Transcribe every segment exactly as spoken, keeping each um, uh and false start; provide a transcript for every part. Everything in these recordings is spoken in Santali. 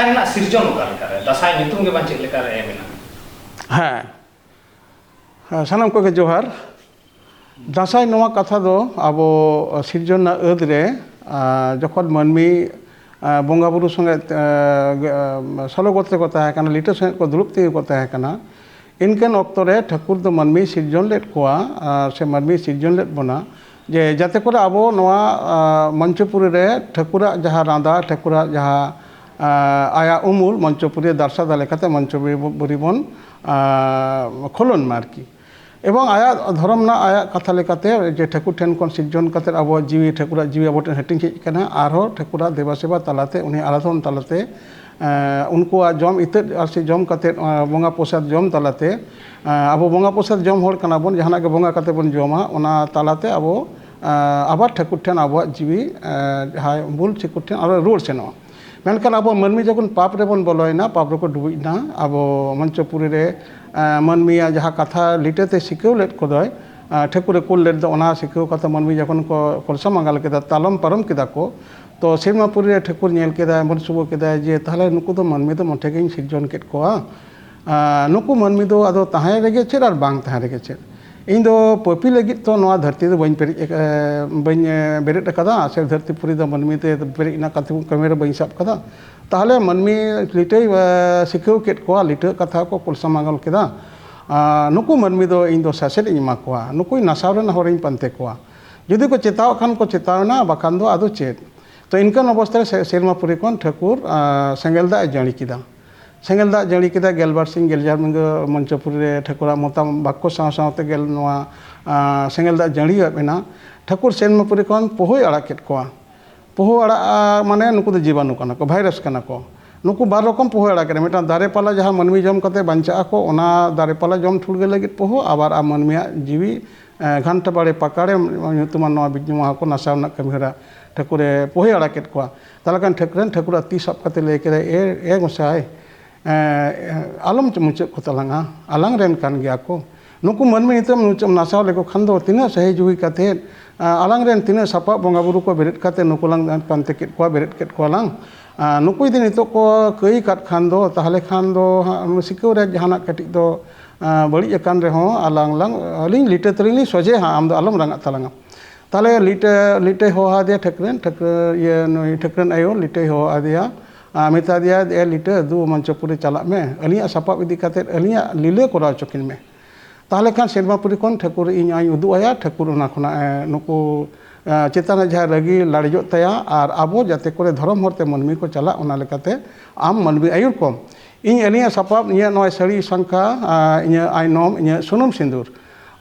ᱨᱮᱱᱟᱜ ᱥᱤᱨᱡᱚᱱ ᱚᱠᱟ ᱞᱮᱠᱟᱨᱮ? ᱫᱟᱸᱥᱟᱭ ᱧᱩᱛᱩᱢ ᱜᱮ ᱵᱟᱝ ᱪᱮᱫ ᱞᱮᱠᱟᱨᱮ ᱮᱢ ᱮᱱᱟ? ᱦᱮᱸ, ᱦᱮᱸ, ᱥᱟᱱᱟᱢ ᱠᱚᱜᱮ ᱡᱚᱦᱟᱨ᱾ ᱫᱟᱸᱥᱟᱭ ᱱᱚᱣᱟ ᱠᱟᱛᱷᱟ ᱫᱚ ᱟᱵᱚ ᱥᱤᱨᱡᱚᱱ ᱨᱮᱱᱟᱜ ᱟᱹᱫ ᱨᱮ, ᱟᱨ ᱡᱚᱠᱷᱚᱱ ᱢᱟᱹᱱᱢᱤ, ᱟᱨ ᱵᱚᱸᱜᱟ ᱵᱩᱨᱩ ᱥᱚᱸᱜᱮ, ᱟᱨ ᱥᱚᱞᱚᱜᱚᱛ ᱨᱮᱠᱚ ᱛᱟᱦᱮᱸ ᱠᱟᱱᱟ, ᱞᱤᱴᱟᱹ ᱥᱚᱸᱜᱮ ᱠᱚ ᱫᱩᱲᱩᱵ ᱛᱤᱸᱜᱩ ᱠᱚ ᱛᱟᱦᱮᱸ ᱠᱟᱱᱟ, ᱤᱱᱠᱟᱹᱱ ᱚᱠᱛᱚ ᱨᱮ ᱴᱷᱟᱹᱠᱩᱨ ᱫᱚ ᱢᱟᱹᱱᱢᱤᱭ ᱥᱤᱨᱡᱚᱱ ᱞᱮᱫ ᱠᱚᱣᱟ, ᱟᱨ ᱥᱮ ᱢᱟᱹᱱᱢᱤᱭ ᱥᱤᱨᱡᱚᱱ ᱞᱮᱫ ᱵᱚᱱᱟ, ᱡᱮ ᱡᱟᱛᱮ ᱠᱚᱨᱮ ᱟᱵᱚ ᱱᱚᱣᱟ, ᱟᱨ ᱢᱚᱧᱪᱚᱯᱩᱨᱤ ᱨᱮ ᱴᱷᱟᱹᱠᱩᱨᱟᱜ ᱡᱟᱦᱟᱸ ᱨᱟᱸᱫᱟ, ᱴᱷᱟᱹᱠᱩᱨᱟᱜ ᱡᱟᱦᱟᱸ, ᱟᱨ ᱟᱭᱟᱜ ᱩᱢᱩᱞ ᱢᱚᱧᱪᱚᱯᱩᱨᱤ ᱫᱟᱨᱥᱟ ᱫᱟᱲᱮ ᱠᱟᱛᱮ ᱢᱚᱧᱪᱚᱯᱩᱨᱤ ᱵᱚ-, ᱵᱩᱨᱤ ᱵᱚᱱ, ᱟᱨ ᱠᱷᱚᱞᱚᱱ ᱢᱟ ᱟᱨᱠᱤ᱾ ᱮᱵᱚᱝ ᱟᱭᱟᱜ ᱫᱷᱚᱨᱚᱢ ᱨᱮᱱᱟᱜ ᱟᱭᱟᱜ ᱠᱟᱛᱷᱟ ᱞᱮᱠᱟᱛᱮ ᱡᱮ ᱴᱷᱟᱹᱠᱩᱨ ᱴᱷᱮᱱ ᱠᱷᱚᱱ ᱥᱤᱨᱡᱚᱱ ᱠᱟᱛᱮ ᱟᱵᱚᱣᱟᱜ ᱡᱤᱣᱤ, ᱴᱷᱟᱹᱠᱩᱨᱟᱜ ᱡᱤᱣᱤ ᱟᱵᱚ ᱴᱷᱮᱱ ᱦᱟᱹᱴᱤᱧ ᱦᱮᱡ ᱟᱠᱟᱱᱟ, ᱟᱨᱦᱚᱸ ᱴᱷᱟᱹᱠᱩᱨᱟᱜ ᱫᱮᱵᱟ ᱥᱮᱵᱟ ᱛᱟᱞᱟᱛᱮ, ᱩᱱᱤ ᱟᱨᱟᱫᱷᱚᱱ ᱛᱟᱞᱟᱛᱮ, ᱮᱸ, ᱩᱱᱠᱩᱣᱟᱜ ᱡᱚᱢ ᱤᱛᱟᱹᱫ ᱟᱨ ᱥᱮ ᱡᱚᱢ ᱠᱟᱛᱮ, ᱮᱸ, ᱵᱚᱸᱜᱟ ᱯᱨᱚᱥᱟᱫ ᱡᱚᱢ ᱛᱟᱞᱟᱛᱮ, ᱮᱸ, ᱟᱵᱚ ᱵᱚᱸᱜᱟ ᱯᱨᱚᱥᱟᱫ ᱡᱚᱢ ᱦᱚᱲ ᱠᱟᱱᱟ ᱵᱚᱱ, ᱡᱟᱦᱟᱱᱟᱜ ᱜᱮ ᱵᱚᱸᱜᱟ ᱠᱟᱛᱮ ᱵᱚᱱ ᱡᱚᱢᱟ, ᱚᱱᱟ ᱛᱟᱞᱟᱛᱮ ᱟᱵᱚ, ᱮᱸ, ᱟᱵᱟᱨ ᱴᱷᱟᱹᱠᱩᱨ ᱴᱷᱮᱱ ᱟᱵᱚᱣᱟᱜ ᱡᱤᱣᱤ, ᱮᱸ, ᱡᱟᱦᱟᱸᱭ ᱢᱩᱞ ᱴᱷᱟᱹᱠᱩᱨ ᱴᱷᱮᱱ ᱟᱨᱚ ᱨᱩᱣᱟᱹᱲ ᱥᱮᱱᱚᱜᱼᱟ᱾ ᱢᱮᱱᱠᱷᱟᱱ ᱟᱵᱚ ᱢᱟᱹᱱᱢᱤ ᱡᱚᱠᱷᱚᱱ ᱯᱟᱯ ᱨᱮᱵᱚᱱ ᱵᱚᱞᱚᱭᱮᱱᱟ, ᱯᱟᱯ ᱨᱮᱠᱚ ᱰᱩᱵᱩᱡ ᱮᱱᱟ, ᱟᱵᱚ ᱢᱚᱧᱪᱚᱯᱩᱨᱤ ᱨᱮ, ᱮᱸ, ᱢᱟᱹᱱᱢᱤᱭᱟᱜ ᱡᱟᱦᱟᱸ ᱠᱟᱛᱷᱟ ᱞᱤᱴᱟᱹᱛᱮ ᱥᱤᱠᱷᱟᱹᱣ ᱞᱮᱫ ᱠᱚᱫᱚᱭ, ᱮᱸ, ᱴᱷᱟᱹᱠᱩᱨᱮ ᱠᱩᱞ ᱞᱮᱫ ᱫᱚ, ᱚᱱᱟ ᱥᱤᱠᱷᱟᱹᱣ ᱠᱟᱛᱷᱟ ᱢᱟᱹᱱᱢᱤ ᱡᱚᱠᱷᱚᱱ ᱠᱚ ᱠᱚᱞᱥᱟ ᱢᱟᱸᱜᱟᱞ ᱠᱮᱫᱟ, ᱛᱟᱞᱚᱢ ᱯᱟᱨᱚᱢ ᱠᱮᱫᱟ ᱠᱚ, ᱛᱚ ᱥᱮᱨᱢᱟᱯᱩᱨᱤ ᱨᱮ ᱴᱷᱟᱹᱠᱩᱨ ᱧᱮᱞ ᱠᱮᱫᱟᱭ, ᱢᱚᱱᱥᱩᱵᱷ ᱠᱮᱫᱟᱭ ᱡᱮ, "ᱛᱟᱦᱞᱮ ᱱᱩᱠᱩ ᱫᱚ ᱢᱟᱹᱱᱢᱤ ᱫᱚ ᱢᱚᱴᱷᱮ ᱜᱤᱧ ᱥᱤᱨᱡᱚᱱ ᱠᱮᱫ ᱠᱚᱣᱟ, ᱟᱸ, ᱱᱩᱠᱩ ᱢᱟᱹᱱᱢᱤ ᱫᱚ ᱟᱫᱚ ᱛᱟᱦᱮᱸ ᱨᱮᱜᱮ ᱪᱮᱫ ᱟᱨ ᱵᱟᱝ ᱛᱟᱦᱮᱸ ᱨᱮᱜᱮ ᱪᱮᱫ? ᱤᱧ ᱫᱚ ᱯᱟᱹᱯᱤ ᱞᱟᱹᱜᱤᱫ ᱛᱚ ᱱᱚᱣᱟ ᱫᱷᱟᱹᱨᱛᱤ ᱫᱚ ᱵᱟᱹᱧ ᱯᱮᱨᱮᱡ ᱟᱠᱟ-, ᱵᱟᱹᱧ, ᱮ, ᱵᱮᱨᱮᱫ ᱟᱠᱟᱫᱟ, ᱥᱮ ᱫᱷᱟᱹᱨᱛᱤ ᱯᱩᱨᱤ ᱫᱚ ᱢᱟᱹᱱᱢᱤ ᱛᱮ ᱯᱮᱨᱮᱡ ᱨᱮᱱᱟᱜ ᱠᱟᱹᱢᱤ ᱨᱮ ᱵᱟᱹᱧ ᱥᱟᱵ ᱟᱠᱟᱫᱟ᱾ ᱛᱟᱦᱞᱮ ᱢᱟᱹᱱᱢᱤ ᱞᱤᱴᱟᱹᱭ, ᱮ, ᱥᱤᱠᱷᱟᱹᱣ ᱠᱮᱫ ᱠᱚᱣᱟ, ᱞᱤᱴᱟᱹ ᱠᱟᱛᱷᱟ ᱠᱚ ᱠᱚᱞᱥᱟ ᱢᱟᱸᱜᱟᱞ ᱠᱮᱫᱟ᱾ ᱟᱨ ᱱᱩᱠᱩ ᱢᱟᱹᱱᱢᱤ ᱫᱚ ᱤᱧ ᱫᱚ ᱥᱟᱥᱮᱛ ᱤᱧ ᱮᱢᱟ ᱠᱚᱣᱟ, ᱱᱩᱠᱩᱧ ᱱᱟᱥᱟᱣ ᱨᱮᱱᱟᱜ ᱦᱚᱨᱤᱧ ᱯᱟᱱᱛᱮ ᱠᱚᱣᱟ᱾ ᱡᱩᱫᱤ ᱠᱚ ᱪᱮᱛᱟᱣᱚᱜ ᱠᱷᱟᱱ ᱠᱚ ᱪᱮᱛᱟᱣ ᱮᱱᱟ, ᱵᱟᱠᱷᱟᱱ ᱫᱚ ᱟᱫᱚ ᱪᱮᱫ?" ᱛᱚ ᱤᱱᱠᱟᱹᱱ ᱚᱵᱚᱥᱛᱟ ᱨᱮ ᱥᱮ-, ᱥᱮᱨᱢᱟᱯᱩᱨᱤ ᱠᱷᱚᱱ ᱴᱷᱟᱹᱠᱩᱨ, ᱟᱸ, ᱥᱮᱸᱜᱮᱞ ᱫᱟᱜ ᱮ ᱡᱟᱹᱲᱤ ᱠᱮᱫᱟ᱾ ᱥᱮᱸᱜᱮᱞ ᱫᱟᱜ ᱡᱟᱹᱲᱤ ᱠᱮᱫᱟ, ᱜᱮᱞᱵᱟᱨ ᱥᱤᱧ ᱜᱮᱞ ᱡᱟᱦᱟᱸ ᱧᱤᱫᱟᱹ ᱢᱚᱧᱪᱚᱯᱩᱨᱤ ᱨᱮ ᱴᱷᱟᱹᱠᱩᱨᱟᱜ ᱢᱚᱛᱟᱢ ᱵᱟᱠᱠᱚ ᱥᱟᱶ ᱥᱟᱶᱛᱮ ᱜᱮᱞ ᱱᱚᱣᱟ, ᱟᱸ, ᱥᱮᱸᱜᱮᱞ ᱫᱟᱜ ᱡᱟᱹᱲᱤᱭᱟᱫ ᱢᱮᱱᱟ᱾ ᱴᱷᱟᱹᱠᱩᱨ ᱥᱮᱨᱢᱟᱯᱩᱨᱤ ᱠᱷᱚᱱ ᱯᱳᱦᱳᱭ ᱟᱲᱟᱜ ᱠᱮᱫ ᱠᱚᱣᱟ᱾ ᱯᱳᱦᱳ ᱟᱲᱟᱜ, ᱟᱸ, ᱢᱟᱱᱮ ᱱᱩᱠᱩ ᱫᱚ ᱡᱤᱵᱟᱱᱩ ᱠᱟᱱᱟ ᱠᱚ, ᱵᱷᱟᱭᱨᱟᱥ ᱠᱟᱱᱟ ᱠᱚ᱾ ᱱᱩᱠᱩ ᱵᱟᱨ ᱨᱚᱠᱚᱢ ᱯᱳᱦᱳᱭ ᱟᱲᱟᱜ ᱠᱮᱫᱟ, ᱢᱤᱫᱴᱟᱝ ᱫᱟᱨᱮ ᱯᱟᱞᱟ ᱡᱟᱦᱟᱸ ᱢᱟᱹᱱᱢᱤ ᱡᱚᱢ ᱠᱟᱛᱮ ᱵᱟᱧᱪᱟᱜ ᱟᱠᱚ, ᱚᱱᱟ ᱫᱟᱨᱮ ᱯᱟᱞᱟ ᱡᱚᱢ ᱴᱷᱩᱲᱜᱟᱹ ᱞᱟᱹᱜᱤᱫ ᱯᱳᱦᱳ, ᱟᱵᱟᱨ ᱟᱨ ᱢᱟᱹᱱᱢᱤᱭᱟᱜ ᱡᱤᱣᱤ ᱮᱸ, ᱜᱷᱟᱱᱴᱟ ᱵᱟᱲᱮ ᱯᱟᱠᱟᱲᱮ ᱧᱩᱛᱩᱢᱟᱱ ᱱᱚᱣᱟ ᱵᱤᱡᱽᱱᱩ ᱢᱟᱦᱟ ᱠᱚ ᱱᱟᱥᱟᱣ ᱨᱮᱱᱟᱜ ᱠᱟᱹᱢᱤᱦᱚᱨᱟ ᱴᱷᱟᱹᱠᱩᱨᱮ ᱯᱳᱦᱮ ᱟᱲᱟ ᱠᱮᱫ ᱠᱚᱣᱟ᱾ ᱛᱟᱦᱚᱞᱮ ᱠᱷᱟᱱ ᱴᱷᱟᱹᱠᱩᱨ ᱨᱮᱱ ᱴᱷᱟᱹᱠᱩᱨᱟᱜ ᱛᱤ ᱥᱟᱵ ᱠᱟᱛᱮ ᱞᱟᱹᱭ ᱠᱮᱫᱟᱭ, "ᱮ, ᱮ ᱜᱚᱸᱥᱟᱭ, ᱮᱸ, ᱟᱞᱚᱢ ᱢᱩᱪᱟᱹᱫ ᱠᱚ ᱛᱟᱞᱟᱝᱟ, ᱟᱞᱟᱝ ᱨᱮᱱ ᱠᱟᱱ ᱜᱮᱭᱟ ᱠᱚ᱾ ᱱᱩᱠᱩ ᱢᱟᱹᱱᱢᱤ ᱱᱤᱛᱚᱜ ᱮᱢ ᱱᱟᱥᱟᱣ ᱞᱮᱠᱚ ᱠᱷᱟᱱ ᱫᱚ ᱛᱤᱱᱟᱹᱜ ᱥᱟᱹᱦᱤ ᱡᱩᱦᱤ ᱠᱟᱛᱮ, ᱮᱸ, ᱟᱞᱟᱝ ᱨᱮᱱ ᱛᱤᱱᱟᱹᱜ ᱥᱟᱯᱟᱵ ᱵᱚᱸᱜᱟ ᱵᱩᱨᱩ ᱠᱚ ᱵᱮᱨᱮᱫ ᱠᱟᱛᱮ ᱱᱩᱠᱩ ᱞᱟᱝ ᱯᱟᱱᱛᱮ ᱠᱮᱫ ᱠᱚᱣᱟ, ᱵᱮᱨᱮᱫ ᱠᱮᱫ ᱠᱚᱣᱟ ᱞᱟᱝ᱾ ᱟᱨ ᱱᱩᱠᱩ ᱡᱩᱫᱤ ᱱᱤᱛᱚᱜ ᱠᱚ ᱠᱟᱹᱭ ᱠᱟᱫ ᱠᱷᱟᱱ ᱫᱚ, ᱛᱟᱦᱚᱞᱮ ᱠᱷᱟᱱ ᱫᱚ ᱦᱟᱸᱜ ᱥᱤᱠᱟᱹᱣ ᱨᱮ ᱡᱟᱦᱟᱱᱟᱜ ᱠᱟᱹᱴᱤᱡ ᱫᱚ ᱵᱟᱹᱲᱤᱡ ᱟᱠᱟᱱ ᱨᱮᱦᱚᱸ, ᱟᱞᱟᱝ ᱞᱟᱝ, ᱟᱹᱞᱤᱧ ᱞᱤᱴᱟᱹ ᱛᱟᱹᱞᱤᱧ ᱞᱤᱧ ᱥᱚᱡᱷᱮ ᱦᱟᱸᱜ, ᱟᱢ ᱫᱚ ᱟᱞᱚᱢ ᱨᱟᱸᱜᱟᱜ ᱛᱟᱞᱟᱝᱟ᱾ ᱛᱟᱦᱚᱞᱮ ᱞᱤᱴᱟᱹ, ᱞᱤᱴᱟᱹᱭ ᱦᱚᱦᱚ ᱟᱫᱮᱭᱟ ᱴᱷᱟᱹᱠᱨᱟᱹᱱ, ᱴᱷᱟᱹᱠᱨᱟᱹ, ᱤᱭᱟᱹ, ᱱᱩᱭ ᱴᱷᱟᱹᱠᱨᱟᱹᱱ ᱟᱭᱳ ᱞᱤᱴᱟᱹᱭ ᱦᱚᱦᱚ ᱟᱫᱮᱭᱟ᱾ ᱟᱨ ᱢᱮᱛᱟ ᱫᱮᱭᱟ, "ᱮ ᱞᱤᱴᱟᱹ, ᱫᱩ ᱢᱚᱧᱪᱚᱯᱩᱨᱤ ᱪᱟᱞᱟᱜ ᱢᱮ, ᱟᱹᱞᱤᱧᱟᱜ ᱥᱟᱯᱟᱵ ᱤᱫᱤ ᱠᱟᱛᱮᱫ ᱟᱹᱞᱤᱧᱟᱜ ᱞᱤᱞᱟᱹ ᱠᱚᱨᱟᱣ ᱦᱚᱪᱚ ᱠᱤᱱ ᱢᱮ᱾ ᱛᱟᱦᱚᱞᱮ ᱠᱷᱟᱱ ᱥᱮᱨᱢᱟᱯᱩᱨᱤ ᱠᱷᱚᱱ ᱴᱷᱟᱹᱠᱩᱨ ᱤᱧ ᱟᱭᱳᱧ ᱩᱫᱩᱜ ᱟᱭᱟ, ᱴᱷᱟᱹᱠᱩᱨ ᱚᱱᱟ ᱠᱷᱚᱱᱟᱜ, ᱮ, ᱱᱩᱠᱩ, ᱮ, ᱪᱮᱛᱟᱱ ᱨᱮ ᱡᱟᱦᱟᱸ ᱨᱟᱹᱜᱤ ᱞᱟᱲᱮᱡᱚᱜ ᱛᱟᱭᱟ, ᱟᱨ ᱟᱵᱚ ᱡᱟᱛᱮ ᱠᱚᱨᱮ ᱫᱷᱚᱨᱚᱢ ᱦᱚᱨ ᱛᱮ ᱢᱟᱹᱱᱢᱤ ᱠᱚ ᱪᱟᱞᱟᱜ, ᱚᱱᱟ ᱞᱮᱠᱟᱛᱮ ᱟᱢ ᱢᱟᱹᱱᱢᱤ ᱟᱹᱭᱩᱨ ᱠᱚᱢ᱾ ᱤᱧ ᱟᱹᱞᱤᱧᱟᱜ ᱥᱟᱯᱟᱵ, ᱤᱧᱟᱹᱜ ᱱᱚᱜᱼᱚᱭ ᱥᱟᱹᱲᱤ ᱥᱟᱝᱠᱷᱟ, ᱟᱨ ᱤᱧᱟᱹᱜ ᱟᱭᱱᱚᱢ, ᱤᱧᱟᱹᱜ ᱥᱩᱱᱩᱢ ᱥᱤᱸᱫᱩᱨ,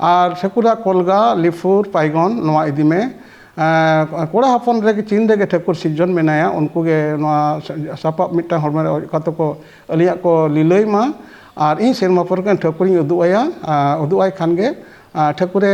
ᱟᱨ ᱴᱷᱟᱹᱠᱩᱨᱟᱜ ᱠᱚᱞᱜᱟ, ᱞᱤᱯᱷᱩᱨ, ᱯᱟᱭᱜᱚᱱ, ᱱᱚᱣᱟ ᱤᱫᱤ ᱢᱮ᱾ ᱟᱨ ᱠᱚᱲᱟ ᱦᱚᱯᱚᱱ ᱨᱮᱜᱮ ᱪᱤᱱ ᱨᱮᱜᱮ ᱴᱷᱟᱹᱠᱩᱨ ᱥᱤᱨᱡᱚᱱ ᱢᱮᱱᱟᱭᱟ, ᱩᱱᱠᱩ ᱜᱮ ᱱᱚᱣᱟ ᱥᱟᱯᱟᱵ ᱢᱤᱫᱴᱟᱝ ᱦᱚᱲᱢᱚ ᱨᱮ ᱚᱡᱚᱜ ᱠᱟᱛᱮ ᱠᱚ ᱟᱹᱞᱤᱧᱟᱜ ᱠᱚ ᱞᱤᱞᱟᱹᱭ ᱢᱟ, ᱟᱨ ᱤᱧ ᱥᱮᱨᱢᱟ ᱯᱩᱨᱤ ᱨᱮᱱ ᱴᱷᱟᱹᱠᱩᱨᱤᱧ ᱩᱫᱩᱜ ᱟᱭᱟ, ᱟᱨ ᱩᱫᱩᱜ ᱟᱭ ᱠᱷᱟᱱ ᱜᱮ, ᱟᱨ ᱴᱷᱟᱹᱠᱩᱨᱮ,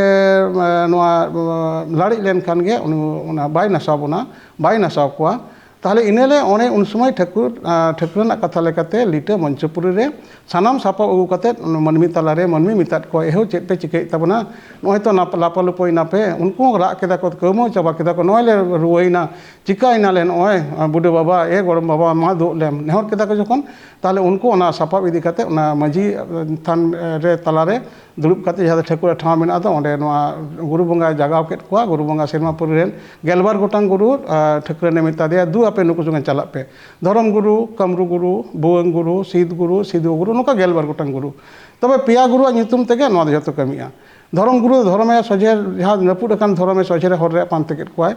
ᱟᱨ ᱱᱚᱣᱟ, ᱟᱨ ᱞᱟᱲᱮᱡ ᱞᱮᱱ ᱠᱷᱟᱱ ᱜᱮ ᱩᱱᱤ ᱚᱱᱟ ᱵᱟᱭ ᱱᱟᱥᱟᱣ ᱵᱚᱱᱟ, ᱵᱟᱭ ᱱᱟᱥᱟᱣ ᱠᱚᱣᱟ᱾ ᱛᱟᱦᱚᱞᱮ ᱤᱱᱟᱹ ᱞᱮ ᱚᱱᱮ ᱩᱱ ᱥᱚᱢᱚᱭ ᱴᱷᱟᱹᱠᱩᱨ, ᱟᱨ ᱴᱷᱟᱹᱠᱩᱨ ᱨᱮᱱᱟᱜ ᱠᱟᱛᱷᱟ ᱞᱮᱠᱟᱛᱮ ᱞᱤᱴᱟᱹ ᱢᱚᱧᱪᱚᱯᱩᱨᱤ ᱨᱮ ᱥᱟᱱᱟᱢ ᱥᱟᱯᱟᱵ ᱟᱹᱜᱩ ᱠᱟᱛᱮᱫ ᱢᱟᱹᱱᱢᱤ ᱛᱟᱞᱟᱨᱮ ᱢᱟᱹᱱᱢᱤ ᱢᱮᱛᱟᱫ ᱠᱚᱣᱟ, "ᱮᱦᱳ, ᱪᱮᱫ ᱯᱮ ᱪᱤᱠᱟᱹᱭᱮᱫ ᱛᱟᱵᱚᱱᱟ? ᱱᱚᱜᱼᱚᱭ ᱛᱚ ᱱᱟᱯ-, ᱞᱟᱯᱟᱞᱩᱯᱟᱹᱭ ᱱᱟᱯᱮ, ᱩᱱᱠᱩ ᱦᱚᱸ ᱨᱟᱜ ᱠᱮᱫᱟ ᱠᱚ, ᱠᱟᱹᱣᱢᱟᱹᱣ ᱪᱟᱵᱟ ᱠᱮᱫᱟ ᱠᱚ, ᱱᱚᱜᱼᱚᱭ ᱞᱮ ᱨᱩᱣᱟᱹᱭᱮᱱᱟ, ᱪᱤᱠᱟᱹᱭᱮᱱᱟ ᱞᱮ ᱱᱚᱜᱼᱚᱭ, ᱵᱩᱰᱷᱟᱹ ᱵᱟᱵᱟ, ᱮ ᱜᱚᱲᱚᱢ ᱵᱟᱵᱟ, ᱢᱟ ᱫᱩᱜ ᱞᱮᱢ", ᱱᱮᱦᱚᱨ ᱠᱮᱫᱟ ᱠᱚ ᱡᱚᱠᱷᱚᱱ, ᱛᱟᱦᱚᱞᱮ ᱩᱱᱠᱩ ᱚᱱᱟ ᱥᱟᱯᱟᱵ ᱤᱫᱤ ᱠᱟᱛᱮᱫ ᱚᱱᱟ ᱢᱟᱹᱡᱷᱤ ᱛᱷᱟᱱ ᱨᱮ ᱛᱟᱞᱟᱨᱮ ᱫᱩᱲᱩᱵ ᱠᱟᱛᱮ, ᱡᱟᱦᱟᱸ ᱫᱚ ᱴᱷᱟᱹᱠᱩᱨᱟᱜ ᱴᱷᱟᱶ ᱢᱮᱱᱟᱜ ᱫᱚ, ᱚᱸᱰᱮ ᱱᱚᱣᱟ ᱜᱩᱨᱩ ᱵᱚᱸᱜᱟᱭ ᱡᱟᱜᱟᱣ ᱠᱮᱫ ᱠᱚᱣᱟ᱾ ᱜᱩᱨᱩ ᱵᱚᱸᱜᱟ ᱥᱮᱨᱢᱟᱯᱩᱨᱤ ᱨᱮᱱ ᱜᱮᱞᱵᱟᱨ ᱜᱚᱴᱟᱝ ᱜᱩᱨᱩ, ᱟᱨ ᱴᱷᱟᱹᱠᱨᱟᱹᱱᱮ ᱢᱮᱛᱟ ᱫᱮᱭᱟ, "ᱫᱩ, ᱟᱯᱮ ᱱᱩᱠᱩ ᱥᱚᱸᱜᱮ ᱪᱟᱞᱟᱜ ᱯᱮ, ᱫᱷᱚᱨᱚᱢ ᱜᱩᱨᱩ, ᱠᱟᱢᱨᱩ ᱜᱩᱨᱩ, ᱵᱷᱩᱣᱟᱹᱝ ᱜᱩᱨᱩ, ᱥᱤᱫ ᱜᱩᱨᱩ, ᱥᱤᱫᱩ ᱜᱩᱨᱩ", ᱱᱚᱝᱠᱟ ᱜᱮᱞᱵᱟᱨ ᱜᱚᱴᱟᱝ ᱜᱩᱨᱩ᱾ ᱛᱚᱵᱮ ᱯᱮᱭᱟ ᱜᱩᱨᱩᱣᱟᱜ ᱧᱩᱛᱩᱢ ᱛᱮᱜᱮ ᱱᱚᱣᱟ ᱫᱚ ᱡᱚᱛᱚ ᱠᱟᱹᱢᱤᱜᱼᱟ᱾ ᱫᱷᱚᱨᱚᱢ ᱜᱩᱨᱩ ᱫᱚ ᱫᱷᱚᱨᱚᱢᱮ ᱥᱚᱡᱷᱮ, ᱡᱟᱦᱟᱸ ᱨᱟᱹᱯᱩᱫ ᱟᱠᱟᱱ ᱫᱷᱚᱨᱚᱢᱮ ᱥᱚᱡᱷᱮ ᱨᱮ ᱦᱚᱨ ᱨᱮ ᱯᱟᱱᱛᱮ ᱠᱮᱫ ᱠᱚᱣᱟᱭ᱾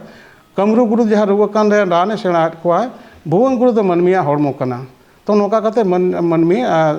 ᱠᱟᱢᱨᱩ ᱜᱩᱨᱩ ᱡᱟᱦᱟᱸ ᱨᱩᱣᱟᱹ ᱠᱟᱱ ᱨᱮ ᱨᱟᱱᱮ ᱥᱮᱬᱟᱭᱮᱫ ᱠᱚᱣᱟᱭ᱾ ᱵᱷᱩᱣᱟᱹᱝ ᱜᱩᱨᱩ ᱫᱚ ᱢᱟᱹᱱᱢᱤᱭᱟᱜ ᱦᱚᱲᱢᱚ ᱠᱟᱱᱟ᱾ ᱛᱚ ᱱᱚᱝᱠᱟ ᱠᱟᱛᱮ ᱢᱟᱹᱱ-, ᱢᱟᱹᱱᱢᱤ, ᱟ,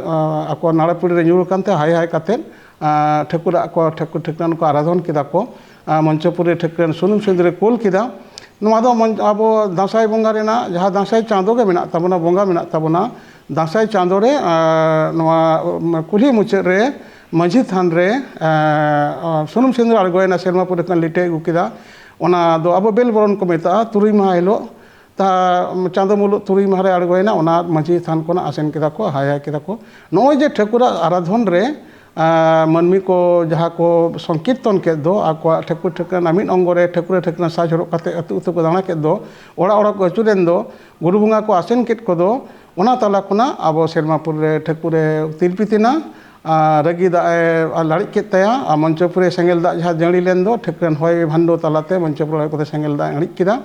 ᱟ, ᱟᱠᱚ ᱱᱟᱲᱟ ᱯᱤᱲ ᱨᱮ ᱧᱩᱨ ᱠᱟᱱᱛᱮ ᱦᱟᱭ ᱦᱟᱭ ᱠᱟᱛᱮ, ᱟ, ᱴᱷᱟᱹᱠᱩᱨᱟᱜ ᱠᱚ, ᱴᱷᱟᱹᱠᱩᱨ ᱴᱷᱟᱹᱠᱨᱟᱹᱱ ᱠᱚ ᱟᱨᱟᱫᱷᱚᱱ ᱠᱮᱫᱟ ᱠᱚ᱾ ᱟ, ᱢᱚᱧᱪᱚᱯᱩᱨᱤ ᱴᱷᱟᱹᱠᱨᱟᱹᱱ ᱥᱩᱱᱩᱢ ᱥᱤᱸᱫᱩᱨᱮ ᱠᱩᱞ ᱠᱮᱫᱟ᱾ ᱱᱚᱣᱟ ᱫᱚ ᱢᱚᱧ-, ᱟᱵᱚ ᱫᱟᱸᱥᱟᱭ ᱵᱚᱸᱜᱟ ᱨᱮᱱᱟᱜ ᱡᱟᱦᱟᱸ ᱫᱟᱸᱥᱟᱭ ᱪᱟᱸᱫᱚ ᱜᱮ ᱢᱮᱱᱟᱜ ᱛᱟᱵᱚᱱᱟ, ᱵᱚᱸᱜᱟ ᱢᱮᱱᱟᱜ ᱛᱟᱵᱚᱱᱟ᱾ ᱫᱟᱸᱥᱟᱭ ᱪᱟᱸᱫᱚ ᱨᱮ, ᱟ, ᱱᱚᱣᱟ, ᱩᱢ, ᱠᱩᱞᱦᱤ ᱢᱩᱪᱟᱹᱫ ᱨᱮ ᱢᱟᱹᱡᱷᱤ ᱛᱷᱟᱱ ᱨᱮ, ᱟ, ᱟ, ᱥᱩᱱᱩᱢ ᱥᱤᱸᱫᱩᱨ ᱟᱬᱜᱚᱭᱮᱱᱟ, ᱥᱮᱨᱢᱟ ᱯᱩᱨᱤ ᱠᱷᱚᱱ ᱞᱤᱴᱟᱹᱭ ᱟᱹᱜᱩ ᱠᱮᱫᱟ᱾ ᱚᱱᱟ ᱫᱚ ᱟᱵᱚ ᱵᱮᱞ ᱵᱚᱨᱚᱱ ᱠᱚ ᱢᱮᱛᱟᱜᱼᱟ᱾ ᱛᱩᱨᱩᱭ ᱢᱟᱦᱟ ᱦᱤᱞᱳᱜ ᱛᱟ-, ᱪᱟᱸᱫᱚ ᱢᱩᱞᱩᱜ ᱛᱩᱨᱩᱭ ᱢᱟᱦᱟ ᱨᱮ ᱟᱬᱜᱚᱭᱮᱱᱟ, ᱚᱱᱟ ᱢᱟᱹᱡᱷᱤ ᱛᱷᱟᱱ ᱠᱷᱚᱱᱟᱜ ᱟᱥᱮᱱ ᱠᱮᱫᱟ ᱠᱚ, ᱦᱟᱭ ᱦᱟᱭ ᱠᱮᱫᱟ ᱠᱚ᱾ ᱱᱚᱜᱼᱚᱭ ᱡᱮ ᱴᱷᱟᱹᱠᱩᱨᱟᱜ ᱟᱨᱟᱫᱷᱚᱱ ᱨᱮ ᱟᱨ ᱢᱟᱹᱱᱢᱤ ᱠᱚ ᱡᱟᱦᱟᱸ ᱠᱚ ᱥᱚᱝᱠᱤᱨᱛᱚᱱ ᱠᱮᱫ ᱫᱚ, ᱟᱠᱚᱣᱟᱜ ᱴᱷᱟᱹᱠᱩᱨ ᱴᱷᱟᱹᱠᱨᱟᱹᱱ ᱢᱤᱫ ᱚᱝᱜᱚ ᱨᱮ ᱴᱷᱟᱹᱠᱩᱨ ᱴᱷᱟᱹᱠᱨᱟᱹᱱ ᱥᱟᱡᱽ ᱦᱚᱨᱚᱜ ᱠᱟᱛᱮ ᱟᱹᱛᱩ ᱟᱹᱛᱩ ᱠᱚ ᱫᱟᱬᱟ ᱠᱮᱫ ᱫᱚ, ᱚᱲᱟᱜ ᱚᱲᱟᱜ ᱠᱚ ᱟᱹᱪᱩᱨᱮᱱ ᱫᱚ, ᱜᱩᱨᱩ ᱵᱚᱸᱜᱟ ᱠᱚ ᱟᱥᱮᱱ ᱠᱮᱫ ᱠᱚᱫᱚ, ᱚᱱᱟ ᱛᱟᱞᱟ ᱠᱷᱚᱱᱟᱜ ᱟᱵᱚ ᱥᱮᱨᱢᱟᱯᱩᱨ ᱨᱮ ᱴᱷᱟᱹᱠᱩᱨᱮ ᱛᱤᱞᱯᱤᱛ ᱮᱱᱟ᱾ ᱟᱨ ᱨᱟᱹᱜᱤ ᱫᱟᱜ ᱮ ᱞᱟᱲᱮᱡ ᱠᱮᱫ ᱛᱟᱭᱟ᱾ ᱟᱨ ᱢᱚᱧᱪᱚᱯᱩᱨᱤ ᱥᱮᱸᱜᱮᱞ ᱫᱟᱜ ᱡᱟᱦᱟᱸ ᱡᱟᱹᱲᱤ ᱞᱮᱱ ᱫᱚ, ᱴᱷᱟᱹᱠᱨᱟᱹᱱ ᱦᱚᱭ ᱵᱷᱟᱱᱰᱚ ᱛᱟᱞᱟᱛᱮ ᱢᱚᱧᱪᱚᱯᱩᱨᱤ ᱦᱚᱭ ᱠᱚᱛᱮ ᱥᱮᱸᱜᱮᱞ ᱫᱟᱜ ᱮ ᱟᱹᱬᱤᱡ ᱠᱮᱫᱟ᱾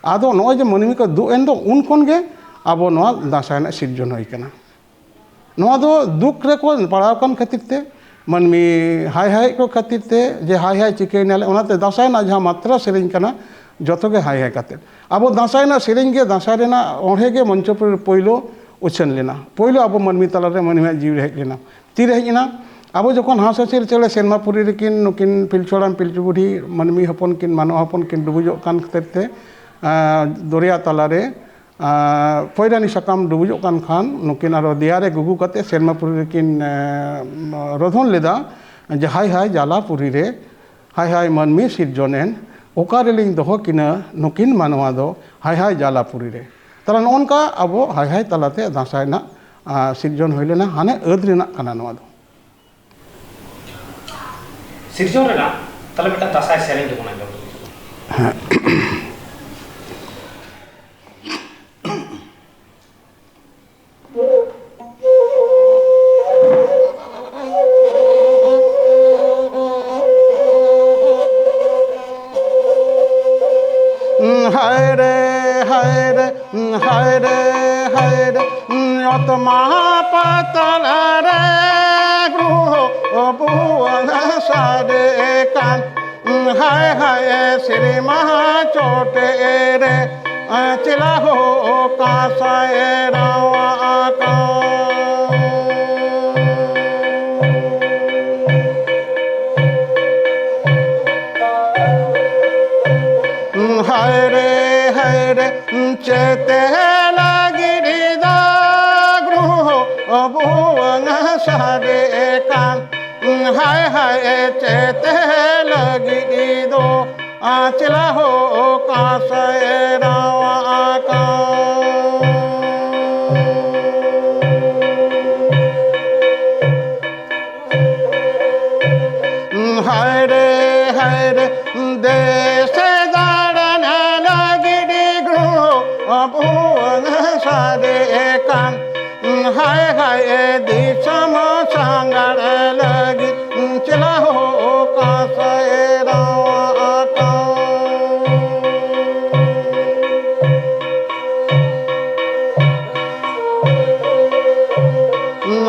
ᱟᱫᱚ ᱱᱚᱜᱼᱚᱭ ᱡᱮ ᱢᱟᱹᱱᱢᱤ ᱠᱚ ᱫᱩᱜ ᱮᱱ ᱫᱚ, ᱩᱱ ᱠᱷᱚᱱ ᱜᱮ ᱟᱵᱚ ᱱᱚᱣᱟ ᱫᱟᱸᱥᱟᱭ ᱨᱮᱱᱟᱜ ᱥᱤᱨᱡᱚᱱ ᱦᱩᱭ ᱠᱟᱱᱟ᱾ ᱱᱚᱣᱟ ᱫᱚ ᱫᱩᱠ ᱨᱮᱠᱚ ᱯᱟᱲᱟᱣ ᱟᱠᱟᱱ ᱠᱷᱟᱹᱛᱤᱨ ᱛᱮ, ᱢᱟᱹᱱᱢᱤ ᱦᱟᱭ ᱦᱟᱭᱮᱫ ᱠᱚ ᱠᱷᱟᱹᱛᱤᱨ ᱛᱮ, ᱡᱮ ᱦᱟᱭ ᱦᱟᱭ ᱪᱤᱠᱟᱹᱭᱮᱱᱟᱞᱮ, ᱚᱱᱟᱛᱮ ᱫᱟᱸᱥᱟᱭ ᱨᱮᱱᱟᱜ ᱡᱟᱦᱟᱸ ᱢᱟᱛᱨᱟ ᱥᱮᱨᱮᱧ ᱠᱟᱱᱟ, ᱡᱚᱛᱚ ᱜᱮ ᱦᱟᱭ ᱦᱟᱭ ᱠᱟᱛᱮ᱾ ᱟᱵᱚ ᱫᱟᱸᱥᱟᱭ ᱨᱮᱱᱟᱜ ᱥᱮᱨᱮᱧ ᱜᱮ, ᱫᱟᱸᱥᱟᱭ ᱨᱮᱱᱟᱜ ᱚᱬᱦᱮ ᱜᱮ ᱢᱚᱧᱪᱚᱯᱩᱨᱤ ᱨᱮ ᱯᱳᱭᱞᱳ ᱩᱪᱷᱟᱹᱱ ᱞᱮᱱᱟ, ᱯᱳᱭᱞᱳ ᱟᱵᱚ ᱢᱟᱹᱱᱢᱤ ᱛᱟᱞᱟᱨᱮ ᱢᱟᱹᱱᱢᱤᱭᱟᱜ ᱡᱤᱣᱤ ᱨᱮ ᱦᱮᱡ ᱞᱮᱱᱟ᱾ ᱛᱤᱨᱮ ᱦᱮᱡ ᱮᱱᱟ? ᱟᱵᱚ ᱡᱚᱠᱷᱚᱱ ᱦᱟᱸᱥ ᱦᱟᱹᱥᱤᱨ ᱪᱮᱬᱮ ᱥᱮᱨᱢᱟᱯᱩᱨᱤ ᱨᱮᱠᱤᱱ, ᱱᱩᱠᱤᱱ ᱯᱤᱞᱪᱩ ᱦᱟᱲᱟᱢ ᱯᱤᱞᱪᱩ ᱵᱩᱰᱷᱤ, ᱢᱟᱹᱱᱢᱤ ᱦᱚᱯᱚᱱ ᱠᱤᱱ, ᱢᱟᱱᱣᱟ ᱦᱚᱯᱚᱱ ᱠᱤᱱ ᱰᱩᱵᱩᱡᱚᱜ ᱠᱟᱱ ᱠᱷᱟᱹᱛᱤᱨ ᱛᱮ, ᱟᱸ, ᱫᱚᱨᱭᱟ ᱛᱟᱞᱟᱨᱮ, ᱟᱸ, ᱯᱚᱭᱨᱟᱱᱤ ᱥᱟᱠᱟᱢ ᱰᱩᱵᱩᱡᱚᱜ ᱠᱟᱱ ᱠᱷᱟᱱ, ᱱᱩᱠᱤᱱ ᱟᱨᱚ ᱫᱮᱭᱟ ᱨᱮ ᱜᱩᱜᱩ ᱠᱟᱛᱮ ᱥᱮᱨᱢᱟᱯᱩᱨᱤ ᱨᱮᱠᱤᱱ, ᱟᱸ, ᱨᱚᱫᱷᱚᱱ ᱞᱮᱫᱟ ᱡᱮ, "ᱦᱟᱭ ᱦᱟᱭ ᱡᱟᱞᱟ ᱯᱩᱨᱤ ᱨᱮ, ᱦᱟᱭ ᱦᱟᱭ ᱢᱟᱹᱱᱢᱤ ᱥᱤᱨᱡᱚᱱ ᱮᱱ, ᱚᱠᱟ ᱨᱮᱞᱤᱧ ᱫᱚᱦᱚ ᱠᱤᱱᱟ ᱱᱩᱠᱤᱱ ᱢᱟᱱᱣᱟ ᱫᱚ, ᱦᱟᱭ ᱦᱟᱭ ᱡᱟᱞᱟ ᱯᱩᱨᱤ ᱨᱮ?" ᱛᱟᱦᱞᱮ ᱱᱚᱜᱼᱚ ᱱᱚᱝᱠᱟ ᱟᱵᱚ ᱦᱟᱭ ᱦᱟᱭ ᱛᱟᱞᱟᱛᱮ ᱫᱟᱸᱥᱟᱭ ᱨᱮᱱᱟᱜ, ᱟᱸ, ᱥᱤᱨᱡᱚᱱ ᱦᱩᱭ ᱞᱮᱱᱟ᱾ ᱦᱟᱱᱮ ᱟᱹᱫ ᱨᱮᱱᱟᱜ ᱠᱟᱱᱟ ᱱᱚᱣᱟ ᱫᱚ᱾ ᱥᱤᱨᱡᱚᱱ ᱨᱮᱱᱟᱜ ᱛᱟᱦᱞᱮ ᱢᱤᱫᱴᱟᱝ ᱫᱟᱸᱥᱟᱭ ᱥᱮᱨᱮᱧ ᱜᱮᱵᱚᱱ ᱟᱸᱡᱚᱢ ᱞᱮᱜᱮ᱾ ᱦᱮᱸ᱾ ᱦᱟᱭ ᱨᱮ, ᱦᱟᱭ ᱨᱮ, ᱦᱟᱭ ᱨᱮ, ᱦᱟᱭ ᱨᱮ, ᱚᱛ ᱢᱟᱦᱟ ᱯᱟᱛᱟᱞ ᱨᱮ ᱜᱨᱩᱦᱚ ᱵᱷᱩᱣᱟᱹᱝ ᱥᱟᱰᱮ ᱠᱟᱱ᱾ ᱦᱟᱭ ᱦᱟᱭ ᱥᱮᱨᱢᱟ ᱪᱚᱴᱮ ᱨᱮ, ᱪᱮᱞᱟ ᱦᱚ ᱚᱠᱟ ᱥᱟᱭ ᱨᱟᱣᱟᱜ ᱠᱟᱱ᱾ ᱦᱟᱭ ᱨᱮ, ᱦᱟᱭ ᱨᱮ, ᱪᱮᱛᱮ ᱞᱟᱹᱜᱤᱫ ᱫᱟᱜᱽ ᱨᱩᱦᱚ ᱵᱷᱩᱣᱟᱹᱝ ᱥᱟᱰᱮ ᱠᱟᱱ᱾ ᱦᱟᱭ ᱦᱟᱭ ᱪᱮᱛᱮ ᱞᱟᱹᱜᱤᱫ ᱫᱚ ᱟᱪᱞᱟ ᱦᱚ ᱚᱠᱟ ᱥᱟᱭ ᱨᱟᱣᱟᱜ ᱠᱟᱱ᱾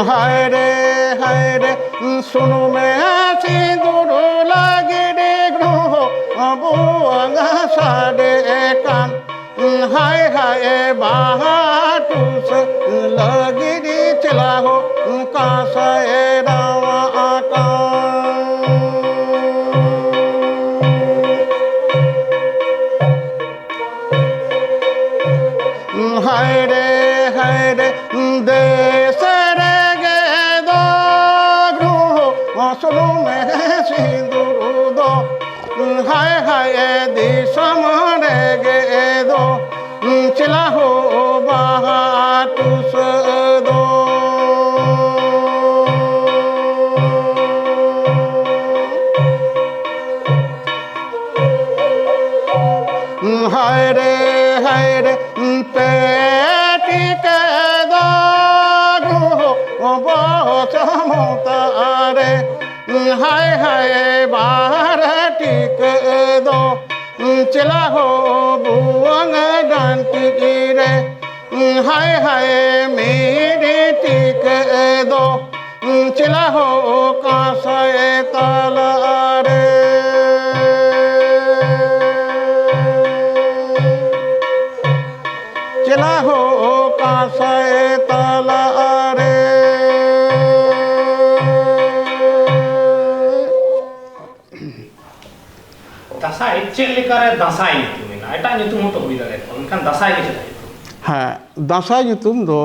ᱦᱟᱭ ᱨᱮ, ᱦᱟᱭ ᱨᱮ, ᱥᱩᱱᱩᱢᱮ ᱥᱤᱸᱫᱩᱨ ᱞᱟᱹᱜᱤᱫ ᱜᱨᱚᱦᱚ ᱵᱩᱣᱟᱹᱝ ᱥᱟᱰᱮ ᱠᱟᱱ᱾ ᱦᱟᱭ ᱦᱟᱭ ᱵᱟᱦᱟ ᱴᱩᱥ ᱞᱟᱹᱜᱤᱫ ᱪᱮᱞᱟ ᱦᱚ ᱠᱟᱸᱥᱟᱭ ᱨᱟᱣᱟ ᱟᱠᱟᱱ᱾ ᱦᱟᱭ ᱨᱮ, ᱦᱟᱭ ᱨᱮ, ᱫᱮᱥ ᱨᱮᱜᱮ ᱫᱚ ᱜᱨᱩᱦᱚ ᱥᱩᱱᱩᱢ ᱥᱤᱸᱫᱩᱨ ᱫᱚ᱾ ᱦᱟᱭ ᱦᱟᱭ ᱫᱤᱥᱚᱢ ᱨᱮᱜᱮ ᱫᱚ ᱪᱮᱞᱟ ᱦᱚ ᱵᱟᱦᱟ ᱴᱩᱥ ᱫᱚ᱾ ᱦᱟᱭ ᱨᱮ, ᱦᱟᱭ ᱨᱮ, ᱯᱮ ᱴᱤᱠᱟᱹ ᱫᱚ ᱜᱨᱩᱦᱚ ᱵᱚᱥ ᱢᱚᱛᱟ ᱨᱮ᱾ ᱦᱟᱭ ᱦᱟᱭ ᱵᱟᱨ ᱴᱤᱠᱟᱹ ᱫᱚ ᱪᱮᱞᱟ ᱦᱚ ᱵᱩᱣᱟᱹᱝ ᱰᱟᱱᱴᱤ ᱨᱮ᱾ ᱦᱟᱭ ᱦᱟᱭ ᱢᱤᱫ ᱴᱤᱠᱟᱹ ᱫᱚ ᱪᱮᱞᱟ ᱦᱚ ᱠᱟᱸᱥᱟᱭ ᱛᱟᱞᱟ ᱨᱮ᱾ ᱪᱮᱞᱟ ᱦᱚ ᱠᱟᱸᱥᱟᱭ ᱛᱟᱞᱟ ᱨᱮ᱾ ᱫᱟᱸᱥᱟᱭ ᱪᱮᱫ ᱞᱮᱠᱟᱨᱮ ᱫᱟᱸᱥᱟᱭ ᱧᱩᱛᱩᱢ ᱮᱱᱟ? ᱮᱴᱟᱜ ᱧᱩᱛᱩᱢ ᱦᱚᱸᱛᱚ ᱦᱩᱭ ᱫᱟᱲᱮᱭᱟᱜᱼᱟ, ᱢᱮᱱᱠᱷᱟᱱ ᱫᱟᱸᱥᱟᱭ ᱜᱮ ᱪᱮᱫᱟᱜ ᱧᱩᱛᱩᱢ? ᱦᱮᱸ, ᱫᱟᱸᱥᱟᱭ ᱧᱩᱛᱩᱢ ᱫᱚ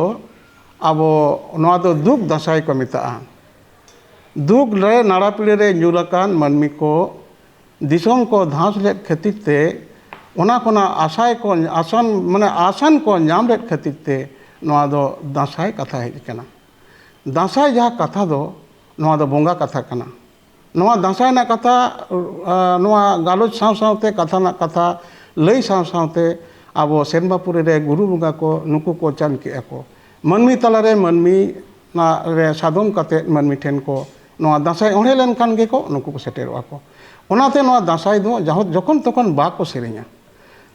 ᱟᱵᱚ ᱱᱚᱣᱟ ᱫᱚ ᱫᱩᱠ ᱫᱟᱸᱥᱟᱭ ᱠᱚ ᱢᱮᱛᱟᱜᱼᱟ᱾ ᱫᱩᱠ ᱨᱮ ᱱᱟᱲᱟ ᱯᱤᱲᱟᱹ ᱨᱮ ᱧᱩᱨ ᱟᱠᱟᱱ ᱢᱟᱹᱱᱢᱤ ᱠᱚ ᱫᱤᱥᱚᱢ ᱠᱚ ᱫᱷᱟᱸᱥ ᱞᱮᱫ ᱠᱷᱟᱹᱛᱤᱨ ᱛᱮ, ᱚᱱᱟ ᱠᱷᱚᱱᱟᱜ ᱟᱥᱟᱭ ᱠᱚ, ᱟᱥᱟᱱ, ᱢᱟᱱᱮ ᱟᱥᱟᱱ ᱠᱚ ᱧᱟᱢ ᱞᱮᱫ ᱠᱷᱟᱹᱛᱤᱨ ᱛᱮ ᱱᱚᱣᱟ ᱫᱚ ᱫᱟᱸᱥᱟᱭ ᱠᱟᱛᱷᱟ ᱦᱮᱡ ᱟᱠᱟᱱᱟ᱾ ᱫᱟᱸᱥᱟᱭ ᱡᱟᱦᱟᱸ ᱠᱟᱛᱷᱟ ᱫᱚ, ᱱᱚᱣᱟ ᱫᱚ ᱵᱚᱸᱜᱟ ᱠᱟᱛᱷᱟ ᱠᱟᱱᱟ᱾ ᱱᱚᱣᱟ ᱫᱟᱸᱥᱟᱭ ᱨᱮᱱᱟᱜ ᱠᱟᱛᱷᱟ, ᱟ, ᱱᱚᱣᱟ ᱜᱟᱞᱚᱪ ᱥᱟᱶ ᱥᱟᱶᱛᱮ, ᱠᱟᱛᱷᱟ ᱨᱮᱱᱟᱜ ᱠᱟᱛᱷᱟ ᱞᱟᱹᱭ ᱥᱟᱶ ᱥᱟᱶᱛᱮ ᱟᱵᱚ ᱥᱮᱨᱢᱟ ᱯᱩᱨᱤ ᱨᱮ ᱜᱩᱨᱩ ᱵᱚᱸᱜᱟ ᱠᱚ ᱱᱩᱠᱩ ᱠᱚ ᱪᱟᱞ ᱠᱮᱜᱼᱟ ᱠᱚ᱾ ᱢᱟᱹᱱᱢᱤ ᱛᱟᱞᱟᱨᱮ ᱢᱟᱹᱱᱢᱤ ᱚᱱᱟ ᱨᱮ ᱥᱟᱫᱚᱢ ᱠᱟᱛᱮᱫ ᱢᱟᱹᱱᱢᱤ ᱴᱷᱮᱱ ᱠᱚ, ᱱᱚᱣᱟ ᱫᱟᱸᱥᱟᱭ ᱚᱬᱦᱮ ᱞᱮᱱᱠᱷᱟᱱ ᱜᱮᱠᱚ ᱱᱩᱠᱩ ᱠᱚ ᱥᱮᱴᱮᱨᱚᱜᱼᱟ ᱠᱚ᱾ ᱚᱱᱟᱛᱮ ᱱᱚᱣᱟ ᱫᱟᱸᱥᱟᱭ ᱫᱚ ᱡᱟᱦᱳ-, ᱡᱚᱠᱷᱚᱱ ᱛᱚᱠᱷᱚᱱ ᱵᱟᱠᱚ ᱥᱮᱨᱮᱧᱟ᱾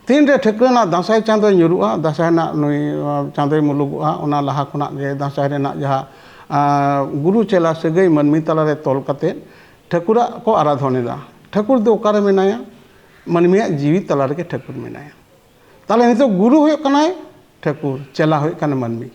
ᱛᱤᱱᱨᱮ ᱴᱷᱟᱹᱠᱨᱟᱹ ᱨᱮᱱᱟᱜ ᱫᱟᱸᱥᱟᱭ ᱪᱟᱸᱫᱚᱭ ᱧᱩᱨᱩᱜᱼᱟ, ᱫᱟᱸᱥᱟᱭ ᱨᱮᱱᱟᱜ ᱱᱩᱭ, ᱟᱸ, ᱪᱟᱸᱫᱚᱭ ᱢᱩᱞᱩᱜᱚᱜᱼᱟ, ᱚᱱᱟ ᱞᱟᱦᱟ ᱠᱷᱚᱱᱟᱜ ᱜᱮ ᱫᱟᱸᱥᱟᱭ ᱨᱮᱱᱟᱜ ᱡᱟᱦᱟᱸ, ᱟᱨ ᱜᱩᱨᱩ ᱪᱮᱞᱟ ᱥᱟᱹᱜᱟᱹᱭ ᱢᱟᱹᱱᱢᱤ ᱛᱟᱞᱟᱨᱮ ᱛᱚᱞ ᱠᱟᱛᱮ ᱴᱷᱟᱹᱠᱩᱨᱟᱜ ᱠᱚ ᱟᱨᱟᱫᱷᱚᱱ ᱮᱫᱟ᱾ ᱴᱷᱟᱹᱠᱩᱨ ᱫᱚ ᱚᱠᱟᱨᱮ ᱢᱮᱱᱟᱭᱟ? ᱢᱟᱹᱱᱢᱤᱭᱟᱜ ᱡᱤᱣᱤ ᱛᱟᱞᱟ ᱨᱮᱜᱮ ᱴᱷᱟᱹᱠᱩᱨ ᱢᱮᱱᱟᱭᱟ᱾ ᱛᱟᱦᱞᱮ ᱱᱤᱛᱚᱜ ᱜᱩᱨᱩ ᱦᱩᱭᱩᱜ ᱠᱟᱱᱟᱭ ᱴᱷᱟᱹᱠᱩᱨ, ᱪᱮᱞᱟ ᱦᱩᱭᱩᱜ ᱠᱟᱱᱟᱭ ᱢᱟᱹᱱᱢᱤ᱾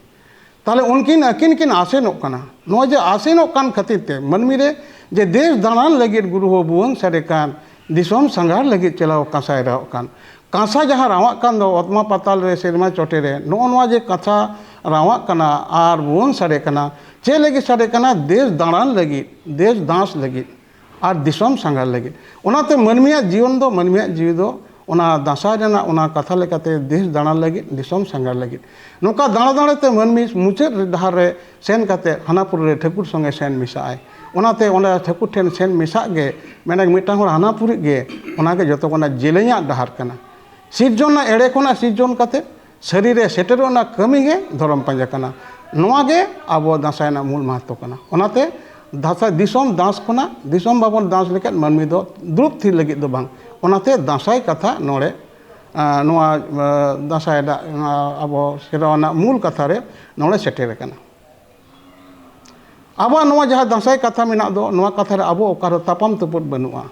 ᱛᱟᱦᱞᱮ ᱩᱱᱠᱤᱱ ᱟᱹᱠᱤᱱ ᱠᱤᱱ ᱟᱥᱮᱱᱚᱜ ᱠᱟᱱᱟ᱾ ᱱᱚᱜᱼᱚᱭ ᱡᱮ ᱟᱥᱮᱱᱚᱜ ᱠᱟᱱ ᱠᱷᱟᱹᱛᱤᱨ ᱛᱮ ᱢᱟᱹᱱᱢᱤ ᱨᱮ ᱡᱮ ᱫᱮᱥ ᱫᱟᱬᱟᱱ ᱞᱟᱹᱜᱤᱫ ᱜᱩᱨᱩ ᱦᱚᱸ ᱵᱷᱩᱣᱟᱹᱝ ᱥᱟᱰᱮ ᱠᱟᱱ, ᱫᱤᱥᱚᱢ ᱥᱟᱸᱜᱷᱟᱨ ᱞᱟᱹᱜᱤᱫ ᱪᱮᱞᱟ ᱦᱚᱸ ᱠᱟᱸᱥᱟᱭ ᱨᱟᱣᱟᱜ ᱠᱟᱱ᱾ ᱠᱟᱸᱥᱟ ᱡᱟᱦᱟᱸ ᱨᱟᱣᱟᱜ ᱠᱟᱱ ᱫᱚ ᱚᱛᱢᱟ ᱯᱟᱛᱟᱞ ᱨᱮ, ᱥᱮᱨᱢᱟ ᱪᱚᱴᱮ ᱨᱮ, ᱱᱚᱜᱼᱚ ᱱᱚᱣᱟ ᱡᱮ ᱠᱟᱸᱥᱟ ᱨᱟᱣᱟᱜ ᱠᱟᱱᱟ ᱟᱨ ᱵᱷᱩᱣᱟᱹᱝ ᱥᱟᱰᱮ ᱠᱟᱱᱟ, ᱪᱮᱫ ᱞᱟᱹᱜᱤᱫ ᱥᱟᱰᱮ ᱠᱟᱱᱟ? ᱫᱮᱥ ᱫᱟᱬᱟᱱ ᱞᱟᱹᱜᱤᱫ, ᱫᱮᱥ ᱫᱟᱸᱥ ᱞᱟᱹᱜᱤᱫ᱾ ᱟᱨ ᱫᱤᱥᱚᱢ ᱥᱟᱸᱜᱷᱟᱨ ᱞᱟᱹᱜᱤᱫ᱾ ᱚᱱᱟᱛᱮ ᱢᱟᱹᱱᱢᱤᱭᱟᱜ ᱡᱤᱭᱚᱱ ᱫᱚ, ᱢᱟᱹᱱᱢᱤᱭᱟᱜ ᱡᱤᱣᱤ ᱫᱚ ᱚᱱᱟ ᱫᱟᱸᱥᱟᱭ ᱨᱮᱱᱟᱜ ᱚᱱᱟ ᱠᱟᱛᱷᱟ ᱞᱮᱠᱟᱛᱮ ᱫᱮᱥ ᱫᱟᱬᱟᱱ ᱞᱟᱹᱜᱤᱫ, ᱫᱤᱥᱚᱢ ᱥᱟᱸᱜᱷᱟᱨ ᱞᱟᱹᱜᱤᱫ᱾ ᱱᱚᱝᱠᱟ ᱫᱟᱬᱟ ᱫᱟᱬᱟ ᱛᱮ ᱢᱟᱹᱱᱢᱤ ᱢᱩᱪᱟᱹᱫ ᱰᱟᱦᱟᱨ ᱨᱮ ᱥᱮᱱ ᱠᱟᱛᱮ ᱦᱟᱱᱟᱯᱩᱨᱤ ᱨᱮ ᱴᱷᱟᱹᱠᱩᱨ ᱥᱚᱸᱜᱮ ᱥᱮᱱ ᱢᱮᱥᱟᱜ ᱟᱭ᱾ ᱚᱱᱟᱛᱮ ᱚᱸᱰᱮ ᱴᱷᱟᱹᱠᱩᱨ ᱴᱷᱮᱱ ᱥᱮᱱ ᱢᱮᱥᱟᱜ ᱜᱮ ᱢᱮᱱᱟ ᱢᱤᱫᱴᱟᱝ ᱦᱚᱲ ᱦᱟᱱᱟᱯᱩᱨᱤ ᱜᱮ, ᱚᱱᱟᱜᱮ ᱡᱚᱛᱚ ᱠᱷᱚᱱᱟᱜ ᱡᱮᱞᱮᱧᱟᱜ ᱰᱟᱦᱟᱨ ᱠᱟᱱᱟ᱾ ᱥᱤᱨᱡᱚᱱ ᱨᱮᱱᱟᱜ ᱮᱲᱮ ᱠᱷᱚᱱᱟᱜ ᱥᱤᱨᱡᱚᱱ ᱠᱟᱛᱮ ᱥᱟᱹᱨᱤ ᱨᱮ ᱥᱮᱴᱮᱨᱚᱜ ᱨᱮᱱᱟᱜ ᱠᱟᱹᱢᱤ ᱜᱮ ᱫᱷᱚᱨᱚᱢ ᱯᱟᱸᱡᱟ ᱠᱟᱱᱟ᱾ ᱱᱚᱣᱟ ᱜᱮ ᱟᱵᱚ ᱫᱟᱸᱥᱟᱭ ᱨᱮᱱᱟᱜ ᱢᱩᱞ ᱢᱟᱦᱟᱛᱛᱚ ᱠᱟᱱᱟ᱾ ᱚᱱᱟᱛᱮ ᱫᱟᱸᱥᱟᱭ, ᱫᱤᱥᱚᱢ ᱫᱟᱸᱥ ᱠᱷᱚᱱᱟᱜ, ᱫᱤᱥᱚᱢ ᱵᱟᱵᱚᱱ ᱫᱟᱸᱥ ᱞᱮᱠᱷᱟᱱ ᱢᱟᱹᱱᱢᱤ ᱫᱚ ᱫᱩᱲᱩᱵ ᱛᱷᱤᱨ ᱞᱟᱹᱜᱤᱫ ᱫᱚ ᱵᱟᱝ᱾ ᱚᱱᱟᱛᱮ ᱫᱟᱸᱥᱟᱭ ᱠᱟᱛᱷᱟ ᱱᱚᱰᱮ, ᱟᱸ, ᱱᱚᱣᱟ, ᱟᱸ, ᱫᱟᱸᱥᱟᱭ ᱨᱮᱱᱟᱜ, ᱟᱸ, ᱟᱵᱚ ᱥᱮᱨᱣᱟ ᱨᱮᱱᱟᱜ ᱢᱩᱞ ᱠᱟᱛᱷᱟ ᱨᱮ ᱱᱚᱰᱮ ᱥᱮᱴᱮᱨ ᱟᱠᱟᱱᱟ᱾ ᱟᱵᱚᱣᱟᱜ ᱱᱚᱣᱟ ᱡᱟᱦᱟᱸ ᱫᱟᱸᱥᱟᱭ ᱠᱟᱛᱷᱟ ᱢᱮᱱᱟᱜ ᱫᱚ, ᱱᱚᱣᱟ ᱠᱟᱛᱷᱟ ᱨᱮ ᱟᱵᱚ ᱚᱠᱟ ᱨᱮᱦᱚᱸ ᱛᱟᱯᱟᱢ ᱛᱩᱯᱩᱫ ᱵᱟᱹᱱᱩᱜᱼᱟ᱾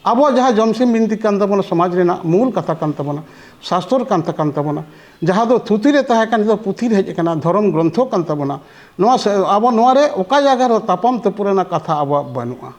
ᱟᱵᱚᱣᱟᱜ ᱡᱟᱦᱟᱸ ᱡᱚᱢᱥᱤᱢ ᱵᱤᱱᱛᱤ ᱠᱟᱱ ᱛᱟᱵᱚᱱᱟ, ᱥᱚᱢᱟᱡᱽ ᱨᱮᱱᱟᱜ ᱢᱩᱞ ᱠᱟᱛᱷᱟ ᱠᱟᱱ ᱛᱟᱵᱚᱱᱟ, ᱥᱟᱥᱛᱚᱨ ᱠᱟᱱ ᱛᱟᱠᱟᱱ ᱛᱟᱵᱚᱱᱟ, ᱡᱟᱦᱟᱸ ᱫᱚ ᱛᱷᱩᱛᱤ ᱨᱮ ᱛᱟᱦᱮᱸ ᱠᱟᱱ, ᱱᱤᱛᱚᱜ ᱯᱩᱛᱷᱤ ᱨᱮ ᱦᱮᱡ ᱟᱠᱟᱱᱟ, ᱫᱷᱚᱨᱚᱢ ᱜᱨᱚᱱᱛᱷᱚ ᱠᱟᱱ ᱛᱟᱵᱚᱱᱟ, ᱱᱚᱣᱟ ᱥᱮ-, ᱟᱵᱚ ᱱᱚᱣᱟ ᱨᱮ ᱚᱠᱟ ᱡᱟᱭᱜᱟ ᱨᱮᱦᱚᱸ ᱛᱟᱯᱟᱢ ᱛᱩᱯᱩᱫ ᱨᱮᱱᱟᱜ ᱠᱟᱛᱷᱟ ᱟᱵᱚᱣᱟᱜ ᱵᱟᱹᱱᱩᱜᱼᱟ᱾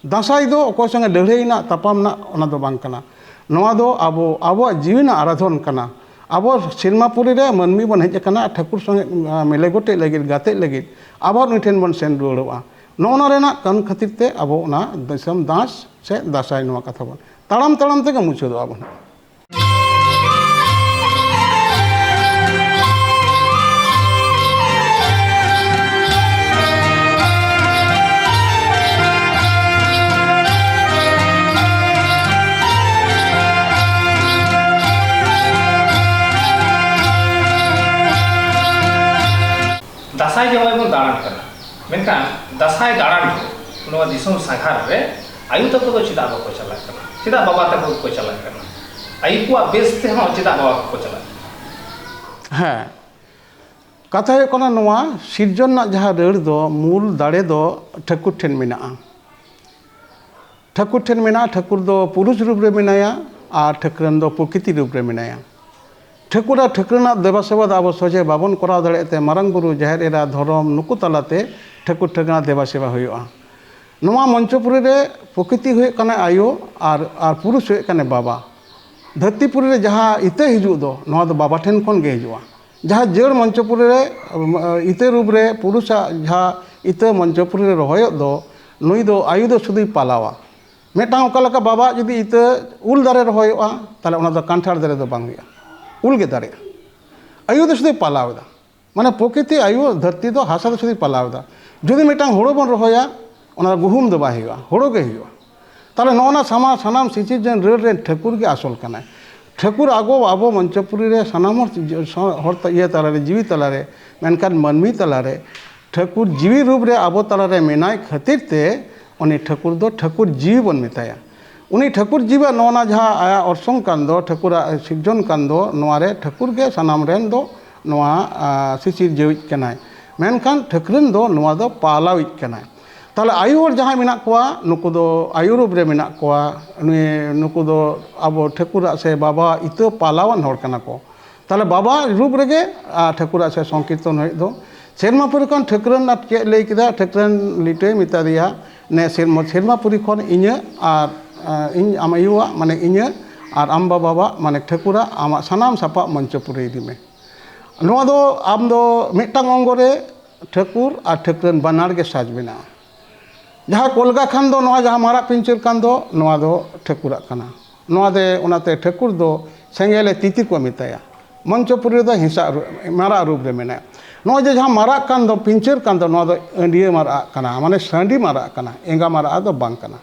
ᱫᱟᱸᱥᱟᱭ ᱫᱚ ᱚᱠᱚᱭ ᱥᱚᱸᱜᱮ ᱞᱟᱹᱲᱦᱟᱹᱭ ᱨᱮᱱᱟᱜ, ᱛᱟᱯᱟᱢ ᱨᱮᱱᱟᱜ, ᱚᱱᱟ ᱫᱚ ᱵᱟᱝ ᱠᱟᱱᱟ᱾ ᱱᱚᱣᱟ ᱫᱚ ᱟᱵᱚ, ᱟᱵᱚᱣᱟᱜ ᱡᱤᱣᱤ ᱨᱮᱱᱟᱜ ᱟᱨᱟᱫᱷᱚᱱ ᱠᱟᱱᱟ᱾ ᱟᱵᱚ ᱥᱮᱨᱢᱟ ᱯᱩᱨᱤ ᱨᱮ ᱢᱟᱹᱱᱢᱤ ᱵᱚᱱ ᱦᱮᱡ ᱟᱠᱟᱱᱟ ᱴᱷᱟᱹᱠᱩᱨ ᱥᱚᱸᱜᱮ, ᱟᱸ, ᱢᱤᱞᱮ ᱜᱚᱴᱮᱡ ᱞᱟᱹᱜᱤᱫ, ᱜᱟᱛᱮᱜ ᱞᱟᱹᱜᱤᱫ, ᱟᱵᱟᱨ ᱩᱱᱤ ᱴᱷᱮᱱ ᱵᱚᱱ ᱥᱮᱱ ᱨᱩᱣᱟᱹᱲᱚᱜᱼᱟ᱾ ᱱᱚᱜᱼᱚ ᱱᱚᱣᱟ ᱨᱮᱱᱟᱜ ᱠᱟᱨᱚᱱ ᱠᱷᱟᱹᱛᱤᱨ ᱛᱮ ᱟᱵᱚ ᱚᱱᱟ ᱫᱤᱥᱚᱢ ᱫᱟᱸᱥ ᱥᱮ ᱫᱟᱸᱥᱟᱭ ᱱᱚᱣᱟ ᱠᱟᱛᱷᱟ ᱵᱚᱱ ᱛᱟᱲᱟᱢ ᱛᱟᱲᱟᱢ ᱛᱮᱜᱮ ᱢᱩᱪᱟᱹᱫᱚᱜᱼᱟ ᱵᱚᱱ᱾ ᱫᱟᱸᱥᱟᱭ ᱡᱮ ᱱᱚᱜᱼᱚᱭ ᱵᱚᱱ ᱫᱟᱬᱟᱱ ᱠᱟᱱᱟ, ᱢᱮᱱᱠᱷᱟᱱ ᱫᱟᱸᱥᱟᱭ ᱫᱟᱬᱟᱱ ᱨᱮ ᱱᱚᱣᱟ ᱫᱤᱥᱚᱢ ᱥᱟᱸᱜᱷᱟᱨ ᱨᱮ ᱟᱭᱳ ᱛᱟᱠᱚ ᱫᱚ ᱪᱮᱫᱟᱜ ᱵᱟᱠᱚ ᱪᱟᱞᱟᱜ ᱠᱟᱱᱟ? ᱪᱮᱫᱟᱜ ᱵᱟᱵᱟ ᱛᱟᱠᱚ ᱜᱮᱠᱚ ᱪᱟᱞᱟᱜ ᱠᱟᱱᱟ? ᱟᱭᱳ ᱠᱚᱣᱟᱜ ᱵᱮᱥ ᱛᱮᱦᱚᱸ ᱪᱮᱫᱟᱜ ᱵᱟᱵᱟ ᱠᱚᱠᱚ ᱪᱟᱞᱟᱜ ᱠᱟᱱᱟ? ᱦᱮᱸ, ᱠᱟᱛᱷᱟ ᱦᱩᱭᱩᱜ ᱠᱟᱱᱟ ᱱᱚᱣᱟ, ᱥᱤᱨᱡᱚᱱ ᱨᱮᱱᱟᱜ ᱡᱟᱦᱟᱸ ᱨᱟᱹᱲ ᱫᱚ, ᱢᱩᱞ ᱫᱟᱲᱮ ᱫᱚ ᱴᱷᱟᱹᱠᱩᱨ ᱴᱷᱮᱱ ᱢᱮᱱᱟᱜᱼᱟ᱾ ᱴᱷᱟᱹᱠᱩᱨ ᱴᱷᱮᱱ ᱢᱮᱱᱟᱜᱼᱟ, ᱴᱷᱟᱹᱠᱩᱨ ᱫᱚ ᱯᱩᱨᱩᱥ ᱨᱩᱯ ᱨᱮ ᱢᱮᱱᱟᱭᱟ ᱟᱨ ᱴᱷᱟᱹᱠᱨᱟᱹᱱ ᱫᱚ ᱯᱨᱚᱠᱨᱤᱛᱤ ᱨᱩᱯ ᱨᱮ ᱢᱮᱱᱟᱭᱟ᱾ ᱴᱷᱟᱹᱠᱩᱨ ᱟᱨ ᱴᱷᱟᱹᱠᱨᱟᱹᱱᱟᱜ ᱫᱮᱵᱟ ᱥᱮᱵᱟ ᱫᱚ ᱟᱵᱚ ᱥᱚᱡᱷᱮ ᱵᱟᱵᱚᱱ ᱠᱚᱨᱟᱣ ᱫᱟᱲᱮᱭᱟᱜ ᱛᱮ, ᱢᱟᱨᱟᱝ ᱵᱩᱨᱩ, ᱡᱟᱦᱮᱨ ᱮᱨᱟ, ᱫᱷᱚᱨᱚᱢ, ᱱᱩᱠᱩ ᱛᱟᱞᱟᱛᱮ ᱴᱷᱟᱹᱠᱩᱨ ᱴᱷᱟᱹᱠᱨᱟᱹᱱᱟᱜ ᱫᱮᱵᱟ ᱥᱮᱵᱟ ᱦᱩᱭᱩᱜᱼᱟ᱾ ᱱᱚᱣᱟ ᱢᱚᱧᱪᱚᱯᱩᱨᱤ ᱨᱮ ᱯᱨᱚᱠᱨᱤᱛᱤ ᱦᱩᱭᱩᱜ ᱠᱟᱱᱟ ᱟᱭᱳ ᱟᱨ, ᱟᱨ ᱯᱩᱨᱩᱥ ᱦᱩᱭᱩᱜ ᱠᱟᱱᱟ ᱵᱟᱵᱟ᱾ ᱫᱷᱟᱹᱨᱛᱤᱯᱩᱨᱤ ᱨᱮ ᱡᱟᱦᱟᱸ ᱤᱛᱟᱹ ᱦᱤᱡᱩᱜ ᱫᱚ, ᱱᱚᱣᱟ ᱫᱚ ᱵᱟᱵᱟ ᱴᱷᱮᱱ ᱠᱷᱚᱱ ᱜᱮ ᱦᱤᱡᱩᱜᱼᱟ᱾ ᱡᱟᱦᱟᱸ ᱡᱟᱹᱲ ᱢᱚᱧᱪᱚᱯᱩᱨᱤ ᱨᱮ, ᱩᱢ, ᱤᱛᱟᱹ ᱨᱩᱯ ᱨᱮ ᱯᱩᱨᱩᱥᱟᱜ ᱡᱟᱦᱟᱸ ᱤᱛᱟᱹ ᱢᱚᱧᱪᱚᱯᱩᱨᱤ ᱨᱮ ᱨᱚᱦᱚᱭᱚᱜ ᱫᱚ, ᱱᱩᱭ ᱫᱚ ᱟᱭᱳ ᱫᱚ ᱥᱩᱫᱷᱩᱭ ᱯᱟᱞᱟᱣᱟ᱾ ᱢᱤᱫᱴᱟᱝ ᱚᱠᱟ ᱞᱮᱠᱟ ᱵᱟᱵᱟᱣᱟᱜ ᱡᱩᱫᱤ ᱤᱛᱟᱹ ᱩᱞ ᱫᱟᱨᱮ ᱨᱚᱦᱚᱭᱚᱜᱼᱟ, ᱛᱟᱦᱚᱞᱮ ᱚᱱᱟ ᱫᱚ ᱠᱟᱱᱴᱷᱟᱲ ᱫᱟᱨᱮ ᱫᱚ ᱵᱟᱝ ᱦᱩᱭᱩᱜᱼᱟ, ᱩᱞ ᱜᱮ ᱫᱟᱨᱮᱜᱼᱟ᱾ ᱟᱭᱳ ᱫᱚ ᱥᱩᱫᱷᱩᱭ ᱯᱟᱞᱟᱣ ᱮᱫᱟ᱾ ᱢᱟᱱᱮ ᱯᱨᱚᱠᱨᱤᱛᱤ ᱟᱭᱳ ᱫᱷᱟᱹᱨᱛᱤ ᱫᱚ ᱦᱟᱥᱟ ᱫᱚ ᱥᱩᱫᱷᱩᱭ ᱯᱟᱞᱟᱣ ᱮᱫᱟ᱾ ᱡᱩᱫᱤ ᱢᱤᱫᱴᱟᱝ ᱦᱳᱲᱳ ᱵᱚᱱ ᱨᱚᱦᱚᱭᱟ, ᱚᱱᱟ ᱫᱚ ᱜᱩᱦᱩᱢ ᱫᱚ ᱵᱟᱭ ᱦᱩᱭᱩᱜᱼᱟ, ᱦᱳᱲᱳ ᱜᱮ ᱦᱩᱭᱩᱜᱼᱟ᱾ ᱛᱟᱦᱚᱞᱮ ᱱᱚᱜᱼᱚ ᱱᱟ ᱥᱟᱢᱟ-, ᱥᱟᱱᱟᱢ ᱥᱤᱥᱤᱨᱡᱚᱱ ᱨᱟᱹᱲ ᱨᱮᱱ ᱴᱷᱟᱹᱠᱩᱨ ᱜᱮ ᱟᱥᱚᱞ ᱠᱟᱱᱟᱭ᱾ ᱴᱷᱟᱹᱠᱩᱨ ᱟᱵᱚ, ᱟᱵᱚ ᱢᱚᱧᱪᱚᱯᱩᱨᱤ ᱨᱮ ᱥᱟᱱᱟᱢ ᱦᱚᱲ, ᱦᱚᱲ ᱤᱭᱟᱹ ᱛᱟᱞᱟᱨᱮ, ᱡᱤᱣᱤ ᱛᱟᱞᱟᱨᱮ, ᱢᱮᱱᱠᱷᱟᱱ ᱢᱟᱹᱱᱢᱤ ᱛᱟᱞᱟᱨᱮ ᱴᱷᱟᱹᱠᱩᱨ ᱡᱤᱣᱤ ᱨᱩᱯ ᱨᱮ ᱟᱵᱚ ᱛᱟᱞᱟᱨᱮ ᱢᱮᱱᱟᱭ ᱠᱷᱟᱹᱛᱤᱨ ᱛᱮ ᱩᱱᱤ ᱴᱷᱟᱹᱠᱩᱨ ᱫᱚ ᱴᱷᱟᱹᱠᱩᱨ ᱡᱤᱣᱤ ᱵᱚᱱ ᱢᱮᱛᱟᱭᱟ᱾ ᱩᱱᱤ ᱴᱷᱟᱹᱠᱩᱨ ᱡᱤᱣᱤᱭᱟᱜ ᱱᱚᱜᱼᱚ ᱱᱟ ᱡᱟᱦᱟᱸ ᱟᱭᱟᱜ ᱚᱨᱥᱚᱝ ᱠᱟᱱ ᱫᱚ, ᱴᱷᱟᱹᱠᱩᱨᱟᱜ ᱥᱤᱨᱡᱚᱱ ᱠᱟᱱ ᱫᱚ, ᱱᱚᱣᱟ ᱨᱮ ᱴᱷᱟᱹᱠᱩᱨ ᱜᱮ ᱥᱟᱱᱟᱢ ᱨᱮᱱ ᱫᱚ ᱱᱚᱣᱟ, ᱟ, ᱥᱤᱥᱤᱨᱡᱟᱹᱣᱤᱡ ᱠᱟᱱᱟᱭ᱾ ᱢᱮᱱᱠᱷᱟᱱ ᱴᱷᱟᱹᱠᱨᱟᱹᱱ ᱫᱚ ᱱᱚᱣᱟ ᱫᱚ ᱯᱟᱞᱟᱣᱤᱡ ᱠᱟᱱᱟᱭ᱾ ᱛᱟᱦᱚᱞᱮ ᱟᱭᱳ ᱦᱚᱲ ᱡᱟᱦᱟᱸᱭ ᱢᱮᱱᱟᱜ ᱠᱚᱣᱟ, ᱱᱩᱠᱩ ᱫᱚ ᱟᱭᱳ ᱨᱩᱯ ᱨᱮ ᱢᱮᱱᱟᱜ ᱠᱚᱣᱟ᱾ ᱱᱩᱭ, ᱱᱩᱠᱩ ᱫᱚ ᱟᱵᱚ ᱴᱷᱟᱹᱠᱩᱨᱟᱜ ᱥᱮ ᱵᱟᱵᱟᱣᱟᱜ ᱤᱛᱟᱹ ᱯᱟᱞᱟᱣᱟᱱ ᱦᱚᱲ ᱠᱟᱱᱟ ᱠᱚ᱾ ᱛᱟᱦᱚᱞᱮ ᱵᱟᱵᱟ ᱨᱩᱯ ᱨᱮᱜᱮ, ᱟ, ᱴᱷᱟᱹᱠᱩᱨᱟᱜ ᱥᱮ ᱥᱚᱝᱠᱤᱨᱛᱚᱱ ᱦᱩᱭᱩᱜ ᱫᱚ᱾ ᱥᱮᱨᱢᱟ ᱯᱩᱨᱤ ᱠᱷᱚᱱ ᱴᱷᱟᱹᱠᱨᱟᱹᱱ ᱟᱨ ᱪᱮᱫ ᱞᱟᱹᱭ ᱠᱮᱫᱟ, ᱴᱷᱟᱹᱠᱨᱟᱹᱱ ᱞᱤᱴᱟᱹᱭ ᱢᱮᱛᱟ ᱫᱮᱭᱟ, ᱱᱮ ᱥᱮᱨᱢᱟ, ᱥᱮᱨᱢᱟ ᱯᱩᱨᱤ ᱠᱷᱚᱱ ᱤᱧᱟᱹᱜ ᱟᱨ, ᱟ, ᱤᱧ ᱟᱢ ᱟᱭᱳᱣᱟᱜ, ᱢᱟᱱᱮ ᱤᱧᱟᱹᱜ ᱟᱨ ᱟᱢ ᱵᱟᱵᱟᱣᱟᱜ, ᱢᱟᱱᱮ ᱴᱷᱟᱹᱠᱩᱨᱟᱜ ᱟᱢᱟᱜ ᱥᱟᱱᱟᱢ ᱥᱟᱯᱟᱵ ᱢᱚᱧᱪᱚᱯᱩᱨᱤ ᱤᱫᱤ ᱢᱮ᱾ ᱱᱚᱣᱟ ᱫᱚ ᱟᱢ ᱫᱚ ᱢᱤᱫᱴᱟᱝ ᱚᱝᱜᱚ ᱨᱮ ᱴᱷᱟᱹᱠᱩᱨ ᱟᱨ ᱴᱷᱟᱹᱠᱨᱟᱹᱱ ᱵᱟᱱᱟᱨ ᱜᱮ ᱥᱟᱡᱽ ᱢᱮᱱᱟᱜᱼᱟ᱾ ᱡᱟᱦᱟᱸ ᱠᱚᱞᱜᱟ ᱠᱷᱟᱱ ᱫᱚ ᱱᱚᱣᱟ ᱡᱟᱦᱟᱸ ᱢᱟᱨᱟᱜ ᱯᱤᱧᱪᱟᱹᱨ ᱠᱟᱱ ᱫᱚ, ᱱᱚᱣᱟ ᱫᱚ ᱴᱷᱟᱹᱠᱩᱨᱟᱜ ᱠᱟᱱᱟ᱾ ᱱᱚᱣᱟ ᱫᱮ, ᱚᱱᱟᱛᱮ ᱴᱷᱟᱹᱠᱩᱨ ᱫᱚ ᱥᱮᱸᱜᱮᱞᱮ ᱛᱤᱛᱤ ᱠᱚ ᱢᱮᱛᱟᱭᱟ᱾ ᱢᱚᱧᱪᱚᱯᱩᱨᱤ ᱨᱮᱫᱚ ᱦᱮᱸᱥᱟᱜ ᱨᱩ-, ᱢᱟᱨᱟᱜ ᱨᱩᱯ ᱨᱮ ᱢᱮᱱᱟᱭᱟ᱾ ᱱᱚᱜᱼᱚᱭ ᱡᱮ ᱡᱟᱦᱟᱸ ᱢᱟᱨᱟᱜ ᱠᱟᱱ ᱫᱚ, ᱯᱤᱧᱪᱟᱹᱨ ᱠᱟᱱ ᱫᱚ, ᱱᱚᱣᱟ ᱫᱚ ᱟᱹᱰᱭᱟᱹ ᱢᱟᱨᱟᱜ ᱠᱟᱱᱟ, ᱢᱟᱱᱮ ᱥᱟᱺᱰᱤ ᱢᱟᱨᱟᱜ ᱠᱟᱱᱟ, ᱮᱸᱜᱟ ᱢᱟᱨᱟᱜ ᱫᱚ ᱵᱟᱝ ᱠᱟᱱᱟ᱾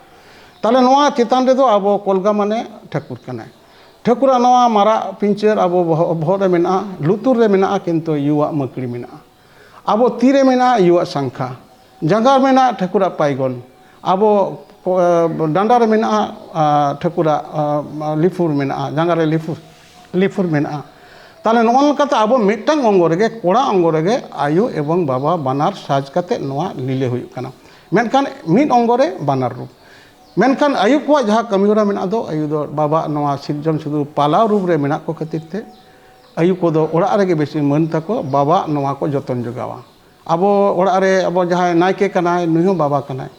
ᱛᱟᱦᱚᱞᱮ ᱱᱚᱣᱟ ᱪᱮᱛᱟᱱ ᱨᱮᱫᱚ ᱟᱵᱚ ᱠᱚᱞᱜᱟ ᱢᱟᱱᱮ ᱴᱷᱟᱹᱠᱩᱨ ᱠᱟᱱᱟᱭ᱾ ᱴᱷᱟᱹᱠᱩᱨᱟᱜ ᱱᱚᱣᱟ ᱢᱟᱨᱟᱜ ᱯᱤᱧᱪᱟᱹᱨ ᱟᱵᱚ ᱵᱚᱦᱚᱜ, ᱵᱚᱦᱚᱜ ᱨᱮ ᱢᱮᱱᱟᱜᱼᱟ, ᱞᱩᱛᱩᱨ ᱨᱮ ᱢᱮᱱᱟᱜᱼᱟ, ᱠᱤᱱᱛᱩ ᱭᱩᱣᱟᱜ ᱢᱟᱹᱠᱲᱤ ᱢᱮᱱᱟᱜᱼᱟ᱾ ᱟᱵᱚ ᱛᱤ ᱨᱮ ᱢᱮᱱᱟᱜᱼᱟ ᱭᱩᱣᱟᱜ ᱥᱟᱝᱠᱷᱟ, ᱡᱟᱸᱜᱟ ᱨᱮ ᱢᱮᱱᱟᱜᱼᱟ ᱴᱷᱟᱹᱠᱩᱨᱟᱜ ᱯᱟᱭᱜᱚᱱ, ᱟᱵᱚ ᱯᱚ-, ᱰᱟᱸᱰᱟ ᱨᱮ ᱢᱮᱱᱟᱜᱼᱟ, ᱟ, ᱴᱷᱟᱹᱠᱩᱨᱟᱜ, ᱟ, ᱞᱤᱯᱷᱩᱨ ᱢᱮᱱᱟᱜᱼᱟ, ᱡᱟᱸᱜᱟ ᱨᱮ ᱞᱤᱯᱷᱩᱨ, ᱞᱤᱯᱷᱩᱨ ᱢᱮᱱᱟᱜᱼᱟ᱾ ᱛᱟᱦᱚᱞᱮ ᱱᱚᱜᱼᱚ ᱱᱚᱝᱠᱟᱛᱮ ᱟᱵᱚ ᱢᱤᱫᱴᱟᱝ ᱚᱝᱜᱚ ᱨᱮᱜᱮ, ᱠᱚᱲᱟ ᱚᱝᱜᱚ ᱨᱮᱜᱮ ᱟᱭᱳ ᱮᱵᱚᱝ ᱵᱟᱵᱟ ᱵᱟᱱᱟᱨ ᱥᱟᱡᱽ ᱠᱟᱛᱮ ᱱᱚᱣᱟ ᱞᱤᱞᱟᱹ ᱦᱩᱭᱩᱜ ᱠᱟᱱᱟ᱾ ᱢᱮᱱᱠᱷᱟᱱ ᱢᱤᱫ ᱚᱝᱜᱚ ᱨᱮ ᱵᱟᱱᱟᱨ ᱨᱩᱯ᱾ ᱢᱮᱱᱠᱷᱟᱱ ᱟᱭᱳ ᱠᱚᱣᱟᱜ ᱡᱟᱦᱟᱸ ᱠᱟᱹᱢᱤᱦᱚᱨᱟ ᱢᱮᱱᱟᱜ ᱫᱚ, ᱟᱭᱳ ᱫᱚ ᱵᱟᱵᱟ ᱱᱚᱣᱟ ᱥᱤᱨᱡᱚᱱ ᱥᱩᱫᱷᱩ ᱯᱟᱞᱟᱣ ᱨᱩᱯ ᱨᱮ ᱢᱮᱱᱟᱜ ᱠᱚ ᱠᱷᱟᱹᱛᱤᱨ ᱛᱮ ᱟᱭᱳ ᱠᱚᱫᱚ ᱚᱲᱟᱜ ᱨᱮᱜᱮ ᱵᱮᱥᱤ ᱢᱟᱹᱱ ᱛᱟᱠᱚ, ᱵᱟᱵᱟ ᱱᱚᱣᱟ ᱠᱚ ᱡᱚᱛᱚᱱ ᱡᱚᱜᱟᱣᱟ᱾ ᱟᱵᱚ ᱚᱲᱟᱜ ᱨᱮ ᱟᱵᱚ ᱡᱟᱦᱟᱸᱭ ᱱᱟᱭᱠᱮ ᱠᱟᱱᱟᱭ, ᱱᱩᱭ ᱦᱚᱸ ᱵᱟᱵᱟ ᱠᱟᱱᱟᱭ᱾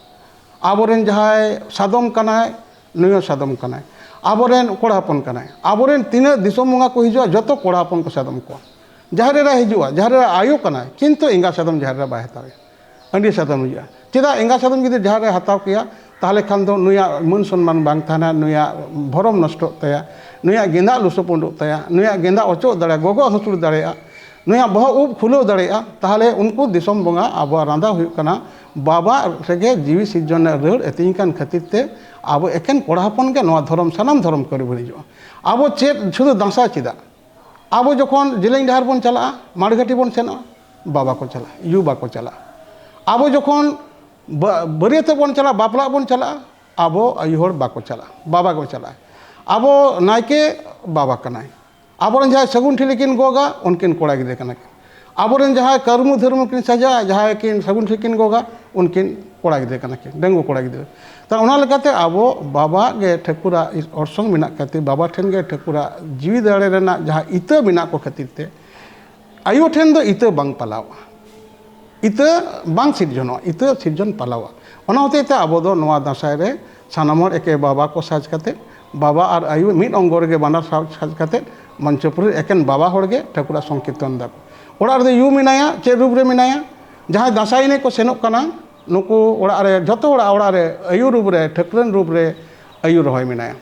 ᱟᱵᱚᱨᱮᱱ ᱡᱟᱦᱟᱸᱭ ᱥᱟᱫᱚᱢ ᱠᱟᱱᱟᱭ, ᱱᱩᱭ ᱦᱚᱸ ᱥᱟᱫᱚᱢ ᱠᱟᱱᱟᱭ᱾ ᱟᱵᱚᱨᱮᱱ ᱠᱚᱲᱟ ᱦᱚᱯᱚᱱ ᱠᱟᱱᱟᱭ᱾ ᱟᱵᱚᱨᱮᱱ ᱛᱤᱱᱟᱹᱜ ᱫᱤᱥᱚᱢ ᱵᱚᱸᱜᱟ ᱠᱚ ᱦᱤᱡᱩᱜᱼᱟ, ᱡᱚᱛᱚ ᱠᱚᱲᱟ ᱦᱚᱯᱚᱱ ᱠᱚ ᱥᱟᱫᱚᱢ ᱠᱚᱣᱟ᱾ ᱡᱟᱦᱮᱨ ᱮᱨᱟᱭ ᱦᱤᱡᱩᱜᱼᱟ, ᱡᱟᱦᱮᱨ ᱮᱨᱟ ᱟᱭᱳ ᱠᱟᱱᱟᱭ, ᱠᱤᱱᱛᱩ ᱮᱸᱜᱟ ᱥᱟᱫᱚᱢ ᱡᱟᱦᱮᱨ ᱮᱨᱟ ᱵᱟᱭ ᱦᱟᱛᱟᱣᱮᱭᱟ᱾ ᱟᱹᱰᱤ ᱥᱟᱫᱚᱢ ᱦᱩᱭᱩᱜᱼᱟ᱾ ᱪᱮᱫᱟᱜ? ᱮᱸᱜᱟ ᱥᱟᱫᱚᱢ ᱡᱩᱫᱤ ᱡᱟᱦᱟᱸ ᱨᱮ ᱦᱟᱛᱟᱣ ᱠᱮᱭᱟ, ᱛᱟᱦᱚᱞᱮ ᱠᱷᱟᱱ ᱫᱚ ᱱᱩᱭᱟᱜ ᱢᱟᱹᱱ ᱥᱚᱱᱢᱟᱱ ᱵᱟᱝ ᱛᱟᱦᱮᱱᱟ, ᱱᱩᱭᱟᱜ ᱵᱷᱚᱨᱚᱢ ᱱᱚᱥᱴᱚᱜ ᱛᱟᱭᱟ, ᱱᱩᱭᱟᱜ ᱜᱮᱸᱫᱟᱜ ᱞᱩᱥᱩᱯ ᱩᱰᱩᱠ ᱛᱟᱭᱟ, ᱱᱩᱭᱟᱜ ᱜᱮᱸᱫᱟᱜ ᱚᱪᱚᱜ ᱫᱟᱲᱮᱭᱟᱜᱼᱟ, ᱜᱚᱜᱚ ᱦᱟᱹᱥᱩᱨ ᱫᱟᱲᱮᱭᱟᱜᱼᱟ, ᱱᱩᱭᱟᱜ ᱵᱚᱦᱚᱜ ᱩᱵ ᱠᱷᱩᱞᱟᱹᱣ ᱫᱟᱲᱮᱭᱟᱜᱼᱟ᱾ ᱛᱟᱦᱚᱞᱮ ᱩᱱᱠᱩ ᱫᱤᱥᱚᱢ ᱵᱚᱸᱜᱟ ᱟᱵᱚᱣᱟᱜ ᱨᱟᱸᱫᱟ ᱦᱩᱭᱩᱜ ᱠᱟᱱᱟ, ᱵᱟᱵᱟ ᱨᱮᱜᱮ ᱡᱤᱣᱤ ᱥᱤᱨᱡᱚᱱ ᱨᱮᱱᱟᱜ ᱨᱟᱹᱲ ᱟᱹᱛᱤᱧ ᱠᱟᱱ ᱠᱷᱟᱹᱛᱤᱨ ᱛᱮ ᱟᱵᱚ ᱮᱠᱮᱱ ᱠᱚᱲᱟ ᱦᱚᱯᱚᱱ ᱜᱮ ᱱᱚᱣᱟ ᱫᱷᱚᱨᱚᱢ, ᱥᱟᱱᱟᱢ ᱫᱷᱚᱨᱚᱢ ᱠᱚᱨᱮ ᱵᱚᱱ ᱦᱤᱡᱩᱜᱼᱟ᱾ ᱟᱵᱚ ᱪᱮᱫ ᱥᱩᱫᱷᱩ ᱫᱟᱸᱥᱟᱭ ᱪᱮᱫᱟᱜ? ᱟᱵᱚ ᱡᱚᱠᱷᱚᱱ ᱡᱮᱞᱮᱧ ᱰᱟᱦᱟᱨ ᱵᱚᱱ ᱪᱟᱞᱟᱜᱼᱟ, ᱢᱟᱲᱜᱷᱟᱴᱤ ᱵᱚᱱ ᱥᱮᱱᱚᱜᱼᱟ, ᱵᱟᱵᱟ ᱠᱚ ᱪᱟᱞᱟᱜᱼᱟ, ᱭᱩ ᱵᱟᱠᱚ ᱪᱟᱞᱟᱜᱼᱟ᱾ ᱟᱵᱚ ᱡᱚᱠᱷᱚᱱ ᱵᱟ-, ᱵᱟᱹᱨᱭᱟᱹᱛᱚᱜ ᱵᱚᱱ ᱪᱟᱞᱟᱜᱼᱟ, ᱵᱟᱯᱞᱟᱜ ᱵᱚᱱ ᱪᱟᱞᱟᱜᱼᱟ, ᱟᱵᱚ ᱟᱭᱩ ᱦᱚᱲ ᱵᱟᱠᱚ ᱪᱟᱞᱟᱜᱼᱟ, ᱵᱟᱵᱟ ᱠᱚ ᱪᱟᱞᱟᱜᱼᱟ᱾ ᱟᱵᱚ ᱱᱟᱭᱠᱮ ᱵᱟᱵᱟ ᱠᱟᱱᱟᱭ᱾ ᱟᱵᱚᱨᱮᱱ ᱡᱟᱦᱟᱸᱭ ᱥᱟᱹᱜᱩᱱ ᱴᱷᱤᱞᱤ ᱠᱤᱱ ᱜᱚᱜᱟ, ᱩᱱᱠᱤᱱ ᱠᱚᱲᱟ ᱜᱤᱫᱽᱨᱟᱹ ᱠᱟᱱᱟ ᱠᱤᱱ᱾ ᱟᱵᱚᱨᱮᱱ ᱡᱟᱦᱟᱸᱭ ᱠᱟᱹᱨᱢᱩ ᱫᱷᱟᱹᱨᱢᱩ ᱠᱤᱱ ᱥᱟᱡᱟᱜᱼᱟ, ᱡᱟᱦᱟᱸᱭ ᱠᱤᱱ ᱥᱟᱹᱜᱩᱱ ᱴᱷᱤᱞᱤ ᱠᱤᱱ ᱜᱚᱜᱟ, ᱩᱱᱠᱤᱱ ᱠᱚᱲᱟ ᱜᱤᱫᱽᱨᱟᱹ ᱠᱟᱱᱟ ᱠᱤᱱ, ᱰᱟᱺᱜᱩᱣᱟᱹ ᱠᱚᱲᱟ ᱜᱤᱫᱽᱨᱟᱹ᱾ ᱛᱚ, ᱚᱱᱟ ᱞᱮᱠᱟᱛᱮ ᱟᱵᱚ ᱵᱟᱵᱟ ᱜᱮ ᱴᱷᱟᱹᱠᱩᱨᱟᱜ ᱚᱨᱥᱚᱝ ᱢᱮᱱᱟᱜ ᱠᱷᱟᱹᱛᱤᱨ, ᱵᱟᱵᱟ ᱴᱷᱮᱱ ᱜᱮ ᱴᱷᱟᱹᱠᱩᱨᱟᱜ ᱡᱤᱣᱤ ᱫᱟᱲᱮ ᱨᱮᱱᱟᱜ ᱡᱟᱦᱟᱸ ᱤᱛᱟᱹ ᱢᱮᱱᱟᱜ ᱠᱚ ᱠᱷᱟᱹᱛᱤᱨ ᱛᱮ, ᱟᱭᱳ ᱴᱷᱮᱱ ᱫᱚ ᱤᱛᱟᱹ ᱵᱟᱝ ᱯᱟᱞᱟᱣᱼᱟ, ᱤᱛᱟᱹ ᱵᱟᱝ ᱥᱤᱨᱡᱚᱱᱚᱜᱼᱟ, ᱤᱛᱟᱹ ᱥᱤᱨᱡᱚᱱ ᱯᱟᱞᱟᱣᱼᱟ᱾ ᱚᱱᱟ ᱦᱚᱛᱮᱡ ᱛᱮ ᱟᱵᱚ ᱫᱚ ᱱᱚᱣᱟ ᱫᱟᱸᱥᱟᱭ ᱨᱮ ᱥᱟᱱᱟᱢ ᱦᱚᱲ ᱮᱠᱮ ᱵᱟᱵᱟ ᱠᱚ ᱥᱟᱡᱽ ᱠᱟᱛᱮ, ᱵᱟᱵᱟ ᱟᱨ ᱟᱭᱳ ᱢᱤᱫ ᱚᱝᱜᱚ ᱨᱮᱜᱮ ᱵᱟᱱᱟᱨ ᱥᱟᱡᱽ, ᱥᱟᱡᱽ ᱠᱟᱛᱮ ᱢᱚᱧᱪᱚᱯᱩᱨᱤ ᱨᱮ ᱮᱠᱮᱱ ᱵᱟᱵᱟ ᱦᱚᱲ ᱜᱮ ᱴᱷᱟᱹᱠᱩᱨᱟᱜ ᱥᱚᱝᱠᱤᱨᱛᱚᱱ ᱫᱟᱠᱚ᱾ ᱚᱲᱟᱜ ᱨᱮᱫᱚ ᱭᱩ ᱢᱮᱱᱟᱭᱟ, ᱪᱮᱫ ᱨᱩᱯ ᱨᱮ ᱢᱮᱱᱟᱭᱟ? ᱡᱟᱦᱟᱸᱭ ᱫᱟᱸᱥᱟᱭ ᱮᱱᱮᱡ ᱠᱚ ᱥᱮᱱᱚᱜ ᱠᱟᱱᱟ, ᱱᱩᱠᱩ ᱚᱲᱟᱜ ᱨᱮ, ᱡᱷᱚᱛᱚ ᱚᱲᱟᱜ, ᱚᱲᱟᱜ ᱨᱮ ᱟᱭᱳ ᱨᱩᱯ ᱨᱮ, ᱴᱷᱟᱹᱠᱨᱟᱹᱱ ᱨᱩᱯ ᱨᱮ ᱟᱭᱳ ᱨᱚᱦᱚᱭ ᱢᱮᱱᱟᱭᱟ᱾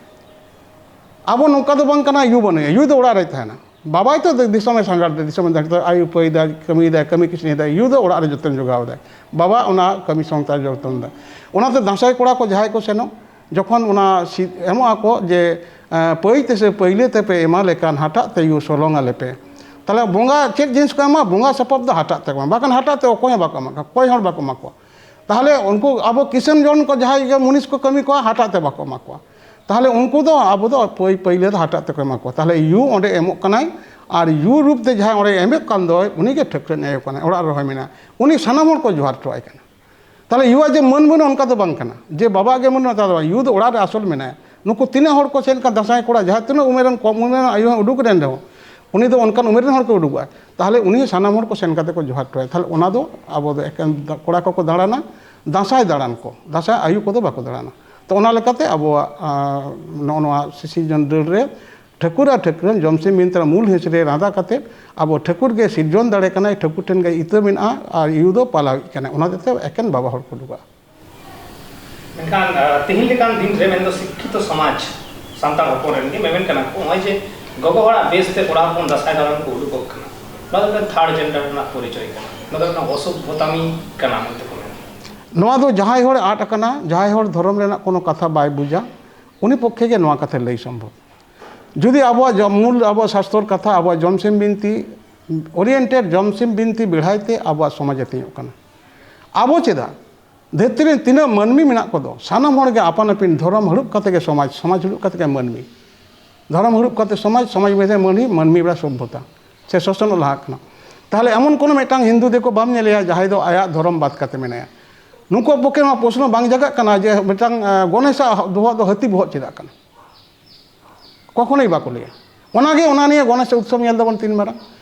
ᱟᱵᱚ ᱱᱚᱝᱠᱟ ᱫᱚ ᱵᱟᱝ ᱠᱟᱱᱟ ᱭᱩ ᱵᱟᱹᱱᱩᱭᱟ, ᱭᱩ ᱫᱚ ᱚᱲᱟᱜ ᱨᱮᱭ ᱛᱟᱦᱮᱱᱟ᱾ ᱵᱟᱵᱟᱭ ᱛᱚ ᱫᱤᱥᱚᱢᱮ ᱥᱟᱸᱜᱷᱟᱨ ᱫᱟ, ᱫᱤᱥᱚᱢᱮ ᱫᱟᱠᱛᱟᱨ, ᱟᱭ ᱩᱯᱟᱹᱭ ᱫᱟᱭ, ᱠᱟᱹᱢᱤᱭ ᱫᱟᱭ, ᱠᱟᱹᱢᱤ ᱠᱟᱹᱥᱱᱤᱭ ᱫᱟᱭ, ᱭᱩ ᱫᱚ ᱚᱲᱟᱜ ᱨᱮ ᱡᱚᱛᱚᱱ ᱡᱚᱜᱟᱣ ᱫᱟᱭ᱾ ᱵᱟᱵᱟ ᱚᱱᱟ ᱠᱟᱹᱢᱤ ᱥᱚᱝᱥᱟᱨ ᱡᱚᱛᱚᱱ ᱫᱟ᱾ ᱚᱱᱟᱛᱮ ᱫᱟᱸᱥᱟᱭ ᱠᱚᱲᱟ ᱠᱚ ᱡᱟᱦᱟᱸᱭ ᱠᱚ ᱥᱮᱱᱚᱜ, ᱡᱚᱠᱷᱚᱱ ᱚᱱᱟ ᱥᱤ-, ᱮᱢᱚᱜ ᱟᱠᱚ ᱡᱮ, ᱮᱸ, "ᱯᱟᱹᱭ ᱛᱮ ᱥᱮ ᱯᱟᱹᱭᱞᱟᱹ ᱛᱮᱯᱮ ᱮᱢᱟ ᱞᱮᱠᱷᱟᱱ ᱦᱟᱴᱟᱜ ᱛᱮ ᱭᱩ ᱥᱚᱞᱚᱝ ᱟᱞᱮ ᱯᱮ", ᱛᱟᱦᱞᱮ ᱵᱚᱸᱜᱟ ᱪᱮᱫ ᱡᱤᱱᱤᱥ ᱠᱚ ᱮᱢᱟ? ᱵᱚᱸᱜᱟ ᱥᱟᱯᱟᱵ ᱫᱚ ᱦᱟᱴᱟᱜ ᱛᱮᱠᱚ ᱮᱢᱟ, ᱵᱟᱠᱷᱟᱱ ᱦᱟᱴᱟᱜ ᱛᱮ ᱚᱠᱚᱭ ᱦᱚᱸ ᱵᱟᱠᱚ ᱮᱢᱟ ᱠᱚᱣᱟ, ᱚᱠᱚᱭ ᱦᱚᱲ ᱵᱟᱠᱚ ᱮᱢᱟ ᱠᱚᱣᱟ᱾ ᱛᱟᱦᱞᱮ ᱩᱱᱠᱩ ᱟᱵᱚ ᱠᱤᱥᱟᱹᱱ ᱡᱚᱱ ᱠᱚ ᱡᱟᱦᱟᱸᱭ ᱜᱮ ᱢᱩᱱᱤᱥ ᱠᱚ ᱠᱟᱹᱢᱤ ᱠᱚᱣᱟ, ᱦᱟᱴᱟᱜ ᱛᱮ ᱵᱟᱠᱚ ᱮᱢᱟ ᱠᱚᱣᱟ᱾ ᱛᱟᱦᱞᱮ ᱩᱱᱠᱩ ᱫᱚ ᱟᱵᱚ ᱫᱚ ᱯᱟᱹᱭ ᱯᱟᱹᱭᱞᱟᱹ ᱫᱚ ᱦᱟᱴᱟᱜ ᱛᱮᱠᱚ ᱮᱢᱟ ᱠᱚᱣᱟ᱾ ᱛᱟᱦᱞᱮ ᱭᱩ ᱚᱸᱰᱮ ᱮᱢᱚᱜ ᱠᱟᱱᱟᱭ, ᱟᱨ ᱭᱩ ᱨᱩᱯ ᱛᱮ ᱡᱟᱦᱟᱸᱭ ᱚᱸᱰᱮ ᱮᱢᱮᱫ ᱠᱟᱱ ᱫᱚᱭ, ᱩᱱᱤᱜᱮ ᱴᱷᱟᱹᱠᱨᱟᱹᱱ ᱟᱭᱳ ᱠᱟᱱᱟᱭ, ᱚᱲᱟᱜ ᱨᱮ ᱨᱚᱦᱚᱭ ᱢᱮᱱᱟᱭᱟ, ᱩᱱᱤ ᱥᱟᱱᱟᱢ ᱦᱚᱲ ᱠᱚ ᱡᱚᱦᱟᱨ ᱦᱚᱴᱚ ᱟᱭ ᱠᱟᱱᱟ᱾ ᱛᱟᱦᱚᱞᱮ ᱭᱩᱣᱟᱜ ᱡᱮ ᱢᱟᱹᱱ ᱵᱟᱹᱱᱩᱜᱼᱟ, ᱚᱱᱠᱟ ᱫᱚ ᱵᱟᱝ ᱠᱟᱱᱟ ᱡᱮ ᱵᱟᱵᱟᱣᱟᱜ ᱜᱮ ᱢᱟᱹᱱ ᱵᱟᱹᱱᱩᱜᱼᱟ, ᱛᱟ ᱫᱚ ᱵᱟᱝ᱾ ᱭᱩ ᱫᱚ ᱚᱲᱟᱜ ᱨᱮ ᱟᱥᱚᱞ ᱢᱮᱱᱟᱭᱟ᱾ ᱱᱩᱠᱩ ᱛᱤᱱᱟᱹᱜ ᱦᱚᱲ ᱠᱚ ᱥᱮᱱ ᱠᱟᱱ ᱫᱟᱸᱥᱟᱭ ᱠᱚᱲᱟ, ᱡᱟᱦᱟᱸ ᱛᱤᱱᱟᱹᱜ ᱩᱢᱮᱨᱟᱱ, ᱠᱚᱢ ᱩᱢᱮᱨᱟᱱ ᱟᱭᱳ ᱦᱚᱸ ᱩᱰᱩᱠ ᱨᱮᱱ ᱨᱮᱦᱚᱸ, ᱩᱱᱤ ᱫᱚ ᱚᱱᱠᱟᱱ ᱩᱢᱮᱨ ᱨᱮᱱ ᱦᱚᱲ ᱠᱚ ᱩᱰᱩᱠᱚᱜᱼᱟ᱾ ᱛᱟᱦᱚᱞᱮ ᱩᱱᱤ ᱥᱟᱱᱟᱢ ᱦᱚᱲ ᱠᱚ ᱥᱮᱱ ᱠᱟᱛᱮ ᱠᱚ ᱡᱚᱦᱟᱨ ᱦᱚᱴᱚ ᱟᱭᱟ᱾ ᱛᱟᱦᱚᱞᱮ ᱚᱱᱟ ᱫᱚ ᱟᱵᱚ ᱫᱚ ᱮᱠᱮᱱ ᱠᱚᱲᱟ ᱠᱚᱠᱚ ᱫᱟᱬᱟᱱᱟ, ᱫᱟᱸᱥᱟᱭ ᱫᱟᱬᱟᱱ ᱠᱚ, ᱫᱟᱸᱥᱟᱭ ᱟᱭᱳ ᱠᱚᱫᱚ ᱵᱟᱠᱚ ᱫᱟᱬᱟᱱᱟ᱾ ᱛᱚ, ᱚᱱᱟ ᱞᱮᱠᱟᱛᱮ ᱟᱵᱚᱣᱟᱜ, ᱟᱸ, ᱱᱚᱜᱼᱚ ᱱᱚᱣᱟ ᱥᱤᱥᱤᱨᱡᱚᱱ ᱫᱟᱹᱲ ᱨᱮ ᱴᱷᱟᱹᱠᱩᱨ ᱟᱨ ᱴᱷᱟᱹᱠᱨᱟᱹᱱ ᱡᱚᱢᱥᱤᱢ ᱵᱤᱱᱛᱤ ᱨᱮᱱᱟᱜ ᱢᱩᱞ ᱦᱤᱸᱥ ᱨᱮ ᱨᱟᱸᱫᱟ ᱠᱟᱛᱮ ᱟᱵᱚ ᱴᱷᱟᱹᱠᱩᱨ ᱜᱮ ᱥᱤᱨᱡᱚᱱ ᱫᱟᱲᱮ ᱠᱟᱱᱟᱭ, ᱴᱷᱟᱹᱠᱩᱨ ᱴᱷᱮᱱ ᱜᱮ ᱤᱛᱟᱹ ᱢᱮᱱᱟᱜᱼᱟ ᱟᱨ ᱭᱩ ᱫᱚ ᱯᱟᱞᱟᱣᱤᱡ ᱠᱟᱱᱟᱭ᱾ ᱚᱱᱟ ᱦᱚᱛᱮᱡ ᱛᱮ ᱮᱠᱮᱱ ᱵᱟᱵᱟ ᱦᱚᱲ ᱠᱚ ᱩᱰᱩᱠᱚᱜᱼᱟ᱾ ᱢᱮᱱᱠᱷᱟᱱ, ᱟᱸ, ᱛᱮᱦᱮᱧ ᱞᱮᱠᱟᱱ ᱫᱤᱱ ᱨᱮ, ᱢᱮᱱᱫᱚ ᱥᱤᱠᱠᱷᱤᱛᱚ ᱥᱚᱢᱟᱡᱽ, ᱥᱟᱱᱛᱟᱲ ᱦᱚᱯᱚᱱ ᱨᱮᱱ ᱜᱮ ᱢᱮᱢᱮᱱ ᱠᱟᱱᱟ ᱠᱚ, ᱱᱚᱜᱼᱚᱭ ᱡᱮ ᱜᱚᱜᱚ ᱦᱚᱲᱟᱜ ᱵᱮᱥ ᱛᱮ ᱠᱚᱲᱟ ᱦᱚᱯᱚᱱ ᱫᱟᱸᱥᱟᱭ ᱫᱟᱬᱟᱱ ᱠᱚ ᱩᱰᱩᱠᱚᱜ ᱠᱟᱱᱟ, ᱱᱚᱣᱟ ᱫᱚ ᱢᱤᱫᱴᱟᱝ ᱛᱷᱟᱨᱰ ᱡᱮᱱᱰᱟᱨ ᱨᱮᱱᱟᱜ ᱯᱚᱨᱤᱪᱚᱭ ᱠᱟᱱᱟ, ᱱᱚᱣᱟ ᱫᱚ ᱢᱤᱫᱴᱟᱝ ᱚᱥᱚᱵᱷᱚᱛᱟᱢᱤ ᱠᱟᱱᱟ ᱢᱮᱱᱛᱮ ᱠᱚ ᱢᱮᱱᱟ᱾ ᱱᱚᱣᱟ ᱫᱚ ᱡᱟᱦᱟᱸᱭ ᱦᱚᱲ ᱟᱫ ᱟᱠᱟᱱᱟ, ᱡᱟᱦᱟᱸᱭ ᱦᱚᱲ ᱫᱷᱚᱨᱚᱢ ᱨᱮᱱᱟᱜ ᱠᱳᱱᱳ ᱠᱟᱛᱷᱟ ᱵᱟᱭ ᱵᱩᱡᱟ, ᱩᱱᱤ ᱯᱚᱠᱠᱷᱮ ᱜᱮ ᱱᱚᱣᱟ ᱠᱟᱛᱷᱟ ᱞᱟᱹᱭ ᱥᱚᱢᱵᱷᱚᱵ᱾ ᱡᱩᱫᱤ ᱟᱵᱚᱣᱟᱜ ᱡᱚ-, ᱢᱩᱞ ᱟᱵᱚᱣᱟᱜ ᱥᱟᱥᱛᱚᱨ ᱠᱟᱛᱷᱟ, ᱟᱵᱚᱣᱟᱜ ᱡᱚᱢᱥᱤᱢ ᱵᱤᱱᱛᱤ oriented, ᱡᱚᱢᱥᱤᱢ ᱵᱤᱱᱛᱤ ᱵᱮᱲᱦᱟᱭ ᱛᱮ ᱟᱵᱚᱣᱟᱜ ᱥᱚᱢᱟᱡᱽ ᱮ ᱛᱤᱧᱚᱜ ᱠᱟᱱᱟ᱾ ᱟᱵᱚ ᱪᱮᱫᱟᱜ? ᱫᱷᱟᱹᱨᱛᱤ ᱨᱮ ᱛᱤᱱᱟᱹᱜ ᱢᱟᱹᱱᱢᱤ ᱢᱮᱱᱟᱜ ᱠᱚᱫᱚ, ᱥᱟᱱᱟᱢ ᱦᱚᱲ ᱜᱮ ᱟᱯᱟᱱ ᱟᱹᱯᱤᱱ ᱫᱷᱚᱨᱚᱢ ᱦᱟᱹᱲᱩᱵ ᱠᱟᱛᱮ ᱜᱮ ᱥᱚᱢᱟᱡᱽ, ᱥᱚᱢᱟᱡᱽ ᱦᱟᱹᱲᱩᱵ ᱠᱟᱛᱮ ᱜᱮ ᱢᱟᱹᱱᱢᱤ᱾ ᱫᱷᱚᱨᱚᱢ ᱦᱟᱹᱲᱩᱵ ᱠᱟᱛᱮ ᱥᱚᱢᱟᱡᱽ, ᱥᱚᱢᱟᱡᱽ ᱵᱮᱫᱮ ᱢᱟᱹᱱᱢᱤ, ᱢᱟᱹᱱᱢᱤ ᱵᱮᱲᱟ ᱥᱚᱵᱷᱚᱛᱟ ᱥᱮ ᱥᱚᱥᱱᱚᱜ ᱞᱟᱦᱟᱜ ᱠᱟᱱᱟ᱾ ᱛᱟᱦᱚᱞᱮ ᱮᱢᱚᱱ ᱠᱳᱱᱳ ᱢᱤᱫᱴᱟᱝ ᱦᱤᱱᱫᱩ ᱫᱤᱠᱩ ᱵᱟᱢ ᱧᱮᱞᱮᱭᱟ ᱡᱟᱦᱟᱸᱭ ᱫᱚ ᱟᱭᱟᱜ ᱫᱷᱚᱨᱚᱢ ᱵᱟᱫ ᱠᱟᱛᱮ ᱢᱮᱱᱟᱭᱟ᱾ ᱱᱩᱠᱩᱣᱟᱜ ᱯᱚᱠᱠᱷᱮ ᱱᱚᱣᱟ ᱯᱨᱚᱥᱱᱚ ᱵᱟᱝ ᱡᱟᱜᱟᱜ ᱠᱟᱱᱟ ᱡᱮ ᱢᱤᱫᱴᱟᱝ, ᱟᱸ, ᱜᱚᱱᱮᱥᱟᱜ ᱵᱚᱦᱚᱜ ᱫᱚ ᱦᱟᱹᱛᱤ ᱵᱚᱦᱚᱜ ᱪᱮᱫᱟᱜ ᱠᱟᱱᱟ? ᱠᱚᱠᱷᱚᱱᱳᱭ ᱵᱟᱠᱚ ᱞᱟᱹᱭᱟ᱾ ᱚᱱᱟᱜᱮ ᱚᱱᱟ ᱱᱤᱭᱮ ᱜᱚᱱᱮᱥ ᱩᱛᱥᱚᱵ ᱧᱮᱞ ᱫᱟᱵᱚᱱ ᱛᱤᱱ ᱢᱟᱨᱟᱝ᱾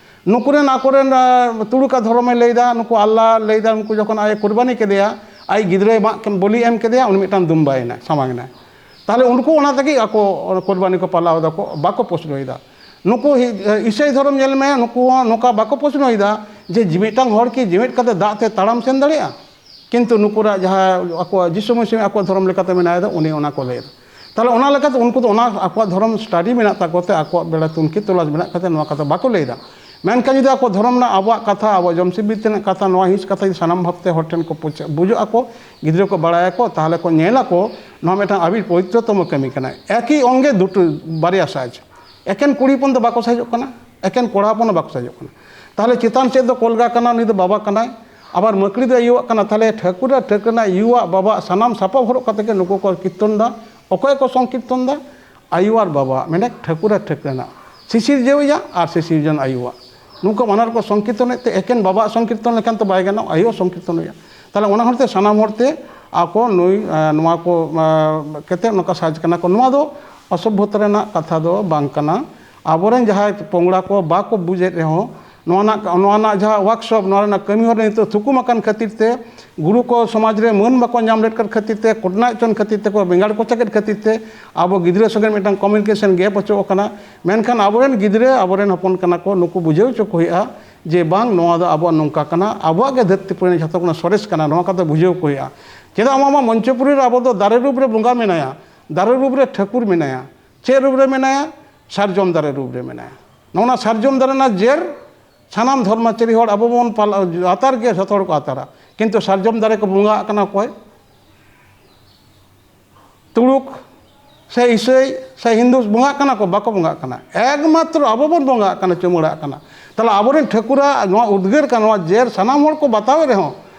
ᱱᱩᱠᱩ ᱨᱮᱱ ᱟᱠᱚᱨᱮᱱ, ᱟᱸ, ᱛᱩᱲᱩᱠᱟᱜ ᱫᱷᱚᱨᱚᱢᱮ ᱞᱟᱹᱭᱫᱟ, ᱱᱩᱠᱩ ᱟᱞᱞᱟ ᱞᱟᱹᱭᱫᱟ, ᱱᱩᱠᱩ ᱡᱚᱠᱷᱚᱱ ᱟᱡ ᱠᱩᱨᱵᱟᱱᱤ ᱠᱮᱫᱮᱭᱟ, ᱟᱡ ᱜᱤᱫᱽᱨᱟᱹᱭ ᱢᱟᱜ ᱠᱮ-, ᱵᱚᱞᱤ ᱮᱢ ᱠᱮᱫᱮᱭᱟ, ᱩᱱᱤ ᱢᱤᱫᱴᱟᱝ ᱫᱩᱢᱵᱟᱭᱮᱱᱟᱭ, ᱥᱟᱢᱟᱝ ᱮᱱᱟᱭ᱾ ᱛᱟᱦᱚᱞᱮ ᱩᱱᱠᱩ ᱚᱱᱟ ᱛᱮᱜᱮ ᱟᱠᱚ ᱠᱩᱨᱵᱟᱱᱤ ᱠᱚ ᱯᱟᱞᱟᱣ ᱫᱟᱠᱚ, ᱵᱟᱠᱚ ᱯᱨᱚᱥᱱᱚᱭᱮᱫᱟ᱾ ᱱᱩᱠᱩ ᱦᱤ-, ᱤᱥᱟᱹᱭ ᱫᱷᱚᱨᱚᱢ ᱧᱮᱞ ᱢᱮ, ᱱᱩᱠᱩ ᱦᱚᱸ ᱱᱚᱝᱠᱟ ᱵᱟᱠᱚ ᱯᱨᱚᱥᱱᱚᱭᱮᱫᱟ ᱡᱮ ᱡᱤ-, ᱢᱤᱫᱴᱟᱝ ᱦᱚᱲ ᱠᱤ ᱡᱮᱣᱮᱫ ᱠᱟᱛᱮ ᱫᱟᱜ ᱛᱮ ᱛᱟᱲᱟᱢ ᱥᱮᱱ ᱫᱟᱲᱮᱭᱟᱜᱼᱟ? ᱠᱤᱱᱛᱩ ᱱᱩᱠᱩᱨᱟᱜ ᱡᱟᱦᱟᱸ ᱟᱠᱚᱣᱟᱜ ᱡᱤᱥᱩ ᱢᱟᱹᱥᱤ ᱟᱠᱚᱣᱟᱜ ᱫᱷᱚᱨᱚᱢ ᱞᱮᱠᱟᱛᱮ ᱢᱮᱱᱟᱭ ᱫᱚ, ᱩᱱᱤ ᱚᱱᱟ ᱠᱚ ᱞᱟᱹᱭ ᱮᱫᱟ᱾ ᱛᱟᱦᱚᱞᱮ ᱚᱱᱟ ᱞᱮᱠᱟᱛᱮ ᱩᱱᱠᱩ ᱫᱚ ᱚᱱᱟ ᱟᱠᱚᱣᱟᱜ ᱫᱷᱚᱨᱚᱢ ᱥᱴᱟᱰᱤ ᱢᱮᱱᱟᱜ ᱛᱟᱠᱚ ᱛᱮ, ᱟᱠᱚᱣᱟᱜ ᱵᱮᱲᱟ ᱛᱩᱱᱠᱷᱤ ᱛᱚᱞᱟᱥ ᱢᱮᱱᱟᱜ ᱠᱟᱛᱮ ᱱᱚᱣᱟ ᱠᱟᱛᱷᱟ ᱵᱟᱠᱚ ᱞᱟᱹᱭ ᱮᱫᱟ᱾ ᱢᱮᱱᱠᱷᱟᱱ ᱡᱩᱫᱤ ᱟᱠᱚ ᱫᱷᱚᱨᱚᱢ ᱨᱮᱱᱟᱜ, ᱟᱵᱚᱣᱟᱜ ᱠᱟᱛᱷᱟ, ᱟᱵᱚᱣᱟᱜ ᱡᱚᱢᱥᱤᱢ ᱵᱤᱱᱛᱤ ᱨᱮᱱᱟᱜ ᱠᱟᱛᱷᱟ, ᱱᱚᱣᱟ ᱦᱤᱸᱥ ᱠᱟᱛᱷᱟ ᱡᱩᱫᱤ ᱥᱟᱱᱟᱢ ᱵᱷᱟᱵᱽ ᱛᱮ ᱦᱚᱲ ᱴᱷᱮᱱ ᱠᱚ ᱯᱳᱪᱷ-, ᱵᱩᱡᱷᱟᱹᱜ ᱟᱠᱚ, ᱜᱤᱫᱽᱨᱟᱹ ᱠᱚ ᱵᱟᱲᱟᱭᱟᱠᱚ, ᱛᱟᱦᱚᱞᱮ ᱠᱚ ᱧᱮᱞ ᱟᱠᱚ ᱱᱚᱣᱟ ᱢᱤᱫᱴᱟᱝ ᱟᱹᱰᱤ ᱯᱚᱵᱤᱛᱨᱚᱛᱚᱢᱚ ᱠᱟᱹᱢᱤ ᱠᱟᱱᱟ᱾ ᱮᱠᱤ ᱚᱝᱜᱮ ᱫᱩᱴᱳ, ᱵᱟᱨᱭᱟ ᱥᱟᱡᱽ᱾ ᱮᱠᱮᱱ ᱠᱩᱲᱤ ᱦᱚᱯᱚᱱ ᱫᱚ ᱵᱟᱠᱚ ᱥᱟᱡᱚᱜ ᱠᱟᱱᱟ, ᱮᱠᱮᱱ ᱠᱚᱲᱟ ᱦᱚᱯᱚᱱ ᱦᱚᱸ ᱵᱟᱠᱚ ᱥᱟᱡᱚᱜ ᱠᱟᱱᱟ᱾ ᱛᱟᱦᱚᱞᱮ ᱪᱮᱛᱟᱱ ᱥᱮᱫ ᱫᱚ ᱠᱚᱞᱜᱟ ᱠᱟᱱᱟ, ᱩᱱᱤ ᱫᱚ ᱵᱟᱵᱟ ᱠᱟᱱᱟᱭ, ᱟᱵᱟᱨ ᱢᱟᱹᱠᱲᱤ ᱫᱚ ᱟᱭᱳᱣᱟᱜ ᱠᱟᱱᱟ᱾ ᱛᱟᱦᱚᱞᱮ ᱴᱷᱟᱹᱠᱩᱨ ᱟᱨ ᱴᱷᱟᱹᱠᱨᱟᱹᱱᱟᱜ ᱭᱩᱣᱟᱜ ᱵᱟᱵᱟᱣᱟᱜ ᱥᱟᱱᱟᱢ ᱥᱟᱯᱟᱵ ᱦᱚᱨᱚᱜ ᱠᱟᱛᱮ ᱜᱮ ᱱᱩᱠᱩ ᱠᱚ ᱠᱤᱨᱛᱚᱱ ᱫᱟ᱾ ᱚᱠᱚᱭ ᱠᱚ ᱥᱚᱝᱠᱤᱨᱛᱚᱱ ᱫᱟ? ᱟᱭᱳ ᱟᱨ ᱵᱟᱵᱟ, ᱢᱮᱱᱮᱠ ᱴᱷᱟᱹᱠᱩᱨ ᱟᱨ ᱴᱷᱟᱹᱠᱨᱟᱹᱱᱟᱜ᱾ ᱥᱤᱥᱤᱨᱡᱟᱹᱣᱤᱡᱟᱜ ᱟᱨ ᱥᱤᱥᱤᱨᱡᱚᱱ ᱟᱭᱳᱣᱟᱜ᱾ ᱱᱩᱠᱩ ᱵᱟᱱᱟᱨ ᱠᱚ ᱥᱚᱝᱠᱤᱨᱛᱚᱱᱮᱫ ᱛᱮ ᱮᱠᱮᱱ ᱵᱟᱵᱟᱣᱟᱜ ᱥᱚᱝᱠᱤᱨᱛᱚᱱ ᱞᱮᱠᱷᱟᱱ ᱛᱚ ᱵᱟᱭ ᱜᱟᱱᱚᱜᱼᱟ, ᱟᱭᱳ ᱥᱚᱝᱠᱤᱨᱛᱚᱱ ᱦᱩᱭᱩᱜᱼᱟ᱾ ᱛᱟᱦᱚᱞᱮ ᱚᱱᱟ ᱦᱚᱨᱛᱮ ᱥᱟᱱᱟᱢ ᱦᱚᱲᱛᱮ ᱟᱠᱚ ᱱᱩᱭ, ᱮ, ᱱᱚᱣᱟ ᱠᱚ, ᱮ, ᱠᱟᱛᱮ ᱱᱚᱝᱠᱟ ᱥᱟᱡᱽ ᱠᱟᱱᱟ ᱠᱚ᱾ ᱱᱚᱣᱟ ᱫᱚ ᱚᱥᱚᱵᱷᱚᱛᱟ ᱨᱮᱱᱟᱜ ᱠᱟᱛᱷᱟ ᱫᱚ ᱵᱟᱝ ᱠᱟᱱᱟ᱾ ᱟᱵᱚᱨᱮᱱ ᱡᱟᱦᱟᱸᱭ ᱯᱚᱝᱲᱟ ᱠᱚ ᱵᱟᱠᱚ ᱵᱩᱡᱮᱫ ᱨᱮᱦᱚᱸ, ᱱᱚᱣᱟ ᱨᱮᱱᱟᱜ, ᱱᱚᱣᱟ ᱨᱮᱱᱟᱜ ᱡᱟᱦᱟᱸ ᱣᱟᱨᱠᱥᱚᱯ, ᱱᱚᱣᱟ ᱨᱮᱱᱟᱜ ᱠᱟᱹᱢᱤ ᱦᱚᱨᱟ ᱱᱤᱛᱚᱜ ᱛᱷᱩᱠᱩᱢ ᱟᱠᱟᱱ ᱠᱷᱟᱹᱛᱤᱨ ᱛᱮ, ᱜᱩᱨᱩ ᱠᱚ ᱥᱚᱢᱟᱡᱽ ᱨᱮ ᱢᱟᱹᱱ ᱵᱟᱠᱚ ᱧᱟᱢ ᱞᱮᱫ ᱠᱟᱱ ᱠᱷᱟᱹᱛᱤᱨ ᱛᱮ, ᱠᱚᱴᱱᱟ ᱦᱚᱪᱚᱱ ᱠᱷᱟᱹᱛᱤᱨ ᱛᱮᱠᱚ ᱵᱮᱸᱜᱟᱲ ᱠᱚᱪᱟ ᱠᱮᱫ ᱠᱷᱟᱹᱛᱤᱨ ᱛᱮ ᱟᱵᱚ ᱜᱤᱫᱽᱨᱟᱹ ᱥᱚᱸᱜᱮ ᱢᱤᱫᱴᱟᱝ ᱠᱚᱢᱤᱭᱩᱱᱤᱠᱮᱥᱚᱱ ᱜᱮᱯ ᱚᱪᱚᱜ ᱠᱟᱱᱟ᱾ ᱢᱮᱱᱠᱷᱟᱱ ᱟᱵᱚᱨᱮᱱ ᱜᱤᱫᱽᱨᱟᱹ, ᱟᱵᱚᱨᱮᱱ ᱦᱚᱯᱚᱱ ᱠᱟᱱᱟ ᱠᱚ, ᱱᱩᱠᱩ ᱵᱩᱡᱷᱟᱹᱣ ᱦᱚᱪᱚ ᱠᱚ ᱦᱩᱭᱩᱜᱼᱟ ᱡᱮ ᱵᱟᱝ, ᱱᱚᱣᱟ ᱫᱚ ᱟᱵᱚᱣᱟᱜ ᱱᱚᱝᱠᱟ ᱠᱟᱱᱟ, ᱟᱵᱚᱣᱟᱜ ᱜᱮ ᱫᱷᱟᱹᱨᱛᱤ ᱯᱩᱨᱤ ᱨᱮ ᱡᱷᱚᱛᱚ ᱠᱷᱚᱱᱟᱜ ᱥᱚᱨᱮᱥ ᱠᱟᱱᱟ, ᱱᱚᱣᱟ ᱠᱟᱛᱷᱟ ᱵᱩᱡᱷᱟᱹᱣ ᱠᱚ ᱦᱩᱭᱩᱜᱼᱟ᱾ ᱪᱮᱫᱟᱜ ᱟᱢᱟᱜ ᱢᱟ ᱢᱚᱧᱪᱚᱯᱩᱨᱤ ᱨᱮ ᱟᱵᱚ ᱫᱚ ᱫᱟᱨᱮ ᱨᱩᱯ ᱨᱮ ᱵᱚᱸᱜᱟ ᱢᱮᱱᱟᱭᱟ, ᱫᱟᱨᱮ ᱨᱩᱯ ᱨᱮ ᱴᱷᱟᱹᱠᱩᱨ ᱢᱮᱱᱟᱭᱟ, ᱪᱮᱫ ᱨᱩᱯ ᱨᱮ ᱢᱮᱱᱟᱭᱟ? ᱥᱟᱨᱡᱚᱢ ᱫᱟᱨᱮ ᱨᱩᱯ ᱨᱮ ᱢᱮᱱᱟᱭᱟ᱾ ᱱᱚᱜᱼᱚ ᱱᱟ ᱥᱟᱨᱡᱚᱢ ᱫᱟᱨᱮ ᱨᱮᱱᱟᱜ ᱡᱮᱨ ᱥᱟᱱᱟᱢ ᱫᱷᱚᱨᱢᱟᱪᱟᱨᱤ ᱦᱚᱲ ᱟᱵᱚ ᱵᱚᱱ ᱯᱟᱞ-, ᱟᱛᱟᱨ ᱜᱮᱭᱟ, ᱡᱷᱚᱛᱚ ᱦᱚᱲ ᱠᱚ ᱟᱛᱟᱨᱟ, ᱠᱤᱱᱛᱩ ᱥᱟᱨᱡᱚᱢ ᱫᱟᱨᱮ ᱠᱚ ᱵᱚᱸᱜᱟᱜ ᱠᱟᱱᱟ ᱚᱠᱚᱭ? ᱛᱩᱲᱩᱠ ᱥᱮ ᱤᱥᱟᱹᱭ ᱥᱮ ᱦᱤᱱᱫᱩ ᱵᱚᱸᱜᱟᱜ ᱠᱟᱱᱟ ᱠᱚ? ᱵᱟᱠᱚ ᱵᱚᱸᱜᱟᱜ ᱠᱟᱱᱟ᱾ ᱮᱠᱢᱟᱛᱨᱚ ᱟᱵᱚ ᱵᱚᱱ ᱵᱚᱸᱜᱟᱜ ᱠᱟᱱᱟ, ᱪᱩᱢᱟᱹᱲᱟᱜ ᱠᱟᱱᱟ᱾ ᱛᱟᱦᱚᱞᱮ ᱟᱵᱚᱨᱮᱱ ᱴᱷᱟᱹᱠᱩᱨᱟᱜ ᱱᱚᱣᱟ ᱩᱫᱽᱜᱟᱹᱨ ᱠᱟᱱᱟ, ᱱᱚᱣᱟ ᱡᱮᱨ ᱥᱟᱱᱟᱢ ᱦᱚᱲ ᱠᱚ ᱵᱟᱛᱟᱣᱮᱫ ᱨᱮᱦᱚᱸ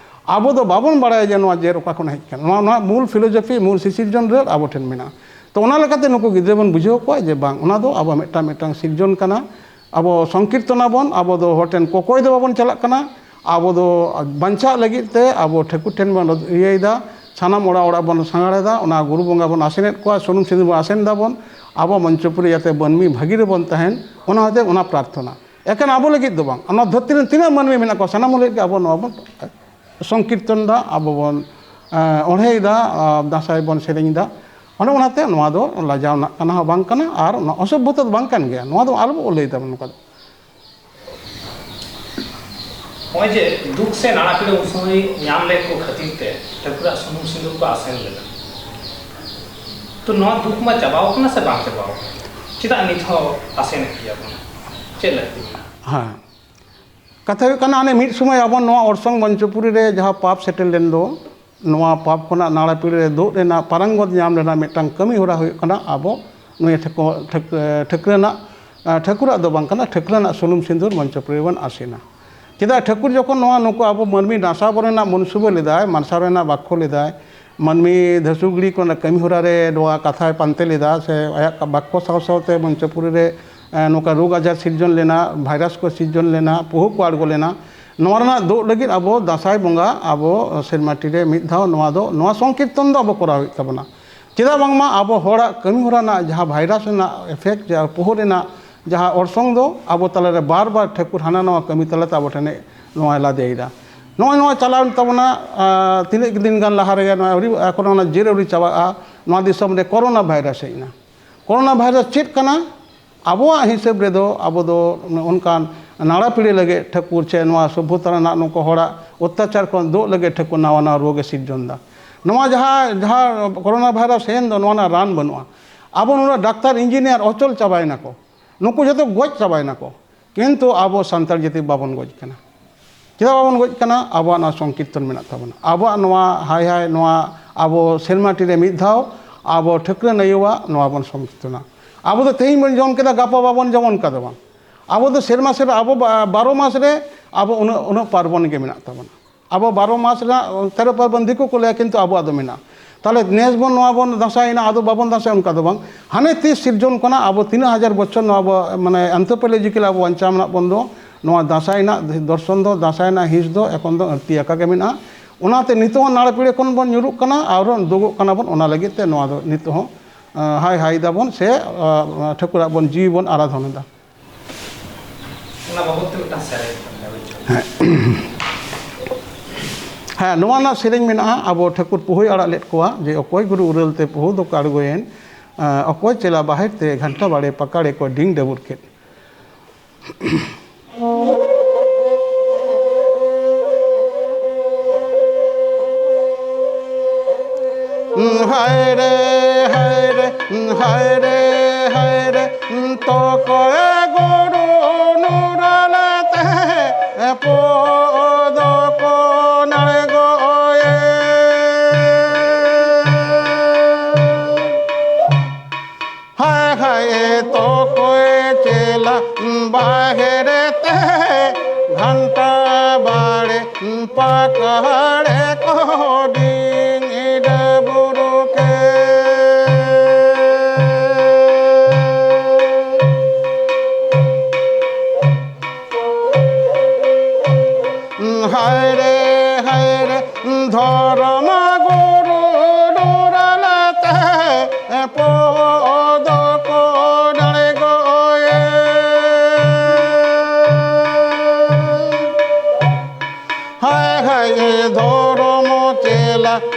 ᱟᱵᱚ ᱫᱚ ᱵᱟᱵᱚᱱ ᱵᱟᱲᱟᱭᱟ ᱡᱮ ᱱᱚᱣᱟ ᱡᱮᱨ ᱚᱠᱟ ᱠᱷᱚᱱ ᱦᱮᱡ ᱠᱟᱱᱟ᱾ ᱱᱚᱣᱟ, ᱱᱚᱣᱟ ᱢᱩᱞ ᱯᱷᱤᱞᱳᱡᱚᱯᱷᱤ, ᱢᱩᱞ ᱥᱤᱥᱤᱨᱡᱚᱱ ᱨᱮ ᱟᱵᱚ ᱴᱷᱮᱱ ᱢᱮᱱᱟᱜᱼᱟ᱾ ᱛᱚ ᱚᱱᱟ ᱞᱮᱠᱟᱛᱮ ᱱᱩᱠᱩ ᱜᱤᱫᱽᱨᱟᱹ ᱵᱚᱱ ᱵᱩᱡᱷᱟᱹᱣ ᱠᱚᱣᱟ ᱡᱮ ᱵᱟᱝ, ᱚᱱᱟ ᱫᱚ ᱟᱵᱚᱣᱟᱜ ᱢᱤᱫᱴᱟᱝ, ᱢᱤᱫᱴᱟᱝ ᱥᱤᱨᱡᱚᱱ ᱠᱟᱱᱟ᱾ ᱟᱵᱚ ᱥᱚᱝᱠᱤᱨᱛᱚᱱᱟᱵᱚᱱ, ᱟᱵᱚ ᱫᱚ ᱦᱚᱲ ᱴᱷᱮᱱ ᱠᱚᱠᱚᱭ ᱫᱚ ᱵᱟᱵᱚᱱ ᱪᱟᱞᱟᱜ ᱠᱟᱱᱟ, ᱟᱵᱚ ᱫᱚ ᱵᱟᱧᱪᱟᱜ ᱞᱟᱹᱜᱤᱫ ᱛᱮ ᱟᱵᱚ ᱴᱷᱟᱹᱠᱩᱨ ᱴᱷᱮᱱ ᱵᱚᱱ ᱤᱭᱟᱹᱭᱮᱫᱟ, ᱥᱟᱱᱟᱢ ᱚᱲᱟᱜ ᱚᱲᱟᱜ ᱵᱚᱱ ᱥᱟᱸᱜᱷᱟᱨᱮᱫᱟ, ᱚᱱᱟ ᱜᱩᱨᱩ ᱵᱚᱸᱜᱟ ᱵᱚᱱ ᱟᱥᱮᱱᱮᱫ ᱠᱚᱣᱟ, ᱥᱩᱱᱩᱢ ᱥᱤᱸᱫᱩᱨ ᱵᱚᱱ ᱟᱥᱮᱱ ᱫᱟᱵᱚᱱ, ᱟᱵᱚ ᱢᱚᱧᱪᱚᱯᱩᱨᱤ ᱡᱟᱛᱮ ᱢᱟᱹᱱᱢᱤ ᱵᱷᱟᱹᱜᱤ ᱨᱮᱵᱚᱱ ᱛᱟᱦᱮᱱ, ᱚᱱᱟ ᱦᱚᱛᱮ ᱚᱱᱟ ᱯᱨᱟᱨᱛᱷᱚᱱᱟ᱾ ᱮᱠᱷᱮᱱ ᱟᱵᱚ ᱞᱟᱹᱜᱤᱫ ᱫᱚ ᱵᱟᱝ, ᱚᱱᱟ ᱫᱷᱟᱹᱨᱛᱤ ᱨᱮᱱ ᱛᱤᱱᱟᱹᱜ ᱢᱟᱹᱱᱢᱤ ᱢᱮᱱᱟᱜ ᱠᱚᱣᱟ, ᱥᱟᱱᱟᱢ ᱞᱟᱹᱜᱤᱫ ᱜᱮ ᱟᱵᱚ ᱱᱚᱣᱟ ᱵᱚᱱ ᱥᱚᱝᱠᱤᱨᱛᱚᱱ ᱫᱟ, ᱟᱵᱚ ᱵᱚᱱ, ᱮᱸ, ᱚᱬᱦᱮᱭᱮᱫᱟ, ᱟᱨ ᱫᱟᱸᱥᱟᱭ ᱵᱚᱱ ᱥᱮᱨᱮᱧ ᱮᱫᱟ᱾ ᱚᱱᱮ ᱚᱱᱟᱛᱮ ᱱᱚᱣᱟ ᱫᱚ ᱞᱟᱡᱟᱣ ᱨᱮᱱᱟᱜ ᱠᱟᱱᱟ ᱦᱚᱸ ᱵᱟᱝ ᱠᱟᱱᱟ ᱟᱨ ᱚᱱᱟ ᱚᱥᱚᱵᱷᱚᱛᱟ ᱫᱚ ᱵᱟᱝ ᱠᱟᱱ ᱜᱮᱭᱟ᱾ ᱱᱚᱣᱟ ᱫᱚ ᱟᱞᱚ ᱵᱚ ᱞᱟᱹᱭ ᱛᱟᱵᱚᱱ ᱱᱚᱝᱠᱟ ᱫᱚ᱾ ᱱᱚᱜᱼᱚᱭ ᱡᱮ ᱫᱩᱠ ᱥᱮ ᱱᱟᱲᱟ ᱯᱤᱲᱟᱹ ᱩᱱ ᱥᱚᱢᱚᱭ ᱧᱟᱢ ᱞᱮᱫ ᱠᱚ ᱠᱷᱟᱹᱛᱤᱨ ᱛᱮ ᱴᱷᱟᱹᱠᱩᱨᱟᱜ ᱥᱩᱱᱩᱢ ᱥᱤᱸᱫᱩᱨ ᱠᱚ ᱟᱥᱮᱱ ᱞᱮᱫᱟ, ᱛᱚ ᱱᱚᱣᱟ ᱫᱩᱠ ᱢᱟ ᱪᱟᱵᱟᱣ ᱠᱟᱱᱟ ᱥᱮ ᱵᱟᱝ ᱪᱟᱵᱟᱣ ᱠᱟᱱᱟ? ᱪᱮᱫᱟᱜ ᱱᱤᱛ ᱦᱚᱸ ᱟᱥᱮᱱᱮᱫ ᱜᱮᱭᱟ ᱵᱚᱱ? ᱪᱮᱫ ᱞᱟᱹᱠᱛᱤ ᱢᱮᱱᱟᱜᱼᱟ? ᱦᱮᱸ, ᱠᱟᱛᱷᱟ ᱦᱩᱭᱩᱜ ᱠᱟᱱᱟ, ᱦᱟᱱᱮ ᱢᱤᱫ ᱥᱚᱢᱚᱭ ᱟᱵᱚ ᱱᱚᱣᱟ ᱚᱨᱥᱚᱝ ᱢᱚᱧᱪᱚᱯᱩᱨᱤ ᱨᱮ ᱡᱟᱦᱟᱸ ᱯᱟᱯ ᱥᱮᱴᱮᱨ ᱞᱮᱱ ᱫᱚ, ᱱᱚᱣᱟ ᱯᱟᱯ ᱠᱷᱚᱱᱟᱜ ᱱᱟᱲᱟ ᱯᱤᱲᱟᱹ ᱨᱮ ᱫᱩᱜ ᱨᱮᱱᱟᱜ ᱯᱟᱨᱟᱝᱜᱚᱛ ᱧᱟᱢ ᱨᱮᱱᱟᱜ ᱢᱤᱫᱴᱟᱝ ᱠᱟᱹᱢᱤ ᱦᱚᱨᱟ ᱦᱩᱭᱩᱜ ᱠᱟᱱᱟ ᱟᱵᱚ ᱱᱩᱭ ᱴᱷᱟᱹᱠᱩ-, ᱴᱷᱟᱹᱠ-, ᱴᱷᱟᱹᱠᱨᱟᱹᱱᱟᱜ, ᱟᱸ, ᱴᱷᱟᱹᱠᱩᱨᱟᱜ ᱫᱚ ᱵᱟᱝ ᱠᱟᱱᱟ, ᱴᱷᱟᱹᱠᱨᱟᱹᱱᱟᱜ ᱥᱩᱱᱩᱢ ᱥᱤᱸᱫᱩᱨ ᱢᱚᱧᱪᱚᱯᱩᱨᱤ ᱨᱮᱵᱚᱱ ᱟᱥᱮᱱᱟ᱾ ᱪᱮᱫᱟᱜ ᱴᱷᱟᱹᱠᱩᱨ ᱡᱚᱠᱷᱚᱱ ᱱᱚᱣᱟ ᱱᱩᱠᱩ ᱟᱵᱚ ᱢᱟᱹᱱᱢᱤ ᱱᱟᱥᱟᱣ ᱵᱚᱱ ᱨᱮᱱᱟᱜ ᱢᱚᱱᱥᱩᱵᱟᱹ ᱞᱮᱫᱟᱭ, ᱢᱟᱨᱥᱟᱞ ᱨᱮᱱᱟᱜ ᱵᱟᱠᱠᱷᱚ ᱞᱮᱫᱟᱭ, ᱢᱟᱹᱱᱢᱤ ᱫᱷᱟᱹᱥᱩ ᱜᱤᱲᱤ ᱠᱚ ᱨᱮᱱᱟᱜ ᱠᱟᱹᱢᱤ ᱦᱚᱨᱟ ᱨᱮ ᱱᱚᱣᱟ ᱠᱟᱛᱷᱟᱭ ᱯᱟᱱᱛᱮ ᱞᱮᱫᱟ, ᱥᱮ ᱟᱭᱟᱜ ᱵᱟᱠᱠᱚ ᱥᱟᱶ ᱥᱟᱶᱛᱮ ᱢᱚᱧᱪᱚᱯᱩᱨᱤ ᱨᱮ ᱮ, ᱱᱚᱝᱠᱟ ᱨᱳᱜᱽ ᱟᱡᱟᱨ ᱥᱤᱨᱡᱚᱱ ᱞᱮᱱᱟ, ᱵᱷᱟᱭᱨᱟᱥ ᱠᱚ ᱥᱤᱨᱡᱚᱱ ᱞᱮᱱᱟ, ᱯᱩᱦᱩ ᱠᱚ ᱟᱬᱜᱚ ᱞᱮᱱᱟ᱾ ᱱᱚᱣᱟ ᱨᱮᱱᱟᱜ ᱫᱳᱜ ᱞᱟᱹᱜᱤᱫ ᱟᱵᱚ ᱫᱟᱸᱥᱟᱭ ᱵᱚᱸᱜᱟ ᱟᱵᱚ ᱥᱮᱨᱢᱟᱴᱤ ᱨᱮ ᱢᱤᱫ ᱫᱷᱟᱣ ᱱᱚᱣᱟ ᱫᱚ, ᱱᱚᱣᱟ ᱥᱚᱝᱠᱤᱨᱛᱚᱱ ᱫᱚ ᱟᱵᱚ ᱠᱚᱨᱟᱣ ᱦᱩᱭᱩᱜ ᱛᱟᱵᱚᱱᱟ᱾ ᱪᱮᱫᱟᱜ ᱵᱟᱝᱢᱟ ᱟᱵᱚ ᱦᱚᱲᱟᱜ ᱠᱟᱹᱢᱤ ᱦᱚᱨᱟ ᱨᱮᱱᱟᱜ ᱡᱟᱦᱟᱸ ᱵᱷᱟᱭᱨᱟᱥ ᱨᱮᱱᱟᱜ effect, ᱡᱟᱦᱟᱸ ᱯᱩᱦᱩ ᱨᱮᱱᱟᱜ ᱡᱟᱦᱟᱸ ᱚᱨᱥᱚᱝ ᱫᱚ ᱟᱵᱚ ᱛᱟᱞᱟᱨᱮ ᱵᱟᱨ ᱵᱟᱨ ᱴᱷᱟᱹᱠᱩᱨ ᱦᱟᱱᱟ ᱱᱟᱣᱟ ᱠᱟᱹᱢᱤ ᱛᱟᱞᱟᱛᱮ ᱟᱵᱚ ᱴᱷᱮᱱᱮ ᱱᱚᱣᱟᱭ ᱞᱟᱫᱮᱭᱮᱫᱟ᱾ ᱱᱚᱜᱼᱚᱭ ᱱᱚᱣᱟ ᱪᱟᱞᱟᱣᱮᱱ ᱛᱟᱵᱚᱱᱟ, ᱟᱸ, ᱛᱤᱱᱟᱹᱜ ᱫᱤᱱ ᱜᱟᱱ ᱞᱟᱦᱟ ᱨᱮᱜᱮ ᱱᱚᱣᱟ ᱟᱹᱣᱨᱤ, ᱮᱠᱷᱚᱱ ᱚᱱᱟ ᱡᱮᱨ ᱟᱹᱣᱨᱤ ᱪᱟᱵᱟᱜᱼᱟ, ᱱᱚᱣᱟ ᱫᱤᱥᱚᱢ ᱨᱮ ᱠᱳᱨᱳᱱᱟ ᱵᱷᱟᱭᱨᱟᱥ ᱦᱮᱡ ᱮᱱᱟ᱾ ᱠᱳᱨᱳᱱᱟ ᱵᱷᱟᱭᱨᱟᱥ ᱪᱮᱫ ᱠᱟᱱᱟ? ᱟᱵᱚᱣᱟᱜ ᱦᱤᱥᱟᱹᱵ ᱨᱮᱫᱚ ᱟᱵᱚ ᱫᱚ ᱚᱱᱠᱟᱱ ᱱᱟᱲᱟ ᱯᱤᱲᱟᱹ ᱞᱟᱹᱜᱤᱫ ᱴᱷᱟᱹᱠᱩᱨ ᱪᱮ ᱱᱚᱣᱟ ᱥᱚᱵᱷᱚᱛᱟ ᱨᱮᱱᱟᱜ ᱱᱩᱠᱩ ᱦᱚᱲᱟᱜ ᱚᱛᱛᱟᱪᱟᱨ ᱠᱷᱚᱱ ᱫᱩᱜ ᱞᱟᱹᱜᱤᱫ ᱴᱷᱟᱹᱠᱩᱨ ᱱᱟᱣᱟ ᱱᱟᱣᱟ ᱨᱳᱜᱽ ᱮ ᱥᱤᱨᱡᱚᱱ ᱮᱫᱟ᱾ ᱱᱚᱣᱟ ᱡᱟᱦᱟᱸ, ᱡᱟᱦᱟᱸ ᱠᱳᱨᱳᱱᱟ ᱵᱷᱟᱭᱨᱟᱥ ᱦᱮᱡ ᱮᱱ ᱫᱚ, ᱱᱚᱣᱟ ᱨᱮᱱᱟᱜ ᱨᱟᱱ ᱵᱟᱹᱱᱩᱜᱼᱟ᱾ ᱟᱵᱚ ᱱᱚᱰᱮ ᱰᱟᱠᱛᱟᱨ ᱤᱧᱡᱤᱱᱤᱭᱟᱨ ᱚᱪᱚᱞ ᱪᱟᱵᱟᱭᱮᱱᱟ ᱠᱚ, ᱱᱩᱠᱩ ᱡᱚᱛᱚ ᱜᱚᱡ ᱪᱟᱵᱟᱭᱮᱱᱟ ᱠᱚ, ᱠᱤᱱᱛᱩ ᱟᱵᱚ ᱥᱟᱱᱛᱟᱲ ᱡᱟᱹᱛᱤ ᱵᱟᱵᱚᱱ ᱜᱚᱡ ᱠᱟᱱᱟ᱾ ᱪᱮᱫᱟᱜ ᱵᱟᱵᱚᱱ ᱜᱚᱡ ᱠᱟᱱᱟ? ᱟᱵᱚᱣᱟᱜ ᱱᱚᱣᱟ ᱥᱚᱝᱠᱤᱨᱛᱚᱱ ᱢᱮᱱᱟᱜ ᱛᱟᱵᱚᱱᱟ᱾ ᱟᱵᱚᱣᱟᱜ ᱱᱚᱣᱟ ᱦᱟᱭ ᱦᱟᱭ, ᱱᱚᱣᱟ ᱟᱵᱚ ᱥᱮᱨᱢᱟ ᱴᱤ ᱨᱮ ᱢᱤᱫ ᱫᱷᱟᱣ ᱟᱵᱚ ᱴᱷᱟᱹᱠᱨᱟᱹᱱ ᱟᱭᱳᱣᱟᱜ ᱱᱚᱣᱟ ᱵᱚᱱ ᱥᱚᱝᱠᱤᱨᱛᱚᱱᱟ᱾ ᱟᱵᱚ ᱫᱚ ᱛᱮᱦᱮᱧ ᱵᱚᱱ ᱡᱚᱢ ᱠᱮᱫᱟ, ᱜᱟᱯᱟ ᱵᱟᱵᱚᱱ ᱡᱚᱢ, ᱚᱱᱠᱟ ᱫᱚ ᱵᱟᱝ᱾ ᱟᱵᱚ ᱫᱚ ᱥᱮᱨᱢᱟ ᱥᱮᱨᱢᱟ, ᱟᱵᱚ ᱵᱟ-, ᱵᱟᱨᱚ ᱢᱟᱥ ᱨᱮ ᱟᱵᱚ ᱩᱱᱟᱹᱜ, ᱩᱱᱟᱹᱜ ᱯᱟᱨᱵᱚᱱ ᱜᱮ ᱢᱮᱱᱟᱜ ᱛᱟᱵᱚᱱᱟ᱾ ᱟᱵᱚ ᱵᱟᱨᱚ ᱢᱟᱥ ᱨᱮᱱᱟᱜ ᱛᱮᱨᱚ ᱯᱟᱨᱵᱚᱱ ᱫᱤᱠᱩ ᱠᱚ ᱞᱟᱹᱭᱟ, ᱠᱤᱱᱛᱩ ᱟᱵᱚᱣᱟᱜ ᱫᱚ ᱢᱮᱱᱟᱜᱼᱟ᱾ ᱛᱟᱦᱚᱞᱮ ᱱᱮᱥ ᱵᱚᱱ ᱱᱚᱣᱟ ᱵᱚᱱ ᱫᱟᱸᱥᱟᱭᱮᱱᱟ, ᱟᱫᱚ ᱵᱟᱵᱚᱱ ᱫᱟᱸᱥᱟᱭ, ᱚᱱᱠᱟ ᱫᱚ ᱵᱟᱝ᱾ ᱦᱟᱱᱮ ᱛᱤᱥ ᱥᱤᱨᱡᱚᱱ ᱠᱷᱚᱱᱟᱜ ᱟᱵᱚ ᱛᱤᱱᱟᱹᱜ ᱦᱟᱡᱟᱨ ᱵᱚᱪᱷᱚᱨ ᱱᱚᱣᱟ ᱟᱵᱚ, ᱢᱟᱱᱮ, anthropological ᱟᱵᱚ ᱵᱟᱧᱪᱟᱣ ᱢᱮᱱᱟᱜ ᱵᱚᱱ ᱫᱚ, ᱱᱚᱣᱟ ᱫᱟᱸᱥᱟᱭ ᱨᱮᱱᱟᱜ ᱫᱚᱨᱥᱚᱱ ᱫᱚ, ᱫᱟᱸᱥᱟᱭ ᱨᱮᱱᱟᱜ ᱦᱤᱸᱥ ᱫᱚ ᱮᱠᱷᱚᱱ ᱫᱚ ᱟᱹᱲᱛᱤ ᱟᱠᱟ ᱜᱮ ᱢᱮᱱᱟᱜᱼᱟ᱾ ᱚᱱᱟᱛᱮ ᱱᱤᱛᱚᱜ ᱦᱚᱸ ᱱᱟᱲᱟ ᱯᱤᱲᱟᱹ ᱠᱷᱚᱱ ᱵᱚᱱ ᱧᱩᱨᱩᱜ ᱠᱟᱱᱟ, ᱟᱨ ᱫᱩᱜᱚᱜ ᱠᱟᱱᱟ ᱵᱚᱱ᱾ ᱚᱱᱟ ᱞᱟᱹᱜᱤᱫ ᱛᱮ ᱱᱚᱣᱟ ᱫᱚ ᱱᱤᱛᱚᱜ ᱦᱚᱸ, ᱟᱸ, ᱦᱟᱭ ᱦᱟᱭ ᱫᱟᱵᱚᱱ ᱥᱮ, ᱟᱸ, ᱴᱷᱟᱹᱠᱩᱨᱟᱜ ᱵᱚᱱ ᱡᱤᱣᱤ ᱵᱚᱱ ᱟᱨᱟᱫᱷᱚᱱ ᱮᱫᱟ᱾ ᱚᱱᱟ ᱵᱟᱵᱚᱫ ᱛᱮ ᱢᱤᱫᱴᱟᱝ ᱥᱮᱨᱮᱧ ᱠᱟᱱ ᱜᱮᱭᱟ, ᱵᱩᱡᱷᱟᱹᱣ᱾ ᱦᱮᱸ, ᱱᱚᱣᱟ ᱨᱮᱱᱟᱜ ᱥᱮᱨᱮᱧ ᱢᱮᱱᱟᱜᱼᱟ, ᱟᱵᱚ ᱴᱷᱟᱹᱠᱩᱨ ᱯᱩᱦᱩᱭ ᱟᱲᱟᱜ ᱞᱮᱫ ᱠᱚᱣᱟ, ᱡᱮ ᱚᱠᱚᱭ ᱜᱩᱨᱩ ᱩᱨᱟᱹᱞ ᱛᱮ ᱯᱩᱦᱩ ᱫᱚᱠᱚ ᱟᱬᱜᱚᱭᱮᱱ, ᱟᱸ, ᱚᱠᱚᱭ ᱪᱮᱞᱟ ᱵᱟᱦᱮᱨ ᱛᱮ ᱜᱷᱟᱱᱴᱟ ᱵᱟᱲᱮ ᱯᱟᱠᱟᱲᱮ ᱠᱚ ᱰᱤᱝ ᱰᱟᱹᱵᱩᱨ ᱠᱮᱫ᱾ ᱦᱟᱭ ᱨᱮ, ᱦᱟᱭ ᱨᱮ, ᱦᱟᱭ ᱨᱮ, ᱦᱟᱭ ᱨᱮ, ᱛᱚᱠᱚᱭ ᱜᱩᱨᱩ ᱱᱩᱨᱟᱞᱟᱛᱮ ᱯᱚᱫᱚ ᱠᱚ ᱱᱟᱲᱜᱚᱭᱮ᱾ ᱦᱟᱭ ᱦᱟᱭ ᱛᱚᱠᱚᱭ ᱪᱮᱞᱟ ᱵᱟᱦᱮᱨ ᱛᱮ ᱜᱷᱟᱱᱴᱟ ᱵᱟᱲᱮ ᱯᱟᱠᱟᱲᱮ ᱠᱚ ᱰᱤᱝ ᱰᱟᱹᱵᱩᱨᱩ ᱠᱮ᱾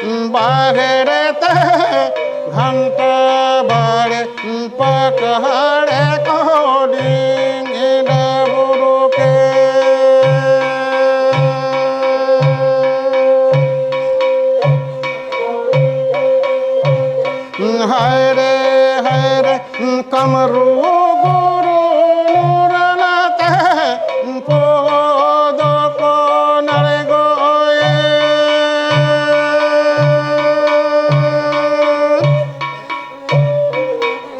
ᱵᱟᱦᱮᱨ ᱛᱮ ᱜᱷᱟᱱᱴᱟ ᱵᱟᱲᱮ ᱯᱟᱠᱟᱲᱮ ᱠᱚ ᱰᱤᱝ ᱰᱟᱹᱵᱩᱨᱩ ᱠᱮ᱾ ᱦᱟᱭ ᱨᱮ, ᱦᱟᱭ ᱨᱮ, ᱠᱟᱢᱨᱩ ᱜᱩᱨᱩ ᱱᱩᱨᱟᱱᱟᱛᱮ ᱯᱚᱫᱚ ᱠᱚ ᱱᱟᱲᱜᱚᱭᱮ᱾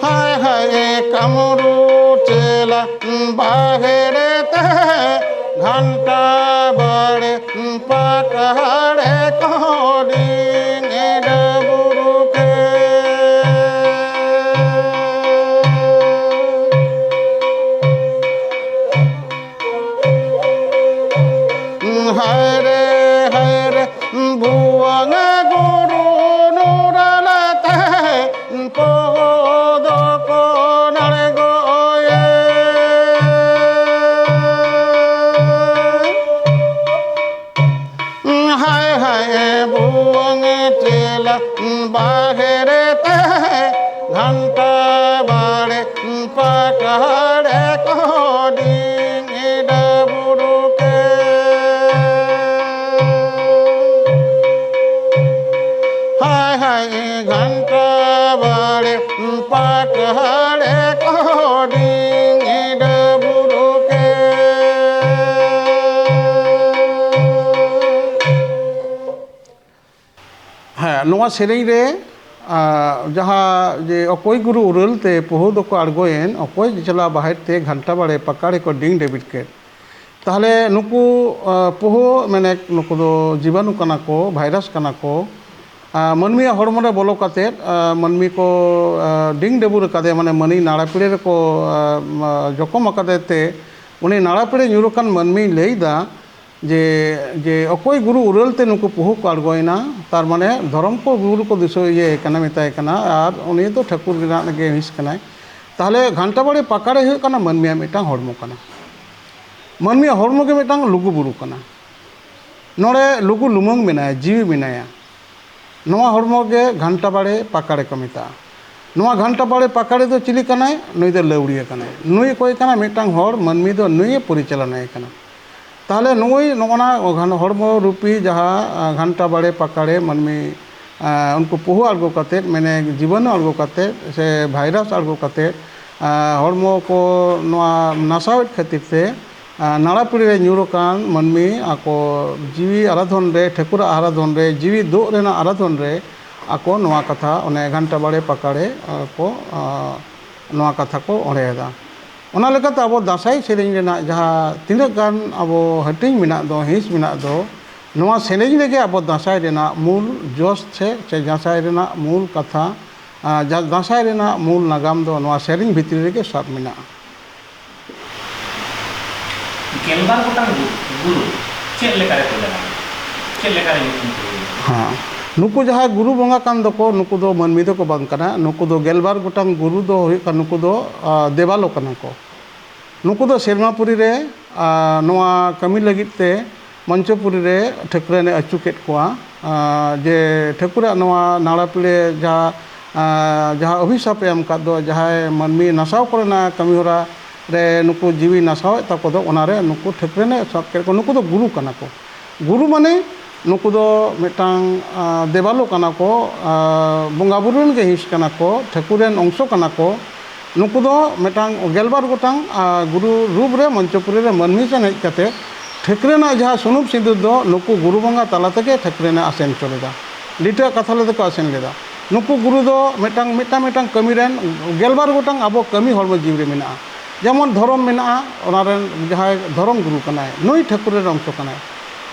ᱦᱟᱭ ᱦᱟᱭ ᱠᱟᱢᱨᱩ ᱪᱮᱞᱟ ᱵᱟᱦᱮᱨ ᱛᱮ ᱜᱷᱟᱱᱴᱟ ᱵᱟᱲᱮ ᱯᱟᱠᱟᱲᱮ ᱠᱚ ᱰᱤᱝ ᱰᱟᱹᱵᱩᱨᱩ ᱠᱮ᱾ ᱦᱟᱭ ᱨᱮ, ᱦᱟᱭ ᱨᱮ, ᱵᱷᱩᱣᱟᱹᱝ ᱜᱩᱨᱩ ᱱᱩᱨᱟᱞᱟᱛᱮ ᱯᱚᱫᱚ ᱠᱚ ᱱᱟᱲᱜᱚᱭᱮ᱾ ᱦᱟᱭ ᱦᱟᱭ ᱵᱷᱩᱣᱟᱹᱝ ᱪᱮᱞᱟ ᱵᱟᱦᱮᱨ ᱛᱮ ᱜᱷᱟᱱᱴᱟ ᱵᱟᱲᱮ ᱯᱟᱠᱟᱲᱮ ᱠᱚ ᱰᱤᱝ ᱰᱟᱹᱵᱩᱨᱩ ᱠᱮ᱾ ᱦᱟᱭ ᱦᱟᱭ ᱜᱷᱟᱱᱴᱟ ᱵᱟᱲᱮ ᱯᱟᱠᱟᱲᱮ ᱠᱚ ᱰᱤᱝ ᱰᱟᱹᱵᱩᱨᱩ ᱠᱮ᱾ ᱦᱮᱸ, ᱱᱚᱣᱟ ᱥᱮᱨᱮᱧ ᱨᱮ, ᱟ, ᱡᱟᱦᱟᱸ ᱡᱮ ᱚᱠᱚᱭ ᱜᱩᱨᱩ ᱩᱨᱟᱹᱞ ᱛᱮ ᱯᱩᱦᱩ ᱫᱚᱠᱚ ᱟᱬᱜᱚᱭᱮᱱ, ᱚᱠᱚᱭ ᱪᱮᱞᱟ ᱵᱟᱦᱮᱨ ᱛᱮ ᱜᱷᱟᱱᱴᱟ ᱵᱟᱲᱮ ᱯᱟᱠᱟᱲᱮ ᱠᱚ ᱰᱤᱝ ᱰᱮᱵᱤᱰ ᱠᱮᱫ᱾ ᱛᱟᱦᱚᱞᱮ ᱱᱩᱠᱩ, ᱟ, ᱯᱩᱦᱩ ᱢᱮᱱᱮᱠ ᱱᱩᱠᱩ ᱫᱚ ᱡᱤᱵᱟᱱᱩ ᱠᱟᱱᱟ ᱠᱚ, ᱵᱷᱟᱭᱨᱟᱥ ᱠᱟᱱᱟ ᱠᱚ᱾ ᱟ, ᱢᱟᱹᱱᱢᱤᱭᱟᱜ ᱦᱚᱲᱢᱚ ᱨᱮ ᱵᱚᱞᱚ ᱠᱟᱛᱮᱫ, ᱟ, ᱢᱟᱹᱱᱢᱤ ᱠᱚ, ᱟ, ᱰᱤᱝ ᱰᱟᱹᱵᱩᱨ ᱟᱠᱟᱫᱮ, ᱢᱟᱱᱮ ᱢᱟᱹᱱᱤ ᱱᱟᱲᱟ ᱯᱤᱲᱟᱹ ᱨᱮᱠᱚ, ᱟ, ᱢᱟ, ᱡᱚᱠᱷᱚᱢ ᱟᱠᱟᱫᱮ ᱛᱮ, ᱩᱱᱤ ᱱᱟᱲᱟ ᱯᱤᱲᱟᱹ ᱧᱩᱨ ᱟᱠᱟᱱ ᱢᱟᱹᱱᱢᱤᱭ ᱞᱟᱹᱭᱫᱟ, ᱡᱮ, ᱡᱮ ᱚᱠᱚᱭ ᱜᱩᱨᱩ ᱩᱨᱟᱹᱞ ᱛᱮ ᱱᱩᱠᱩ ᱯᱩᱦᱩ ᱠᱚ ᱟᱬᱜᱚᱭᱮᱱᱟ, ᱛᱟᱨ ᱢᱟᱱᱮ ᱫᱷᱚᱨᱚᱢ ᱠᱚ ᱜᱩᱨᱩ ᱠᱚ ᱫᱤᱥᱟᱹ ᱤᱭᱟᱹᱭ ᱠᱟᱱᱟ, ᱢᱮᱛᱟᱭ ᱠᱟᱱᱟ, ᱟᱨ ᱩᱱᱤ ᱫᱚ ᱴᱷᱟᱹᱠᱩᱨ ᱜᱮ ᱱᱟᱜ ᱜᱮ ᱦᱤᱸᱥ ᱠᱟᱱᱟᱭ᱾ ᱛᱟᱦᱚᱞᱮ ᱜᱷᱟᱱᱴᱟ ᱵᱟᱲᱮ ᱯᱟᱠᱟᱲᱮ ᱦᱩᱭᱩᱜ ᱠᱟᱱᱟ ᱢᱟᱹᱱᱢᱤᱭᱟᱜ ᱢᱤᱫᱴᱟᱝ ᱦᱚᱲᱢᱚ ᱠᱟᱱᱟ᱾ ᱢᱟᱹᱱᱢᱤᱭᱟᱜ ᱦᱚᱲᱢᱚ ᱜᱮ ᱢᱤᱫᱴᱟᱝ ᱞᱩᱜᱩ ᱵᱩᱨᱩ ᱠᱟᱱᱟ᱾ ᱱᱚᱰᱮ ᱞᱩᱜᱩ ᱞᱩᱢᱟᱹᱝ ᱢᱮᱱᱟᱭᱟ, ᱡᱤᱣᱤ ᱢᱮᱱᱟᱭᱟ᱾ ᱱᱚᱣᱟ ᱦᱚᱲᱢᱚ ᱜᱮ ᱜᱷᱟᱱᱴᱟ ᱵᱟᱲᱮ ᱯᱟᱠᱟᱲᱮ ᱠᱚ ᱢᱮᱛᱟᱜᱼᱟ᱾ ᱱᱚᱣᱟ ᱜᱷᱟᱱᱴᱟ ᱵᱟᱲᱮ ᱯᱟᱠᱟᱲᱮ ᱫᱚ ᱪᱤᱞᱤ ᱠᱟᱱᱟᱭ? ᱱᱩᱭ ᱫᱚ ᱞᱟᱹᱣᱲᱤᱭᱟᱹ ᱠᱟᱱᱟᱭ᱾ ᱱᱩᱭ ᱚᱠᱚᱭ ᱠᱟᱱᱟ? ᱢᱤᱫᱴᱟᱝ ᱦᱚᱲ ᱢᱟᱹᱱᱢᱤ ᱫᱚ ᱱᱩᱭᱮ ᱯᱚᱨᱤᱪᱟᱞᱚᱱᱟᱭᱮ ᱠᱟᱱᱟ᱾ ᱛᱟᱦᱚᱞᱮ ᱱᱩᱭ ᱱᱚᱜᱼᱚᱱᱟ ᱜᱷᱟᱱ-, ᱦᱚᱲᱢᱚ ᱨᱩᱯᱤ ᱡᱟᱦᱟᱸ, ᱟ, ᱜᱷᱟᱱᱴᱟ ᱵᱟᱲᱮ ᱯᱟᱠᱟᱲᱮ ᱢᱟᱹᱱᱢᱤ, ᱟ, ᱩᱱᱠᱩ ᱯᱩᱦᱩ ᱟᱬᱜᱚ ᱠᱟᱛᱮᱫ, ᱢᱟᱱᱮ ᱡᱤᱵᱟᱱᱩ ᱟᱬᱜᱚ ᱠᱟᱛᱮᱫ ᱥᱮ ᱵᱷᱟᱭᱨᱟᱥ ᱟᱬᱜᱚ ᱠᱟᱛᱮᱫ, ᱟ, ᱦᱚᱲᱢᱚ ᱠᱚ ᱱᱚᱣᱟ ᱱᱟᱥᱟᱣᱮᱫ ᱠᱷᱟᱹᱛᱤᱨ ᱛᱮ, ᱟ, ᱱᱟᱲᱟ ᱯᱤᱲᱤ ᱨᱮ ᱧᱩᱨ ᱟᱠᱟᱱ ᱢᱟᱹᱱᱢᱤ ᱟᱠᱚ ᱡᱤᱣᱤ ᱟᱨᱟᱫᱷᱚᱱ ᱨᱮ, ᱴᱷᱟᱹᱠᱩᱨᱟᱜ ᱟᱨᱟᱫᱷᱚᱱ ᱨᱮ, ᱡᱤᱣᱤ ᱫᱳᱜ ᱨᱮᱱᱟᱜ ᱟᱨᱟᱫᱷᱚᱱ ᱨᱮ ᱟᱠᱚ ᱱᱚᱣᱟ ᱠᱟᱛᱷᱟ, ᱚᱱᱮ ᱜᱷᱟᱱᱴᱟ ᱵᱟᱲᱮ ᱯᱟᱠᱟᱲᱮ, ᱟ, ᱠᱚ, ᱟ, ᱱᱚᱣᱟ ᱠᱟᱛᱷᱟ ᱠᱚ ᱚᱬᱦᱮᱭᱮᱫᱟ᱾ ᱚᱱᱟ ᱞᱮᱠᱟᱛᱮ ᱟᱵᱚ ᱫᱟᱸᱥᱟᱭ ᱥᱮᱨᱮᱧ ᱨᱮᱱᱟᱜ ᱡᱟᱦᱟᱸ ᱛᱤᱱᱟᱹᱜ ᱜᱟᱱ ᱟᱵᱚ ᱦᱟᱹᱴᱤᱧ ᱢᱮᱱᱟᱜ ᱫᱚ, ᱦᱤᱸᱥ ᱢᱮᱱᱟᱜ ᱫᱚ, ᱱᱚᱣᱟ ᱥᱮᱨᱮᱧ ᱨᱮᱜᱮ ᱟᱵᱚ ᱫᱟᱸᱥᱟᱭ ᱨᱮᱱᱟᱜ ᱢᱩᱞ ᱡᱚᱥ ᱥᱮ, ᱥᱮ ᱫᱟᱸᱥᱟᱭ ᱨᱮᱱᱟᱜ ᱢᱩᱞ ᱠᱟᱛᱷᱟ, ᱟ, ᱡᱟ-, ᱫᱟᱸᱥᱟᱭ ᱨᱮᱱᱟᱜ ᱢᱩᱞ ᱱᱟᱜᱟᱢ ᱫᱚ ᱱᱚᱣᱟ ᱥᱮᱨᱮᱧ ᱵᱷᱤᱛᱨᱤ ᱨᱮᱜᱮ ᱥᱟᱵ ᱢᱮᱱᱟᱜᱼᱟ᱾ ᱜᱮᱞᱵᱟᱨ ᱜᱚᱴᱟᱝ ᱜᱩ-, ᱜᱩᱨᱩ ᱪᱮᱫ ᱞᱮᱠᱟ ᱨᱮᱠᱚ ᱡᱟᱱᱟᱢ ᱞᱮᱱᱟ? ᱪᱮᱫ ᱞᱮᱠᱟ ᱨᱮ ᱧᱩᱛᱩᱢ ᱠᱚ ᱦᱩᱭ ᱞᱮᱱᱟ? ᱦᱮᱸ, ᱱᱩᱠᱩ ᱡᱟᱦᱟᱸᱭ ᱜᱩᱨᱩ ᱵᱚᱸᱜᱟ ᱠᱟᱱ ᱫᱚᱠᱚ, ᱱᱩᱠᱩ ᱫᱚ ᱢᱟᱹᱱᱢᱤ ᱫᱚᱠᱚ ᱵᱟᱝ ᱠᱟᱱᱟ᱾ ᱱᱩᱠᱩ ᱫᱚ ᱜᱮᱞᱵᱟᱨ ᱜᱚᱴᱟᱝ ᱜᱩᱨᱩ ᱫᱚ ᱦᱩᱭᱩᱜ ᱠᱟᱱᱟ, ᱱᱩᱠᱩ ᱫᱚ, ᱟ, ᱫᱮᱵᱟᱞᱳ ᱠᱟᱱᱟ ᱠᱚ᱾ ᱱᱩᱠᱩ ᱫᱚ ᱥᱮᱨᱢᱟᱯᱩᱨᱤ ᱨᱮ, ᱟ, ᱱᱚᱣᱟ ᱠᱟᱹᱢᱤ ᱞᱟᱹᱜᱤᱫ ᱛᱮ ᱢᱚᱧᱪᱚᱯᱩᱨᱤ ᱨᱮ ᱴᱷᱟᱹᱠᱨᱟᱹᱱᱮ ᱟᱹᱪᱩ ᱠᱮᱫ ᱠᱚᱣᱟ, ᱟ, ᱡᱮ ᱴᱷᱟᱹᱠᱩᱨᱟᱜ ᱱᱚᱣᱟ ᱱᱟᱲᱟ ᱯᱤᱲᱮ ᱡᱟᱦᱟᱸ, ᱟ, ᱡᱟᱦᱟᱸ ᱚᱵᱷᱤᱥᱟᱯ ᱮ ᱮᱢ ᱟᱠᱟᱫ ᱫᱚ, ᱡᱟᱦᱟᱸᱭ ᱢᱟᱹᱱᱢᱤ ᱱᱟᱥᱟᱣ ᱠᱚᱨᱮᱱᱟᱜ ᱠᱟᱹᱢᱤ ᱦᱚᱨᱟ ᱨᱮ ᱱᱩᱠᱩ ᱡᱤᱣᱤ ᱱᱟᱥᱟᱣᱮᱫ ᱛᱟᱠᱚ ᱫᱚ, ᱚᱱᱟᱨᱮ ᱱᱩᱠᱩ ᱴᱷᱟᱹᱠᱨᱟᱹᱱᱮ ᱥᱟᱵ ᱠᱮᱫ ᱠᱚᱣᱟ᱾ ᱱᱩᱠᱩ ᱫᱚ ᱜᱩᱨᱩ ᱠᱟᱱᱟ ᱠᱚ᱾ ᱜᱩᱨᱩ ᱢᱟᱱᱮ ᱱᱩᱠᱩ ᱫᱚ ᱢᱤᱫᱴᱟᱝ, ᱟ, ᱫᱮᱵᱟᱞᱳ ᱠᱟᱱᱟ ᱠᱚ, ᱟ, ᱵᱚᱸᱜᱟ ᱵᱩᱨᱩ ᱨᱮᱱ ᱜᱮ ᱦᱤᱸᱥ ᱠᱟᱱᱟ ᱠᱚ, ᱴᱷᱟᱹᱠᱩᱨ ᱨᱮᱱ ᱚᱝᱥᱚ ᱠᱟᱱᱟ ᱠᱚ᱾ ᱱᱩᱠᱩ ᱫᱚ ᱢᱤᱫᱴᱟᱝ ᱜᱮᱞᱵᱟᱨ ᱜᱚᱴᱟᱝ, ᱟ, ᱜᱩᱨᱩ ᱨᱩᱯ ᱨᱮ ᱢᱚᱧᱪᱚᱯᱩᱨᱤ ᱨᱮ ᱢᱟᱹᱱᱢᱤ ᱥᱮᱱ ᱦᱮᱡ ᱠᱟᱛᱮ ᱴᱷᱟᱹᱠᱨᱟᱹᱱᱟᱜ ᱡᱟᱦᱟᱸ ᱥᱩᱱᱩᱢ ᱥᱤᱸᱫᱩᱨ ᱫᱚ ᱱᱩᱠᱩ ᱜᱩᱨᱩ ᱵᱚᱸᱜᱟ ᱛᱟᱞᱟ ᱛᱮᱜᱮ ᱴᱷᱟᱹᱠᱨᱟᱹᱱᱮ ᱟᱥᱮᱱ ᱦᱚᱪᱚ ᱞᱮᱫᱟ᱾ ᱞᱤᱴᱟᱹᱣᱟᱜ ᱠᱟᱛᱷᱟ ᱞᱮᱠᱟ ᱠᱚ ᱟᱥᱮᱱ ᱞᱮᱫᱟ᱾ ᱱᱩᱠᱩ ᱜᱩᱨᱩ ᱫᱚ ᱢᱤᱫᱴᱟᱝ, ᱢᱤᱫᱴᱟᱝ, ᱢᱤᱫᱴᱟᱝ ᱠᱟᱹᱢᱤ ᱨᱮᱱ ᱜᱮᱞᱵᱟᱨ ᱜᱚᱴᱟᱝ ᱟᱵᱚ ᱠᱟᱹᱢᱤ ᱦᱚᱲᱢᱚ ᱡᱤᱣᱤ ᱨᱮ ᱢᱮᱱᱟᱜᱼᱟ᱾ ᱡᱮᱢᱚᱱ ᱫᱷᱚᱨᱚᱢ ᱢᱮᱱᱟᱜᱼᱟ, ᱚᱱᱟ ᱨᱮᱱ ᱡᱟᱦᱟᱸᱭ ᱫᱷᱚᱨᱚᱢ ᱜᱩᱨᱩ ᱠᱟᱱᱟᱭ, ᱱᱩᱭ ᱴᱷᱟᱹᱠᱩᱨ ᱨᱮᱱ ᱚᱝᱥᱚ ᱠᱟᱱᱟᱭ᱾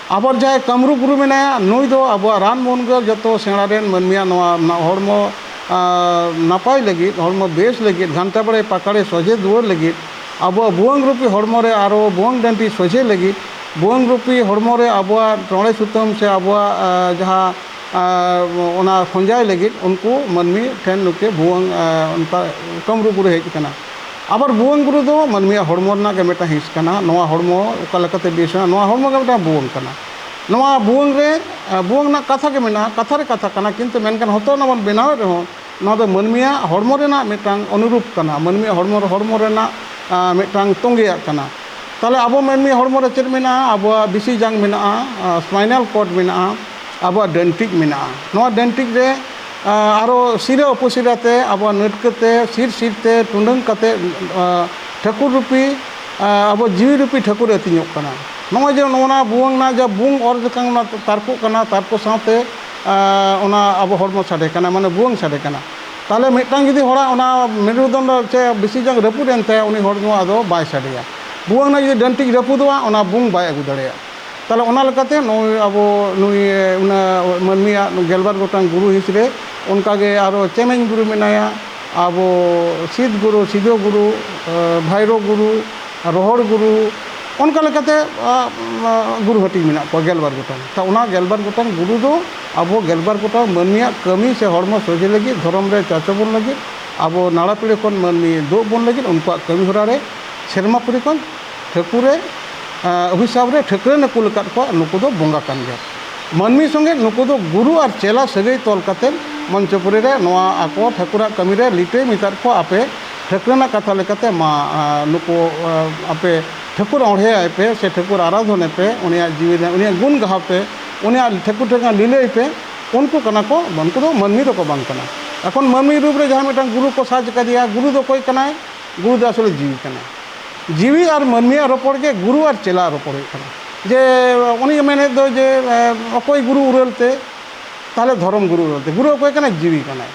ᱟᱵᱟᱨ ᱡᱟᱦᱟᱸᱭ ᱠᱟᱹᱢᱨᱩ ᱜᱩᱨᱩ ᱢᱮᱱᱟᱭᱟ, ᱱᱩᱭ ᱫᱚ ᱟᱵᱚᱣᱟᱜ ᱨᱟᱱ ᱢᱩᱨᱜᱟᱹᱱ ᱡᱚᱛᱚ ᱥᱮᱬᱟ ᱨᱮᱱ ᱢᱟᱹᱱᱢᱤᱭᱟᱜ ᱱᱚᱣᱟ ᱱᱟ-, ᱦᱚᱲᱢᱚ, ᱟ, ᱱᱟᱯᱟᱭ ᱞᱟᱹᱜᱤᱫ, ᱦᱚᱲᱢᱚ ᱵᱮᱥ ᱞᱟᱹᱜᱤᱫ, ᱜᱷᱟᱱᱴᱟ ᱵᱟᱲᱮ ᱯᱟᱠᱟᱲᱮ ᱥᱚᱡᱷᱮ ᱫᱩᱣᱟᱹᱨ ᱞᱟᱹᱜᱤᱫ, ᱟᱵᱚᱣᱟᱜ ᱵᱷᱩᱣᱟᱹᱝ ᱨᱩᱯᱤ ᱦᱚᱲᱢᱚ ᱨᱮ ᱟᱨᱚ ᱵᱷᱩᱣᱟᱹᱝ ᱰᱟᱹᱱᱴᱤ ᱥᱚᱡᱷᱮ ᱞᱟᱹᱜᱤᱫ, ᱵᱷᱩᱣᱟᱹᱝ ᱨᱩᱯᱤ ᱦᱚᱲᱢᱚ ᱨᱮ ᱟᱵᱚᱣᱟᱜ ᱴᱚᱬᱮ ᱥᱩᱛᱟᱹᱢ ᱥᱮ ᱟᱵᱚᱣᱟᱜ, ᱟ, ᱡᱟᱦᱟᱸ, ᱟ, ᱚᱱᱟ ᱠᱷᱚᱸᱡᱟᱭ ᱞᱟᱹᱜᱤᱫ ᱩᱱᱠᱩ ᱢᱟᱹᱱᱢᱤ ᱴᱷᱮᱱ ᱱᱩᱠᱤᱱ ᱵᱷᱩᱣᱟᱹᱝ, ᱟ, ᱚᱱᱠᱟ ᱠᱟᱹᱢᱨᱩ ᱜᱩᱨᱩ ᱦᱮᱡ ᱟᱠᱟᱱᱟ᱾ ᱟᱵᱟᱨ ᱵᱷᱩᱣᱟᱹᱝ ᱜᱩᱨᱩ ᱫᱚ ᱢᱟᱹᱱᱢᱤᱭᱟᱜ ᱦᱚᱲᱢᱚ ᱨᱮᱱᱟᱜ ᱜᱮ ᱢᱤᱫᱴᱟᱝ ᱦᱤᱸᱥ ᱠᱟᱱᱟ᱾ ᱱᱚᱣᱟ ᱦᱚᱲᱢᱚ ᱚᱠᱟ ᱞᱮᱠᱟᱛᱮ ᱵᱮᱥᱟ, ᱱᱚᱣᱟ ᱦᱚᱲᱢᱚ ᱜᱮ ᱢᱤᱫᱴᱟᱝ ᱵᱷᱩᱣᱟᱹᱝ ᱠᱟᱱᱟ᱾ ᱱᱚᱣᱟ ᱵᱷᱩᱣᱟᱹᱝ ᱨᱮ, ᱟᱸ, ᱵᱷᱩᱣᱟᱹᱝ ᱨᱮᱱᱟᱜ ᱠᱟᱛᱷᱟ ᱜᱮ ᱢᱮᱱᱟᱜᱼᱟ, ᱠᱟᱛᱷᱟ ᱨᱮ ᱠᱟᱛᱷᱟ ᱠᱟᱱᱟ, ᱠᱤᱱᱛᱩ ᱢᱮᱱᱠᱷᱟᱱ ᱦᱚᱛᱚ ᱚᱱᱟ ᱵᱚᱱ ᱵᱮᱱᱟᱣᱮᱫ ᱨᱮᱦᱚᱸ, ᱱᱚᱣᱟ ᱫᱚ ᱢᱟᱹᱱᱢᱤᱭᱟᱜ ᱦᱚᱲᱢᱚ ᱨᱮᱱᱟᱜ ᱢᱤᱫᱴᱟᱝ ᱚᱱᱩᱨᱩᱯ ᱠᱟᱱᱟ, ᱢᱟᱹᱱᱢᱤᱭᱟᱜ ᱦᱚᱲᱢᱚ, ᱦᱚᱲᱢᱚ ᱨᱮᱱᱟᱜ, ᱟᱸ, ᱢᱤᱫᱴᱟᱝ ᱛᱚᱸᱜᱮᱭᱟᱜ ᱠᱟᱱᱟ᱾ ᱛᱟᱦᱚᱞᱮ ᱟᱵᱚ ᱢᱟᱹᱱᱢᱤ ᱦᱚᱲᱢᱚ ᱨᱮ ᱪᱮᱫ ᱢᱮᱱᱟᱜᱼᱟ? ᱟᱵᱚᱣᱟᱜ ᱵᱤᱥᱤ ᱡᱟᱝ ᱢᱮᱱᱟᱜᱼᱟ, ᱟᱸ, spinal cord ᱢᱮᱱᱟᱜᱼᱟ, ᱟᱵᱚᱣᱟᱜ ᱰᱟᱹᱱᱴᱤᱡ ᱢᱮᱱᱟᱜᱼᱟ᱾ ᱱᱚᱣᱟ ᱰᱟᱹᱱᱴᱤᱡ ᱨᱮ, ᱟᱸ, ᱟᱨᱚ ᱥᱤᱨᱟᱹ ᱩᱯᱚᱥᱤᱨᱟ ᱛᱮ ᱟᱵᱚᱣᱟᱜ ᱱᱟᱹᱴᱠᱟᱹ ᱛᱮ ᱥᱤᱨ ᱥᱤᱨ ᱛᱮ ᱴᱩᱰᱟᱹᱝ ᱠᱟᱛᱮ, ᱟᱸ, ᱴᱷᱟᱹᱠᱩᱨ ᱨᱩᱯᱤ, ᱟᱸ, ᱟᱵᱚ ᱡᱤᱣᱤ ᱨᱩᱯᱤ ᱴᱷᱟᱹᱠᱩᱨᱮ ᱟᱹᱛᱤᱧᱚᱜ ᱠᱟᱱᱟ᱾ ᱱᱚᱜᱼᱚᱭ ᱡᱮ ᱱᱚᱜᱼᱚ ᱱᱟ ᱵᱷᱩᱣᱟᱹᱝ ᱨᱮᱱᱟᱜ ᱡᱟ ᱵᱷᱩᱣᱟᱹᱝ ᱚᱨ ᱞᱮᱠᱷᱟᱱ ᱚᱱᱟ ᱛᱟᱨᱠᱚᱜ ᱠᱟᱱᱟ, ᱛᱟᱨᱠᱚ ᱥᱟᱶᱛᱮ, ᱟᱸ, ᱚᱱᱟ ᱟᱵᱚ ᱦᱚᱲᱢᱚ ᱥᱟᱰᱮ ᱠᱟᱱᱟ, ᱢᱟᱱᱮ ᱵᱷᱩᱣᱟᱹᱝ ᱥᱟᱰᱮ ᱠᱟᱱᱟ᱾ ᱛᱟᱦᱚᱞᱮ ᱢᱤᱫᱴᱟᱝ ᱡᱩᱫᱤ ᱦᱚᱲᱟᱜ ᱚᱱᱟ ᱢᱮᱨᱩᱫᱚᱱᱰᱚ ᱥᱮ ᱵᱤᱥᱤ ᱡᱟᱝ ᱨᱟᱹᱯᱩᱫ ᱮᱱ ᱛᱟᱭᱟ, ᱩᱱᱤ ᱦᱚᱲᱢᱚ ᱟᱫᱚ ᱵᱟᱭ ᱥᱟᱰᱮᱭᱟ᱾ ᱵᱷᱩᱣᱟᱹᱝ ᱨᱮᱱᱟᱜ ᱡᱩᱫᱤ ᱰᱟᱹᱱᱴᱤᱡ ᱨᱟᱹᱯᱩᱫᱚᱜᱼᱟ, ᱚᱱᱟ ᱵᱷᱩᱣᱟᱹᱝ ᱵᱟᱭ ᱟᱹᱜᱩ ᱫᱟᱲᱮᱭᱟᱜᱼᱟ᱾ ᱛᱟᱦᱚᱞᱮ ᱚᱱᱟ ᱞᱮᱠᱟᱛᱮ ᱱᱩᱭ ᱟᱵᱚ, ᱱᱩᱭ, ᱚᱱᱟ ᱢᱟᱹᱱᱢᱤᱭᱟᱜ ᱜᱮᱞᱵᱟᱨ ᱜᱚᱴᱟᱝ ᱜᱩᱨᱩ ᱦᱤᱸᱥ ᱨᱮ ᱚᱱᱠᱟᱜᱮ ᱟᱨᱚ ᱪᱮᱢᱮᱧ ᱜᱩᱨᱩ ᱢᱮᱱᱟᱭᱟ, ᱟᱵᱚ ᱥᱤᱫ ᱜᱩᱨᱩ, ᱥᱤᱫᱚ ᱜᱩᱨᱩ, ᱮ, ᱵᱷᱟᱭᱨᱳ ᱜᱩᱨᱩ, ᱨᱚᱦᱚᱲ ᱜᱩᱨᱩ, ᱚᱱᱠᱟ ᱞᱮᱠᱟᱛᱮ, ᱟ, ᱟ, ᱜᱩᱨᱩ ᱦᱟᱹᱴᱤᱧ ᱢᱮᱱᱟᱜ ᱠᱚᱣᱟ ᱜᱮᱞᱵᱟᱨ ᱜᱚᱴᱟᱝ᱾ ᱛᱟ ᱚᱱᱟ ᱜᱮᱞᱵᱟᱨ ᱜᱚᱴᱟᱝ ᱜᱩᱨᱩ ᱫᱚ ᱟᱵᱚ ᱜᱮᱞᱵᱟᱨ ᱜᱚᱴᱟᱝ ᱢᱟᱹᱱᱢᱤᱭᱟᱜ ᱠᱟᱹᱢᱤ ᱥᱮ ᱦᱚᱲᱢᱚ ᱥᱚᱡᱷᱮ ᱞᱟᱹᱜᱤᱫ, ᱫᱷᱚᱨᱚᱢ ᱨᱮ ᱪᱟᱪᱚ ᱵᱚᱱ ᱞᱟᱹᱜᱤᱫ, ᱟᱵᱚ ᱱᱟᱲᱟ ᱯᱤᱲᱟᱹ ᱠᱷᱚᱱ ᱢᱟᱹᱱᱢᱤ ᱫᱩᱜ ᱵᱚᱱ ᱞᱟᱹᱜᱤᱫ, ᱩᱱᱠᱩᱣᱟᱜ ᱠᱟᱹᱢᱤ ᱦᱚᱨᱟ ᱨᱮ ᱥᱮᱨᱢᱟ ᱯᱩᱨᱤ ᱠᱷᱚᱱ ᱴᱷᱟᱹᱠᱩᱨᱮ, ᱟ, ᱚᱵᱷᱤᱥᱟᱯ ᱨᱮ ᱴᱷᱟᱹᱠᱨᱟᱹᱱ ᱮ ᱠᱩᱞ ᱟᱠᱟᱫ ᱠᱚᱣᱟ, ᱱᱩᱠᱩ ᱫᱚ ᱵᱚᱸᱜᱟ ᱠᱟᱱ ᱜᱮᱭᱟ᱾ ᱢᱟᱹᱱᱢᱤ ᱥᱚᱸᱜᱮ ᱱᱩᱠᱩ ᱫᱚ ᱜᱩᱨᱩ ᱟᱨ ᱪᱮᱞᱟ ᱥᱟᱹᱜᱟᱹᱭ ᱛᱚᱞ ᱠᱟᱛᱮ ᱢᱚᱧᱪᱚᱯᱩᱨᱤ ᱨᱮ ᱱᱚᱣᱟ ᱟᱠᱚ ᱴᱷᱟᱹᱠᱩᱨᱟᱜ ᱠᱟᱹᱢᱤ ᱨᱮ ᱞᱤᱴᱟᱹᱭ ᱢᱮᱛᱟᱫ ᱠᱚᱣᱟ, ᱟᱯᱮ ᱴᱷᱟᱹᱠᱨᱟᱹᱱᱟᱜ ᱠᱟᱛᱷᱟ ᱞᱮᱠᱟᱛᱮ ᱢᱟ, ᱟ, ᱱᱩᱠᱩ, ᱟ, ᱟᱯᱮ ᱴᱷᱟᱹᱠᱩᱨ ᱚᱬᱦᱮ ᱟᱭ ᱯᱮ ᱥᱮ ᱴᱷᱟᱹᱠᱩᱨ ᱟᱨᱟᱫᱷᱚᱱᱮ ᱯᱮ, ᱩᱱᱤᱭᱟᱜ ᱡᱤᱣᱤ ᱨᱮ ᱩᱱᱤᱭᱟᱜ ᱜᱩᱱ ᱜᱟᱦᱟᱣ ᱯᱮ, ᱩᱱᱤᱭᱟᱜ ᱴᱷᱟᱹᱠᱩᱨ ᱴᱷᱮᱱ ᱞᱤᱞᱟᱹᱭ ᱯᱮ, ᱩᱱᱠᱩ ᱠᱟᱱᱟ ᱠᱚ, ᱩᱱᱠᱩ ᱫᱚ ᱢᱟᱹᱱᱢᱤ ᱫᱚᱠᱚ ᱵᱟᱝ ᱠᱟᱱᱟ᱾ ᱮᱠᱷᱚᱱ ᱢᱟᱹᱱᱢᱤ ᱨᱩᱯ ᱨᱮ ᱡᱟᱦᱟᱸ ᱢᱤᱫᱴᱟᱝ ᱜᱩᱨᱩ ᱠᱚ ᱥᱟᱡᱽ ᱟᱠᱟᱫᱮᱭᱟ, ᱜᱩᱨᱩ ᱫᱚ ᱚᱠᱚᱭ ᱠᱟᱱᱟᱭ? ᱜᱩᱨᱩ ᱫᱚ ᱟᱥᱚᱞᱮ ᱡᱤᱣᱤ ᱠᱟᱱᱟᱭ᱾ ᱡᱤᱣᱤ ᱟᱨ ᱢᱟᱹᱱᱢᱤᱭᱟᱜ ᱨᱚᱯᱚᱲ ᱜᱮ ᱜᱩᱨᱩ ᱟᱨ ᱪᱮᱞᱟ ᱨᱚᱯᱚᱲ ᱦᱩᱭᱩᱜ ᱠᱟᱱᱟ᱾ ᱡᱮ ᱩᱱᱤ ᱢᱮᱱᱮᱫ ᱫᱚ ᱡᱮ, ᱮ, ᱚᱠᱚᱭ ᱜᱩᱨᱩ ᱩᱨᱟᱹᱞ ᱛᱮ, ᱛᱟᱦᱚᱞᱮ ᱫᱷᱚᱨᱚᱢ ᱜᱩᱨᱩ ᱩᱨᱟᱹᱞ ᱛᱮ᱾ ᱜᱩᱨᱩ ᱚᱠᱚᱭ ᱠᱟᱱᱟᱭ? ᱡᱤᱣᱤ ᱠᱟᱱᱟᱭ᱾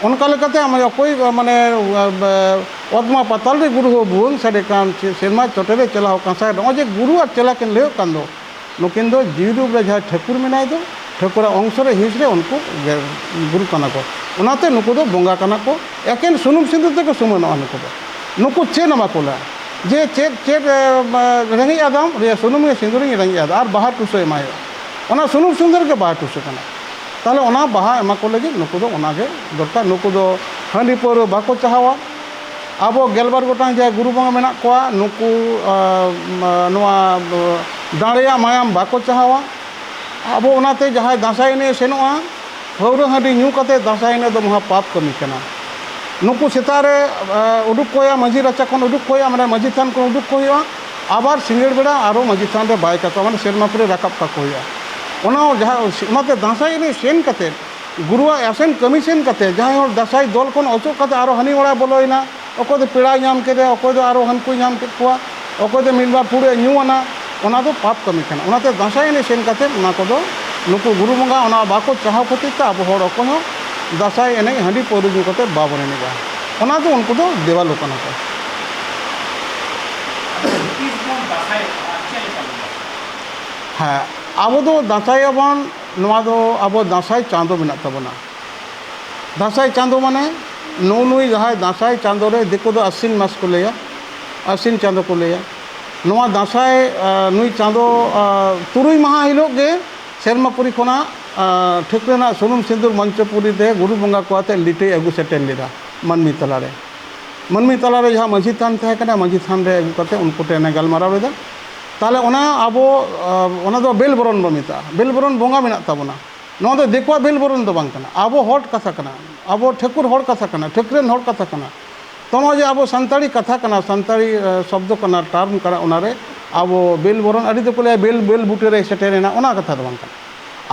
ᱚᱱᱠᱟ ᱞᱮᱠᱟᱛᱮ ᱟᱢ ᱚᱠᱚᱭ, ᱢᱟᱱᱮ, ᱮ, ᱚᱛᱢᱟ ᱯᱟᱛᱟᱞ ᱨᱮ ᱜᱩᱨᱩ ᱦᱚᱸ ᱵᱷᱩᱣᱟᱹᱝ ᱥᱟᱰᱮ ᱠᱟᱱ, ᱥᱮ-, ᱥᱮᱨᱢᱟ ᱪᱚᱴᱮ ᱨᱮ ᱪᱮᱞᱟ ᱦᱚᱸ ᱠᱟᱸᱥᱟᱭ, ᱱᱚᱜᱼᱚᱭ ᱡᱮ ᱜᱩᱨᱩ ᱟᱨ ᱪᱮᱞᱟ ᱠᱤᱱ ᱞᱟᱹᱭᱚᱜ ᱠᱟᱱ ᱫᱚ, ᱱᱩᱠᱤᱱ ᱫᱚ ᱡᱤᱣᱤ ᱨᱩᱯ ᱨᱮ ᱡᱟᱦᱟᱸᱭ ᱴᱷᱟᱹᱠᱩᱨ ᱢᱮᱱᱟᱭ ᱫᱚ, ᱴᱷᱟᱹᱠᱩᱨᱟᱜ ᱚᱝᱥᱚ ᱨᱮ, ᱦᱤᱸᱥ ᱨᱮ ᱩᱱᱠᱩ ᱜᱮ ᱜᱩᱨᱩ ᱠᱟᱱᱟ ᱠᱚ᱾ ᱚᱱᱟᱛᱮ ᱱᱩᱠᱩ ᱫᱚ ᱵᱚᱸᱜᱟ ᱠᱟᱱᱟ ᱠᱚ, ᱮᱠᱮᱱ ᱥᱩᱱᱩᱢ ᱥᱤᱸᱫᱩᱨ ᱛᱮᱠᱚ ᱥᱩᱢᱟᱹᱱᱚᱜᱼᱟ ᱱᱩᱠᱩ ᱫᱚ᱾ ᱱᱩᱠᱩ ᱪᱮᱫ ᱮᱢᱟ ᱠᱚ ᱞᱟᱜᱼᱟ? ᱡᱮ ᱪᱮᱫ, ᱪᱮᱫ, ᱮ, ᱨᱮᱸᱜᱮᱡ ᱟᱫᱟᱢ, ᱨᱮ ᱥᱩᱱᱩᱢ ᱜᱮ ᱥᱤᱸᱫᱩᱨᱤᱧ ᱨᱮᱸᱜᱮᱡ ᱟᱫᱟ, ᱟᱨ ᱵᱟᱦᱟ ᱴᱩᱥᱟᱹ ᱮᱢᱟᱭ ᱦᱩᱭᱩᱜᱼᱟ᱾ ᱚᱱᱟ ᱥᱩᱱᱩᱢ ᱥᱤᱸᱫᱩᱨ ᱜᱮ ᱵᱟᱦᱟ ᱴᱩᱥᱟᱹ ᱠᱟᱱᱟ᱾ ᱛᱟᱦᱚᱞᱮ ᱚᱱᱟ ᱵᱟᱦᱟ ᱮᱢᱟ ᱠᱚ ᱞᱟᱹᱜᱤᱫ ᱱᱩᱠᱩ ᱫᱚ ᱚᱱᱟᱜᱮ ᱫᱚᱨᱠᱟᱨ᱾ ᱱᱩᱠᱩ ᱫᱚ ᱦᱟᱺᱰᱤ ᱯᱟᱹᱣᱨᱟᱹ ᱵᱟᱠᱚ ᱪᱟᱦᱟᱣᱟ᱾ ᱟᱵᱚ ᱜᱮᱞᱵᱟᱨ ᱜᱚᱴᱟᱝ ᱡᱟᱦᱟᱸᱭ ᱜᱩᱨᱩ ᱵᱚᱸᱜᱟ ᱢᱮᱱᱟᱜ ᱠᱚᱣᱟ, ᱱᱩᱠᱩ, ᱟ, ᱱᱚᱣᱟ ᱫᱟᱲᱮᱭᱟᱜ ᱢᱟᱭᱟᱢ ᱵᱟᱠᱚ ᱪᱟᱦᱟᱣᱟ᱾ ᱟᱵᱚ ᱚᱱᱟᱛᱮ ᱡᱟᱦᱟᱸᱭ ᱫᱟᱸᱥᱟᱭ ᱮᱱᱮᱡ ᱮ ᱥᱮᱱᱚᱜᱼᱟ, ᱯᱟᱹᱣᱨᱟᱹ ᱦᱟᱺᱰᱤ ᱧᱩ ᱠᱟᱛᱮ ᱫᱟᱸᱥᱟᱭ ᱮᱱᱮᱡ ᱫᱚ ᱢᱚᱦᱟ ᱯᱟᱯ ᱠᱟᱹᱢᱤ ᱠᱟᱱᱟ᱾ ᱱᱩᱠᱩ ᱥᱮᱛᱟᱜ ᱨᱮ, ᱮ, ᱩᱰᱩᱠ ᱠᱚᱭᱟ, ᱢᱟᱹᱡᱷᱤ ᱨᱟᱪᱟ ᱠᱷᱚᱱ ᱩᱰᱩᱠ ᱠᱚᱭᱟ, ᱢᱟᱱᱮ ᱢᱟᱹᱡᱷᱤ ᱛᱷᱟᱱ ᱠᱷᱚᱱ ᱩᱰᱩᱠ ᱠᱚ ᱦᱩᱭᱩᱜᱼᱟ, ᱟᱵᱟᱨ ᱥᱤᱸᱜᱟᱹᱲ ᱵᱮᱲᱟ ᱟᱨᱚ ᱢᱟᱹᱡᱷᱤ ᱛᱷᱟᱱ ᱨᱮ ᱵᱟᱭ ᱠᱟᱠᱚᱣᱟ, ᱢᱟᱱᱮ ᱥᱮᱨᱢᱟ ᱯᱩᱨᱤ ᱨᱟᱠᱟᱵ ᱠᱟᱠᱚ ᱦᱩᱭᱩᱜᱼᱟ᱾ ᱚᱱᱟ ᱡᱟᱦᱟᱸ, ᱚᱱᱟᱛᱮ ᱫᱟᱸᱥᱟᱭ ᱮᱱᱮᱡ ᱥᱮᱱ ᱠᱟᱛᱮ, ᱜᱩᱨᱩᱣᱟᱜ ᱟᱥᱮᱱ ᱠᱟᱹᱢᱤ ᱥᱮᱱ ᱠᱟᱛᱮ ᱡᱟᱦᱟᱸᱭ ᱦᱚᱲ ᱫᱟᱸᱥᱟᱭ ᱫᱚᱞ ᱠᱷᱚᱱ ᱚᱪᱚᱜ ᱠᱟᱛᱮ ᱟᱨᱚ ᱦᱟᱹᱱᱤ ᱚᱲᱟᱜ ᱵᱚᱞᱚᱭᱮᱱᱟ, ᱚᱠᱚᱭ ᱫᱚ ᱯᱮᱲᱟᱭ ᱧᱟᱢ ᱠᱮᱫᱮᱭᱟ, ᱚᱠᱚᱭ ᱫᱚ ᱟᱨᱚ ᱦᱟᱹᱱᱠᱩᱭ ᱧᱟᱢ ᱠᱮᱫ ᱠᱚᱣᱟ, ᱚᱠᱚᱭ ᱫᱚ ᱢᱤᱫ ᱵᱟᱨ ᱯᱷᱩᱲᱩᱜ ᱮ ᱧᱩ ᱟᱱᱟ, ᱚᱱᱟ ᱫᱚ ᱯᱟᱯ ᱠᱟᱹᱢᱤ ᱠᱟᱱᱟ᱾ ᱚᱱᱟᱛᱮ ᱫᱟᱸᱥᱟᱭ ᱮᱱᱮᱡ ᱥᱮᱱ ᱠᱟᱛᱮ ᱚᱱᱟ ᱠᱚᱫᱚ ᱱᱩᱠᱩ ᱜᱩᱨᱩ ᱵᱚᱸᱜᱟ ᱚᱱᱟ ᱵᱟᱠᱚ ᱪᱟᱦᱟᱣ ᱠᱷᱟᱹᱛᱤᱨ ᱛᱮ ᱟᱵᱚ ᱦᱚᱲ ᱚᱠᱚᱭ ᱦᱚᱸ ᱫᱟᱸᱥᱟᱭ ᱮᱱᱮᱡ ᱦᱟᱺᱰᱤ ᱯᱟᱹᱣᱨᱟᱹ ᱧᱩ ᱠᱟᱛᱮ ᱵᱟᱵᱚᱱ ᱮᱱᱮᱡᱼᱟ᱾ ᱚᱱᱟ ᱫᱚ ᱩᱱᱠᱩ ᱫᱚ ᱫᱮᱣᱟᱞᱳ ᱠᱟᱱᱟ ᱠᱚ᱾ ᱛᱤᱥ ᱵᱚᱱ ᱫᱟᱸᱥᱟᱭᱚᱜᱼᱟ ᱟᱨ ᱪᱮᱫ ᱞᱮᱠᱟ ᱵᱚᱱ ᱫᱟᱸᱥᱟᱭᱚᱜᱼᱟ? ᱦᱮᱸ, ᱟᱵᱚ ᱫᱚ ᱫᱟᱸᱥᱟᱭ ᱟᱵᱚᱱ, ᱱᱚᱣᱟ ᱫᱚ ᱟᱵᱚ ᱫᱟᱸᱥᱟᱭ ᱪᱟᱸᱫᱚ ᱢᱮᱱᱟᱜ ᱛᱟᱵᱚᱱᱟ᱾ ᱫᱟᱸᱥᱟᱭ ᱪᱟᱸᱫᱚ ᱢᱟᱱᱮ ᱱᱩᱜᱼᱩ ᱱᱩᱭ ᱡᱟᱦᱟᱸᱭ ᱫᱟᱸᱥᱟᱭ ᱪᱟᱸᱫᱚ ᱨᱮ, ᱫᱤᱠᱩ ᱫᱚ ᱟᱥᱤᱱ ᱢᱟᱥ ᱠᱚ ᱞᱟᱹᱭᱟ, ᱟᱥᱤᱱ ᱪᱟᱸᱫᱚ ᱠᱚ ᱞᱟᱹᱭᱟ᱾ ᱱᱚᱣᱟ ᱫᱟᱸᱥᱟᱭ, ᱟ, ᱱᱩᱭ ᱪᱟᱸᱫᱚ, ᱟ, ᱛᱩᱨᱩᱭ ᱢᱟᱦᱟ ᱦᱤᱞᱳᱜ ᱜᱮ ᱥᱮᱨᱢᱟᱯᱩᱨᱤ ᱠᱷᱚᱱᱟᱜ, ᱟ, ᱴᱷᱟᱹᱠᱨᱟᱹᱱᱟᱜ ᱥᱩᱱᱩᱢ ᱥᱤᱸᱫᱩᱨ ᱢᱚᱧᱪᱚᱯᱩᱨᱤ ᱛᱮ ᱜᱩᱨᱩ ᱵᱚᱸᱜᱟ ᱠᱚ ᱟᱛᱮ ᱞᱤᱴᱟᱹᱭ ᱟᱹᱜᱩ ᱥᱮᱴᱮᱨ ᱞᱮᱫᱟ ᱢᱟᱹᱱᱢᱤ ᱛᱟᱞᱟᱨᱮ᱾ ᱢᱟᱹᱱᱢᱤ ᱛᱟᱞᱟᱨᱮ ᱡᱟᱦᱟᱸ ᱢᱟᱹᱡᱷᱤ ᱛᱷᱟᱱ ᱛᱟᱦᱮᱸ ᱠᱟᱱᱟ, ᱢᱟᱹᱡᱷᱤ ᱛᱷᱟᱱ ᱨᱮ ᱟᱹᱜᱩ ᱠᱟᱛᱮ ᱩᱱᱠᱩ ᱴᱷᱮᱱ ᱮ ᱜᱟᱞᱢᱟᱨᱟᱣ ᱞᱮᱫᱟ᱾ ᱛᱟᱦᱚᱞᱮ ᱚᱱᱟ ᱟᱵᱚ, ᱟ, ᱚᱱᱟ ᱫᱚ ᱵᱮᱞ ᱵᱚᱨᱚᱱ ᱵᱚ ᱢᱮᱛᱟᱜᱼᱟ, ᱵᱮᱞ ᱵᱚᱨᱚᱱ ᱵᱚᱸᱜᱟ ᱢᱮᱱᱟᱜ ᱛᱟᱵᱚᱱᱟ᱾ ᱱᱚᱣᱟ ᱫᱚ ᱫᱤᱠᱩᱣᱟᱜ ᱵᱮᱞ ᱵᱚᱨᱚᱱ ᱫᱚ ᱵᱟᱝ ᱠᱟᱱᱟ, ᱟᱵᱚ ᱦᱚᱲ ᱠᱟᱛᱷᱟ ᱠᱟᱱᱟ, ᱟᱵᱚ ᱴᱷᱟᱹᱠᱩᱨ ᱦᱚᱲ ᱠᱟᱛᱷᱟ ᱠᱟᱱᱟ, ᱴᱷᱟᱹᱠᱨᱟᱹᱱ ᱦᱚᱲ ᱠᱟᱛᱷᱟ ᱠᱟᱱᱟ᱾ ᱛᱚ ᱱᱚᱜᱼᱚᱭ ᱡᱮ ᱟᱵᱚ ᱥᱟᱱᱛᱟᱲᱤ ᱠᱟᱛᱷᱟ ᱠᱟᱱᱟ, ᱥᱟᱱᱛᱟᱲᱤ, ᱮ, ᱥᱚᱵᱫᱚ ᱠᱟᱱᱟ, ᱴᱟᱨᱢ ᱠᱟᱱᱟ, ᱚᱱᱟᱨᱮ ᱟᱵᱚ ᱵᱮᱞ ᱵᱚᱨᱚᱱ, ᱟᱹᱰᱤ ᱫᱚᱠᱚ ᱞᱟᱹᱭᱟ ᱵᱮᱞ, ᱵᱮᱞ ᱵᱩᱴᱟᱹ ᱨᱮ ᱥᱮᱴᱮᱨᱮᱱᱟ, ᱚᱱᱟ ᱠᱟᱛᱷᱟ ᱫᱚ ᱵᱟᱝ ᱠᱟᱱᱟ᱾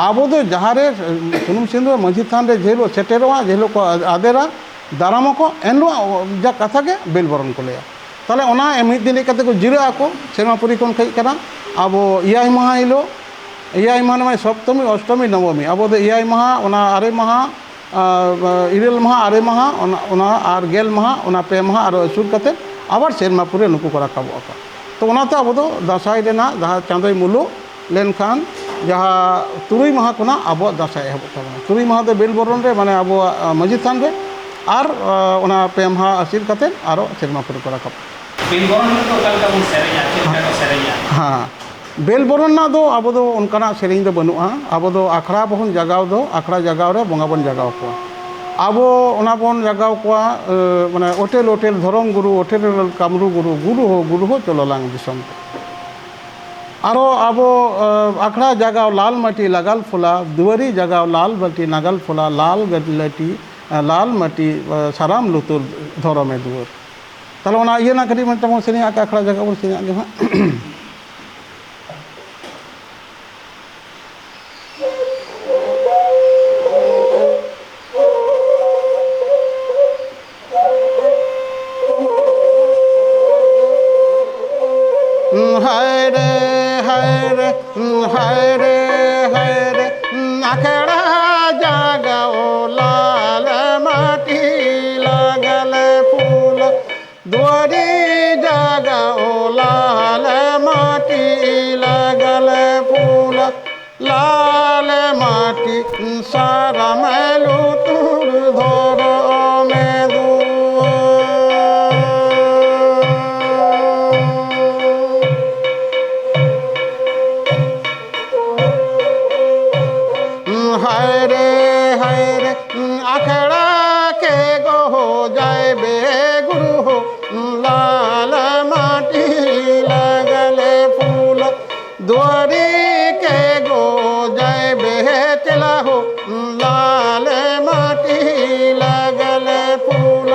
ᱟᱵᱚ ᱫᱚ ᱡᱟᱦᱟᱸ ᱨᱮ, ᱮ, ᱥᱩᱱᱩᱢ ᱥᱤᱸᱫᱩᱨ ᱢᱟᱹᱡᱷᱤ ᱛᱷᱟᱱ ᱨᱮ ᱡᱮ ᱦᱤᱞᱳᱜ ᱥᱮᱴᱮᱨᱚᱜᱼᱟ, ᱡᱮ ᱦᱤᱞᱳᱜ ᱠᱚ ᱟᱫᱮᱨᱟ, ᱫᱟᱨᱟᱢᱟᱠᱚ, ᱮᱱ ᱦᱤᱞᱳᱜ ᱡᱟ ᱠᱟᱛᱷᱟ ᱜᱮ ᱵᱮᱞ ᱵᱚᱨᱚᱱ ᱠᱚ ᱞᱟᱹᱭᱟ᱾ ᱛᱟᱦᱚᱞᱮ ᱚᱱᱟ ᱢᱤᱫ ᱫᱤᱱ ᱦᱮᱡ ᱠᱟᱛᱮ ᱠᱚ ᱡᱤᱨᱟᱹᱜ ᱟᱠᱚ, ᱥᱮᱨᱢᱟᱯᱩᱨᱤ ᱠᱷᱚᱱ ᱦᱮᱡ ᱠᱟᱱᱟ᱾ ᱟᱵᱚ ᱮᱭᱟᱭ ᱢᱟᱦᱟ ᱦᱤᱞᱳᱜ, ᱮᱭᱟᱭ ᱢᱟᱦᱟ ᱢᱟᱱᱮ ᱥᱚᱯᱛᱚᱢᱤ, ᱚᱥᱴᱚᱢᱤ, ᱱᱚᱵᱚᱢᱤ, ᱟᱵᱚ ᱫᱚ ᱮᱭᱟᱭ ᱢᱟᱦᱟ, ᱚᱱᱟ ᱟᱨᱮ ᱢᱟᱦᱟ, ᱟᱨ, ᱟᱨ ᱤᱨᱟᱹᱞ ᱢᱟᱦᱟ, ᱟᱨᱮ ᱢᱟᱦᱟ, ᱚᱱᱟ, ᱚᱱᱟ ᱟᱨ ᱜᱮᱞ ᱢᱟᱦᱟ, ᱚᱱᱟ ᱯᱮ ᱢᱟᱦᱟ ᱟᱨᱚ ᱟᱹᱥᱩᱨ ᱠᱟᱛᱮ ᱟᱵᱟᱨ ᱥᱮᱨᱢᱟᱯᱩᱨᱤ ᱱᱩᱠᱩ ᱠᱚ ᱨᱟᱠᱟᱵᱚᱜ ᱟᱠᱚ᱾ ᱛᱚ ᱚᱱᱟᱛᱮ ᱟᱵᱚ ᱫᱚ ᱫᱟᱸᱥᱟᱭ ᱨᱮᱱᱟᱜ ᱡᱟᱦᱟᱸ ᱪᱟᱸᱫᱳᱭ ᱢᱩᱞᱩᱜ ᱞᱮᱱᱠᱷᱟᱱ ᱡᱟᱦᱟᱸ ᱛᱩᱨᱩᱭ ᱢᱟᱦᱟ ᱠᱷᱚᱱᱟᱜ ᱟᱵᱚᱣᱟᱜ ᱫᱟᱸᱥᱟᱭ ᱮᱦᱚᱵᱚᱜ ᱛᱟᱵᱚᱱᱟ᱾ ᱛᱩᱨᱩᱭ ᱢᱟᱦᱟ ᱫᱚ ᱵᱮᱞ ᱵᱚᱨᱚᱱ ᱨᱮ, ᱢᱟᱱᱮ ᱟᱵᱚᱣᱟᱜ, ᱟ, ᱢᱟᱹᱡᱷᱤ ᱛᱷᱟᱱ ᱨᱮ, ᱟᱨ, ᱟ, ᱚᱱᱟ ᱯᱮ ᱢᱟᱦᱟ ᱟᱹᱥᱤᱨ ᱠᱟᱛᱮ ᱟᱨᱚ ᱥᱮᱨᱢᱟᱯᱩᱨᱤ ᱠᱚ ᱨᱟᱠᱟᱵ᱾ ᱵᱮᱞ ᱵᱚᱨᱚᱱ ᱨᱮᱫᱚ ᱚᱠᱟ ᱞᱮᱠᱟ ᱵᱚᱱ ᱥᱮᱨᱮᱧᱟ, ᱪᱮᱫ ᱞᱮᱠᱟ ᱠᱚ ᱥᱮᱨᱮᱧᱟ? ᱦᱮᱸ, ᱵᱮᱞ ᱵᱚᱨᱚᱱ ᱨᱮᱱᱟᱜ ᱫᱚ ᱟᱵᱚ ᱫᱚ ᱚᱱᱠᱟᱱᱟᱜ ᱥᱮᱨᱮᱧ ᱫᱚ ᱵᱟᱹᱱᱩᱜᱼᱟ᱾ ᱟᱵᱚ ᱫᱚ ᱟᱠᱷᱲᱟ ᱵᱚᱱ ᱡᱟᱜᱟᱣ ᱫᱚ, ᱟᱠᱷᱲᱟ ᱡᱟᱜᱟᱣ ᱨᱮ ᱵᱚᱸᱜᱟ ᱵᱚᱱ ᱡᱟᱜᱟᱣ ᱠᱚᱣᱟ᱾ ᱟᱵᱚ ᱚᱱᱟ ᱵᱚᱱ ᱡᱟᱜᱟᱣ ᱠᱚᱣᱟ, ᱮ, ᱢᱟᱱᱮ ᱳᱴᱮᱞ ᱳᱴᱮᱞ ᱫᱷᱚᱨᱚᱢ ᱜᱩᱨᱩ, ᱳᱴᱮᱞ ᱳᱴᱮᱞ ᱠᱟᱢᱨᱩ ᱜᱩᱨᱩ, ᱜᱩᱨᱩ ᱦᱳ, ᱜᱩᱨᱩ ᱦᱳ ᱪᱚᱞᱚ ᱞᱟᱝ ᱫᱤᱥᱚᱢ ᱛᱮ᱾ ᱟᱨᱚ ᱟᱵᱚ, ᱮ, ᱟᱠᱷᱲᱟ ᱡᱟᱜᱟᱣ ᱞᱟᱞ ᱢᱟᱹᱴᱤ ᱞᱟᱜᱟᱞ ᱯᱷᱚᱞᱟ, ᱫᱩᱣᱟᱹᱨᱤ ᱡᱟᱜᱟᱣ ᱞᱟᱞ ᱢᱟᱹᱴᱤ ᱱᱟᱜᱟᱞ ᱯᱷᱚᱞᱟ, ᱞᱟᱞ ᱜᱟᱹᱰᱞᱟᱹᱴᱤ, ᱮ, ᱞᱟᱞ ᱢᱟᱹᱴᱤ, ᱮ, ᱥᱟᱨᱟᱢ ᱞᱩᱛᱩᱨ ᱫᱷᱚᱨᱚᱢᱮ ᱫᱩᱣᱟᱹᱨ᱾ ᱛᱟᱦᱚᱞᱮ ᱚᱱᱟ ᱤᱭᱟᱹ ᱨᱮᱱᱟᱜ ᱠᱟᱹᱴᱤᱡ ᱢᱤᱫᱴᱟᱝ ᱵᱚᱱ ᱥᱮᱨᱮᱧᱟ, ᱟᱠᱷᱲᱟ ᱡᱟᱜᱟᱣ ᱵᱚᱱ ᱥᱮᱨᱮᱧᱟᱜ ᱜᱮ ᱦᱟᱸᱜ᱾ ᱦᱟᱭ ᱨᱮ, ᱦᱟᱭ ᱨᱮ, ᱦᱟᱭ ᱨᱮ, ᱦᱟᱭ ᱨᱮ, ᱟᱠᱷᱲᱟ ᱡᱟᱜᱟᱣ ᱞᱟᱞ ᱢᱟᱹᱴᱤ ᱞᱟᱜᱟᱞ ᱯᱷᱩᱞ, ᱫᱩᱣᱟᱹᱨᱤ ᱡᱟᱜᱟᱣ ᱞᱟᱞ ᱢᱟᱹᱴᱤ ᱞᱟᱜᱟᱞ ᱯᱷᱩᱞ, ᱞᱟᱞ ᱢᱟᱹᱴᱤ ᱥᱟᱨᱟᱢ ᱞᱩᱛᱩᱨ ᱫᱷᱚᱨᱚᱢᱮ ᱫᱩᱣᱟᱹᱨ᱾ ᱦᱟᱭ ᱨᱮ, ᱦᱟᱭ ᱨᱮ, ᱟᱠᱷᱲᱟ ᱠᱮ ᱜᱚ ᱡᱟᱭ ᱵᱮ ᱜᱩᱨᱩ ᱦᱳ, ᱞᱟᱞ ᱢᱟᱹᱴᱤ ᱞᱟᱜᱟᱞ ᱯᱷᱩᱞ, ᱫᱩᱣᱟᱹᱨᱤ ᱠᱮ ᱜᱚ ᱡᱟᱭ ᱵᱮ ᱪᱮᱞᱟ ᱦᱳ, ᱞᱟᱞ ᱢᱟᱹᱴᱤ ᱞᱟᱜᱟᱞ ᱯᱷᱩᱞ,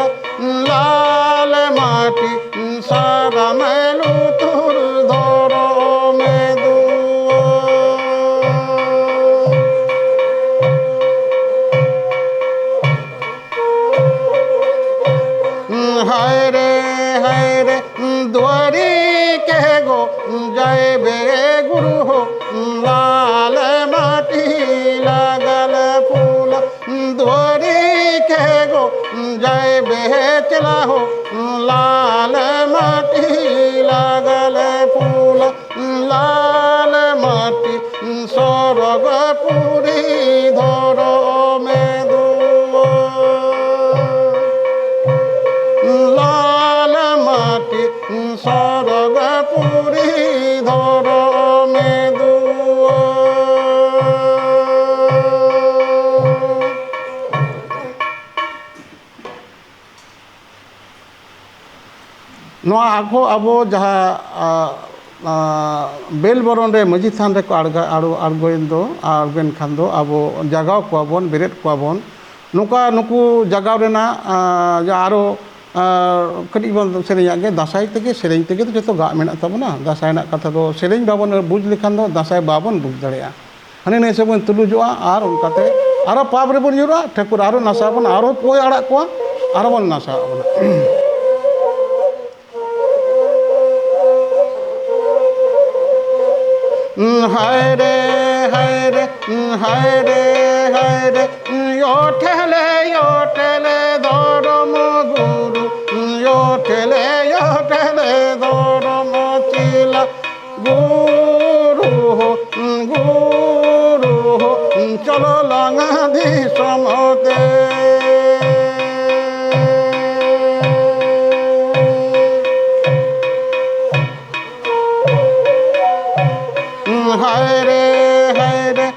ᱞᱟᱞ ᱢᱟᱹᱴᱤ ᱥᱟᱨᱟᱢ ᱞᱩᱛᱩᱨ ᱫᱷᱚᱨᱚᱢᱮ ᱫᱩᱣᱟᱹᱨ᱾ ᱦᱟᱭ ᱨᱮ, ᱦᱟᱭ ᱨᱮ, ᱫᱩᱣᱟᱹᱨᱤ ᱠᱮ ᱜᱚ ᱡᱟᱭ ᱵᱮ ᱜᱩᱨᱩ ᱦᱳ, ᱞᱟᱞ ᱢᱟᱹᱴᱤ ᱞᱟᱜᱟᱞ ᱯᱷᱩᱞ, ᱫᱩᱣᱟᱹᱨᱤ ᱠᱮ ᱜᱚ ᱡᱟᱭ ᱵᱮ ᱪᱮᱞᱟ ᱦᱳ, ᱞᱟᱞ ᱢᱟᱹᱴᱤ ᱞᱟᱜᱟᱞ ᱯᱷᱩᱞ, ᱞᱟᱞ ᱢᱟᱹᱴᱤ ᱥᱚᱨᱚᱜᱽ ᱯᱩᱨᱤ ᱫᱷᱚᱨᱚᱢᱮ ᱫᱩᱣᱟᱹᱨ᱾ ᱞᱟᱞ ᱢᱟᱹᱴᱤ ᱥᱚᱨᱚᱜᱽ ᱯᱩᱨᱤ ᱫᱷᱚᱨᱚᱢᱮ ᱫᱩᱣᱟᱹᱨ᱾ ᱱᱚᱣᱟ ᱟᱵᱚ, ᱟᱵᱚ ᱡᱟᱦᱟᱸ, ᱟ, ᱟᱸ, ᱵᱮᱞ ᱵᱚᱨᱚᱱ ᱨᱮ ᱢᱟᱹᱡᱷᱤ ᱛᱷᱟᱱ ᱨᱮᱠᱚ ᱟᱬᱜᱟ-, ᱟᱬᱜᱚ-, ᱟᱬᱜᱚᱭᱮᱱ ᱫᱚ, ᱟᱬᱜᱚᱭᱮᱱ ᱠᱷᱟᱱ ᱫᱚ ᱟᱵᱚ ᱡᱟᱜᱟᱣ ᱠᱚᱣᱟ ᱵᱚᱱ, ᱵᱮᱨᱮᱫ ᱠᱚᱣᱟ ᱵᱚᱱ᱾ ᱱᱚᱝᱠᱟ ᱱᱩᱠᱩ ᱡᱟᱜᱟᱣ ᱨᱮᱱᱟᱜ, ᱟᱸ, ᱡᱟ ᱟᱨᱚ, ᱟᱸ, ᱠᱟᱹᱴᱤᱡ ᱵᱚᱱ ᱥᱮᱨᱮᱧᱟᱜ ᱜᱮ, ᱫᱟᱸᱥᱟᱭ ᱛᱮᱜᱮ, ᱥᱮᱨᱮᱧ ᱛᱮᱜᱮ ᱫᱚ ᱡᱚᱛᱚ ᱜᱟᱜ ᱢᱮᱱᱟᱜ ᱛᱟᱵᱚᱱᱟ᱾ ᱫᱟᱸᱥᱟᱭ ᱨᱮᱱᱟᱜ ᱠᱟᱛᱷᱟ ᱫᱚ ᱥᱮᱨᱮᱧ ᱵᱟᱵᱚᱱ ᱵᱩᱡᱽ ᱞᱮᱠᱷᱟᱱ ᱫᱚ ᱫᱟᱸᱥᱟᱭ ᱵᱟᱵᱚᱱ ᱵᱩᱡᱽ ᱫᱟᱲᱮᱭᱟᱜᱼᱟ᱾ ᱦᱟᱹᱱᱤ ᱱᱟᱹᱭ ᱥᱮᱫ ᱵᱚᱱ ᱛᱩᱞᱩᱡᱚᱜᱼᱟ ᱟᱨ ᱚᱱᱠᱟᱛᱮ ᱟᱨᱚ ᱯᱟᱯ ᱨᱮᱵᱚᱱ ᱧᱩᱨᱩᱜᱼᱟ, ᱴᱷᱟᱹᱠᱩᱨ ᱟᱨᱚ ᱱᱟᱥᱟᱜ ᱟᱵᱚᱱ, ᱟᱨᱚ ᱯᱚᱭ ᱟᱲᱟᱜ ᱠᱚᱣᱟ, ᱟᱨᱚ ᱵᱚᱱ ᱱᱟᱥᱟᱜ ᱟᱵᱚᱱ᱾ ᱦᱟᱭ ᱨᱮ, ᱦᱟᱭ ᱨᱮ, ᱦᱟᱭ ᱨᱮ, ᱦᱟᱭ ᱨᱮ, ᱭᱚ ᱴᱷᱮᱞᱮ, ᱭᱚ ᱴᱷᱮᱞᱮ, ᱫᱷᱚᱨᱚᱢ ᱜᱩᱨᱩ, ᱭᱚ ᱴᱷᱮᱞᱮ, ᱭᱚ ᱴᱷᱮᱞᱮ, ᱫᱷᱚᱨᱚᱢ ᱪᱤᱞᱟ᱾ ᱜᱩᱨᱩ ᱦᱳ, ᱜᱩᱨᱩ ᱦᱳ, ᱪᱚᱞᱚ ᱞᱟᱝ ᱫᱤᱥᱚᱢ ᱛᱮ᱾ ᱦᱟᱭ ᱨᱮ, ᱦᱟᱭ ᱨᱮ,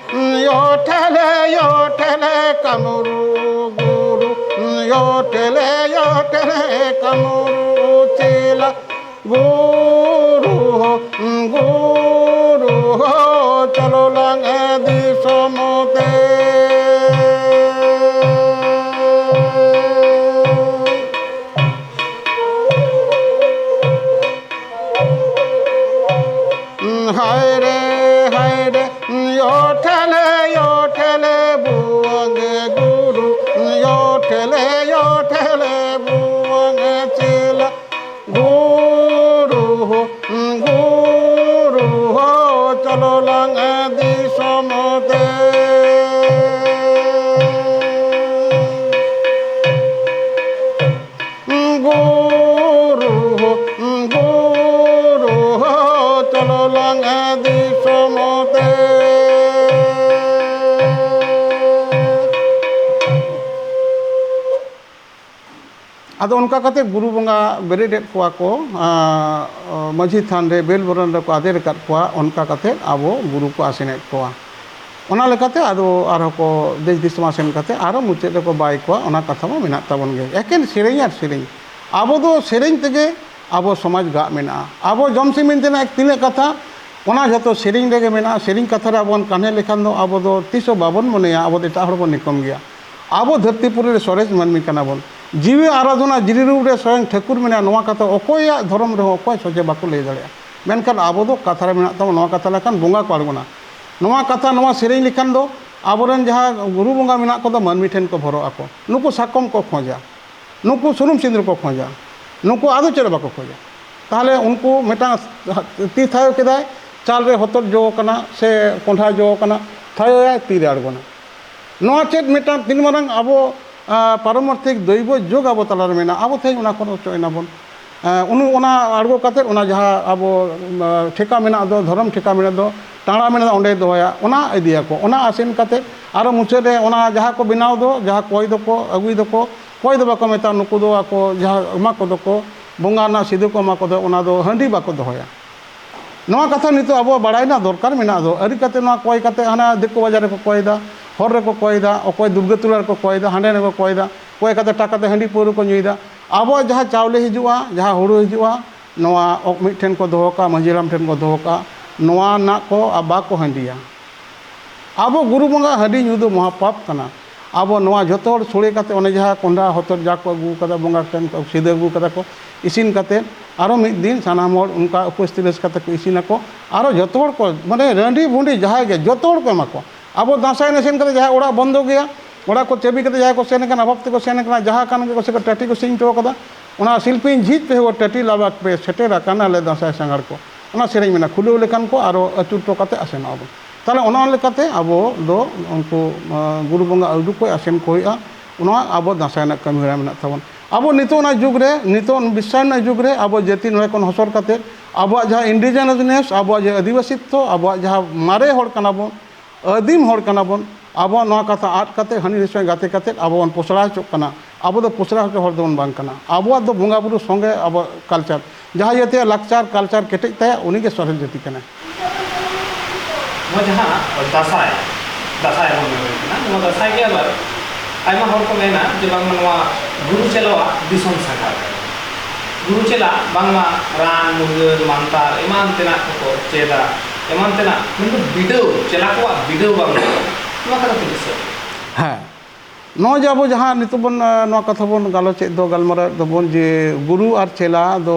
ᱭᱚ ᱴᱷᱮᱞᱮ, ᱭᱚ ᱴᱷᱮᱞᱮ, ᱠᱟᱢᱨᱩ ᱜᱩᱨᱩ, ᱭᱚ ᱴᱷᱮᱞᱮ, ᱭᱚ ᱴᱷᱮᱞᱮ, ᱠᱟᱢᱨᱩ ᱪᱮᱞᱟ᱾ ᱜᱩᱨᱩ ᱦᱳ, ᱜᱩᱨᱩ ᱦᱳ, ᱪᱚᱞᱚ ᱞᱟᱝ ᱫᱤᱥᱚᱢ ᱛᱮ᱾ ᱦᱟᱭ ᱨᱮ, ᱦᱟᱭ ᱨᱮ, ᱭᱚ ᱴᱷᱮᱞᱮ, ᱭᱚ ᱴᱷᱮᱞᱮ, ᱵᱩᱣᱟᱝ ᱜᱩᱨᱩ, ᱭᱚ ᱴᱷᱮᱞᱮ, ᱭᱚ ᱴᱷᱮᱞᱮ, ᱵᱩᱣᱟᱝ ᱪᱮᱞᱟ᱾ ᱜᱩᱨᱩ ᱦᱳ, ᱜᱩᱨᱩ ᱦᱳ, ᱪᱚᱞᱚ ᱞᱟᱝ ᱫᱤᱥᱚᱢ ᱛᱮ᱾ ᱜᱩᱨᱩ ᱦᱳ, ᱜᱩᱨᱩ ᱦᱳ, ᱪᱚᱞᱚ ᱞᱟᱝ ᱫᱤᱥᱚᱢ ᱛᱮ᱾ ᱟᱫᱚ ᱚᱱᱠᱟ ᱠᱟᱛᱮ ᱜᱩᱨᱩ ᱵᱚᱸᱜᱟ ᱵᱮᱨᱮᱫ ᱮᱫ ᱠᱚᱣᱟ ᱠᱚ, ᱟᱸ, ᱢᱟᱹᱡᱷᱤ ᱛᱷᱟᱱ ᱨᱮ ᱵᱮᱞ ᱵᱚᱨᱚᱱ ᱨᱮᱠᱚ ᱟᱫᱮᱨ ᱟᱠᱟᱫ ᱠᱚᱣᱟ, ᱚᱱᱠᱟ ᱠᱟᱛᱮ ᱟᱵᱚ ᱜᱩᱨᱩ ᱠᱚ ᱟᱥᱮᱱᱮᱫ ᱠᱚᱣᱟ᱾ ᱚᱱᱟ ᱞᱮᱠᱟᱛᱮ ᱟᱫᱚ ᱟᱨᱦᱚᱸ ᱠᱚ ᱫᱮᱥ ᱫᱤᱥᱚᱢ ᱟᱥᱮᱱ ᱠᱟᱛᱮ ᱟᱨᱦᱚᱸ ᱢᱩᱪᱟᱹᱫ ᱨᱮᱠᱚ ᱵᱟᱭ ᱠᱚᱣᱟ, ᱚᱱᱟ ᱠᱟᱛᱷᱟ ᱢᱟ ᱢᱮᱱᱟᱜ ᱛᱟᱵᱚᱱ ᱜᱮ᱾ ᱮᱠᱮᱱ ᱥᱮᱨᱮᱧ ᱟᱨ ᱥᱮᱨᱮᱧ, ᱟᱵᱚ ᱫᱚ ᱥᱮᱨᱮᱧ ᱛᱮᱜᱮ ᱟᱵᱚ ᱥᱚᱢᱟᱡᱽ ᱜᱟᱜ ᱢᱮᱱᱟᱜᱼᱟ᱾ ᱟᱵᱚ ᱡᱚᱢ ᱥᱤᱢ ᱢᱮᱱᱛᱮᱱᱟᱜ ᱛᱤᱱᱟᱹᱜ ᱠᱟᱛᱷᱟ, ᱚᱱᱟ ᱡᱷᱚᱛᱚ ᱥᱮᱨᱮᱧ ᱨᱮᱜᱮ ᱢᱮᱱᱟᱜᱼᱟ᱾ ᱥᱮᱨᱮᱧ ᱠᱟᱛᱷᱟ ᱨᱮ ᱟᱵᱚ ᱵᱚᱱ ᱠᱟᱹᱦᱱᱤ ᱞᱮᱠᱷᱟᱱ ᱫᱚ ᱟᱵᱚ ᱫᱚ ᱛᱤᱥ ᱦᱚᱸ ᱵᱟᱵᱚᱱ ᱢᱚᱱᱮᱭᱟ ᱟᱵᱚ ᱫᱚ ᱮᱴᱟᱜ ᱦᱚᱲ ᱵᱚᱱ ᱧᱩᱛᱩᱢ ᱜᱮᱭᱟ᱾ ᱟᱵᱚ ᱫᱷᱟᱹᱨᱛᱤ ᱯᱩᱨᱤ ᱨᱮ ᱥᱚᱨᱮᱥ ᱢᱟᱹᱱᱢᱤ ᱠᱟᱱᱟ ᱵᱚᱱ᱾ ᱡᱤᱣᱤ ᱟᱨᱟᱫᱷᱚᱱᱟ ᱡᱤᱨᱤ ᱨᱩᱯ ᱨᱮ ᱥᱚᱭᱚᱝ ᱴᱷᱟᱹᱠᱩᱨ ᱢᱮᱱᱟᱭᱟ, ᱱᱚᱣᱟ ᱠᱟᱛᱷᱟ ᱚᱠᱚᱭᱟᱜ ᱫᱷᱚᱨᱚᱢ ᱨᱮᱦᱚᱸ ᱚᱠᱚᱭ ᱥᱚᱡᱷᱮ ᱵᱟᱠᱚ ᱞᱟᱹᱭ ᱫᱟᱲᱮᱭᱟᱜᱼᱟ᱾ ᱢᱮᱱᱠᱷᱟᱱ ᱟᱵᱚ ᱫᱚ ᱠᱟᱛᱷᱟ ᱨᱮ ᱢᱮᱱᱟᱜ ᱛᱟᱵᱚᱱᱟ, ᱱᱚᱣᱟ ᱠᱟᱛᱷᱟ ᱞᱮᱠᱷᱟᱱ ᱵᱚᱸᱜᱟ ᱠᱚ ᱟᱬᱜᱚᱱᱟ᱾ ᱱᱚᱣᱟ ᱠᱟᱛᱷᱟ, ᱱᱚᱣᱟ ᱥᱮᱨᱮᱧ ᱞᱮᱠᱷᱟᱱ ᱫᱚ ᱟᱵᱚᱨᱮᱱ ᱡᱟᱦᱟᱸ ᱜᱩᱨᱩ ᱵᱚᱸᱜᱟ ᱢᱮᱱᱟᱜ ᱠᱚᱫᱚ ᱢᱟᱹᱱᱢᱤ ᱴᱷᱮᱱ ᱠᱚ ᱵᱷᱚᱨᱚᱜ ᱟᱠᱚ᱾ ᱱᱩᱠᱩ ᱥᱟᱠᱚᱢ ᱠᱚ ᱠᱷᱚᱡᱟ, ᱱᱩᱠᱩ ᱥᱩᱱᱩᱢ ᱥᱤᱸᱫᱩᱨ ᱠᱚ ᱠᱷᱚᱡᱟ, ᱱᱩᱠᱩ ᱟᱫᱚ ᱪᱮᱫ ᱦᱚᱸ ᱵᱟᱠᱚ ᱠᱷᱚᱡᱟ᱾ ᱛᱟᱦᱚᱞᱮ ᱩᱱᱠᱩ ᱢᱤᱫᱴᱟᱝ ᱛᱤ ᱛᱷᱟᱭᱚ ᱠᱮᱫᱟᱭ, ᱪᱟᱞ ᱨᱮ ᱦᱚᱛᱚᱫ ᱡᱚ ᱠᱟᱱᱟ ᱥᱮ ᱠᱚᱸᱰᱷᱟ ᱡᱚ ᱠᱟᱱᱟ, ᱛᱷᱟᱭᱚᱭᱟᱭ, ᱛᱤᱨᱮ ᱟᱬᱜᱚᱱᱟ᱾ ᱱᱚᱣᱟ ᱪᱮᱫ ᱢᱤᱫᱴᱟᱝ ᱛᱤᱱ ᱢᱟᱨᱟᱝ ᱟᱵᱚ, ᱟ, ᱯᱟᱨᱚᱢᱟᱨᱛᱷᱤᱠ ᱫᱚᱭᱵᱚ ᱡᱳᱜᱽ ᱟᱵᱚ ᱛᱟᱞᱟᱨᱮ ᱢᱮᱱᱟᱜᱼᱟ, ᱟᱵᱚ ᱛᱮᱦᱮᱧ ᱚᱱᱟ ᱠᱷᱚᱱ ᱚᱪᱚᱜ ᱮᱱᱟ ᱵᱚᱱ᱾ ᱟ, ᱩᱱᱩ-, ᱚᱱᱟ ᱟᱬᱜᱚ ᱠᱟᱛᱮᱫ ᱚᱱᱟ ᱡᱟᱦᱟᱸ ᱟᱵᱚ, ᱟ, ᱴᱷᱮᱠᱟ ᱢᱮᱱᱟᱜ ᱫᱚ, ᱫᱷᱚᱨᱚᱢ ᱴᱷᱮᱠᱟ ᱢᱮᱱᱟᱜ ᱫᱚ, ᱴᱟᱬᱟ ᱢᱮᱱᱟᱜ ᱫᱚ, ᱚᱸᱰᱮᱭ ᱫᱚᱦᱚᱭᱟ, ᱚᱱᱟ ᱤᱫᱤᱭᱟᱠᱚ, ᱚᱱᱟ ᱟᱥᱮᱱ ᱠᱟᱛᱮᱫ ᱟᱨᱚ ᱢᱩᱪᱟᱹᱫ ᱨᱮ ᱚᱱᱟ ᱡᱟᱦᱟᱸ ᱠᱚ ᱵᱮᱱᱟᱣ ᱫᱚ, ᱡᱟᱦᱟᱸ ᱠᱚᱭ ᱫᱚᱠᱚ ᱟᱹᱜᱩᱭ ᱫᱚᱠᱚ, ᱠᱚᱭ ᱫᱚ ᱵᱟᱠᱚ ᱢᱮᱛᱟᱜᱼᱟ, ᱱᱩᱠᱩ ᱫᱚ ᱟᱠᱚ ᱡᱟᱦᱟᱸ ᱮᱢᱟ ᱠᱚᱫᱚ ᱠᱚ, ᱵᱚᱸᱜᱟ ᱨᱮᱱᱟᱜ ᱥᱤᱫᱷᱩ ᱠᱚ ᱮᱢᱟ ᱠᱚᱫᱚ, ᱚᱱᱟ ᱫᱚ ᱦᱟᱺᱰᱤ ᱵᱟᱠᱚ ᱫᱚᱦᱚᱭᱟ᱾ ᱱᱚᱣᱟ ᱠᱟᱛᱷᱟ ᱱᱤᱛᱚᱜ ᱟᱵᱚᱣᱟᱜ ᱵᱟᱲᱟᱭ ᱨᱮᱱᱟᱜ ᱫᱚᱨᱠᱟᱨ ᱢᱮᱱᱟᱜ ᱫᱚ, ᱟᱹᱨᱤ ᱠᱟᱛᱮ ᱱᱚᱣᱟ ᱠᱚᱭ ᱠᱟᱛᱮ ᱦᱟᱱᱟ ᱫᱤᱠᱩ ᱵᱟᱡᱟᱨ ᱨᱮᱠᱚ ᱠᱚᱭ ᱫᱟ, ᱦᱚᱨ ᱨᱮᱠᱚ ᱠᱚᱭ ᱫᱟ, ᱚᱠᱚᱭ ᱫᱩᱨᱜᱟᱹ ᱛᱚᱞᱟ ᱨᱮᱠᱚ ᱠᱚᱭ ᱫᱟ, ᱦᱟᱸᱰᱮ ᱨᱮᱠᱚ ᱠᱚᱭ ᱫᱟ, ᱠᱚᱭ ᱠᱟᱛᱮ ᱴᱟᱠᱟ ᱛᱮ ᱦᱟᱺᱰᱤ ᱯᱟᱹᱣᱨᱟᱹ ᱠᱚ ᱧᱩᱭ ᱫᱟ᱾ ᱟᱵᱚᱣᱟᱜ ᱡᱟᱦᱟᱸ ᱪᱟᱣᱞᱮ ᱦᱤᱡᱩᱜᱼᱟ, ᱡᱟᱦᱟᱸ ᱦᱩᱲᱩ ᱦᱤᱡᱩᱜᱼᱟ, ᱱᱚᱣᱟ ᱚ-, ᱢᱤᱫ ᱴᱷᱮᱱ ᱠᱚ ᱫᱚᱦᱚ ᱠᱟᱜᱼᱟ, ᱢᱟᱹᱡᱷᱤ ᱦᱟᱲᱟᱢ ᱴᱷᱮᱱ ᱠᱚ ᱫᱚᱦᱚ ᱠᱟᱜᱼᱟ, ᱱᱚᱣᱟ ᱨᱮᱱᱟᱜ ᱠᱚ ᱟ-, ᱵᱟᱠᱚ ᱦᱟᱺᱰᱤᱭᱟ᱾ ᱟᱵᱚ ᱜᱩᱨᱩ ᱵᱚᱸᱜᱟ ᱦᱟᱺᱰᱤ ᱧᱩ ᱫᱚ ᱢᱚᱦᱟ ᱯᱟᱯ ᱠᱟᱱᱟ᱾ ᱟᱵᱚ ᱱᱚᱣᱟ ᱡᱷᱚᱛᱚ ᱦᱚᱲ ᱥᱳᱲᱮ ᱠᱟᱛᱮ, ᱚᱱᱮ ᱡᱟᱦᱟᱸ ᱠᱚᱸᱰᱷᱟ ᱦᱚᱛᱚᱫ ᱡᱟ ᱠᱚ ᱟᱹᱜᱩ ᱠᱟᱫᱟ, ᱵᱚᱸᱜᱟ ᱴᱷᱮᱱ ᱠᱚ ᱥᱤᱫᱷᱟᱹ ᱟᱹᱜᱩ ᱠᱟᱫᱟ ᱠᱚ, ᱤᱥᱤᱱ ᱠᱟᱛᱮ ᱟᱨᱚ ᱢᱤᱫ ᱫᱤᱱ ᱥᱟᱱᱟᱢ ᱦᱚᱲ ᱚᱱᱠᱟ ᱩᱯᱟᱹᱥ ᱛᱤᱨᱟᱹᱥ ᱠᱟᱛᱮ ᱠᱚ ᱤᱥᱤᱱᱟᱠᱚ᱾ ᱟᱨᱚ ᱡᱷᱚᱛᱚ ᱦᱚᱲ ᱠᱚ, ᱢᱟᱱᱮ ᱨᱟᱺᱰᱤ ᱵᱷᱩᱸᱰᱤ ᱡᱟᱦᱟᱸᱭ ᱜᱮ, ᱡᱷᱚᱛᱚ ᱦᱚᱲ ᱠᱚ ᱮᱢᱟ ᱠᱚᱣᱟ᱾ ᱟᱵᱚ ᱫᱟᱸᱥᱟᱭ ᱮᱱᱮᱡ ᱥᱮᱱ ᱠᱟᱛᱮ ᱡᱟᱦᱟᱸᱭ ᱚᱲᱟᱜ ᱵᱚᱱᱫᱚ ᱜᱮᱭᱟ, ᱚᱲᱟᱜ ᱠᱚ ᱪᱟᱹᱵᱤ ᱠᱟᱛᱮ ᱡᱟᱦᱟᱸᱭ ᱠᱚ ᱥᱮᱱ ᱟᱠᱟᱱᱟ, ᱚᱵᱷᱟᱵ ᱛᱮᱠᱚ ᱥᱮᱱ ᱟᱠᱟᱱᱟ, ᱡᱟᱦᱟᱸ ᱠᱟᱱ ᱜᱮᱠᱚ ᱥᱮ ᱴᱟᱹᱴᱤ ᱠᱚ ᱥᱮᱨᱮᱧ ᱦᱚᱴᱚ ᱠᱟᱫᱟ, ᱚᱱᱟ ᱥᱤᱞᱯᱤᱧ ᱡᱷᱤᱡ ᱯᱮ ᱦᱳ, ᱴᱟᱹᱴᱤ ᱞᱟᱵᱟᱠ ᱯᱮ, ᱥᱮᱴᱮᱨ ᱟᱠᱟᱱᱟᱞᱮ ᱫᱟᱸᱥᱟᱭ ᱥᱟᱸᱜᱷᱟᱨ ᱠᱚ᱾ ᱚᱱᱟ ᱥᱮᱨᱮᱧ ᱢᱮᱱᱟᱜᱼᱟ, ᱠᱷᱩᱞᱟᱹᱣ ᱞᱮᱠᱷᱟᱱ ᱠᱚ ᱟᱨᱚ ᱟᱹᱪᱩᱨ ᱦᱚᱴᱚ ᱠᱟᱛᱮ ᱟᱥᱮᱱᱚᱜᱼᱟ ᱵᱚᱱ᱾ ᱛᱟᱦᱚᱞᱮ ᱚᱱᱟ ᱞᱮᱠᱟᱛᱮ ᱟᱵᱚ ᱫᱚ ᱩᱱᱠᱩ, ᱟ, ᱜᱩᱨᱩ ᱵᱚᱸᱜᱟ ᱩᱰᱩᱠ ᱠᱚ ᱟᱥᱮᱱ ᱠᱚ ᱦᱩᱭᱩᱜᱼᱟ᱾ ᱱᱚᱣᱟ ᱟᱵᱚ ᱫᱟᱸᱥᱟᱭ ᱨᱮᱱᱟᱜ ᱠᱟᱹᱢᱤ ᱦᱚᱨᱟ ᱢᱮᱱᱟᱜ ᱛᱟᱵᱚᱱ᱾ ᱟᱵᱚ ᱱᱤᱛᱚᱜ ᱚᱱᱟ ᱡᱩᱜᱽ ᱨᱮ, ᱱᱤᱛᱚᱜ ᱵᱤᱥᱥᱟᱭᱚᱱ ᱨᱮᱱᱟᱜ ᱡᱩᱜᱽ ᱨᱮ ᱟᱵᱚ ᱡᱟᱹᱛᱤ ᱱᱚᱰᱮ ᱠᱷᱚᱱ ᱦᱚᱥᱚᱨ ᱠᱟᱛᱮ ᱟᱵᱚᱣᱟᱜ ᱡᱟᱦᱟᱸ ᱤᱱᱰᱤᱡᱮᱱᱟᱥ, ᱟᱵᱚᱣᱟᱜ ᱡᱟᱦᱟᱸ ᱟᱹᱫᱤᱵᱟᱹᱥᱤᱛᱛᱚ, ᱟᱵᱚᱣᱟᱜ ᱡᱟᱦᱟᱸ ᱢᱟᱨᱮ ᱦᱚᱲ ᱠᱟᱱᱟ ᱵᱚᱱ, ᱟᱹᱫᱤᱢ ᱦᱚᱲ ᱠᱟᱱᱟ ᱵᱚᱱ, ᱟᱵᱚᱣᱟᱜ ᱱᱚᱣᱟ ᱠᱟᱛᱷᱟ ᱟᱫ ᱠᱟᱛᱮ ᱦᱟᱹᱱᱤ ᱨᱮᱥᱮ ᱜᱟᱛᱮ ᱠᱟᱛᱮ ᱟᱵᱚ ᱵᱚᱱ ᱯᱚᱥᱲᱟ ᱦᱚᱪᱚᱜ ᱠᱟᱱᱟ᱾ ᱟᱵᱚ ᱫᱚ ᱯᱚᱥᱲᱟ ᱦᱚᱪᱚ ᱦᱚᱲ ᱫᱚᱵᱚᱱ ᱵᱟᱝ ᱠᱟᱱᱟ᱾ ᱟᱵᱚᱣᱟᱜ ᱫᱚ ᱵᱚᱸᱜᱟ ᱵᱩᱨᱩ ᱥᱚᱸᱜᱮ ᱟᱵᱚᱣᱟᱜ ᱠᱟᱞᱪᱟᱨ, ᱡᱟᱦᱟᱸᱭ ᱡᱟᱹᱛᱤᱭᱟᱜ ᱞᱟᱠᱪᱟᱨ ᱠᱟᱞᱪᱟᱨ ᱠᱮᱴᱮᱡ ᱛᱟᱭᱟ, ᱩᱱᱤᱜᱮ ᱥᱚᱨᱮᱥ ᱡᱟᱹᱛᱤ ᱠᱟᱱᱟᱭ᱾ ᱱᱚᱣᱟ ᱡᱟᱦᱟᱸ ᱫᱟᱸᱥᱟᱭ, ᱫᱟᱸᱥᱟᱭ ᱵᱚᱱ ᱢᱮᱱᱮᱫ ᱠᱟᱱᱟ, ᱱᱚᱣᱟ ᱫᱟᱸᱥᱟᱭ ᱜᱮ ᱟᱵᱟᱨ ᱟᱭᱢᱟ ᱦᱚᱲ ᱠᱚ ᱢᱮᱱᱟ ᱡᱮ ᱵᱟᱝᱢᱟ ᱱᱚᱣᱟ ᱜᱩᱨᱩ ᱪᱮᱞᱟᱣᱟᱜ ᱫᱤᱥᱚᱢ ᱥᱟᱸᱜᱷᱟᱨ ᱠᱟᱱᱟ᱾ ᱜᱩᱨᱩ ᱪᱮᱞᱟ ᱵᱟᱝᱢᱟ ᱨᱟᱱ ᱢᱩᱨᱜᱟᱹᱱ ᱢᱟᱱᱛᱟᱨ ᱮᱢᱟᱱ ᱛᱮᱱᱟᱜ ᱠᱚᱠᱚ ᱪᱮᱫᱟ, ᱮᱢᱟᱱ ᱛᱮᱱᱟᱜ, ᱢᱮᱱᱫᱚ ᱵᱤᱰᱟᱹᱣ, ᱪᱮᱞᱟ ᱠᱚᱣᱟᱜ ᱵᱤᱰᱟᱹᱣ ᱵᱟᱝ ᱦᱩᱭᱩᱜᱼᱟ, ᱱᱚᱣᱟ ᱠᱟᱛᱷᱟ ᱛᱤᱱᱟᱹᱜ ᱥᱟᱹᱨᱤ? ᱦᱮᱸ, ᱱᱚᱜᱼᱚᱭ ᱡᱮ ᱟᱵᱚ ᱡᱟᱦᱟᱸ ᱱᱤᱛᱚᱜ ᱵᱚᱱ, ᱟᱸ, ᱱᱚᱣᱟ ᱠᱟᱛᱷᱟ ᱵᱚᱱ ᱜᱟᱞᱚᱪᱮᱫ ᱫᱚ, ᱜᱟᱞᱢᱟᱨᱟᱣᱮᱫ ᱫᱚᱵᱚᱱ, ᱡᱮ ᱜᱩᱨᱩ ᱟᱨ ᱪᱮᱞᱟ ᱫᱚ,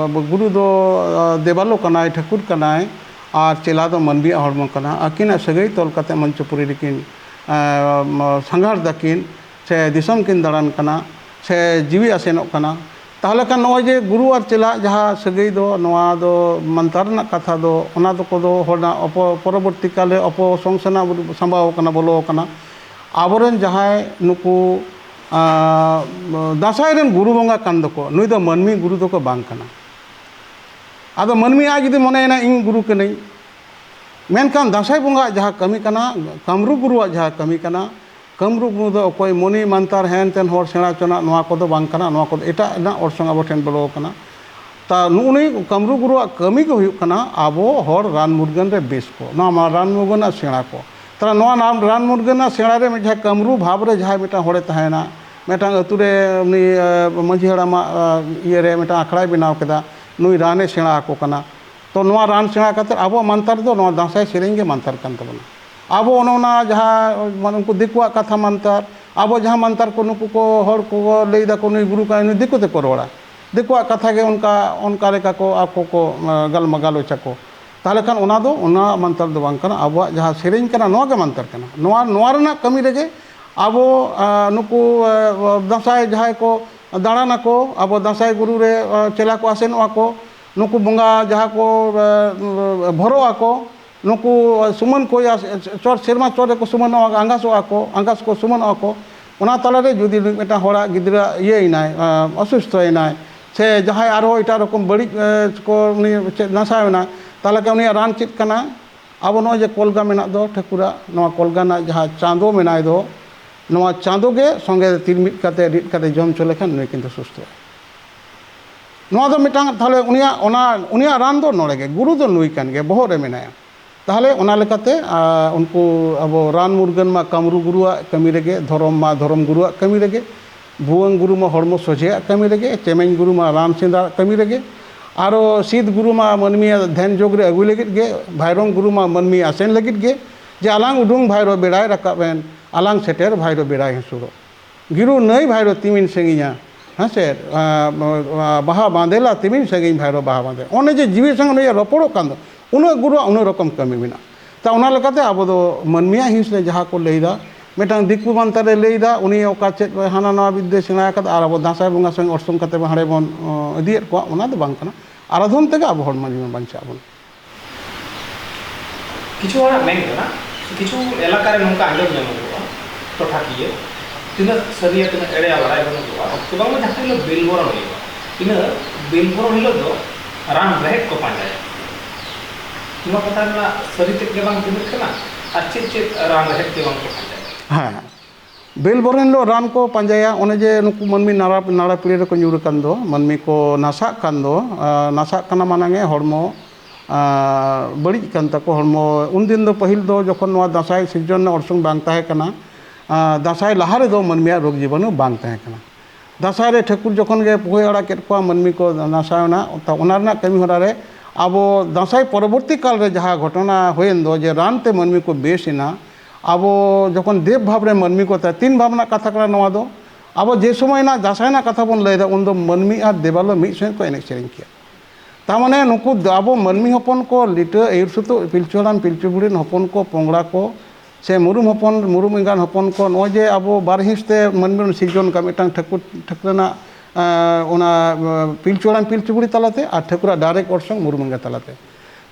ᱟᱵᱚ ᱜᱩᱨᱩ ᱫᱚ, ᱟᱸ, ᱫᱮᱵᱟᱞᱳ ᱠᱟᱱᱟᱭ, ᱴᱷᱟᱹᱠᱩᱨ ᱠᱟᱱᱟᱭ, ᱟᱨ ᱪᱮᱞᱟ ᱫᱚ ᱢᱟᱹᱱᱢᱤᱭᱟᱜ ᱦᱚᱲᱢᱚ ᱠᱟᱱᱟ᱾ ᱟᱹᱠᱤᱱᱟᱜ ᱥᱟᱹᱜᱟᱹᱭ ᱛᱚᱞ ᱠᱟᱛᱮ ᱢᱚᱧᱪᱚᱯᱩᱨᱤ ᱨᱮᱠᱤᱱ, ᱟᱸ, ᱥᱟᱸᱜᱷᱟᱨ ᱫᱟᱹᱠᱤᱱ, ᱥᱮ ᱫᱤᱥᱚᱢ ᱠᱤᱱ ᱫᱟᱬᱟᱱ ᱠᱟᱱᱟ, ᱥᱮ ᱡᱤᱣᱤ ᱟᱥᱮᱱᱚᱜ ᱠᱟᱱᱟ᱾ ᱛᱟᱦᱚᱞᱮ ᱠᱷᱟᱱ ᱱᱚᱜᱼᱚᱭ ᱡᱮ ᱜᱩᱨᱩ ᱟᱨ ᱪᱮᱞᱟᱜ ᱡᱟᱦᱟᱸ ᱥᱟᱹᱜᱟᱹᱭ ᱫᱚ, ᱱᱚᱣᱟ ᱫᱚ ᱢᱟᱱᱛᱟᱨ ᱨᱮᱱᱟᱜ ᱠᱟᱛᱷᱟ ᱫᱚ, ᱚᱱᱟ ᱫᱚ ᱠᱚᱫᱚ ᱦᱚᱲ ᱨᱮᱱᱟᱜ ᱚᱯᱚ-, ᱯᱚᱨᱚᱵᱚᱨᱛᱤ ᱠᱟᱞ ᱨᱮ ᱚᱯᱚᱥᱚᱝᱥᱮᱱᱟ ᱥᱟᱢᱵᱷᱟᱣ ᱠᱟᱱᱟ, ᱵᱚᱞᱚ ᱟᱠᱟᱱᱟ᱾ ᱟᱵᱚᱨᱮᱱ ᱡᱟᱦᱟᱸᱭ ᱱᱩᱠᱩ, ᱟᱸ, ᱫᱟᱸᱥᱟᱭ ᱨᱮᱱ ᱜᱩᱨᱩ ᱵᱚᱸᱜᱟ ᱠᱟᱱ ᱫᱚᱠᱚ, ᱱᱩᱭ ᱫᱚ ᱢᱟᱹᱱᱢᱤ ᱜᱩᱨᱩ ᱫᱚᱠᱚ ᱵᱟᱝ ᱠᱟᱱᱟ᱾ ᱟᱫᱚ ᱢᱟᱹᱱᱢᱤ ᱟᱡ ᱡᱩᱫᱤ ᱢᱚᱱᱮᱭᱮᱱᱟ ᱤᱧ ᱜᱩᱨᱩ ᱠᱟᱹᱱᱟᱹᱧ, ᱢᱮᱱᱠᱷᱟᱱ ᱫᱟᱸᱥᱟᱭ ᱵᱚᱸᱜᱟᱣᱟᱜ ᱡᱟᱦᱟᱸ ᱠᱟᱹᱢᱤ ᱠᱟᱱᱟ, ᱠᱟᱢᱨᱩ ᱜᱩᱨᱩᱣᱟᱜ ᱡᱟᱦᱟᱸ ᱠᱟᱹᱢᱤ ᱠᱟᱱᱟ, ᱠᱟᱢᱨᱩ ᱜᱩᱨᱩ ᱫᱚ ᱚᱠᱚᱭ ᱢᱚᱱᱤ ᱢᱟᱱᱛᱟᱨ ᱦᱮᱱ ᱛᱮᱱ ᱦᱚᱲ ᱥᱮᱬᱟ ᱦᱚᱪᱚᱱᱟᱜ, ᱱᱚᱣᱟ ᱠᱚᱫᱚ ᱵᱟᱝ ᱠᱟᱱᱟ, ᱱᱚᱣᱟ ᱠᱚᱫᱚ ᱮᱴᱟᱜ ᱨᱮᱱᱟᱜ ᱚᱨᱥᱚᱝ ᱟᱵᱚ ᱴᱷᱮᱱ ᱵᱚᱞᱚ ᱟᱠᱟᱱᱟ᱾ ᱛᱟ ᱱᱩᱜᱼᱩ ᱱᱩᱭ ᱠᱟᱢᱨᱩ ᱜᱩᱨᱩᱣᱟᱜ ᱠᱟᱹᱢᱤ ᱜᱮ ᱦᱩᱭᱩᱜ ᱠᱟᱱᱟ ᱟᱵᱚ ᱦᱚᱲ ᱨᱟᱱ ᱢᱩᱨᱜᱟᱹᱱ ᱨᱮ ᱵᱮᱥ ᱠᱚ, ᱱᱚᱣᱟ ᱢᱟ ᱨᱟᱱ ᱢᱩᱨᱜᱟᱹᱱ ᱟᱨ ᱥᱮᱬᱟ ᱠᱚ᱾ ᱛᱟᱦᱚᱞᱮ ᱱᱚᱣᱟ ᱨᱟᱱ, ᱨᱟᱱ ᱢᱩᱨᱜᱟᱹᱱ ᱟᱨ ᱥᱮᱬᱟ ᱨᱮ ᱢᱤᱫ ᱡᱟᱦᱟᱸ ᱠᱟᱢᱨᱩ ᱵᱷᱟᱵᱽ ᱨᱮ ᱡᱟᱦᱟᱸᱭ ᱢᱤᱫᱴᱟᱝ ᱦᱚᱲᱮ ᱛᱟᱦᱮᱱᱟ, ᱢᱤᱫᱴᱟᱝ ᱟᱹᱛᱩ ᱨᱮ ᱩᱱᱤ, ᱟᱸ, ᱢᱟᱹᱡᱷᱤ ᱦᱟᱲᱟᱢᱟᱜ, ᱟᱸ, ᱤᱭᱟᱹᱨᱮ ᱢᱤᱫᱴᱟᱝ ᱟᱠᱷᱲᱟᱭ ᱵᱮᱱᱟᱣ ᱠᱮᱫᱟ, ᱱᱩᱭ ᱨᱟᱱᱮ ᱥᱮᱬᱟ ᱟᱠᱚ ᱠᱟᱱᱟ, ᱛᱚ ᱱᱚᱣᱟ ᱨᱟᱱ ᱥᱮᱬᱟ ᱠᱟᱛᱮ ᱟᱵᱚᱣᱟᱜ ᱢᱟᱱᱛᱟᱨ ᱫᱚ ᱱᱚᱣᱟ ᱫᱟᱸᱥᱟᱭ ᱥᱮᱨᱮᱧ ᱜᱮ ᱢᱟᱱᱛᱟᱨ ᱠᱟᱱ ᱛᱟᱵᱚᱱᱟ᱾ ᱟᱵᱚ ᱚᱱᱮ ᱚᱱᱟ ᱡᱟᱦᱟᱸ, ᱢᱟᱱᱮ, ᱩᱱᱠᱩ ᱫᱤᱠᱩᱣᱟᱜ ᱠᱟᱛᱷᱟ ᱢᱟᱱᱛᱟᱨ, ᱟᱵᱚ ᱡᱟᱦᱟᱸ ᱢᱟᱱᱛᱟᱨ ᱠᱚ ᱱᱩᱠᱩ ᱠᱚ ᱦᱚᱲ ᱠᱚ ᱞᱟᱹᱭ ᱫᱟᱠᱚ ᱱᱩᱭ ᱜᱩᱨᱩ ᱠᱟᱱᱟᱭ, ᱱᱩᱭ ᱫᱤᱠᱩ ᱛᱮᱠᱚ ᱨᱚᱲᱟ, ᱫᱤᱠᱩᱣᱟᱜ ᱠᱟᱛᱷᱟ ᱜᱮ ᱚᱱᱠᱟ, ᱚᱱᱠᱟ ᱞᱮᱠᱟ ᱠᱚ ᱟᱠᱚ ᱠᱚ, ᱟᱸ, ᱜᱟᱞᱢᱟ-, ᱜᱟᱞᱚᱪ ᱟᱠᱚ᱾ ᱛᱟᱦᱚᱞᱮ ᱠᱷᱟᱱ ᱚᱱᱟ ᱫᱚ ᱚᱱᱟ ᱢᱟᱱᱛᱟᱨ ᱫᱚ ᱵᱟᱝ ᱠᱟᱱᱟ, ᱟᱵᱚᱣᱟᱜ ᱡᱟᱦᱟᱸ ᱥᱮᱨᱮᱧ ᱠᱟᱱᱟ ᱱᱚᱣᱟ ᱜᱮ ᱢᱟᱱᱛᱟᱨ ᱠᱟᱱᱟ᱾ ᱱᱚᱣᱟ, ᱱᱚᱣᱟ ᱨᱮᱱᱟᱜ ᱠᱟᱹᱢᱤ ᱨᱮᱜᱮ ᱟᱵᱚ, ᱟᱸ, ᱱᱩᱠᱩ, ᱟᱸ, ᱫᱟᱸᱥᱟᱭ ᱡᱟᱦᱟᱸᱭ ᱠᱚ ᱫᱟᱬᱟᱱᱟᱠᱚ, ᱟᱵᱚ ᱫᱟᱸᱥᱟᱭ ᱜᱩᱨᱩ ᱨᱮ, ᱟᱸ, ᱪᱮᱞᱟ ᱠᱚ ᱟᱥᱮᱱᱚᱜᱼᱟ ᱠᱚ, ᱱᱩᱠᱩ ᱵᱚᱸᱜᱟ ᱡᱟᱦᱟᱸ ᱠᱚ, ᱮ, ᱵᱷᱚᱨᱚᱜ ᱟᱠᱚ, ᱱᱩᱠᱩ ᱥᱩᱢᱟᱹᱱ ᱠᱚ, ᱪᱚᱴ ᱥᱮᱨᱢᱟ ᱪᱚᱴ ᱨᱮᱠᱚ ᱥᱩᱢᱟᱹᱱᱚᱜᱼᱟ, ᱟᱸᱜᱟᱥᱚᱜᱼᱟ ᱠᱚ, ᱟᱸᱜᱟᱥ ᱠᱚ ᱥᱩᱢᱟᱹᱱᱚᱜᱼᱟ ᱠᱚ᱾ ᱚᱱᱟ ᱛᱟᱞᱟᱨᱮ ᱡᱩᱫᱤ ᱢᱤᱫᱴᱟᱝ ᱦᱚᱲᱟᱜ ᱜᱤᱫᱽᱨᱟᱹ ᱤᱭᱟᱹᱭᱮᱱᱟᱭ, ᱮ, ᱚᱥᱩᱥᱛᱷᱚᱭᱮᱱᱟᱭ, ᱥᱮ ᱡᱟᱦᱟᱸᱭ ᱟᱨᱦᱚᱸ ᱮᱴᱟᱜ ᱨᱚᱠᱚᱢ ᱵᱟᱹᱲᱤᱡ, ᱮ, ᱠᱚ ᱩᱱᱤ ᱪᱮᱫ ᱱᱟᱥᱟᱣᱮᱱᱟ, ᱛᱟᱦᱚᱞᱮ ᱠᱷᱟᱱ ᱩᱱᱤᱭᱟᱜ ᱨᱟᱱ ᱪᱮᱫ ᱠᱟᱱᱟ? ᱟᱵᱚ ᱱᱚᱜᱼᱚᱭ ᱡᱮ ᱠᱚᱞᱜᱟ ᱢᱮᱱᱟᱜ ᱫᱚ ᱴᱷᱟᱹᱠᱩᱨᱟᱜ, ᱱᱚᱣᱟ ᱠᱚᱞᱜᱟ ᱨᱮᱱᱟᱜ ᱡᱟᱦᱟᱸ ᱪᱟᱸᱫᱚ ᱢᱮᱱᱟᱭ ᱫᱚ, ᱱᱚᱣᱟ ᱪᱟᱸᱫᱚ ᱜᱮ ᱥᱚᱸᱜᱮ ᱛᱤᱨᱢᱤᱫ ᱠᱟᱛᱮ, ᱨᱤᱫ ᱠᱟᱛᱮ ᱡᱚᱢ ᱦᱚᱪᱚ ᱞᱮᱠᱷᱟᱱ ᱱᱩᱭ ᱠᱤᱱᱛᱩ ᱥᱩᱥᱛᱷᱚᱜᱼᱟ᱾ ᱱᱚᱣᱟ ᱫᱚ ᱢᱤᱫᱴᱟᱝ, ᱛᱟᱦᱚᱞᱮ ᱩᱱᱤᱭᱟᱜ ᱚᱱᱟ, ᱩᱱᱤᱭᱟᱜ ᱨᱟᱱ ᱫᱚ ᱱᱚᱰᱮ ᱜᱮ, ᱜᱩᱨᱩ ᱫᱚ ᱱᱩᱭ ᱠᱟᱱ ᱜᱮᱭᱟ, ᱵᱚᱦᱚᱜ ᱨᱮ ᱢᱮᱱᱟᱭᱟ᱾ ᱛᱟᱦᱚᱞᱮ ᱚᱱᱟ ᱞᱮᱠᱟᱛᱮ, ᱟ, ᱩᱱᱠᱩ ᱟᱵᱚ ᱨᱟᱱ ᱢᱩᱨᱜᱟᱹᱱ ᱢᱟ ᱠᱟᱢᱨᱩ ᱜᱩᱨᱩᱣᱟᱜ ᱠᱟᱹᱢᱤ ᱨᱮᱜᱮ, ᱫᱷᱚᱨᱚᱢ ᱢᱟ ᱫᱷᱚᱨᱚᱢ ᱜᱩᱨᱩᱣᱟᱜ ᱠᱟᱹᱢᱤ ᱨᱮᱜᱮ, ᱵᱷᱩᱣᱟᱹᱝ ᱜᱩᱨᱩ ᱢᱟ ᱦᱚᱲᱢᱚ ᱥᱚᱡᱷᱮᱭᱟᱜ ᱠᱟᱹᱢᱤ ᱨᱮᱜᱮ, ᱪᱮᱢᱮᱧ ᱜᱩᱨᱩ ᱢᱟ ᱨᱟᱱ ᱥᱮᱸᱫᱽᱨᱟᱜ ᱠᱟᱹᱢᱤ ᱨᱮᱜᱮ, ᱟᱨᱚ ᱥᱤᱫ ᱜᱩᱨᱩ ᱢᱟ ᱢᱟᱹᱱᱢᱤᱭᱟᱜ ᱫᱷᱮᱱ ᱡᱳᱜᱽ ᱨᱮ ᱟᱹᱜᱩᱭ ᱞᱟᱹᱜᱤᱫ ᱜᱮ, ᱵᱷᱟᱭᱨᱚᱝ ᱜᱩᱨᱩ ᱢᱟ ᱢᱟᱹᱱᱢᱤ ᱟᱥᱮᱱ ᱞᱟᱹᱜᱤᱫ ᱜᱮ, ᱡᱮ ᱟᱞᱟᱝ ᱩᱰᱩᱝ ᱵᱷᱟᱭᱨᱚ ᱵᱮᱲᱟᱭ ᱨᱟᱠᱟᱵ ᱮᱱ, ᱟᱞᱟᱝ ᱥᱮᱴᱮᱨ ᱵᱷᱟᱭᱨᱚ ᱵᱮᱲᱟᱭ ᱦᱟᱹᱥᱩᱨᱚᱜ᱾ ᱜᱤᱨᱩ ᱱᱟᱹᱭ ᱵᱷᱟᱭᱨᱚ ᱛᱤᱢᱤᱱ ᱥᱟᱺᱜᱤᱧᱟ, ᱦᱮᱸ ᱥᱮ? ᱟᱸ, ᱵᱟᱦᱟ ᱵᱟᱸᱫᱮ ᱞᱟ ᱛᱤᱢᱤᱱ ᱥᱟᱺᱜᱤᱧ ᱵᱷᱟᱭᱨᱚ ᱵᱟᱦᱟ ᱵᱟᱸᱫᱮ᱾ ᱚᱱᱮ ᱡᱮ ᱡᱤᱣᱤ ᱥᱟᱝ ᱱᱩᱭ ᱨᱚᱯᱚᱲᱚᱜ ᱠᱟᱱ ᱫᱚ, ᱩᱱᱟᱹᱜ ᱜᱩᱨᱩᱣᱟᱜ ᱩᱱᱟᱹᱜ ᱨᱚᱠᱚᱢ ᱠᱟᱹᱢᱤ ᱢᱮᱱᱟᱜᱼᱟ᱾ ᱛᱟ ᱚᱱᱟ ᱞᱮᱠᱟᱛᱮ ᱟᱵᱚ ᱫᱚ ᱢᱟᱹᱱᱢᱤᱭᱟᱜ ᱦᱤᱸᱥ ᱨᱮ ᱡᱟᱦᱟᱸ ᱠᱚ ᱞᱟᱹᱭᱫᱟ, ᱢᱤᱫᱴᱟᱝ ᱫᱤᱠᱩ ᱢᱟᱱᱛᱟᱨᱮ ᱞᱟᱹᱭᱫᱟ, ᱩᱱᱤ ᱚᱠᱟ ᱪᱮᱫ ᱦᱟᱱᱟ ᱱᱟᱣᱟ ᱵᱤᱫᱽᱫᱟᱹ ᱥᱮᱬᱟ ᱟᱠᱟᱫᱟ ᱟᱨ ᱟᱵᱚ ᱫᱟᱸᱥᱟᱭ ᱵᱚᱸᱜᱟ ᱥᱚᱸᱜᱮ ᱚᱨᱥᱚᱝ ᱠᱟᱛᱮ ᱵᱚᱱ ᱦᱟᱸᱰᱮ ᱵᱚᱱ, ᱚ, ᱤᱫᱤᱭᱮᱫ ᱠᱚᱣᱟ, ᱚᱱᱟ ᱫᱚ ᱵᱟᱝ ᱠᱟᱱᱟ᱾ ᱟᱨᱟᱫᱷᱚᱱ ᱛᱮᱜᱮ ᱟᱵᱚ ᱦᱚᱲᱢᱚ ᱡᱤᱣᱤ ᱵᱟᱧᱪᱟᱜ ᱟᱵᱚᱱ᱾ ᱠᱤᱪᱷᱩ ᱦᱚᱲᱟᱜ ᱢᱮᱱ ᱠᱟᱱᱟ, ᱠᱤᱪᱷᱩ ᱮᱞᱟᱠᱟ ᱨᱮ ᱱᱚᱝᱠᱟ ᱟᱸᱡᱚᱢ ᱧᱟᱢᱚᱜᱚᱜᱼᱟ, ᱴᱚᱴᱷᱟᱠᱤᱭᱟᱹ, ᱛᱤᱱᱟᱹᱜ ᱥᱟᱹᱨᱤᱭᱟ ᱛᱤᱱᱟᱹᱜ ᱮᱲᱮᱭᱟ ᱵᱟᱲᱟᱭ ᱵᱟᱹᱱᱩᱜᱚᱜᱼᱟ, ᱡᱮ ᱵᱟᱝᱢᱟ ᱡᱟᱦᱟᱸ ᱦᱤᱞᱳᱜ ᱵᱮᱞ ᱵᱚᱨᱚᱱ ᱦᱩᱭᱩᱜᱼᱟ, ᱤᱱᱟᱹ ᱵᱮᱞ ᱵᱚᱨᱚᱱ ᱦᱤᱞᱳᱜ ᱫᱚ ᱨᱟᱱ ᱨᱮᱦᱮᱫ ᱠᱚ ᱯᱟᱸᱡᱟᱭᱟ᱾ ᱱᱚᱣᱟ ᱠᱟᱛᱷᱟ ᱨᱮᱱᱟᱜ ᱥᱟᱹᱨᱤ ᱛᱮᱫ ᱜᱮ ᱵᱟᱝ ᱪᱤᱱᱦᱟᱹᱜ ᱠᱟᱱᱟ, ᱟᱨ ᱪᱮᱫ ᱪᱮᱫ ᱨᱟᱱ ᱨᱮᱦᱮᱫ ᱜᱮ ᱵᱟᱝ ᱠᱚ ᱯᱟᱸᱡᱟᱭᱟ? ᱦᱮᱸ, ᱵᱮᱞ ᱵᱚᱨᱚᱱ ᱦᱤᱞᱳᱜ ᱨᱟᱱ ᱠᱚ ᱯᱟᱸᱡᱟᱭᱟ, ᱚᱱᱮ ᱡᱮ ᱱᱩᱠᱩ ᱢᱟᱹᱱᱢᱤ ᱱᱟᱲᱟ, ᱱᱟᱲᱟ ᱯᱤᱲᱟᱹ ᱨᱮᱠᱚ ᱧᱩᱨ ᱟᱠᱟᱱ ᱫᱚ, ᱢᱟᱹᱱᱢᱤ ᱠᱚ ᱱᱟᱥᱟᱜ ᱠᱟᱱ ᱫᱚ, ᱟᱸ, ᱱᱟᱥᱟᱜ ᱠᱟᱱᱟ ᱢᱟᱱᱟᱝ ᱮ ᱦᱚᱲᱢᱚ, ᱟᱸ, ᱵᱟᱹᱲᱤᱡ ᱠᱟᱱ ᱛᱟᱠᱚ ᱦᱚᱲᱢᱚ᱾ ᱩᱱᱫᱤᱱ ᱫᱚ ᱯᱟᱹᱦᱤᱞ ᱫᱚ ᱡᱚᱠᱷᱚᱱ ᱱᱚᱣᱟ ᱫᱟᱸᱥᱟᱭ ᱥᱤᱨᱡᱚᱱ ᱨᱮᱱᱟᱜ ᱚᱨᱥᱚᱝ ᱵᱟᱝ ᱛᱟᱦᱮᱸ ᱠᱟᱱᱟ, ᱟᱸ, ᱫᱟᱸᱥᱟᱭ ᱞᱟᱦᱟ ᱨᱮᱫᱚ ᱢᱟᱹᱱᱢᱤᱭᱟᱜ ᱨᱳᱜᱽ ᱡᱤᱵᱟᱹᱱᱩ ᱵᱟᱝ ᱛᱟᱦᱮᱸ ᱠᱟᱱᱟ᱾ ᱫᱟᱸᱥᱟᱭ ᱨᱮ ᱴᱷᱟᱹᱠᱩᱨ ᱡᱚᱠᱷᱚᱱ ᱜᱮ ᱯᱩᱦᱟᱹᱭ ᱟᱲᱟᱜ ᱠᱮᱫ ᱠᱚᱣᱟ, ᱢᱟᱹᱱᱢᱤ ᱠᱚ ᱫᱟᱸᱥᱟᱭ ᱮᱱᱟ, ᱛᱟ ᱚᱱᱟ ᱨᱮᱱᱟᱜ ᱠᱟᱹᱢᱤ ᱦᱚᱨᱟ ᱨᱮ ᱟᱵᱚ ᱫᱟᱸᱥᱟᱭ ᱯᱚᱨᱚᱵᱚᱨᱛᱤ ᱠᱟᱞ ᱨᱮ ᱡᱟᱦᱟᱸ ᱜᱷᱚᱴᱚᱱᱟ ᱦᱩᱭᱮᱱ ᱫᱚ, ᱡᱮ ᱨᱟᱱ ᱛᱮ ᱢᱟᱹᱱᱢᱤ ᱠᱚ ᱵᱮᱥ ᱮᱱᱟ, ᱟᱵᱚ ᱡᱚᱠᱷᱚᱱ ᱫᱮᱵᱽ ᱵᱷᱟᱵᱽ ᱨᱮ ᱢᱟᱹᱱᱢᱤ ᱠᱚ ᱛᱟᱦᱮᱸ, ᱛᱤᱱ ᱵᱷᱟᱵᱽ ᱨᱮᱱᱟᱜ ᱠᱟᱛᱷᱟ ᱠᱟᱱᱟ ᱱᱚᱣᱟ ᱫᱚ? ᱟᱵᱚ ᱡᱮ ᱥᱚᱢᱚᱭ ᱨᱮᱱᱟᱜ ᱫᱟᱸᱥᱟᱭ ᱨᱮᱱᱟᱜ ᱠᱟᱛᱷᱟ ᱵᱚᱱ ᱞᱟᱹᱭᱫᱟ, ᱩᱱᱫᱚ ᱢᱟᱹᱱᱢᱤ ᱟᱨ ᱫᱮᱵᱟᱞᱳ ᱢᱤᱫ ᱥᱚᱸᱜᱮ ᱠᱚ ᱮᱱᱮᱡ ᱥᱮᱨᱮᱧ ᱠᱮᱭᱟ᱾ ᱛᱟᱨ ᱢᱟᱱᱮ ᱱᱩᱠᱩ ᱫᱚ ᱟᱵᱚ ᱢᱟᱹᱱᱢᱤ ᱦᱚᱯᱚᱱ ᱠᱚ ᱞᱤᱴᱟᱹ ᱟᱹᱭᱩᱨ ᱥᱩᱛᱩᱜ ᱯᱤᱞᱪᱩ ᱦᱟᱲᱟᱢ ᱯᱤᱞᱪᱩ ᱵᱩᱲᱦᱤ ᱨᱮᱱ ᱦᱚᱯᱚᱱ ᱠᱚ, ᱯᱚᱝᱲᱟ ᱠᱚ, ᱥᱮ ᱢᱩᱨᱩᱢ ᱦᱚᱯᱚᱱ, ᱢᱩᱨᱩᱢ ᱮᱸᱜᱟᱱ ᱦᱚᱯᱚᱱ ᱠᱚ, ᱱᱚᱜᱼᱚᱭ ᱡᱮ ᱟᱵᱚ ᱵᱟᱨ ᱦᱤᱸᱥ ᱛᱮ ᱢᱟᱹᱱᱢᱤ ᱵᱚᱱ ᱥᱤᱨᱡᱚᱱ ᱠᱟᱜ, ᱢᱤᱫᱴᱟᱝ ᱴᱷᱟᱹᱠᱩᱨ, ᱴᱷᱟᱹᱠᱩᱨ ᱨᱮᱱᱟᱜ, ᱮᱸ, ᱚᱱᱟ, ᱮᱸ, ᱯᱤᱞᱪᱩ ᱦᱟᱲᱟᱢ ᱯᱤᱞᱪᱩ ᱵᱩᱲᱦᱤ ᱛᱟᱞᱟᱛᱮ ᱟᱨ ᱴᱷᱟᱹᱠᱩᱨᱟᱜ direct ᱚᱨᱥᱚᱝ ᱢᱩᱨᱩᱢ ᱮᱸᱜᱟ ᱛᱟᱞᱟᱛᱮ᱾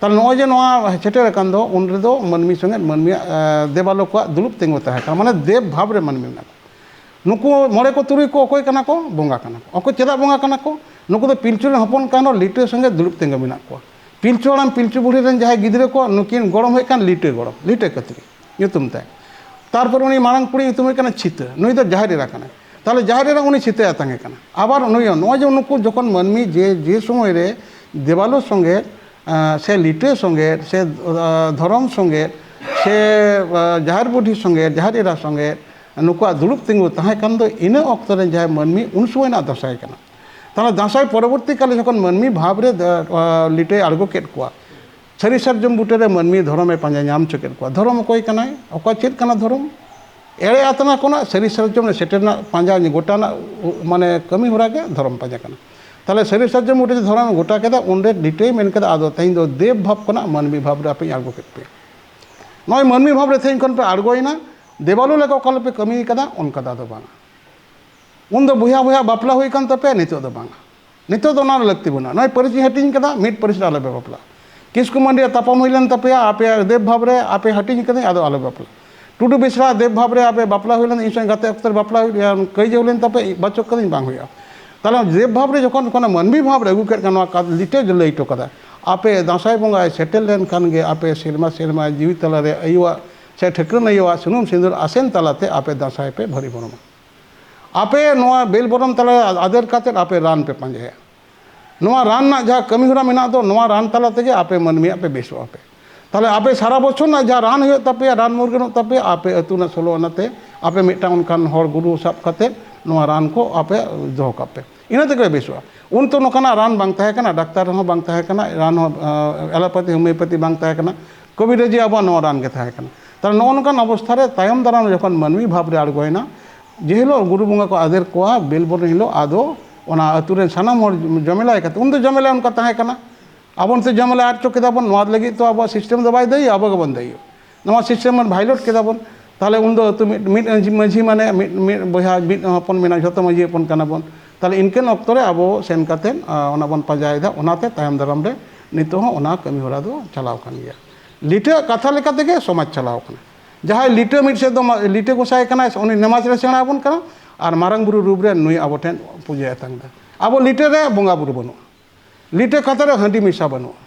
ᱛᱟᱦᱞᱮ ᱱᱚᱜᱼᱚᱭ ᱡᱮ ᱱᱚᱣᱟ ᱥᱮᱴᱮᱨ ᱟᱠᱟᱱ ᱫᱚ, ᱩᱱ ᱨᱮᱫᱚ ᱢᱟᱹᱱᱢᱤ ᱥᱚᱸᱜᱮ ᱢᱟᱹᱱᱢᱤᱭᱟᱜ, ᱮᱸ, ᱫᱮᱵᱟᱞᱳ ᱠᱚᱣᱟᱜ ᱫᱩᱲᱩᱵ ᱛᱤᱸᱜᱩ ᱛᱟᱦᱮᱸ ᱠᱟᱱᱟ, ᱢᱟᱱᱮ ᱫᱮᱵ ᱵᱷᱟᱵᱽ ᱨᱮ ᱢᱟᱹᱱᱢᱤ ᱢᱮᱱᱟᱜ ᱠᱚᱣᱟ᱾ ᱱᱩᱠᱩ ᱢᱚᱬᱮ ᱠᱚ ᱛᱩᱨᱩᱭ ᱠᱚ ᱚᱠᱚᱭ ᱠᱟᱱᱟ ᱠᱚ? ᱵᱚᱸᱜᱟ ᱠᱟᱱᱟ ᱠᱚ᱾ ᱚᱠᱚᱭ ᱪᱮᱫᱟᱜ ᱵᱚᱸᱜᱟ ᱠᱟᱱᱟ ᱠᱚ? ᱱᱩᱠᱩ ᱫᱚ ᱯᱤᱞᱪᱩ ᱨᱮᱱ ᱦᱚᱯᱚᱱ ᱠᱟᱱ ᱨᱮᱦᱚᱸ ᱞᱤᱴᱟᱹ ᱥᱚᱸᱜᱮ ᱫᱩᱲᱩᱵ ᱛᱤᱸᱜᱩ ᱢᱮᱱᱟᱜ ᱠᱚᱣᱟ᱾ ᱯᱤᱞᱪᱩ ᱦᱟᱲᱟᱢ ᱯᱤᱞᱪᱩ ᱵᱩᱲᱦᱤ ᱨᱮᱱ ᱡᱟᱦᱟᱸᱭ ᱜᱤᱫᱽᱨᱟᱹ ᱠᱚ, ᱱᱩᱠᱤᱱ ᱜᱚᱲᱚᱢ ᱦᱩᱭᱩᱜ ᱠᱟᱱ ᱞᱤᱴᱟᱹ ᱜᱚᱲᱚᱢ, ᱞᱤᱴᱟᱹ ᱠᱟᱹᱛᱨᱤ ᱧᱩᱛᱩᱢ ᱛᱟᱭ᱾ ᱛᱟᱨᱯᱚᱨ ᱩᱱᱤ ᱢᱟᱨᱟᱝ ᱠᱩᱲᱤ ᱧᱩᱛᱩᱢ ᱦᱩᱭᱩᱜ ᱠᱟᱱᱟ ᱪᱷᱤᱛᱟᱹ, ᱱᱩᱭ ᱫᱚ ᱡᱟᱦᱮᱨ ᱮᱨᱟ ᱠᱟᱱᱟᱭ᱾ ᱛᱟᱦᱞᱮ ᱡᱟᱦᱮᱨ ᱮᱨᱟ ᱩᱱᱤ ᱪᱷᱤᱛᱟᱹᱭ ᱟᱛᱟᱝ ᱮ ᱠᱟᱱᱟ᱾ ᱟᱵᱟᱨ ᱱᱩᱭ ᱦᱚᱸ ᱱᱚᱜᱼᱚᱭ ᱡᱮ ᱱᱩᱠᱩ ᱡᱚᱠᱷᱚᱱ ᱢᱟᱹᱱᱢᱤ ᱡᱮ, ᱡᱮ ᱥᱚᱢᱚᱭ ᱨᱮ ᱫᱮᱵᱟᱞᱳ ᱥᱚᱸᱜᱮ, ᱟᱸ, ᱥᱮ ᱞᱤᱴᱟᱹ ᱥᱚᱸᱜᱮ, ᱥᱮ, ᱟᱸ, ᱫᱷᱚᱨᱚᱢ ᱥᱚᱸᱜᱮ, ᱥᱮ, ᱟᱸ, ᱡᱟᱦᱮᱨ ᱵᱩᱰᱷᱤ ᱥᱚᱸᱜᱮ, ᱡᱟᱦᱮᱨ ᱮᱨᱟ ᱥᱚᱸᱜᱮ, ᱱᱩᱠᱩᱣᱟᱜ ᱫᱩᱲᱩᱵ ᱛᱤᱸᱜᱩ ᱛᱟᱦᱮᱸ ᱠᱟᱱ ᱫᱚ ᱤᱱᱟᱹ ᱚᱠᱛᱚ ᱨᱮ ᱡᱟᱦᱟᱸᱭ ᱢᱟᱹᱱᱢᱤ, ᱩᱱ ᱥᱚᱢᱚᱭ ᱨᱮᱱᱟᱜ ᱫᱟᱸᱥᱟᱭ ᱠᱟᱱᱟ᱾ ᱛᱟᱦᱚᱞᱮ ᱫᱟᱸᱥᱟᱭ ᱯᱚᱨᱚᱵᱚᱨᱛᱤ ᱠᱟᱞ ᱨᱮ ᱡᱚᱠᱷᱚᱱ ᱢᱟᱹᱱᱢᱤ ᱵᱷᱟᱵᱽ ᱨᱮ ᱫᱟ-, ᱟ, ᱞᱤᱴᱟᱹᱭ ᱟᱬᱜᱚ ᱠᱮᱫ ᱠᱚᱣᱟ, ᱥᱟᱹᱨᱤ ᱥᱟᱨᱡᱚᱢ ᱵᱩᱴᱟᱹ ᱨᱮ ᱢᱟᱹᱱᱢᱤ ᱫᱷᱚᱨᱚᱢᱮ ᱯᱟᱸᱡᱟ ᱧᱟᱢ ᱦᱚᱪᱚ ᱠᱮᱫ ᱠᱚᱣᱟ᱾ ᱫᱷᱚᱨᱚᱢ ᱚᱠᱚᱭ ᱠᱟᱱᱟᱭ? ᱚᱠᱟ ᱪᱮᱫ ᱠᱟᱱᱟ ᱫᱷᱚᱨᱚᱢ? ᱮᱲᱮ ᱟᱛᱱᱟ ᱠᱷᱚᱱᱟᱜ ᱥᱟᱹᱨᱤ ᱥᱟᱨᱡᱚᱢ ᱨᱮ ᱥᱮᱴᱮᱨ ᱨᱮᱱᱟᱜ ᱯᱟᱸᱡᱟ ᱜᱚᱴᱟ ᱨᱮᱱᱟᱜ, ᱩ-, ᱢᱟᱱᱮ ᱠᱟᱹᱢᱤ ᱦᱚᱨᱟ ᱜᱮ ᱫᱷᱚᱨᱚᱢ ᱯᱟᱸᱡᱟ ᱠᱟᱱᱟ᱾ ᱛᱟᱦᱚᱞᱮ ᱥᱟᱹᱨᱤ ᱥᱟᱨᱡᱚᱢ ᱵᱩᱴᱟᱹ ᱨᱮ ᱫᱷᱚᱨᱚᱢ ᱜᱚᱴᱟ ᱠᱮᱫᱟ, ᱩᱱᱨᱮ ᱞᱤᱴᱟᱹᱭ ᱢᱮᱱ ᱠᱮᱫᱟ, "ᱟᱫᱚ ᱛᱮᱦᱮᱧ ᱫᱚ ᱫᱮᱵ ᱵᱷᱟᱵᱽ ᱠᱷᱚᱱᱟᱜ ᱢᱟᱹᱱᱢᱤ ᱵᱷᱟᱵᱽ ᱨᱮ ᱟᱯᱮᱧ ᱟᱬᱜᱚ ᱠᱮᱫ ᱯᱮᱭᱟ᱾ ᱱᱚᱜᱼᱚᱭ ᱢᱟᱹᱱᱢᱤ ᱵᱷᱟᱵᱽ ᱨᱮ ᱛᱮᱦᱮᱧ ᱠᱷᱚᱱ ᱯᱮ ᱟᱬᱜᱚᱭᱮᱱᱟ, ᱫᱮᱵᱟᱞᱳ ᱞᱮᱠᱟ ᱚᱠᱟ ᱞᱮᱠᱟ ᱯᱮ ᱠᱟᱹᱢᱤ ᱠᱟᱫᱟ, ᱚᱱᱠᱟ ᱫᱚ ᱟᱫᱚ ᱵᱟᱝᱟ᱾ ᱩᱱᱫᱚ ᱵᱚᱭᱦᱟ ᱵᱚᱭᱦᱟ ᱵᱟᱯᱞᱟ ᱦᱩᱭ ᱠᱟᱱ ᱛᱟᱯᱮᱭᱟ, ᱱᱤᱛᱚᱜ ᱫᱚ ᱵᱟᱝᱟ᱾ ᱱᱤᱛᱚᱜ ᱫᱚ ᱚᱱᱟ ᱨᱮᱱᱟᱜ ᱞᱟᱹᱠᱛᱤ ᱵᱟᱹᱱᱩᱜᱼᱟ᱾ ᱱᱚᱜᱼᱚᱭ ᱯᱟᱹᱨᱤᱥ ᱤᱧ ᱦᱟᱹᱴᱤᱧ ᱠᱟᱫᱟ, ᱢᱤᱫ ᱯᱟᱹᱨᱤᱥ ᱨᱮ ᱟᱞᱚᱯᱮ ᱵᱟᱯᱞᱟᱜᱼᱟ᱾ ᱠᱤᱥᱠᱩ ᱢᱟᱹᱱᱰᱤᱭᱟᱜ ᱛᱟᱯᱟᱢ ᱦᱩᱭ ᱞᱮᱱ ᱛᱟᱯᱮᱭᱟ, ᱟᱯᱮᱭᱟᱜ ᱫᱮᱵ ᱵᱷᱟᱵᱽ ᱨᱮ ᱟᱯᱮ ᱦᱟᱹᱴᱤᱧ ᱠᱟᱹᱫᱟᱹᱧ, ᱟᱫᱚ ᱟᱞᱚᱯᱮ ᱵᱟᱯᱞᱟᱜᱼᱟ᱾ ᱴᱩᱰᱩ ᱵᱮᱥᱨᱟ ᱫᱮᱵ ᱵᱷᱟᱵᱽ ᱨᱮ ᱟᱯᱮ ᱵᱟᱯᱞᱟ ᱦᱩᱭ ᱞᱮᱱ, ᱤᱧ ᱥᱚᱸᱜᱮ ᱜᱟᱛᱮ ᱚᱠᱛᱚ ᱨᱮ ᱵᱟᱯᱞᱟ ᱦᱩᱭ ᱞᱮᱱ, ᱠᱟᱹᱭᱡᱟᱹ ᱦᱩᱭ ᱞᱮᱱ ᱛᱟᱯᱮ, ᱵᱟᱪᱚᱠ ᱠᱟᱹᱫᱟᱹᱧ, ᱵᱟᱝ ᱦᱩᱭᱩᱜᱼᱟ᱾ ᱛᱟᱦᱚᱞᱮ ᱫᱮᱵ ᱵᱷᱟᱵᱽ ᱨᱮ ᱡᱚᱠᱷᱚᱱ ᱠᱷᱚᱱᱟᱜ ᱢᱟᱹᱱᱢᱤ ᱵᱷᱟᱵᱽ ᱨᱮ ᱟᱹᱜᱩ ᱠᱮᱫ ᱠᱷᱟᱱ, ᱱᱚᱣᱟ ᱠᱟᱛᱷᱟ ᱞᱤᱴᱟᱹ ᱞᱟᱹᱭ ᱦᱚᱴᱚ ᱠᱟᱫᱟ, ᱟᱯᱮ ᱫᱟᱸᱥᱟᱭ ᱵᱚᱸᱜᱟᱭ ᱥᱮᱴᱮᱨ ᱞᱮᱱᱠᱷᱟᱱ ᱜᱮ ᱟᱯᱮ ᱥᱮᱨᱢᱟ ᱥᱮᱨᱢᱟ ᱡᱤᱣᱤ ᱛᱟᱞᱟᱨᱮ ᱟᱭᱳᱣᱟᱜ ᱥᱮ ᱴᱷᱟᱹᱠᱨᱟᱹᱱ ᱟᱭᱳᱣᱟᱜ ᱥᱩᱱᱩᱢ ᱥᱤᱸᱫᱩᱨ ᱟᱥᱮᱱ ᱛᱟᱞᱟᱛᱮ ᱟᱯᱮ ᱫᱟᱸᱥᱟᱭ ᱯᱮ ᱵᱷᱟᱹᱨᱤ ᱵᱚᱨᱚᱢᱟ᱾ ᱟᱯᱮ ᱱᱚᱣᱟ ᱵᱮᱞ ᱵᱚᱨᱚᱢ ᱛᱟᱞᱟ ᱟᱫᱮᱨ ᱠᱟᱛᱮᱫ ᱟᱯᱮ ᱨᱟᱱ ᱯᱮ ᱯᱟᱸᱡᱟᱭᱟ᱾ ᱱᱚᱣᱟ ᱨᱟᱱ ᱨᱮᱱᱟᱜ ᱡᱟᱦᱟᱸ ᱠᱟᱹᱢᱤ ᱦᱚᱨᱟ ᱢᱮᱱᱟᱜ ᱫᱚ, ᱱᱚᱣᱟ ᱨᱟᱱ ᱛᱟᱞᱟ ᱛᱮᱜᱮ ᱟᱯᱮ ᱢᱟᱹᱱᱢᱤᱭᱟᱜ ᱯᱮ ᱵᱮᱥᱚᱜᱼᱟ ᱯᱮ᱾ ᱛᱟᱦᱚᱞᱮ ᱟᱯᱮ ᱥᱟᱨᱟ ᱵᱚᱪᱷᱚᱨ ᱨᱮᱱᱟᱜ ᱡᱟᱦᱟᱸ ᱨᱟᱱ ᱦᱩᱭᱩᱜ ᱛᱟᱯᱮᱭᱟ, ᱨᱟᱱ ᱢᱩᱨᱜᱟᱹᱱᱚᱜ ᱛᱟᱯᱮᱭᱟ, ᱟᱯᱮ ᱟᱹᱛᱩ ᱨᱮᱱᱟᱜ ᱥᱳᱞᱳ ᱟᱱᱟᱛᱮ ᱟᱯᱮ ᱢᱤᱫᱴᱟᱝ ᱚᱱᱠᱟᱱ ᱦᱚᱲ ᱜᱩᱨᱩ ᱥᱟᱵ ᱠᱟᱛᱮᱫ ᱱᱚᱣᱟ ᱨᱟᱱ ᱠᱚ ᱟᱯᱮ ᱫᱚᱦᱚ ᱠᱟᱜ ᱯᱮ᱾ ᱤᱱᱟᱹ ᱛᱮᱜᱮ ᱵᱮᱥᱚᱜᱼᱟ᱾ ᱩᱱ ᱛᱚ ᱱᱚᱝᱠᱟᱱᱟᱜ ᱨᱟᱱ ᱵᱟᱝ ᱛᱟᱦᱮᱸ ᱠᱟᱱᱟ, ᱰᱟᱠᱛᱟᱨ ᱦᱚᱸ ᱵᱟᱝ ᱛᱟᱦᱮᱸ ᱠᱟᱱᱟ, ᱨᱟᱱ ᱦᱚᱸ, ᱟᱸ, ᱮᱞᱳᱯᱮᱛᱷᱤ, ᱦᱳᱢᱤᱭᱳᱯᱮᱛᱷᱤ ᱵᱟᱝ ᱛᱟᱦᱮᱸ ᱠᱟᱱᱟ, ᱠᱚᱵᱤᱨᱟᱹᱡᱤ ᱟᱵᱚᱣᱟᱜ ᱱᱚᱣᱟ ᱨᱟᱱ ᱜᱮ ᱛᱟᱦᱮᱸ ᱠᱟᱱᱟ᱾ ᱛᱟᱦᱚᱞᱮ ᱱᱚᱜᱼᱚ ᱱᱚᱝᱠᱟᱱ ᱚᱵᱚᱥᱛᱷᱟ ᱨᱮ ᱛᱟᱭᱚᱢ ᱫᱟᱨᱟᱢ ᱡᱚᱠᱷᱚᱱ ᱢᱟᱹᱱᱢᱤ ᱵᱷᱟᱵᱽ ᱨᱮ ᱟᱬᱜᱚᱭᱮᱱᱟ, ᱡᱮ ᱦᱤᱞᱳᱜ ᱜᱩᱨᱩ ᱵᱚᱸᱜᱟ ᱠᱚ ᱟᱫᱮᱨ ᱠᱚᱣᱟ, ᱵᱮᱞ ᱵᱚᱨᱚᱱ ᱦᱤᱞᱳᱜ ᱟᱫᱚ ᱚᱱᱟ ᱟᱹᱛᱩ ᱨᱮᱱ ᱥᱟᱱᱟᱢ ᱦᱚᱲ ᱡᱚᱢᱮᱞᱟᱭ ᱠᱟᱛᱮ, ᱩᱱ ᱫᱚ ᱡᱚᱢᱮᱞᱟᱭ ᱚᱱᱠᱟ ᱛᱟᱦᱮᱸ ᱠᱟᱱᱟ᱾ ᱟᱵᱚ ᱱᱤᱛᱚᱜ ᱡᱚᱢᱮᱞᱟᱭ ᱟᱫ ᱦᱚᱪᱚ ᱠᱮᱫᱟ ᱵᱚᱱ, ᱱᱚᱣᱟ ᱞᱟᱹᱜᱤᱫ ᱛᱚ ᱟᱵᱚᱣᱟᱜ ᱥᱤᱥᱴᱮᱢ ᱫᱚ ᱵᱟᱭ ᱫᱟᱹᱭᱤ, ᱟᱵᱚ ᱜᱮᱵᱚᱱ ᱫᱟᱹᱭᱤ᱾ ᱱᱚᱣᱟ ᱥᱤᱥᱴᱮᱢ ᱵᱚᱱ ᱵᱷᱟᱭᱞᱮᱴ ᱠᱮᱫᱟ ᱵᱚᱱ, ᱛᱟᱦᱚᱞᱮ ᱩᱱᱫᱚ ᱟᱹᱛᱩ ᱢᱤᱫ, ᱢᱤᱫ ᱢᱟᱺᱡᱷᱤ, ᱢᱟᱺᱡᱷᱤ ᱢᱟᱱᱮ ᱢᱤᱫ, ᱢᱤᱫ ᱵᱚᱭᱦᱟ, ᱢᱤᱫ ᱦᱚᱯᱚᱱ ᱢᱮᱱᱟᱜ, ᱡᱷᱚᱛᱚ ᱢᱟᱺᱡᱷᱤ ᱦᱚᱯᱚᱱ ᱠᱟᱱᱟ ᱵᱚᱱ᱾ ᱛᱟᱦᱚᱞᱮ ᱤᱱᱠᱟᱹᱱ ᱚᱠᱛᱚ ᱨᱮ ᱟᱵᱚ ᱥᱮᱱ ᱠᱟᱛᱮᱫ, ᱟ, ᱚᱱᱟ ᱵᱚᱱ ᱯᱟᱸᱡᱟᱭᱮᱫᱟ, ᱚᱱᱟᱛᱮ ᱛᱟᱭᱚᱢ ᱫᱟᱨᱟᱢ ᱨᱮ ᱱᱤᱛᱚᱜ ᱦᱚᱸ ᱚᱱᱟ ᱠᱟᱹᱢᱤ ᱦᱚᱨᱟ ᱫᱚ ᱪᱟᱞᱟᱣ ᱠᱟᱱ ᱜᱮᱭᱟ᱾ ᱞᱤᱴᱟᱹ ᱠᱟᱛᱷᱟ ᱞᱮᱠᱟ ᱛᱮᱜᱮ ᱥᱚᱢᱟᱡᱽ ᱪᱟᱞᱟᱣ ᱠᱟᱱᱟ᱾ ᱡᱟᱦᱟᱸᱭ ᱞᱤᱴᱟᱹ ᱢᱤᱫ ᱥᱮᱫ ᱫᱚ ᱢᱟ-, ᱞᱤᱴᱟᱹ ᱜᱚᱸᱥᱟᱭ ᱠᱟᱱᱟᱭ, ᱩᱱᱤ ᱱᱮᱢᱟᱡᱽ ᱨᱮ ᱥᱮᱬᱟ ᱟᱵᱚᱱ ᱠᱟᱱᱟ, ᱟᱨ ᱢᱟᱨᱟᱝ ᱵᱩᱨᱩ ᱨᱩᱯ ᱨᱮ ᱱᱩᱭ ᱟᱵᱚ ᱴᱷᱮᱱ ᱯᱩᱡᱟᱹᱭ ᱟᱛᱟᱝ ᱮᱫᱟ᱾ ᱟᱵᱚ ᱞᱤᱴᱟᱹ ᱨᱮ ᱵᱚᱸᱜᱟ ᱵᱩᱨᱩ ᱵᱟᱹᱱᱩᱜᱼᱟ᱾ ᱞᱤᱴᱟᱹ ᱠᱟᱛᱷᱟ ᱨᱮ ᱦᱟᱺᱰᱤ ᱢᱮᱥᱟ ᱵᱟᱹᱱᱩᱜᱼᱟ᱾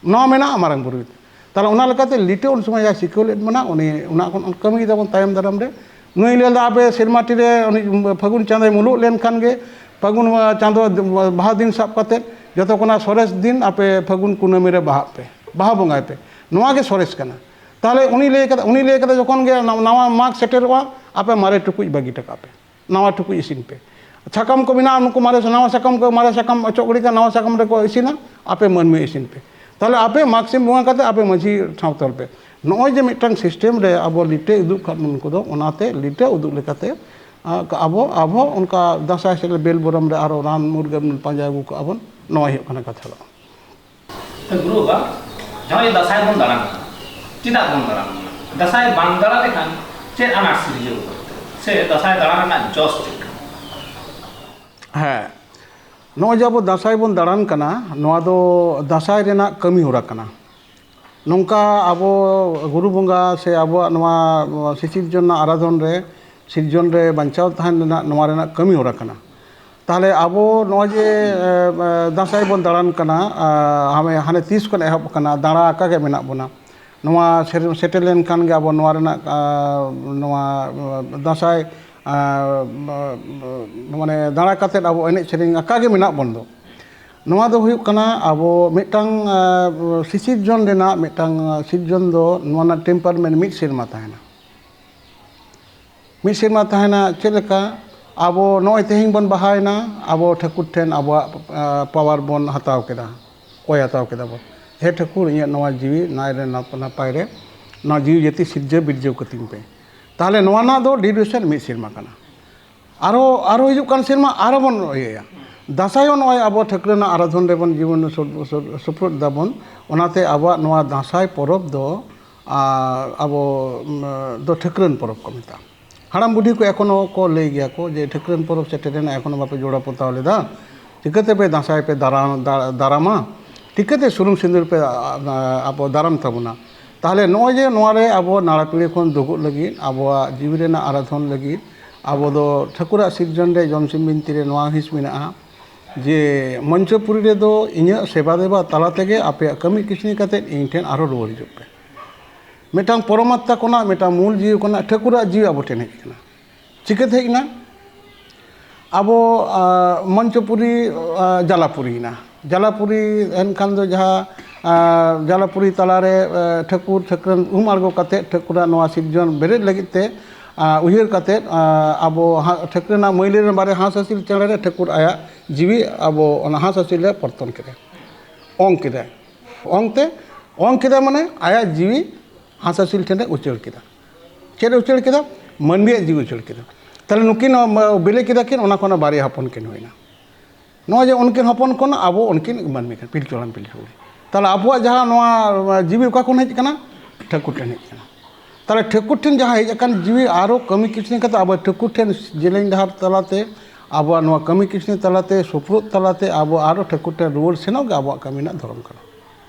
ᱱᱚᱣᱟ ᱢᱮᱱᱟᱜᱼᱟ ᱢᱟᱨᱟᱝ ᱵᱩᱨᱩ᱾ ᱛᱟᱦᱚᱞᱮ ᱚᱱᱟ ᱞᱮᱠᱟᱛᱮ ᱞᱤᱴᱟᱹ ᱩᱱ ᱥᱚᱢᱚᱭ ᱡᱟᱦᱟᱸᱭ ᱥᱤᱠᱷᱟᱹᱣ ᱞᱮᱫ ᱵᱚᱱᱟ, ᱩᱱᱤ ᱚᱱᱟ ᱠᱷᱚᱱ ᱠᱟᱹᱢᱤ ᱫᱟᱵᱚᱱ ᱛᱟᱭᱚᱢ ᱫᱟᱨᱟᱢ ᱨᱮ᱾ ᱱᱩᱭ ᱞᱟᱹᱭ ᱞᱮᱫᱟ, ᱟᱯᱮ ᱥᱮᱨᱢᱟ ᱴᱤ ᱨᱮ ᱩᱱᱤ ᱯᱷᱟᱹᱜᱩᱱ ᱪᱟᱸᱫᱚᱭ ᱢᱩᱞᱩᱜ ᱞᱮᱱᱠᱷᱟᱱ ᱜᱮ, ᱯᱷᱟᱹᱜᱩᱱ ᱪᱟᱸᱫᱚ ᱵᱟᱦᱟ ᱫᱤᱱ ᱥᱟᱵ ᱠᱟᱛᱮ ᱡᱚᱛᱚ ᱠᱷᱚᱱᱟᱜ ᱥᱚᱨᱮᱥ ᱫᱤᱱ ᱟᱯᱮ ᱯᱷᱟᱹᱜᱩᱱ ᱠᱩᱱᱟᱹᱢᱤ ᱨᱮ ᱵᱟᱦᱟᱜ ᱯᱮ, ᱵᱟᱦᱟ ᱵᱚᱸᱜᱟᱭ ᱯᱮ᱾ ᱱᱚᱣᱟ ᱜᱮ ᱥᱚᱨᱮᱥ ᱠᱟᱱᱟ᱾ ᱛᱟᱦᱚᱞᱮ ᱩᱱᱤ ᱞᱟᱹᱭ ᱠᱟᱫᱟ, ᱩᱱᱤ ᱞᱟᱹᱭ ᱠᱟᱫᱟ, ᱡᱚᱠᱷᱚᱱ ᱜᱮ ᱱᱟ-, ᱱᱟᱣᱟ ᱢᱟᱜᱽ ᱥᱮᱴᱮᱨᱚᱜᱼᱟ, ᱟᱯᱮ ᱢᱟᱨᱮ ᱴᱩᱠᱩᱡ ᱵᱟᱹᱜᱤ ᱦᱚᱴᱚ ᱠᱟᱜ ᱯᱮ, ᱱᱟᱣᱟ ᱴᱩᱠᱩᱡ ᱤᱥᱤᱱ ᱯᱮ᱾ ᱥᱟᱠᱟᱢ ᱠᱚ ᱢᱮᱱᱟᱜᱼᱟ, ᱱᱩᱠᱩ ᱢᱟᱨᱮ ᱱᱟᱣᱟ ᱥᱟᱠᱟᱢ ᱠᱚ, ᱢᱟᱨᱮ ᱥᱟᱠᱟᱢ ᱚᱪᱚᱜ ᱜᱤᱰᱤ ᱠᱟᱜ, ᱱᱟᱣᱟ ᱥᱟᱠᱟᱢ ᱨᱮᱠᱚ ᱤᱥᱤᱱᱟ, ᱟᱯᱮ ᱢᱟᱹᱱᱢᱤ ᱤᱥᱤᱱ ᱯᱮ᱾ ᱛᱟᱦᱚᱞᱮ ᱟᱯᱮ ᱢᱟᱜᱽ ᱥᱤᱢ ᱵᱚᱸᱜᱟ ᱠᱟᱛᱮ ᱟᱯᱮ ᱢᱟᱹᱡᱷᱤ ᱴᱷᱟᱶ ᱛᱚᱞ ᱯᱮ᱾ ᱱᱚᱜᱼᱚᱭ ᱡᱮ ᱢᱤᱫᱴᱟᱝ system ᱨᱮ ᱟᱵᱚ ᱞᱤᱴᱟᱹ ᱩᱫᱩᱜ ᱠᱟᱜ ᱵᱚᱱ ᱠᱚᱫᱚ, ᱚᱱᱟᱛᱮ ᱞᱤᱴᱟᱹ ᱩᱫᱩᱜ ᱞᱮᱠᱟᱛᱮ, ᱟ, ᱟᱵᱚ, ᱟᱵᱚ ᱚᱱᱠᱟ ᱫᱟᱸᱥᱟᱭ ᱥᱮᱫ ᱵᱮᱞ ᱵᱚᱨᱚᱢ ᱨᱮ ᱟᱨᱚ ᱨᱟᱱ ᱢᱩᱨᱜᱟᱹᱱ ᱯᱟᱸᱡᱟ ᱟᱹᱜᱩ ᱠᱟᱜᱼᱟ ᱵᱚᱱ, ᱱᱚᱣᱟ ᱦᱩᱭᱩᱜ ᱠᱟᱱᱟ ᱠᱟᱛᱷᱟ ᱫᱚ᱾ ᱛᱚ ᱜᱩᱨᱩ ᱵᱟᱵᱟ, ᱱᱚᱜᱼᱚᱭ ᱫᱟᱸᱥᱟᱭ ᱵᱚᱱ ᱫᱟᱬᱟᱱ ᱠᱟᱱᱟ, ᱪᱮᱫᱟᱜ ᱵᱚᱱ ᱫᱟᱬᱟᱱ ᱠᱟᱱᱟ? ᱫᱟᱸᱥᱟᱭ ᱵᱟᱝ ᱫᱟᱬᱟ ᱞᱮᱠᱷᱟᱱ ᱪᱮᱫ ᱟᱱᱟᱴ ᱥᱤᱨᱡᱟᱹᱣ ᱠᱟᱱᱟ? ᱥᱮ ᱫᱟᱸᱥᱟᱭ ᱫᱟᱬᱟᱱ ᱨᱮᱱᱟᱜ ᱡᱚᱥ ᱪᱮᱫ ᱠᱟᱱᱟ? ᱦᱮᱸ, ᱱᱚᱜᱼᱚᱭ ᱡᱮ ᱟᱵᱚ ᱫᱟᱸᱥᱟᱭ ᱵᱚᱱ ᱫᱟᱬᱟᱱ ᱠᱟᱱᱟ, ᱱᱚᱣᱟ ᱫᱚ ᱫᱟᱸᱥᱟᱭ ᱨᱮᱱᱟᱜ ᱠᱟᱹᱢᱤ ᱦᱚᱨᱟ ᱠᱟᱱᱟ᱾ ᱱᱚᱝᱠᱟ ᱟᱵᱚ ᱜᱩᱨᱩ ᱵᱚᱸᱜᱟ ᱥᱮ ᱟᱵᱚᱣᱟᱜ ᱱᱚᱣᱟ ᱥᱤᱥᱤᱨᱡᱚᱱ ᱨᱮᱱᱟᱜ ᱟᱨᱟᱫᱷᱚᱱ ᱨᱮ, ᱥᱤᱨᱡᱚᱱ ᱨᱮ ᱵᱟᱧᱪᱟᱣ ᱛᱟᱦᱮᱱ ᱨᱮᱱᱟᱜ ᱱᱚᱣᱟ ᱨᱮᱱᱟᱜ ᱠᱟᱹᱢᱤ ᱦᱚᱨᱟ ᱠᱟᱱᱟ᱾ ᱛᱟᱦᱚᱞᱮ ᱟᱵᱚ ᱱᱚᱜᱼᱚᱭ ᱡᱮ, ᱮ, ᱮ, ᱫᱟᱸᱥᱟᱭ ᱵᱚᱱ ᱫᱟᱬᱟᱱ ᱠᱟᱱᱟ, ᱟ, ᱦᱟᱱᱮ, ᱦᱟᱱᱮ ᱛᱤᱥ ᱠᱷᱚᱱ ᱮᱦᱚᱵ ᱟᱠᱟᱱᱟ, ᱫᱟᱬᱟ ᱟᱠᱟ ᱜᱮ ᱢᱮᱱᱟᱜ ᱵᱚᱱᱟ᱾ ᱱᱚᱣᱟ ᱥᱮᱨ-, ᱥᱮᱴᱮᱨ ᱞᱮᱱᱠᱷᱟᱱ ᱜᱮ ᱟᱵᱚ ᱱᱚᱣᱟ ᱨᱮᱱᱟᱜ, ᱟ, ᱱᱚᱣᱟ, ᱟ, ᱫᱟᱸᱥᱟᱭ, ᱟ, ᱢᱟᱱᱮ ᱫᱟᱬᱟ ᱠᱟᱛᱮᱫ ᱟᱵᱚ ᱮᱱᱮᱡ ᱥᱮᱨᱮᱧ ᱟᱠᱟ ᱜᱮ ᱢᱮᱱᱟᱜ ᱵᱚᱱ ᱫᱚ᱾ ᱱᱚᱣᱟ ᱫᱚ ᱦᱩᱭᱩᱜ ᱠᱟᱱᱟ ᱟᱵᱚ ᱢᱤᱫᱴᱟᱝ, ᱟ, ᱥᱤᱥᱤᱨᱡᱚᱱ ᱨᱮᱱᱟᱜ ᱢᱤᱫᱴᱟᱝ, ᱟ, ᱥᱤᱨᱡᱚᱱ ᱫᱚ ᱱᱚᱣᱟ ᱨᱮᱱᱟᱜ temperament ᱢᱤᱫ ᱥᱮᱨᱢᱟ ᱛᱟᱦᱮᱱᱟ᱾ ᱢᱤᱫ ᱥᱮᱨᱢᱟ ᱛᱟᱦᱮᱱᱟ ᱪᱮᱫ ᱞᱮᱠᱟ? ᱟᱵᱚ ᱱᱚᱜᱼᱚᱭ ᱛᱮᱦᱮᱧ ᱵᱚᱱ ᱵᱟᱦᱟᱭᱮᱱᱟ, ᱟᱵᱚ ᱴᱷᱟᱹᱠᱩᱨ ᱴᱷᱮᱱ ᱟᱵᱚᱣᱟᱜ, ᱟ, power ᱵᱚᱱ ᱦᱟᱛᱟᱣ ᱠᱮᱫᱟ, ᱠᱚᱭ ᱦᱟᱛᱟᱣ ᱠᱮᱫᱟ ᱵᱚᱱ, "ᱦᱮ ᱴᱷᱟᱹᱠᱩᱨ, ᱤᱧᱟᱹᱜ ᱱᱚᱣᱟ ᱡᱤᱣᱤ ᱱᱟᱭ ᱨᱮ ᱱᱟᱯ-, ᱱᱟᱯᱟᱭ ᱨᱮ ᱱᱚᱣᱟ ᱡᱤᱣᱤ ᱡᱟᱹᱛᱤ ᱥᱤᱨᱡᱟᱹ ᱵᱤᱨᱡᱟᱹᱣ ᱠᱟᱹᱛᱤᱧ ᱯᱮ᱾" ᱛᱟᱦᱚᱞᱮ ᱱᱚᱣᱟ ᱨᱮᱱᱟᱜ ᱫᱚ duration ᱢᱤᱫ ᱥᱮᱨᱢᱟ ᱠᱟᱱᱟ᱾ ᱟᱨᱚ, ᱟᱨᱚ ᱦᱤᱡᱩᱜ ᱠᱟᱱ ᱥᱮᱨᱢᱟ ᱟᱨᱚ ᱵᱚᱱ ᱤᱭᱟᱹᱭᱟ᱾ ᱫᱟᱸᱥᱟᱭ ᱦᱚᱸ ᱱᱚᱜᱼᱚᱭ ᱟᱵᱚ ᱴᱷᱟᱹᱠᱨᱟᱹ ᱨᱮᱱᱟᱜ ᱟᱨᱟᱫᱷᱚᱱ ᱨᱮᱵᱚᱱ ᱡᱤᱵᱚᱱ ᱥᱩᱯ-, ᱥᱩᱯ-, ᱥᱩᱯᱨᱩᱫ ᱫᱟᱵᱚᱱ᱾ ᱚᱱᱟᱛᱮ ᱟᱵᱚᱣᱟᱜ ᱱᱚᱣᱟ ᱫᱟᱸᱥᱟᱭ ᱯᱚᱨᱚᱵᱽ ᱫᱚ, ᱟ, ᱟᱵᱚ, ᱩᱢ, ᱫᱚ ᱴᱷᱟᱹᱠᱨᱟᱹᱱ ᱯᱚᱨᱚᱵᱽ ᱠᱚ ᱢᱮᱛᱟᱜᱼᱟ᱾ ᱦᱟᱲᱟᱢ ᱵᱩᱰᱷᱤ ᱠᱚ ᱮᱠᱷᱚᱱᱳ ᱠᱚ ᱞᱟᱹᱭ ᱜᱮᱭᱟ ᱠᱚ ᱡᱮ, "ᱴᱷᱟᱹᱠᱨᱟᱹᱱ ᱯᱚᱨᱚᱵᱽ ᱥᱮᱴᱮᱨᱮᱱᱟ, ᱮᱠᱷᱚᱱᱳ ᱵᱟᱯᱮ ᱡᱚᱲᱟᱣ ᱯᱚᱛᱟᱣ ᱞᱮᱫᱟ, ᱪᱤᱠᱟᱹᱛᱮ ᱯᱮ ᱫᱟᱸᱥᱟᱭ ᱯᱮ ᱫᱟᱨᱟ-, ᱫᱟ-, ᱫᱟᱨᱟᱢᱟ, ᱪᱤᱠᱟᱹᱛᱮ ᱥᱩᱱᱩᱢ ᱥᱤᱸᱫᱩᱨ ᱯᱮ, ᱟ, ᱟ, ᱟᱵᱚ ᱫᱟᱨᱟᱢ ᱛᱟᱵᱚᱱᱟ?" ᱛᱟᱦᱚᱞᱮ ᱱᱚᱜᱼᱚᱭ ᱡᱮ ᱱᱚᱣᱟ ᱨᱮ ᱟᱵᱚ ᱱᱟᱲᱟ ᱯᱤᱲᱟᱹ ᱠᱷᱚᱱ ᱫᱩᱜᱩᱜ ᱞᱟᱹᱜᱤᱫ, ᱟᱵᱚᱣᱟᱜ ᱡᱤᱣᱤ ᱨᱮᱱᱟᱜ ᱟᱨᱟᱫᱷᱚᱱ ᱞᱟᱹᱜᱤᱫ, ᱟᱵᱚ ᱫᱚ ᱴᱷᱟᱹᱠᱩᱨᱟᱜ ᱥᱤᱨᱡᱚᱱ ᱨᱮ ᱡᱚᱢᱥᱤᱢ ᱵᱤᱱᱛᱤ ᱨᱮ ᱱᱚᱣᱟ ᱦᱤᱸᱥ ᱢᱮᱱᱟᱜᱼᱟ ᱡᱮ, "ᱢᱚᱧᱪᱚᱯᱩᱨᱤ ᱨᱮᱫᱚ ᱤᱧᱟᱹᱜ ᱥᱮᱵᱟ ᱫᱮᱵᱟ ᱛᱟᱞᱟ ᱛᱮᱜᱮ ᱟᱯᱮᱭᱟᱜ ᱠᱟᱹᱢᱤ ᱠᱤᱥᱱᱤ ᱠᱟᱛᱮᱫ ᱤᱧ ᱴᱷᱮᱱ ᱟᱨᱦᱚᱸ ᱨᱩᱣᱟᱹᱲ ᱦᱤᱡᱩᱜ ᱯᱮ᱾" ᱢᱤᱫᱴᱟᱝ ᱯᱚᱨᱚᱢᱟᱛᱢᱟ ᱠᱷᱚᱱᱟᱜ, ᱢᱤᱫᱴᱟᱝ ᱢᱩᱞ ᱡᱤᱣᱤ ᱠᱷᱚᱱᱟᱜ ᱴᱷᱟᱹᱠᱩᱨᱟᱜ ᱡᱤᱣᱤ ᱟᱵᱚ ᱴᱷᱮᱱ ᱦᱮᱡ ᱟᱠᱟᱱᱟ᱾ ᱪᱤᱠᱟᱹᱛᱮ ᱦᱮᱡ ᱮᱱᱟ? ᱟᱵᱚ, ᱟ, ᱢᱚᱧᱪᱚᱯᱩᱨᱤ, ᱟ, ᱡᱟᱞᱟᱯᱩᱨᱤᱭᱮᱱᱟ᱾ ᱡᱟᱞᱟᱯᱩᱨᱤ ᱮᱱᱠᱷᱟᱱ ᱫᱚ ᱡᱟᱦᱟᱸ, ᱟ, ᱡᱟᱞᱟᱯᱩᱨᱤ ᱛᱟᱞᱟᱨᱮ, ᱟ, ᱴᱷᱟᱹᱠᱩᱨ ᱴᱷᱟᱹᱠᱨᱟᱹᱱ ᱩᱢ ᱟᱬᱜᱚ ᱠᱟᱛᱮ ᱴᱷᱟᱹᱠᱩᱨᱟᱜ ᱱᱚᱣᱟ ᱥᱤᱨᱡᱚᱱ ᱵᱮᱨᱮᱫ ᱞᱟᱹᱜᱤᱫ ᱛᱮ ᱟᱨ ᱩᱭᱦᱟᱹᱨ ᱠᱟᱛᱮᱫ, ᱟᱨ ᱟᱵᱚ ᱦᱟ-, ᱴᱷᱟᱹᱠᱨᱟᱹ ᱨᱮᱱᱟᱜ ᱢᱟᱹᱭᱞᱟᱹ ᱨᱮᱱ ᱵᱟᱨᱭᱟ ᱦᱟᱸᱥ ᱦᱟᱹᱥᱤᱞ ᱪᱮᱬᱮ ᱨᱮ ᱴᱷᱟᱹᱠᱩᱨ ᱟᱭᱟᱜ ᱡᱤᱣᱤ ᱟᱵᱚ ᱚᱱᱟ ᱦᱟᱸᱥ ᱦᱟᱹᱥᱤᱞ ᱨᱮ ᱯᱚᱨᱛᱚᱱ ᱠᱮᱫᱟᱭ, ᱚᱝ ᱠᱮᱫᱟᱭ᱾ ᱚᱝ ᱛᱮ, ᱚᱝ ᱠᱮᱫᱟᱭ ᱢᱟᱱᱮ ᱟᱭᱟᱜ ᱡᱤᱣᱤ ᱦᱟᱸᱥ ᱦᱟᱹᱥᱤᱞ ᱴᱷᱮᱱ ᱮ ᱩᱪᱟᱹᱲ ᱠᱮᱫᱟ᱾ ᱪᱮᱫ ᱮ ᱩᱪᱟᱹᱲ ᱠᱮᱫᱟ? ᱢᱟᱹᱱᱢᱤᱭᱟᱜ ᱡᱤᱣᱤ ᱩᱪᱟᱹᱲ ᱠᱮᱫᱟ᱾ ᱛᱟᱦᱞᱮ ᱱᱩᱠᱤᱱ ᱦᱚᱸ ᱵᱤᱞᱤ ᱠᱮᱫᱟ ᱠᱤᱱ, ᱚᱱᱟ ᱠᱷᱚᱱᱟᱜ ᱵᱟᱨᱭᱟ ᱦᱚᱯᱚᱱ ᱠᱤᱱ ᱦᱩᱭᱱᱟ᱾ ᱱᱚᱜᱼᱚᱭ ᱡᱮ ᱩᱱᱠᱤᱱ ᱦᱚᱯᱚᱱ ᱠᱷᱚᱱ ᱟᱵᱚ ᱩᱱᱠᱤᱱ ᱢᱟᱹᱱᱢᱤ ᱠᱟᱱᱟ, ᱯᱤᱞᱪᱩ ᱦᱟᱲᱟᱢ ᱯᱤᱞᱪᱩ ᱵᱩᱲᱦᱤ᱾ ᱛᱟᱦᱞᱮ ᱟᱵᱚᱣᱟᱜ ᱡᱟᱦᱟᱸ ᱱᱚᱣᱟ ᱡᱤᱣᱤ ᱚᱠᱟ ᱠᱷᱚᱱ ᱦᱮᱡ ᱟᱠᱟᱱᱟ? ᱴᱷᱟᱹᱠᱩᱨ ᱴᱷᱮᱱ ᱦᱮᱡ ᱟᱠᱟᱱᱟ᱾ ᱛᱟᱦᱞᱮ ᱴᱷᱟᱹᱠᱩᱨ ᱴᱷᱮᱱ ᱡᱟᱦᱟᱸ ᱦᱮᱡ ᱟᱠᱟᱱ ᱡᱤᱣᱤ ᱟᱨᱚ ᱠᱟᱹᱢᱤ ᱠᱤᱥᱱᱤ ᱠᱟᱛᱮ ᱟᱵᱚ ᱴᱷᱟᱹᱠᱩᱨ ᱴᱷᱮᱱ ᱡᱮᱞᱮᱧ ᱰᱟᱦᱟᱨ ᱛᱟᱞᱟᱛᱮ, ᱟᱵᱚᱣᱟᱜ ᱱᱚᱣᱟ ᱠᱟᱹᱢᱤ ᱠᱤᱥᱱᱤ ᱛᱟᱞᱟᱛᱮ, ᱥᱩᱯᱨᱩᱫ ᱛᱟᱞᱟᱛᱮ ᱟᱵᱚ ᱟᱨᱚ ᱴᱷᱟᱹᱠᱩᱨ ᱴᱷᱮᱱ ᱨᱩᱣᱟᱹᱲ ᱥᱮᱱᱚᱜ ᱜᱮ ᱟᱵᱚᱣᱟᱜ ᱠᱟᱹᱢᱤ ᱨᱮᱱᱟᱜ ᱫᱷᱚᱨᱚᱢ ᱠᱟᱱᱟ᱾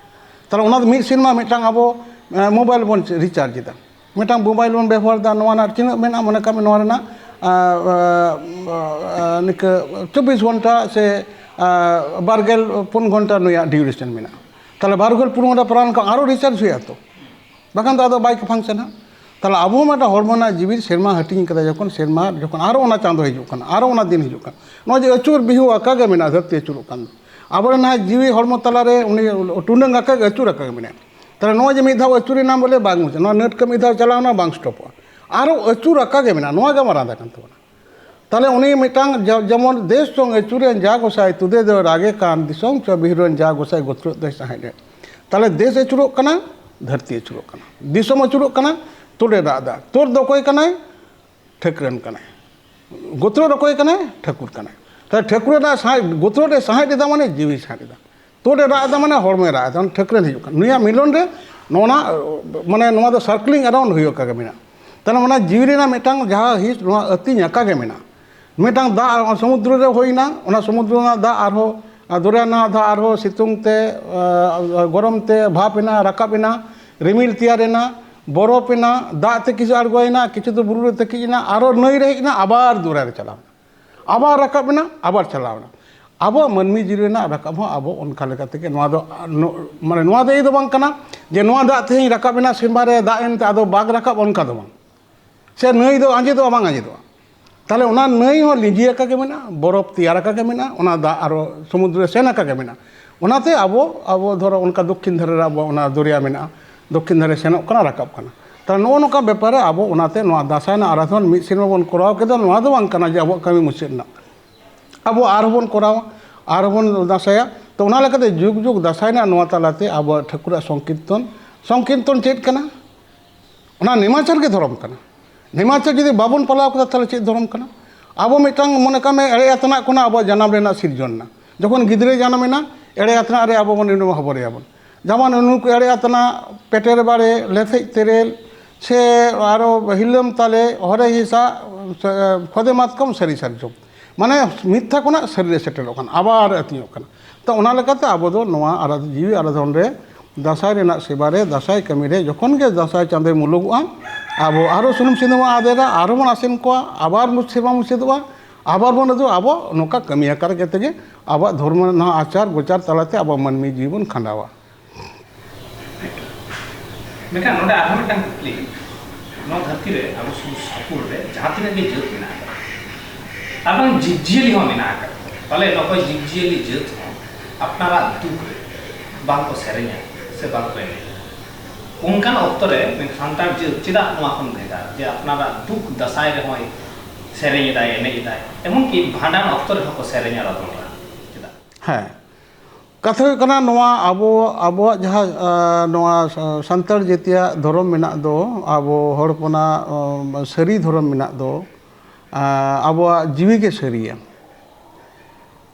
ᱛᱟᱦᱞᱮ ᱚᱱᱟ ᱫᱚ ᱢᱤᱫ ᱥᱮᱨᱢᱟ ᱢᱤᱫᱴᱟᱝ ᱟᱵᱚ, ᱮ, ᱢᱳᱵᱟᱭᱤᱞ ᱵᱚᱱ ᱨᱤᱪᱟᱨᱡᱽ ᱮᱫᱟ, ᱢᱤᱫᱴᱟᱝ ᱢᱳᱵᱟᱭᱤᱞ ᱵᱚᱱ ᱵᱮᱵᱚᱦᱟᱨ ᱮᱫᱟ, ᱱᱚᱣᱟ ᱨᱮᱱᱟᱜ ᱛᱤᱱᱟᱹᱜ ᱢᱮᱱᱟᱜᱼᱟ? ᱢᱚᱱᱮ ᱠᱟᱜ ᱢᱮ ᱱᱚᱣᱟ ᱨᱮᱱᱟᱜ, ᱟ, ᱟ, ᱟ, ᱱᱤᱠᱟᱹ ᱪᱚᱵᱵᱤᱥ ᱜᱷᱚᱱᱴᱟ ᱥᱮ, ᱟ, ᱵᱟᱨᱜᱮᱞ ᱯᱩᱱ ᱜᱷᱚᱱᱴᱟ ᱱᱩᱭᱟᱜ ᱰᱤᱭᱩᱨᱮᱥᱚᱱ ᱢᱮᱱᱟᱜᱼᱟ᱾ ᱛᱟᱦᱞᱮ ᱵᱟᱨᱜᱮᱞ ᱯᱩᱱ ᱜᱷᱚᱱᱴᱟ ᱯᱟᱨᱚᱢ ᱞᱮᱱᱠᱷᱟᱱ ᱟᱨᱚ ᱨᱤᱪᱟᱨᱡᱽ ᱦᱩᱭᱩᱜᱼᱟ ᱛᱚ, ᱵᱟᱠᱷᱟᱱ ᱫᱚ ᱟᱫᱚ ᱵᱟᱭ ᱯᱷᱟᱝᱥᱚᱱᱟ᱾ ᱛᱟᱦᱞᱮ ᱟᱵᱚ ᱦᱚᱸ ᱢᱤᱫᱴᱟᱝ ᱦᱚᱲᱢᱚ ᱨᱮᱱᱟᱜ ᱡᱤᱣᱤ ᱥᱮᱨᱢᱟ ᱦᱟᱹᱴᱤᱧ ᱠᱟᱫᱟ ᱡᱚᱠᱷᱚᱱ, ᱥᱮᱨᱢᱟ ᱡᱚᱠᱷᱚᱱ ᱟᱨᱚ ᱚᱱᱟ ᱪᱟᱸᱫᱚ ᱦᱤᱡᱩᱜ ᱠᱟᱱᱟ, ᱟᱨᱚ ᱚᱱᱟ ᱫᱤᱱ ᱦᱤᱡᱩᱜ ᱠᱟᱱᱟ, ᱱᱚᱜᱼᱚᱭ ᱡᱮ ᱟᱹᱪᱩᱨ ᱵᱤᱦᱩ ᱟᱠᱟ ᱜᱮ ᱢᱮᱱᱟᱜᱼᱟ, ᱫᱷᱟᱹᱨᱛᱤ ᱟᱹᱪᱩᱨᱚᱜ ᱠᱟᱱ ᱫᱚ, ᱟᱵᱚᱨᱮᱱ ᱱᱟᱦᱟᱜ ᱡᱤᱣᱤ ᱦᱚᱲᱢᱚ ᱛᱟᱞᱟᱨᱮ ᱩᱱᱤ ᱴᱩᱰᱟᱹᱝ ᱟᱠᱟ ᱜᱮ ᱟᱹᱪᱩᱨ ᱟᱠᱟ ᱜᱮ ᱢᱮᱱᱟᱜᱼᱟ᱾ ᱛᱟᱦᱞᱮ ᱱᱚᱜᱼᱚᱭ ᱡᱮ ᱢᱤᱫ ᱫᱷᱟᱣ ᱟᱹᱪᱩᱨ ᱮᱱᱟ ᱵᱚᱞᱮ ᱵᱟᱝ ᱢᱩᱪᱟᱹᱫ, ᱱᱚᱣᱟ ᱱᱟᱹᱴ ᱠᱚ ᱢᱤᱫ ᱫᱷᱟᱣ ᱪᱟᱞᱟᱣ ᱮᱱᱟ, ᱵᱟᱝ ᱥᱴᱚᱯᱚᱜᱼᱟ, ᱟᱨᱚ ᱟᱹᱪᱩᱨ ᱟᱠᱟ ᱜᱮ ᱢᱮᱱᱟᱜᱼᱟ, ᱱᱚᱣᱟ ᱜᱮ ᱢᱟᱨᱟᱝ ᱠᱟᱛᱷᱟ ᱠᱟᱱ ᱛᱟᱵᱚᱱᱟ᱾ ᱛᱟᱦᱞᱮ ᱩᱱᱤ ᱢᱤᱫᱴᱟᱝ ᱡᱟ-, ᱡᱮᱢᱚᱱ ᱫᱮᱥ ᱪᱚᱝ ᱟᱹᱪᱩᱨᱮᱱ ᱡᱟ ᱜᱚᱸᱥᱟᱭ ᱛᱩᱫᱮ ᱫᱚ ᱨᱟᱜᱮ ᱠᱟᱱ, ᱫᱤᱥᱚᱢ ᱪᱚ ᱵᱤᱦᱩᱨᱮᱱ ᱡᱟ ᱜᱚᱸᱥᱟᱭ ᱜᱚᱛᱨᱚ ᱫᱚᱭ ᱥᱟᱦᱮᱸᱫ ᱮᱫ᱾ ᱛᱟᱦᱞᱮ ᱫᱮᱥ ᱟᱹᱪᱩᱨᱚᱜ ᱠᱟᱱᱟ, ᱫᱷᱟᱹᱨᱛᱤ ᱟᱹᱪᱩᱨᱚᱜ ᱠᱟᱱᱟ, ᱫᱤᱥᱚᱢ ᱟᱹᱪᱩᱨᱚᱜ ᱠᱟᱱᱟ, ᱛᱩᱫ ᱮ ᱨᱟᱜ ᱮᱫᱟ᱾ ᱛᱩᱫ ᱫᱚ ᱚᱠᱚᱭ ᱠᱟᱱᱟᱭ? ᱴᱷᱟᱹᱠᱨᱟᱹᱱ ᱠᱟᱱᱟᱭ᱾ ᱜᱚᱛᱨᱚ ᱫᱚ ᱚᱠᱚᱭ ᱠᱟᱱᱟᱭ? ᱴᱷᱟᱹᱠᱩᱨ ᱠᱟᱱᱟᱭ᱾ ᱛᱟᱦᱞᱮ ᱴᱷᱟᱹᱠᱩᱨ ᱨᱮᱱᱟᱜ ᱥᱟᱦᱮᱸᱫ, ᱜᱚᱛᱨᱚ ᱨᱮ ᱥᱟᱦᱮᱸᱫ ᱮᱫᱟ ᱢᱟᱱᱮ ᱡᱤᱣᱤ ᱥᱟᱦᱮᱸᱫ ᱮᱫᱟ᱾ ᱛᱩᱫ ᱮ ᱨᱟᱜ ᱮᱫᱟ ᱢᱟᱱᱮ ᱦᱚᱲᱢᱚᱭ ᱨᱟᱜ ᱮᱫᱟ, ᱢᱟᱱᱮ ᱴᱷᱟᱹᱠᱨᱟᱹᱱ ᱦᱤᱡᱩᱜ ᱠᱟᱱᱟ᱾ ᱱᱩᱭᱟᱜ ᱢᱤᱞᱚᱱ ᱨᱮ ᱱᱚᱣᱟ, ᱢᱟᱱᱮ ᱱᱚᱣᱟ ᱫᱚ circling around ᱦᱩᱭᱩᱜ ᱟᱠᱟ ᱜᱮ ᱢᱮᱱᱟᱜᱼᱟ᱾ ᱛᱟᱦᱞᱮ ᱚᱱᱟ ᱡᱤᱣᱤ ᱨᱮᱱᱟᱜ ᱢᱤᱫᱴᱟᱝ ᱡᱟᱦᱟᱸ ᱦᱤᱸᱥ, ᱱᱚᱣᱟ ᱟᱹᱛᱤᱧ ᱟᱠᱟ ᱜᱮ ᱢᱮᱱᱟᱜᱼᱟ᱾ ᱢᱤᱫᱴᱟᱝ ᱫᱟᱜ ᱥᱚᱢᱩᱫᱨᱚ ᱨᱮ ᱦᱩᱭᱱᱟ, ᱚᱱᱟ ᱥᱚᱢᱩᱫᱨᱚ ᱨᱮᱱᱟᱜ ᱫᱟᱜ ᱟᱨᱦᱚᱸ, ᱟᱨ ᱫᱚᱨᱭᱟ ᱨᱮᱱᱟᱜ ᱫᱟᱜ ᱟᱨᱦᱚᱸ ᱥᱤᱛᱩᱝ ᱛᱮ, ᱟ, ᱜᱚᱨᱚᱢ ᱛᱮ ᱵᱷᱟᱯ ᱮᱱᱟ, ᱨᱟᱠᱟᱵ ᱮᱱᱟ, ᱨᱤᱢᱤᱞ ᱛᱮᱭᱟᱨ ᱮᱱᱟ, ᱵᱚᱨᱚᱯ ᱮᱱᱟ, ᱫᱟᱜ ᱛᱮ ᱠᱤᱪᱷᱩ ᱟᱬᱜᱚᱭᱮᱱᱟ, ᱠᱤᱪᱷᱩ ᱫᱚ ᱵᱩᱨᱩ ᱨᱮ ᱛᱟᱹᱠᱤᱡ ᱮᱱᱟ, ᱟᱨᱦᱚᱸ ᱱᱟᱹᱭ ᱨᱮ ᱦᱮᱡ ᱮᱱᱟ, ᱟᱵᱟᱨ ᱫᱚᱨᱭᱟ ᱨᱮ ᱪᱟᱞᱟᱣ ᱮᱱᱟ, ᱟᱵᱟᱨ ᱨᱟᱠᱟᱵ ᱮᱱᱟ, ᱟᱵᱟᱨ ᱪᱟᱞᱟᱣ ᱮᱱᱟ᱾ ᱟᱵᱚᱣᱟᱜ ᱢᱟᱹᱱᱢᱤ ᱡᱤᱣᱤ ᱨᱮᱱᱟᱜ ᱨᱟᱠᱟᱵ ᱦᱚᱸ ᱟᱵᱚ ᱚᱱᱠᱟ ᱞᱮᱠᱟ ᱛᱮᱜᱮ, ᱱᱚᱣᱟ ᱫᱚ, ᱟ, ᱱᱚ-, ᱢᱟᱱᱮ ᱱᱚᱣᱟ ᱫᱚ ᱤᱭᱟᱹ ᱫᱚ ᱵᱟᱝ ᱠᱟᱱᱟ ᱡᱮ ᱱᱚᱣᱟ ᱫᱟᱜ ᱛᱮᱦᱮᱧ ᱨᱟᱠᱟᱵ ᱮᱱᱟ, ᱥᱮᱨᱢᱟ ᱨᱮ ᱫᱟᱜ ᱮᱱᱛᱮ ᱟᱫᱚ ᱵᱟᱝ ᱨᱟᱠᱟᱵ, ᱚᱱᱠᱟ ᱫᱚ ᱵᱟᱝ᱾ ᱥᱮ ᱱᱟᱹᱭ ᱫᱚ ᱟᱸᱡᱮᱫᱚᱜᱼᱟ? ᱵᱟᱝ ᱟᱸᱡᱮᱫᱚᱜᱼᱟ᱾ ᱛᱟᱦᱞᱮ ᱚᱱᱟ ᱱᱟᱹᱭ ᱦᱚᱸ ᱞᱤᱸᱡᱤ ᱟᱠᱟ ᱜᱮ ᱢᱮᱱᱟᱜᱼᱟ, ᱵᱚᱨᱚᱯ ᱛᱮᱭᱟᱨ ᱟᱠᱟ ᱜᱮ ᱢᱮᱱᱟᱜᱼᱟ, ᱚᱱᱟ ᱫᱟᱜ ᱟᱨᱚ ᱥᱚᱢᱩᱫᱨᱚ ᱨᱮ ᱥᱮᱱ ᱟᱠᱟ ᱜᱮ ᱢᱮᱱᱟᱜᱼᱟ᱾ ᱚᱱᱟᱛᱮ ᱟᱵᱚ, ᱟᱵᱚ ᱫᱷᱚᱨᱚ ᱚᱱᱠᱟ ᱫᱚᱠᱠᱷᱤᱱ ᱫᱷᱟᱨᱮ ᱨᱮ ᱟᱵᱚ ᱚᱱᱟ ᱫᱚᱨᱭᱟ ᱢᱮᱱᱟᱜᱼᱟ, ᱫᱚᱠᱠᱷᱤᱱ ᱫᱷᱟᱨᱮ ᱥᱮᱱᱚᱜ ᱠᱟᱱᱟ, ᱨᱟᱠᱟᱵ ᱠᱟᱱᱟ᱾ ᱛᱟᱦᱞᱮ ᱱᱚᱜᱼᱚ ᱱᱚᱝᱠᱟ ᱵᱮᱯᱟᱨ ᱨᱮ ᱟᱵᱚ ᱚᱱᱟᱛᱮ ᱱᱚᱣᱟ ᱫᱟᱸᱥᱟᱭ ᱨᱮᱱᱟᱜ ᱟᱨᱟᱫᱷᱚᱱ ᱢᱤᱫ ᱥᱮᱨᱢᱟ ᱵᱚᱱ ᱠᱚᱨᱟᱣ ᱠᱮᱫᱟ, ᱱᱚᱣᱟ ᱫᱚ ᱵᱟᱝ ᱠᱟᱱᱟ ᱡᱮ ᱟᱵᱚᱣᱟᱜ ᱠᱟᱹᱢᱤ ᱢᱩᱪᱟᱹᱫ ᱮᱱᱟ, ᱟᱵᱚ ᱟᱨᱦᱚᱸ ᱵᱚᱱ ᱠᱚᱨᱟᱣᱟ, ᱟᱨᱦᱚᱸ ᱵᱚᱱ ᱫᱟᱸᱥᱟᱭᱟ᱾ ᱛᱚ ᱚᱱᱟ ᱞᱮᱠᱟᱛᱮ ᱡᱩᱜᱽ ᱡᱩᱜᱽ ᱫᱟᱸᱥᱟᱭ ᱨᱮᱱᱟᱜ ᱱᱚᱣᱟ ᱛᱟᱞᱟᱛᱮ ᱟᱵᱚᱣᱟᱜ ᱴᱷᱟᱹᱠᱩᱨᱟᱜ ᱥᱚᱝᱠᱤᱨᱛᱚᱱ, ᱥᱚᱝᱠᱤᱨᱛᱚᱱ ᱪᱮᱫ ᱠᱟᱱᱟ? ᱚᱱᱟ ᱱᱮᱢᱟᱪᱟᱨ ᱜᱮ ᱫᱷᱚᱨᱚᱢ ᱠᱟᱱᱟ᱾ ᱱᱮᱢᱟᱪᱟᱨ ᱡᱩᱫᱤ ᱵᱟᱵᱚᱱ ᱯᱟᱞᱟᱣ ᱠᱟᱫᱟ, ᱛᱟᱦᱞᱮ ᱪᱮᱫ ᱫᱷᱚᱨᱚᱢ ᱠᱟᱱᱟ? ᱟᱵᱚ ᱢᱤᱫᱴᱟᱝ ᱢᱚᱱᱮ ᱠᱟᱜ ᱢᱮ, ᱮᱲᱮ ᱟᱛᱱᱟᱜ ᱠᱷᱚᱱᱟᱜ ᱟᱵᱚᱣᱟᱜ ᱡᱟᱱᱟᱢ ᱨᱮᱱᱟᱜ ᱥᱤᱨᱡᱚᱱ ᱮᱱᱟ᱾ ᱡᱚᱠᱷᱚᱱ ᱜᱤᱫᱽᱨᱟᱹᱭ ᱡᱟᱱᱟᱢ ᱮᱱᱟ, ᱮᱲᱮ ᱟᱛᱱᱟᱜ ᱨᱮ ᱟᱵᱚ ᱵᱚᱱ ᱩᱱᱤ ᱵᱚᱱ ᱦᱚᱵᱚᱨᱮᱭᱟ ᱵᱚᱱ᱾ ᱡᱮᱢᱚᱱ ᱱᱩᱠᱩ ᱮᱲᱮ ᱟᱛᱱᱟᱜ, ᱯᱮᱴᱮᱨ ᱵᱟᱲᱮ, ᱞᱮᱛᱷᱮᱡ ᱛᱮᱨᱮᱞ, ᱥᱮ ᱟᱨᱚ ᱦᱤᱞᱟᱹᱢ ᱛᱟᱞᱮ, ᱦᱚᱨᱮ ᱦᱤᱥᱟ, ᱥᱮ ᱠᱷᱚᱫᱮ ᱢᱟᱛᱠᱚᱢ, ᱥᱟᱹᱨᱤ ᱥᱟᱨᱡᱚᱢ᱾ ᱢᱟᱱᱮ ᱢᱤᱛ ᱛᱷᱟ ᱠᱷᱚᱱᱟᱜ ᱥᱟᱹᱨᱤ ᱨᱮ ᱥᱮᱴᱮᱨᱚᱜ ᱠᱟᱱᱟ, ᱟᱵᱟᱨ ᱟᱹᱛᱤᱧᱚᱜ ᱠᱟᱱᱟ᱾ ᱛᱚ ᱚᱱᱟ ᱞᱮᱠᱟᱛᱮ ᱟᱵᱚ ᱫᱚ ᱱᱚᱣᱟ ᱟᱨᱟᱫ-, ᱡᱤᱣᱤ ᱟᱨᱟᱫᱷᱚᱱ ᱨᱮ, ᱫᱟᱸᱥᱟᱭ ᱨᱮᱱᱟᱜ ᱥᱮᱵᱟ ᱨᱮ, ᱫᱟᱸᱥᱟᱭ ᱠᱟᱹᱢᱤ ᱨᱮ ᱡᱚᱠᱷᱚᱱ ᱜᱮ ᱫᱟᱸᱥᱟᱭ ᱪᱟᱸᱫᱚᱭ ᱢᱩᱞᱩᱜᱚᱜᱼᱟ, ᱟᱵᱚ ᱟᱨᱚ ᱥᱩᱱᱩᱢ ᱥᱤᱸᱫᱩᱨ ᱵᱚᱱ ᱟᱫᱮᱨᱟ, ᱟᱨᱦᱚᱸ ᱵᱚᱱ ᱟᱥᱮᱱ ᱠᱚᱣᱟ, ᱟᱵᱟᱨ ᱢᱩ-, ᱥᱮᱵᱟ ᱢᱩᱪᱟᱹᱫᱚᱜᱼᱟ, ᱟᱵᱟᱨ ᱵᱚᱱ ᱟᱫᱮᱨᱟ᱾ ᱟᱵᱚ ᱱᱚᱝᱠᱟ ᱠᱟᱹᱢᱤ ᱟᱠᱟᱨ ᱠᱟᱛᱮ ᱜᱮ ᱟᱵᱚᱣᱟᱜ ᱫᱷᱚᱨᱢᱚ ᱨᱮᱱᱟᱜ ᱟᱪᱟᱨ ᱜᱚᱪᱟᱨ ᱛᱟᱞᱟᱛᱮ ᱟᱵᱚᱣᱟᱜ ᱢᱟᱹᱱᱢᱤ ᱡᱤᱣᱤ ᱵᱚᱱ ᱠᱷᱟᱸᱰᱟᱣᱟ᱾ ᱢᱮᱱᱠᱷᱟᱱ ᱱᱚᱰᱮ ᱟᱨᱦᱚᱸ ᱢᱤᱫᱴᱟᱝ ᱠᱩᱠᱞᱤ, ᱱᱚᱣᱟ ᱫᱷᱟᱹᱨᱛᱤ ᱨᱮ ᱟᱵᱚ ᱥᱩᱨ ᱥᱩᱯᱩᱨ ᱨᱮ ᱡᱟᱦᱟᱸ ᱛᱤᱱᱟᱹᱜ ᱜᱮ ᱡᱟᱹᱛ ᱢᱮᱱᱟᱜ ᱟᱠᱟᱫᱟ, ᱟᱨ ᱵᱟᱝ ᱡᱤᱵᱽᱼᱡᱤᱭᱟᱹᱞᱤ ᱦᱚᱸ ᱢᱮᱱᱟᱜ ᱟᱠᱟᱫ ᱠᱚᱣᱟ, ᱯᱟᱞᱮ ᱱᱚᱜᱼᱚᱭ ᱡᱤᱵᱽᱼᱡᱤᱭᱟᱹᱞᱤ ᱡᱟᱹᱛ ᱦᱚᱸ ᱟᱯᱱᱟᱨᱟᱜ ᱫᱩᱠ ᱨᱮ ᱵᱟᱝ ᱠᱚ ᱥᱮᱨᱮᱧᱟ ᱥᱮ ᱵᱟᱝ ᱠᱚ ᱮᱱᱮᱡᱟ? ᱚᱱᱠᱟᱱ ᱚᱠᱛᱚ ᱨᱮ ᱢᱮᱱ ᱥᱟᱱᱛᱟᱲ ᱡᱟᱹᱛ ᱪᱮᱫᱟᱜ ᱱᱚᱣᱟ ᱠᱷᱚᱱ ᱵᱷᱮᱜᱟᱨ, ᱡᱮ ᱟᱯᱱᱟᱨᱟᱜ ᱫᱩᱠ ᱫᱟᱸᱥᱟᱭ ᱨᱮᱦᱚᱸᱭ ᱥᱮᱨᱮᱧ ᱮᱫᱟᱭ, ᱮᱱᱮᱡ ᱮᱫᱟᱭ, ᱮᱢᱚᱱᱠᱤ ᱵᱷᱟᱸᱰᱟᱱ ᱚᱠᱛᱚ ᱨᱮᱦᱚᱸ ᱠᱚ ᱥᱮᱨᱮᱧᱟ ᱨᱟᱫᱚᱱ ᱨᱟᱜ? ᱪᱮᱫᱟᱜ? ᱦᱮᱸ, ᱠᱟᱛᱷᱟ ᱦᱩᱭᱩᱜ ᱠᱟᱱᱟ, ᱱᱚᱣᱟ ᱟᱵᱚ, ᱟᱵᱚᱣᱟᱜ ᱡᱟᱦᱟᱸ, ᱟ, ᱱᱚᱣᱟ ᱥᱟ-, ᱥᱟᱱᱛᱟᱲ ᱡᱟᱹᱛᱤᱭᱟᱜ ᱫᱷᱚᱨᱚᱢ ᱢᱮᱱᱟᱜ ᱫᱚ, ᱟᱵᱚ ᱦᱚᱲ ᱦᱚᱯᱚᱱᱟᱜ, ᱚ, ᱥᱟᱹᱨᱤ ᱫᱷᱚᱨᱚᱢ ᱢᱮᱱᱟᱜ ᱫᱚ, ᱟ, ᱟᱵᱚᱣᱟᱜ ᱡᱤᱣᱤ ᱜᱮ ᱥᱟᱹᱨᱤᱭᱟ᱾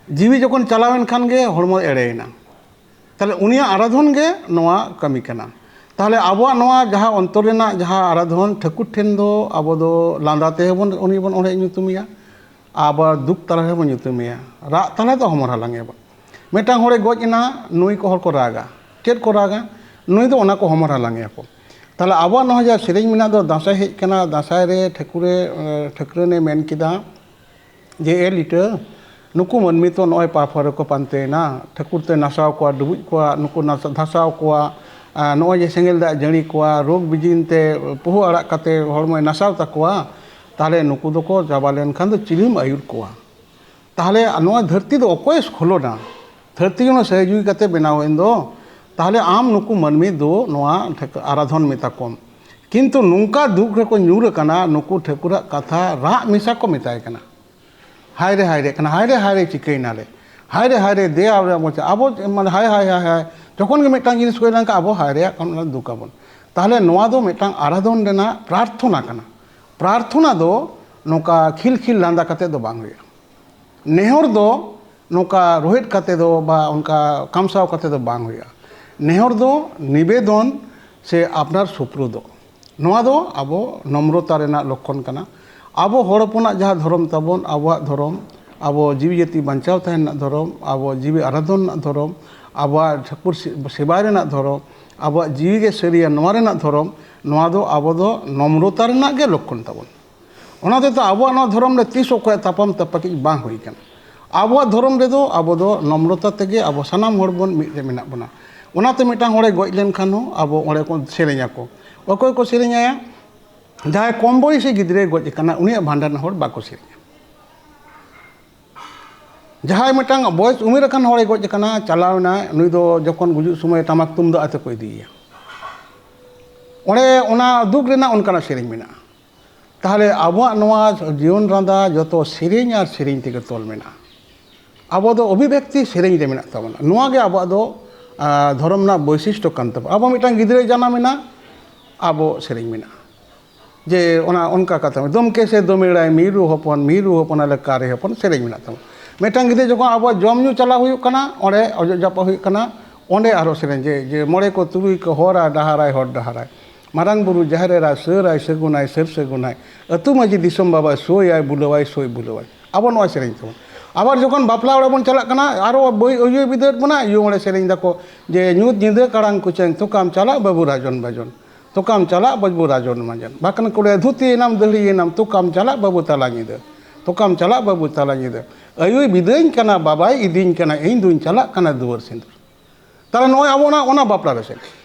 ᱡᱤᱣᱤ ᱡᱚᱠᱷᱚᱱ ᱪᱟᱞᱟᱣᱮᱱ ᱠᱷᱟᱱ ᱜᱮ ᱦᱚᱲᱢᱚ ᱮᱲᱮᱭᱮᱱᱟ᱾ ᱛᱟᱦᱞᱮ ᱩᱱᱤᱭᱟᱜ ᱟᱨᱟᱫᱷᱚᱱ ᱜᱮ ᱱᱚᱣᱟ ᱠᱟᱹᱢᱤ ᱠᱟᱱᱟ᱾ ᱛᱟᱦᱞᱮ ᱟᱵᱚᱣᱟᱜ ᱱᱚᱣᱟ ᱡᱟᱦᱟᱸ ᱚᱱᱛᱚᱨ ᱨᱮᱱᱟᱜ ᱡᱟᱦᱟᱸ ᱟᱨᱟᱫᱷᱚᱱ ᱴᱷᱟᱹᱠᱩᱨ ᱴᱷᱮᱱ ᱫᱚ ᱟᱵᱚ ᱫᱚ ᱞᱟᱸᱫᱟ ᱛᱮᱦᱚᱸ ᱵᱚᱱ, ᱩᱱᱤ ᱵᱚᱱ ᱚᱬᱦᱮ ᱧᱩᱛᱩᱢᱮᱭᱟ᱾ ᱟᱵᱟᱨ ᱫᱩᱠ ᱛᱟᱞᱟ ᱨᱮᱦᱚᱸ ᱵᱚᱱ ᱧᱩᱛᱩᱢᱮᱭᱟ, ᱨᱟᱜ ᱛᱟᱞᱟ ᱫᱚ ᱦᱚᱢᱚᱨ ᱦᱟᱞᱟᱝ ᱮᱭᱟ ᱵᱚᱱ᱾ ᱢᱤᱫᱴᱟᱝ ᱦᱚᱲᱮ ᱜᱚᱡ ᱮᱱᱟ, ᱱᱩᱭ ᱠᱚ ᱦᱚᱲ ᱠᱚ ᱨᱟᱜᱟ᱾ ᱪᱮᱫ ᱠᱚ ᱨᱟᱜᱟ? ᱱᱩᱭ ᱫᱚ ᱚᱱᱟ ᱠᱚ ᱦᱚᱢᱚᱨ ᱦᱟᱞᱟᱝ ᱮᱭᱟ ᱠᱚ᱾ ᱛᱟᱦᱞᱮ ᱟᱵᱚᱣᱟᱜ ᱱᱚᱣᱟ ᱡᱟᱦᱟᱸ ᱥᱮᱨᱮᱧ ᱢᱮᱱᱟᱜ ᱫᱚ, ᱫᱟᱸᱥᱟᱭ ᱦᱮᱡ ᱠᱟᱱᱟ, ᱫᱟᱸᱥᱟᱭ ᱨᱮ ᱴᱷᱟᱹᱠᱩᱨᱮ, ᱮ, ᱴᱷᱟᱹᱠᱨᱟᱹᱱᱮ ᱢᱮᱱ ᱠᱮᱫᱟ ᱡᱮ, "ᱮ ᱞᱤᱴᱟᱹ, ᱱᱩᱠᱩ ᱢᱟᱹᱱᱢᱤ ᱛᱚ ᱱᱚᱜᱼᱚᱭ ᱯᱟᱯ ᱦᱚᱨ ᱨᱮᱠᱚ ᱯᱟᱱᱛᱮᱭᱮᱱᱟ, ᱴᱷᱟᱹᱠᱩᱨ ᱛᱮ ᱱᱟᱥᱟᱣ ᱠᱚᱣᱟ, ᱰᱩᱵᱩᱡ ᱠᱚᱣᱟ, ᱱᱩᱠᱩ ᱱᱟᱥᱟ-, ᱫᱷᱟᱥᱟᱣ ᱠᱚᱣᱟ, ᱟᱨ ᱱᱚᱜᱼᱚᱭ ᱡᱮ ᱥᱮᱸᱜᱮᱞ ᱫᱟᱜ ᱡᱟᱹᱲᱤ ᱠᱚᱣᱟ, ᱨᱳᱜᱽ ᱵᱤᱡᱤᱱ ᱛᱮ ᱯᱩᱦᱩ ᱟᱲᱟᱜ ᱠᱟᱛᱮ ᱦᱚᱲᱢᱚᱭ ᱱᱟᱥᱟᱣ ᱛᱟᱠᱚᱣᱟ, ᱛᱟᱦᱞᱮ ᱱᱩᱠᱩ ᱫᱚᱠᱚ ᱪᱟᱵᱟ ᱞᱮᱱᱠᱷᱟᱱ ᱫᱚ ᱪᱤᱞᱤᱢ ᱟᱹᱭᱩᱨ ᱠᱚᱣᱟ? ᱛᱟᱦᱞᱮ ᱱᱚᱣᱟ ᱫᱷᱟᱹᱨᱛᱤ ᱫᱚ ᱚᱠᱚᱭᱮ ᱠᱷᱚᱞᱚᱱᱟ? ᱫᱷᱟᱹᱨᱛᱤ ᱚᱱᱟ ᱥᱟᱹᱦᱤᱡᱩᱦᱤ ᱠᱟᱛᱮ ᱵᱮᱱᱟᱣ ᱮᱱ ᱫᱚ, ᱛᱟᱦᱞᱮ ᱟᱢ ᱱᱩᱠᱩ ᱢᱟᱹᱱᱢᱤ ᱫᱚ ᱱᱚᱣᱟ ᱴᱷᱮᱠ-, ᱟᱨᱟᱫᱷᱚᱱ ᱢᱮᱛᱟ ᱠᱚᱢ᱾ ᱠᱤᱱᱛᱩ ᱱᱚᱝᱠᱟ ᱫᱩᱠ ᱨᱮᱠᱚ ᱧᱩᱨ ᱟᱠᱟᱱᱟ, ᱱᱩᱠᱩ ᱴᱷᱟᱹᱠᱩᱨᱟᱜ ᱠᱟᱛᱷᱟ ᱨᱟᱜ ᱢᱮᱥᱟ ᱠᱚ ᱢᱮᱛᱟᱭ ᱠᱟᱱᱟ, "ᱦᱟᱭ ᱨᱮ, ᱦᱟᱭ ᱨᱮ ᱠᱟᱱᱟ, ᱦᱟᱭ ᱨᱮ, ᱦᱟᱭ ᱨᱮ ᱪᱤᱠᱟᱹᱭᱮᱱᱟ ᱞᱮ, ᱦᱟᱭ ᱨᱮ, ᱦᱟᱭ ᱨᱮ ᱫᱮᱭᱟ ᱨᱮ ᱢᱚᱪᱟ ᱟᱵᱚ", ᱢᱟᱱᱮ ᱦᱟᱭ, ᱦᱟᱭ, ᱦᱟᱭ, ᱦᱟᱭ, ᱡᱚᱠᱷᱚᱱ ᱜᱮ ᱢᱤᱫᱴᱟᱝ ᱡᱤᱱᱤᱥ ᱦᱩᱭ ᱞᱮᱱᱠᱷᱟᱱ ᱟᱵᱚ ᱦᱟᱭ ᱨᱮᱭᱟᱜ ᱠᱟᱱᱟ ᱫᱩᱠ ᱟᱵᱚᱱ᱾ ᱛᱟᱦᱚᱞᱮ ᱱᱚᱣᱟ ᱫᱚ ᱢᱤᱫᱴᱟᱝ ᱟᱨᱟᱫᱷᱚᱱ ᱨᱮᱱᱟᱜ ᱯᱨᱟᱨᱛᱷᱚᱱᱟ ᱠᱟᱱᱟ᱾ ᱯᱨᱟᱨᱛᱷᱚᱱᱟ ᱫᱚ ᱱᱚᱝᱠᱟ ᱠᱷᱤᱞ ᱠᱷᱤᱞ ᱞᱟᱸᱫᱟ ᱠᱟᱛᱮ ᱫᱚ ᱵᱟᱝ ᱦᱩᱭᱩᱜᱼᱟ᱾ ᱱᱮᱦᱚᱨ ᱫᱚ ᱱᱚᱝᱠᱟ ᱨᱳᱦᱮᱫ ᱠᱟᱛᱮ ᱫᱚ ᱵᱟ ᱚᱱᱠᱟ ᱠᱟᱢᱥᱟᱣ ᱠᱟᱛᱮ ᱫᱚ ᱵᱟᱝ ᱦᱩᱭᱩᱜᱼᱟ᱾ ᱱᱮᱦᱚᱨ ᱫᱚ ᱱᱤᱵᱮᱫᱚᱱ ᱥᱮ ᱟᱯᱱᱟᱨ ᱥᱩᱯᱨᱩᱫᱚᱜ, ᱱᱚᱣᱟ ᱫᱚ ᱟᱵᱚ ᱱᱚᱢᱨᱚᱛᱟ ᱨᱮᱱᱟᱜ ᱞᱚᱠᱠᱷᱚᱱ ᱠᱟᱱᱟ᱾ ᱟᱵᱚ ᱦᱚᱲ ᱦᱚᱯᱚᱱᱟᱜ ᱡᱟᱦᱟᱸ ᱫᱷᱚᱨᱚᱢ ᱛᱟᱵᱚᱱ, ᱟᱵᱚᱣᱟᱜ ᱫᱷᱚᱨᱚᱢ, ᱟᱵᱚ ᱡᱤᱣᱤ ᱡᱟᱹᱛᱤ ᱵᱟᱧᱪᱟᱣ ᱛᱟᱦᱮᱱ ᱨᱮᱱᱟᱜ ᱫᱷᱚᱨᱚᱢ, ᱟᱵᱚ ᱡᱤᱣᱤ ᱟᱨᱟᱫᱷᱚᱱ ᱨᱮᱱᱟᱜ ᱫᱷᱚᱨᱚᱢ, ᱟᱵᱚᱣᱟᱜ ᱴᱷᱟᱹᱠᱩᱨ ᱥᱮ-, ᱥᱮᱵᱟᱭ ᱨᱮᱱᱟᱜ ᱫᱷᱚᱨᱚᱢ, ᱟᱵᱚᱣᱟᱜ ᱡᱤᱣᱤ ᱜᱮ ᱥᱟᱹᱨᱤᱭᱟ ᱱᱚᱣᱟ ᱨᱮᱱᱟᱜ ᱫᱷᱚᱨᱚᱢ, ᱱᱚᱣᱟ ᱫᱚ ᱟᱵᱚ ᱫᱚ ᱱᱚᱢᱨᱚᱛᱟ ᱨᱮᱱᱟᱜ ᱜᱮ ᱞᱚᱠᱠᱷᱚᱱ ᱛᱟᱵᱚᱱ᱾ ᱚᱱᱟ ᱦᱚᱛᱮᱡ ᱛᱮ ᱟᱵᱚᱣᱟᱜ ᱱᱚᱣᱟ ᱫᱷᱚᱨᱚᱢ ᱨᱮ ᱛᱤᱥ ᱚᱠᱚᱭᱟᱜ ᱛᱟᱯᱟᱢ ᱛᱟᱯᱟᱠᱤᱡ ᱵᱟᱝ ᱦᱩᱭ ᱠᱟᱱᱟ᱾ ᱟᱵᱚᱣᱟᱜ ᱫᱷᱚᱨᱚᱢ ᱨᱮᱫᱚ ᱟᱵᱚ ᱫᱚ ᱱᱚᱢᱨᱚᱛᱟ ᱛᱮᱜᱮ ᱟᱵᱚ ᱥᱟᱱᱟᱢ ᱦᱚᱲ ᱵᱚᱱ ᱢᱤᱫ ᱨᱮ ᱢᱮᱱᱟᱜ ᱵᱚᱱᱟ᱾ ᱚᱱᱟᱛᱮ ᱢᱤᱫᱴᱟᱝ ᱦᱚᱲᱮ ᱜᱚᱡ ᱞᱮᱱᱠᱷᱟᱱ ᱦᱚᱸ ᱟᱵᱚ ᱚᱸᱰᱮ ᱠᱚ ᱥᱮᱨᱮᱧ ᱟᱠᱚ᱾ ᱚᱠᱚᱭ ᱠᱚ ᱥᱮᱨᱮᱧ ᱟᱭᱟ? ᱡᱟᱦᱟᱸᱭ ᱠᱚᱢ ᱵᱚᱭᱮᱥᱤ ᱜᱤᱫᱽᱨᱟᱹᱭ ᱜᱚᱡ ᱟᱠᱟᱱᱟ, ᱩᱱᱤᱭᱟᱜ ᱵᱷᱟᱸᱰᱟᱱ ᱦᱚᱲ ᱵᱟᱠᱚ ᱥᱮᱨᱮᱧᱟ᱾ ᱡᱟᱦᱟᱸᱭ ᱢᱤᱫᱴᱟᱝ ᱵᱚᱭᱮᱥ ᱩᱢᱮᱨ ᱟᱠᱟᱱ ᱦᱚᱲᱮ ᱜᱚᱡ ᱟᱠᱟᱱᱟ, ᱪᱟᱞᱟᱣ ᱮᱱᱟᱭ, ᱱᱩᱭ ᱫᱚ ᱡᱚᱠᱷᱚᱱ ᱜᱩᱡᱩᱜ ᱥᱚᱢᱚᱭ ᱴᱟᱢᱟᱠ ᱛᱩᱢᱫᱟᱜ ᱟᱛᱮ ᱠᱚ ᱤᱫᱤᱭᱮᱭᱟ᱾ ᱚᱸᱰᱮ ᱚᱱᱟ ᱫᱩᱠ ᱨᱮᱱᱟᱜ ᱚᱱᱠᱟᱱᱟᱜ ᱥᱮᱨᱮᱧ ᱢᱮᱱᱟᱜᱼᱟ᱾ ᱛᱟᱦᱚᱞᱮ ᱟᱵᱚᱣᱟᱜ ᱱᱚᱣᱟ ᱡᱤᱭᱚᱱ ᱨᱟᱸᱫᱟ ᱡᱚᱛᱚ ᱥᱮᱨᱮᱧ ᱟᱨ ᱥᱮᱨᱮᱧ ᱛᱮᱜᱮ ᱛᱚᱞ ᱢᱮᱱᱟᱜᱼᱟ᱾ ᱟᱵᱚ ᱫᱚ ᱚᱵᱷᱤᱵᱮᱠᱛᱤ ᱥᱮᱨᱮᱧ ᱨᱮ ᱢᱮᱱᱟᱜ ᱛᱟᱵᱚᱱᱟ᱾ ᱱᱚᱣᱟ ᱜᱮ ᱟᱵᱚᱣᱟᱜ ᱫᱚ, ᱟ, ᱫᱷᱚᱨᱚᱢ ᱨᱮᱱᱟᱜ ᱵᱳᱭᱥᱤᱥᱴᱚ ᱠᱟᱱ ᱛᱟᱵᱚᱱᱟ᱾ ᱟᱵᱚ ᱢᱤᱫᱴᱟᱝ ᱜᱤᱫᱽᱨᱟᱹᱭ ᱡᱟᱱᱟᱢ ᱮᱱᱟ, ᱟᱵᱚ ᱥᱮᱨᱮᱧ ᱢᱮᱱᱟᱜᱼᱟ᱾ ᱡᱮ ᱚᱱᱟ ᱚᱱᱠᱟ ᱠᱟᱛᱷᱟ, "ᱫᱚᱢᱠᱮ ᱥᱮ ᱫᱚᱢᱮᱲᱟᱭ, ᱢᱤᱨᱩ ᱦᱚᱯᱚᱱ, ᱢᱤᱨᱩ ᱦᱚᱯᱚᱱ ᱟᱞᱮ ᱠᱟᱨᱮ ᱦᱚᱯᱚᱱ", ᱥᱮᱨᱮᱧ ᱢᱮᱱᱟᱜ ᱛᱟᱵᱚᱱᱟ᱾ ᱢᱤᱫᱴᱟᱝ ᱜᱤᱫᱽᱨᱟᱹ ᱡᱚᱠᱷᱚᱱ ᱟᱵᱚᱣᱟᱜ ᱡᱚᱢ ᱧᱩ ᱪᱟᱞᱟᱣ ᱦᱩᱭᱩᱜ ᱠᱟᱱᱟ, ᱚᱸᱰᱮ ᱚᱡᱚᱜ ᱡᱟᱯᱟᱜ ᱦᱩᱭᱩᱜ ᱠᱟᱱᱟ, ᱚᱸᱰᱮ ᱟᱨᱦᱚᱸ ᱥᱮᱨᱮᱧ, ᱡᱮ, ᱡᱮ, "ᱢᱚᱬᱮ ᱠᱚ ᱛᱩᱨᱩᱭ ᱠᱚ ᱦᱚᱨᱟ ᱰᱟᱦᱟᱨᱟᱭ ᱦᱚᱨ ᱰᱟᱦᱟᱨᱟᱭ, ᱢᱟᱨᱟᱝ ᱵᱩᱨᱩ ᱡᱟᱦᱮᱨ ᱮᱨᱟ ᱥᱟᱹᱨᱟᱭ ᱥᱟᱹᱜᱩᱱᱟᱭ ᱥᱟᱹᱨ ᱥᱟᱹᱜᱩᱱᱟᱭ, ᱟᱹᱛᱩ ᱢᱟᱹᱡᱷᱤ ᱫᱤᱥᱚᱢ ᱵᱟᱵᱟᱭ ᱥᱳᱭᱟᱭ ᱵᱩᱞᱟᱹᱣᱟᱭ ᱥᱳᱭ ᱵᱩᱞᱟᱹᱣᱟᱭ", ᱟᱵᱚ ᱱᱚᱣᱟ ᱥᱮᱨᱮᱧ ᱛᱟᱵᱚᱱ᱾ ᱟᱵᱟᱨ ᱡᱚᱠᱷᱚᱱ ᱵᱟᱯᱞᱟ ᱚᱲᱟᱜ ᱵᱚᱱ ᱪᱟᱞᱟᱜ ᱠᱟᱱᱟ, ᱟᱨᱚ ᱵᱟᱹᱭ ᱚᱭᱩᱭ ᱵᱤᱫᱟᱹᱭᱮᱫ ᱵᱚᱱᱟ, ᱭᱩ ᱚᱸᱰᱮ ᱥᱮᱨᱮᱧ ᱫᱟᱠᱚ ᱡᱮ, "ᱧᱩᱛ ᱧᱤᱫᱟᱹ ᱠᱟᱲᱟᱝ ᱠᱚᱪᱮᱝ ᱛᱚᱠᱟᱢ ᱪᱟᱞᱟᱜ ᱵᱟᱹᱵᱩ ᱨᱟᱡᱚᱱ ᱵᱟᱡᱚᱱ, ᱛᱚᱠᱟᱢ ᱪᱟᱞᱟᱜ ᱵᱟᱹᱵᱩ ᱨᱟᱡᱚᱱ ᱵᱟᱡᱚᱱ, ᱵᱟᱠᱷᱟᱱ ᱠᱚᱲᱮ ᱫᱷᱩᱛᱤᱭᱮᱱᱟᱢ ᱫᱟᱹᱦᱲᱤᱭᱮᱱᱟᱢ, ᱛᱚᱠᱟᱢ ᱪᱟᱞᱟᱜ ᱵᱟᱹᱵᱩ ᱛᱟᱞᱟ ᱧᱤᱫᱟᱹ, ᱛᱚᱠᱟᱢ ᱪᱟᱞᱟᱜ ᱵᱟᱹᱵᱩ ᱛᱟᱞᱟ ᱧᱤᱫᱟᱹ, ᱟᱭᱩᱭ ᱵᱤᱫᱟᱹᱭᱤᱧ ᱠᱟᱱᱟ, ᱵᱟᱵᱟᱭ ᱤᱫᱤᱧ ᱠᱟᱱᱟ, ᱤᱧ ᱫᱩᱧ ᱪᱟᱞᱟᱜ ᱠᱟᱱᱟ ᱫᱩᱣᱟᱹᱨ ᱥᱤᱸᱫᱩᱨ᱾" ᱛᱟᱦᱞᱮ ᱱᱚᱜᱼᱚᱭ ᱟᱵᱚ ᱚᱱᱟ, ᱚᱱᱟ ᱵᱟᱯᱞᱟ ᱨᱮ ᱥᱮ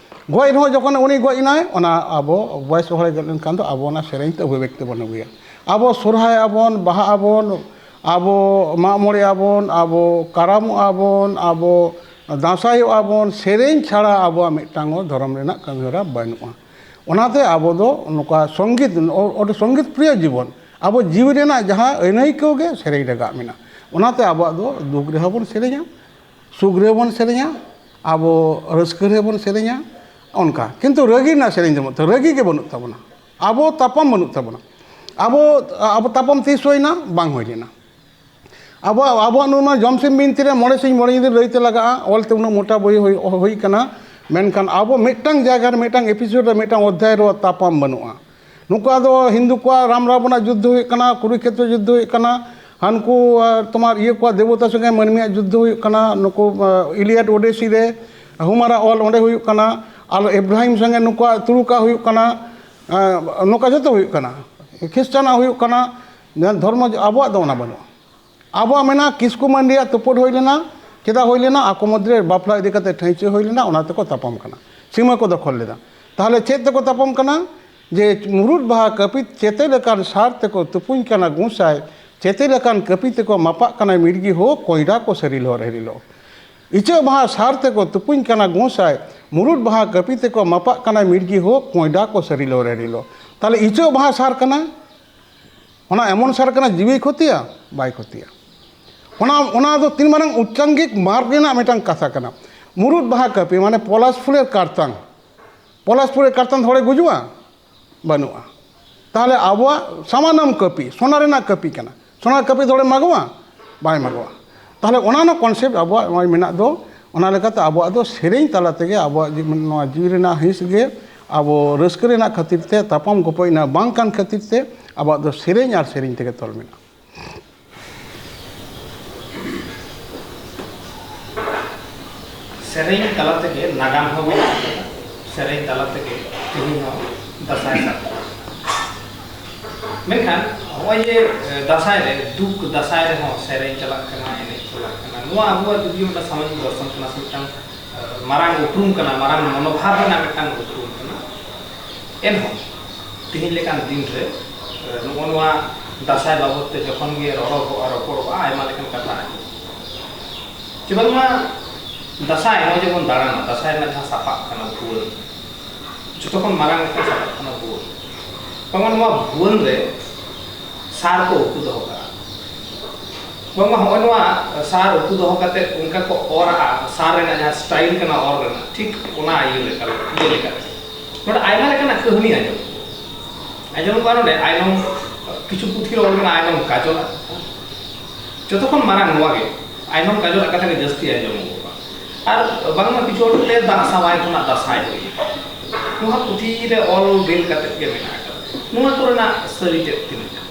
ᱜᱚᱡ ᱨᱮᱦᱚᱸ ᱡᱚᱠᱷᱚᱱ ᱩᱱᱤ ᱜᱚᱡ ᱮᱱᱟᱭ, ᱚᱱᱟ ᱟᱵᱚ ᱵᱚᱭᱮᱥ ᱦᱚᱲᱮ ᱜᱚᱡ ᱞᱮᱱᱠᱷᱟᱱ ᱫᱚ ᱟᱵᱚ ᱚᱱᱟ ᱥᱮᱨᱮᱧ ᱛᱮ ᱚᱵᱷᱤᱵᱮᱠᱛᱤ ᱵᱚᱱ ᱟᱹᱜᱩᱭᱟ᱾ ᱟᱵᱚ ᱥᱚᱨᱦᱟᱭ ᱟᱵᱚᱱ, ᱵᱟᱦᱟ ᱟᱵᱚᱱ, ᱟᱵᱚ ᱢᱟᱜ ᱢᱚᱬᱮ ᱟᱵᱚᱱ, ᱟᱵᱚ ᱠᱟᱨᱟᱢᱚᱜ ᱟᱵᱚᱱ, ᱟᱵᱚ ᱫᱟᱸᱥᱟᱭᱚᱜ ᱟᱵᱚᱱ, ᱥᱮᱨᱮᱧ ᱪᱷᱟᱲᱟ ᱟᱵᱚᱣᱟᱜ ᱢᱤᱫᱴᱟᱝ ᱦᱚᱸ ᱫᱷᱚᱨᱚᱢ ᱨᱮᱱᱟᱜ ᱠᱟᱹᱢᱤᱦᱚᱨᱟ ᱵᱟᱹᱱᱩᱜᱼᱟ᱾ ᱚᱱᱟᱛᱮ ᱟᱵᱚ ᱫᱚ ᱱᱚᱝᱠᱟ ᱥᱚᱝᱜᱤᱛ, ᱚ-, ᱚᱸᱰᱮ ᱥᱚᱝᱜᱤᱛ ᱯᱨᱤᱭᱚ ᱡᱤᱵᱚᱱ, ᱟᱵᱚ ᱡᱤᱣᱤ ᱨᱮᱱᱟᱜ ᱡᱟᱦᱟᱸ ᱟᱹᱱᱟᱹᱭᱠᱟᱹᱣ ᱜᱮ ᱥᱮᱨᱮᱧ ᱨᱮ ᱜᱟᱜ ᱢᱮᱱᱟᱜᱼᱟ᱾ ᱚᱱᱟᱛᱮ ᱟᱵᱚᱣᱟᱜ ᱫᱚ ᱫᱩᱠ ᱨᱮᱦᱚᱸ ᱵᱚᱱ ᱥᱮᱨᱮᱧᱟ, ᱥᱩᱠ ᱨᱮᱦᱚᱸ ᱵᱚᱱ ᱥᱮᱨᱮᱧᱟ, ᱟᱵᱚ ᱨᱟᱹᱥᱠᱟᱹ ᱨᱮᱦᱚᱸ ᱵᱚᱱ ᱥᱮᱨᱮᱧᱟ᱾ ᱚᱱᱠᱟ ᱠᱤᱱᱛᱩ ᱨᱟᱹᱜᱤ ᱨᱮᱱᱟᱜ ᱥᱮᱨᱮᱧ ᱫᱚ ᱵᱟᱹᱱᱩᱜ ᱛᱟᱵᱚᱱᱟ, ᱨᱟᱹᱜᱤ ᱜᱮ ᱵᱟᱹᱱᱩᱜ ᱛᱟᱵᱚᱱᱟ᱾ ᱟᱵᱚ, ᱟᱵᱚ ᱛᱟᱯᱟᱢ ᱛᱤᱥ ᱦᱩᱭᱱᱟ? ᱵᱟᱝ ᱦᱩᱭ ᱞᱮᱱᱟ᱾ ᱟᱵᱚᱣᱟᱜ, ᱟᱵᱚᱣᱟᱜ ᱱᱚᱣᱟ ᱡᱚᱢᱥᱤᱢ ᱵᱤᱱᱛᱤ ᱨᱮ ᱢᱚᱬᱮ ᱥᱤᱧ ᱢᱚᱬᱮ ᱧᱤᱫᱟᱹ ᱞᱟᱹᱭᱛᱮ ᱞᱟᱜᱟᱜᱼᱟ, ᱚᱞᱛᱮ ᱩᱱᱟᱹᱜ ᱢᱚᱴᱟ ᱵᱳᱭ ᱦᱩᱭ, ᱦᱩᱭ ᱠᱟᱱᱟ, ᱢᱮᱱᱠᱷᱟᱱ ᱟᱵᱚ ᱢᱤᱫᱴᱟᱝ ᱡᱟᱭᱜᱟ ᱨᱮ, ᱢᱤᱫᱴᱟᱝ ᱮᱯᱤᱥᱳᱰ ᱨᱮ, ᱢᱤᱫᱴᱟᱝ ᱚᱫᱷᱭᱟᱭ ᱨᱮ ᱛᱟᱯᱟᱢ ᱵᱟᱹᱱᱩᱜᱼᱟ᱾ ᱱᱩᱠᱩᱣᱟᱜ ᱫᱚ ᱦᱤᱱᱫᱩ ᱠᱚᱣᱟᱜ ᱨᱟᱢ ᱨᱟᱵᱚᱱᱟᱜ ᱡᱩᱫᱽᱫᱷᱚ ᱦᱩᱭᱩᱜ ᱠᱟᱱᱟ, ᱠᱩᱨᱩᱠᱷᱮᱛᱨᱚ ᱡᱩᱫᱽᱫᱷᱚ ᱦᱩᱭᱩᱜ ᱠᱟᱱᱟ, ᱦᱟᱱᱠᱩ, ᱟᱨ, ᱛᱳᱢᱟᱨ ᱤᱭᱟᱹ ᱠᱚᱣᱟᱜ ᱫᱮᱵᱚᱛᱟ ᱥᱚᱸᱜᱮ ᱢᱟᱹᱱᱢᱤᱭᱟᱜ ᱡᱩᱫᱽᱫᱷᱚ ᱦᱩᱭᱩᱜ ᱠᱟᱱᱟ, ᱱᱩᱠᱩ, ᱟᱨ, ᱤᱞᱤᱭᱟᱰ ᱳᱰᱮᱥᱤ ᱨᱮ ᱦᱳᱢᱟᱨᱟᱜ ᱚᱞ ᱚᱸᱰᱮ ᱦᱩᱭᱩᱜ ᱠᱟᱱᱟ, ᱟᱨ ᱤᱵᱨᱟᱦᱤᱢ ᱥᱚᱸᱜᱮ ᱱᱩᱠᱩᱣᱟᱜ ᱛᱩᱲᱩᱠᱟᱜ ᱦᱩᱭᱩᱜ ᱠᱟᱱᱟ, ᱟᱨ, ᱱᱚᱝᱠᱟ ᱡᱚᱛᱚ ᱦᱩᱭᱩᱜ ᱠᱟᱱᱟ, ᱠᱷᱨᱤᱥᱴᱟᱱᱟᱜ ᱦᱩᱭᱩᱜ ᱠᱟᱱᱟ, ᱫᱷᱚᱨᱢᱚ ᱟᱵᱚᱣᱟᱜ ᱫᱚ ᱚᱱᱟ ᱵᱟᱹᱱᱩᱜᱼᱟ᱾ ᱟᱵᱚᱣᱟᱜ ᱢᱮᱱᱟᱜᱼᱟ, ᱠᱤᱥᱠᱩ ᱢᱟᱱᱰᱤᱭᱟᱜ ᱛᱩᱯᱩᱫ ᱦᱩᱭ ᱞᱮᱱᱟ᱾ ᱪᱮᱫᱟᱜ ᱦᱩᱭ ᱞᱮᱱᱟ? ᱟᱠᱚ ᱢᱚᱫᱽᱫᱷᱮ ᱨᱮ ᱵᱟᱯᱞᱟ ᱤᱫᱤ ᱠᱟᱛᱮ ᱴᱷᱟᱹᱭᱪᱟᱹ ᱦᱩᱭ ᱞᱮᱱᱟ, ᱚᱱᱟ ᱛᱮᱠᱚ ᱛᱟᱯᱟᱢ ᱠᱟᱱᱟ, ᱥᱤᱢᱟᱹ ᱠᱚ ᱫᱚᱠᱷᱚᱞ ᱞᱮᱫᱟ᱾ ᱛᱟᱦᱚᱞᱮ ᱪᱮᱫ ᱛᱮᱠᱚ ᱛᱟᱯᱟᱢ ᱠᱟᱱᱟ? ᱡᱮ ᱢᱩᱨᱩᱫ ᱵᱟᱦᱟ ᱠᱟᱹᱯᱤ ᱪᱮᱛᱮ ᱞᱮᱠᱟᱱ ᱥᱟᱨ ᱛᱮᱠᱚ ᱛᱩᱯᱩᱧ ᱠᱟᱱᱟ ᱜᱚᱸᱥᱟᱭ, ᱪᱮᱛᱮ ᱞᱮᱠᱟᱱ ᱠᱟᱹᱯᱤ ᱛᱮᱠᱚ ᱢᱟᱯᱟᱜ ᱠᱟᱱᱟ ᱢᱤᱨᱜᱤ ᱦᱳ, ᱠᱚᱭᱰᱟ ᱠᱚ ᱥᱟᱹᱨᱤ ᱞᱚ ᱨᱮᱦᱨᱤ ᱞᱚ᱾ ᱤᱪᱟᱹᱜ ᱵᱟᱦᱟ ᱥᱟᱨ ᱛᱮᱠᱚ ᱛᱩᱯᱩᱧ ᱠᱟᱱᱟ ᱜᱚᱸᱥᱟᱭ, ᱢᱩᱨᱩᱫ ᱵᱟᱦᱟ ᱠᱟᱹᱯᱤ ᱛᱮᱠᱚ ᱢᱟᱯᱟᱜ ᱠᱟᱱᱟ ᱢᱤᱨᱜᱤ ᱦᱳ, ᱠᱚᱭᱰᱟ ᱠᱚ ᱥᱟᱹᱨᱤ ᱞᱚ ᱨᱮᱦᱨᱤ ᱞᱚ᱾ ᱛᱟᱦᱚᱞᱮ ᱤᱪᱟᱹᱜ ᱵᱟᱦᱟ ᱥᱟᱨ ᱠᱟᱱᱟ, ᱚᱱᱟ ᱮᱢᱚᱱ ᱥᱟᱨ ᱠᱟᱱᱟ, ᱡᱤᱣᱤᱭ ᱠᱷᱚᱛᱤᱭᱟ? ᱵᱟᱭ ᱠᱷᱚᱛᱤᱭᱟ᱾ ᱚᱱᱟ, ᱚᱱᱟ ᱫᱚ ᱛᱤᱱ ᱢᱟᱨᱟᱝ ᱩᱪᱪᱟᱝᱜᱤᱠ ᱢᱟᱨᱜᱽ ᱨᱮᱱᱟᱜ ᱢᱤᱫᱴᱟᱝ ᱠᱟᱛᱷᱟ ᱠᱟᱱᱟ᱾ ᱢᱩᱨᱩᱫ ᱵᱟᱦᱟ ᱠᱟᱹᱯᱤ, ᱢᱟᱱᱮ ᱯᱚᱞᱟᱥ ᱯᱷᱩᱞᱮᱨ ᱠᱟᱨᱛᱟᱝ, ᱯᱚᱞᱟᱥ ᱯᱷᱩᱞᱮᱨ ᱠᱟᱨᱛᱟᱝ ᱫᱚ ᱦᱚᱲᱮ ᱜᱩᱡᱩᱜᱼᱟ? ᱵᱟᱹᱱᱩᱜᱼᱟ᱾ ᱛᱟᱦᱚᱞᱮ ᱟᱵᱚᱣᱟᱜ ᱥᱟᱢᱟᱱᱟᱢ ᱠᱟᱹᱯᱤ, ᱥᱚᱱᱟ ᱨᱮᱱᱟᱜ ᱠᱟᱹᱯᱤ ᱠᱟᱱᱟ, ᱥᱚᱱᱟ ᱠᱟᱹᱯᱤ ᱫᱚ ᱦᱚᱲᱮ ᱢᱟᱜᱚᱜᱼᱟ? ᱵᱟᱭ ᱢᱟᱜᱚᱜᱼᱟ᱾ ᱛᱟᱦᱚᱞᱮ ᱚᱱᱟ ᱨᱮᱱᱟᱜ ᱠᱚᱱᱥᱮᱯᱴ ᱟᱵᱚᱣᱟᱜ ᱱᱚᱜᱼᱚᱭ ᱢᱮᱱᱟᱜ ᱫᱚ, ᱚᱱᱟ ᱞᱮᱠᱟᱛᱮ ᱟᱵᱚᱣᱟᱜ ᱫᱚ ᱥᱮᱨᱮᱧ ᱛᱟᱞᱟ ᱛᱮᱜᱮ ᱟᱵᱚᱣᱟᱜ ᱡᱤ-, ᱱᱚᱣᱟ ᱡᱤᱣᱤ ᱨᱮᱱᱟᱜ ᱦᱤᱸᱥ ᱜᱮ ᱟᱵᱚ ᱨᱟᱹᱥᱠᱟᱹ ᱨᱮᱱᱟᱜ ᱠᱷᱟᱹᱛᱤᱨ ᱛᱮ, ᱛᱟᱯᱟᱢ ᱜᱚᱯᱚᱡ ᱨᱮᱱᱟᱜ ᱵᱟᱝ ᱠᱟᱱ ᱠᱷᱟᱹᱛᱤᱨ ᱛᱮ ᱟᱵᱚᱣᱟᱜ ᱫᱚ ᱥᱮᱨᱮᱧ ᱟᱨ ᱥᱮᱨᱮᱧ ᱛᱮᱜᱮ ᱛᱚᱞ ᱢᱮᱱᱟᱜᱼᱟ᱾ ᱥᱮᱨᱮᱧ ᱛᱟᱞᱟ ᱛᱮᱜᱮ ᱱᱟᱜᱟᱢ ᱦᱚᱸ ᱢᱮᱱᱟᱜ ᱟᱠᱟᱫᱟ, ᱥᱮᱨᱮᱧ ᱛᱟᱞᱟ ᱛᱮᱜᱮ ᱛᱮᱦᱮᱧ ᱦᱚᱸ ᱫᱟᱸᱥᱟᱭ ᱥᱟᱵ ᱠᱟᱱᱟ᱾ ᱢᱮᱱᱠᱷᱟᱱ ᱱᱚᱜᱼᱚᱭ ᱡᱮ, ᱮ, ᱫᱟᱸᱥᱟᱭ ᱨᱮ, ᱫᱩᱠ ᱫᱟᱸᱥᱟᱭ ᱨᱮᱦᱚᱸ ᱥᱮᱨᱮᱧ ᱪᱟᱞᱟᱜ ᱠᱟᱱᱟ, ᱮᱱᱮᱡ ᱪᱟᱞᱟᱜ ᱠᱟᱱᱟ, ᱱᱚᱣᱟ ᱟᱵᱚᱣᱟᱜ ᱡᱩᱫᱤ ᱢᱤᱫᱴᱟᱝ ᱥᱟᱢᱟᱡᱤᱠ ᱫᱚᱨᱥᱚᱱ ᱠᱟᱱᱟ ᱥᱮ ᱢᱤᱫᱴᱟᱝ, ᱮ, ᱢᱟᱨᱟᱝ ᱩᱯᱨᱩᱢ ᱠᱟᱱᱟ, ᱢᱟᱨᱟᱝ ᱢᱚᱱᱳᱵᱷᱟᱵ ᱨᱮᱱᱟᱜ ᱢᱤᱫᱴᱟᱝ ᱩᱯᱨᱩᱢ ᱠᱟᱱᱟ᱾ ᱮᱱᱦᱚᱸ ᱛᱮᱦᱮᱧ ᱞᱮᱠᱟᱱ ᱫᱤᱱ ᱨᱮ, ᱮ, ᱱᱚᱜᱼᱚ ᱱᱚᱣᱟ ᱫᱟᱸᱥᱟᱭ ᱵᱟᱵᱚᱫ ᱛᱮ ᱡᱚᱠᱷᱚᱱ ᱜᱮ ᱨᱚᱲᱚᱜᱚᱜᱼᱟ, ᱨᱚᱯᱚᱲᱚᱜᱼᱟ, ᱟᱭᱢᱟ ᱞᱮᱠᱟᱱ ᱠᱟᱛᱷᱟ ᱟᱸᱡᱚᱢᱚᱜᱼᱟ᱾ ᱪᱮ ᱵᱟᱝᱢᱟ ᱫᱟᱸᱥᱟᱭ, ᱱᱚᱜᱼᱚᱭ ᱡᱮᱵᱚᱱ ᱫᱟᱬᱟᱱᱟ, ᱫᱟᱸᱥᱟᱭ ᱨᱮᱱᱟᱜ ᱡᱟᱦᱟᱸ ᱥᱟᱯᱟᱵ ᱠᱟᱱᱟ, ᱵᱷᱩᱣᱟᱹᱝ, ᱡᱚᱛᱚ ᱠᱷᱚᱱ ᱢᱟᱨᱟᱝ ᱢᱤᱫᱴᱟᱝ ᱥᱟᱯᱟᱵ ᱠᱟᱱᱟ ᱵᱷᱩᱣᱟᱹᱝ᱾ ᱵᱟᱝᱢᱟ ᱱᱚᱣᱟ ᱵᱷᱩᱣᱟᱹᱝ ᱨᱮ ᱥᱟᱨ ᱠᱚ ᱩᱠᱩ ᱫᱚᱦᱚ ᱠᱟᱜᱼᱟ᱾ ᱵᱟᱝᱢᱟ ᱦᱚᱸᱜᱼᱚᱭ ᱱᱚᱣᱟ ᱥᱟᱨ ᱩᱠᱩ ᱫᱚᱦᱚ ᱠᱟᱛᱮ ᱚᱱᱠᱟ ᱠᱚ ᱚᱨᱟᱜᱼᱟ, ᱥᱟᱨ ᱨᱮᱱᱟᱜ ᱡᱟᱦᱟᱸ style ᱠᱟᱱᱟ ᱚᱨ ᱨᱮᱱᱟᱜ, ᱴᱷᱤᱠ ᱚᱱᱟ ᱤᱭᱟᱹ ᱞᱮᱠᱟ, ᱤᱭᱟᱹ ᱞᱮᱠᱟ᱾ ᱱᱚᱰᱮ ᱟᱭᱢᱟ ᱞᱮᱠᱟᱱᱟᱜ ᱠᱟᱹᱦᱱᱤ ᱟᱸᱡᱚᱢ, ᱟᱸᱡᱚᱢ ᱠᱚᱜᱼᱟ ᱱᱚᱰᱮ ᱟᱭᱱᱚᱢ, ᱠᱤᱪᱷᱩ ᱯᱩᱛᱷᱤ ᱨᱮ ᱚᱞ ᱢᱮᱱᱟᱜᱼᱟ ᱟᱭᱱᱚᱢ ᱠᱟᱡᱚᱞᱟᱜ ᱠᱟᱛᱷᱟ᱾ ᱡᱚᱛᱚ ᱠᱷᱚᱱ ᱢᱟᱨᱟᱝ ᱱᱚᱣᱟ ᱜᱮ, ᱟᱭᱱᱚᱢ ᱠᱟᱡᱚᱞᱟᱜ ᱠᱟᱛᱷᱟ ᱜᱮ ᱡᱟᱹᱥᱛᱤ ᱟᱸᱡᱚᱢᱚᱜᱼᱟ᱾ ᱟᱨ ᱵᱟᱝᱢᱟ ᱠᱤᱪᱷᱩ ᱦᱚᱲ ᱠᱚ ᱞᱟᱹᱭᱟ ᱫᱟᱜ ᱥᱟᱶᱟᱭ ᱠᱷᱚᱱᱟᱜ ᱫᱟᱸᱥᱟᱭ ᱦᱩᱭ ᱮᱱᱟ᱾ ᱱᱚᱣᱟ ᱯᱩᱛᱷᱤ ᱨᱮ ᱚᱞ ᱵᱤᱞ ᱠᱟᱛᱮᱫ ᱜᱮ ᱢᱮᱱᱟᱜ ᱟᱠᱟᱫᱟ᱾ ᱱᱚᱣᱟ ᱠᱚᱨᱮᱱᱟᱜ ᱥᱟᱹᱨᱤ ᱪᱮᱫ ᱛᱤᱱᱟᱹᱜ ᱜᱟᱱ?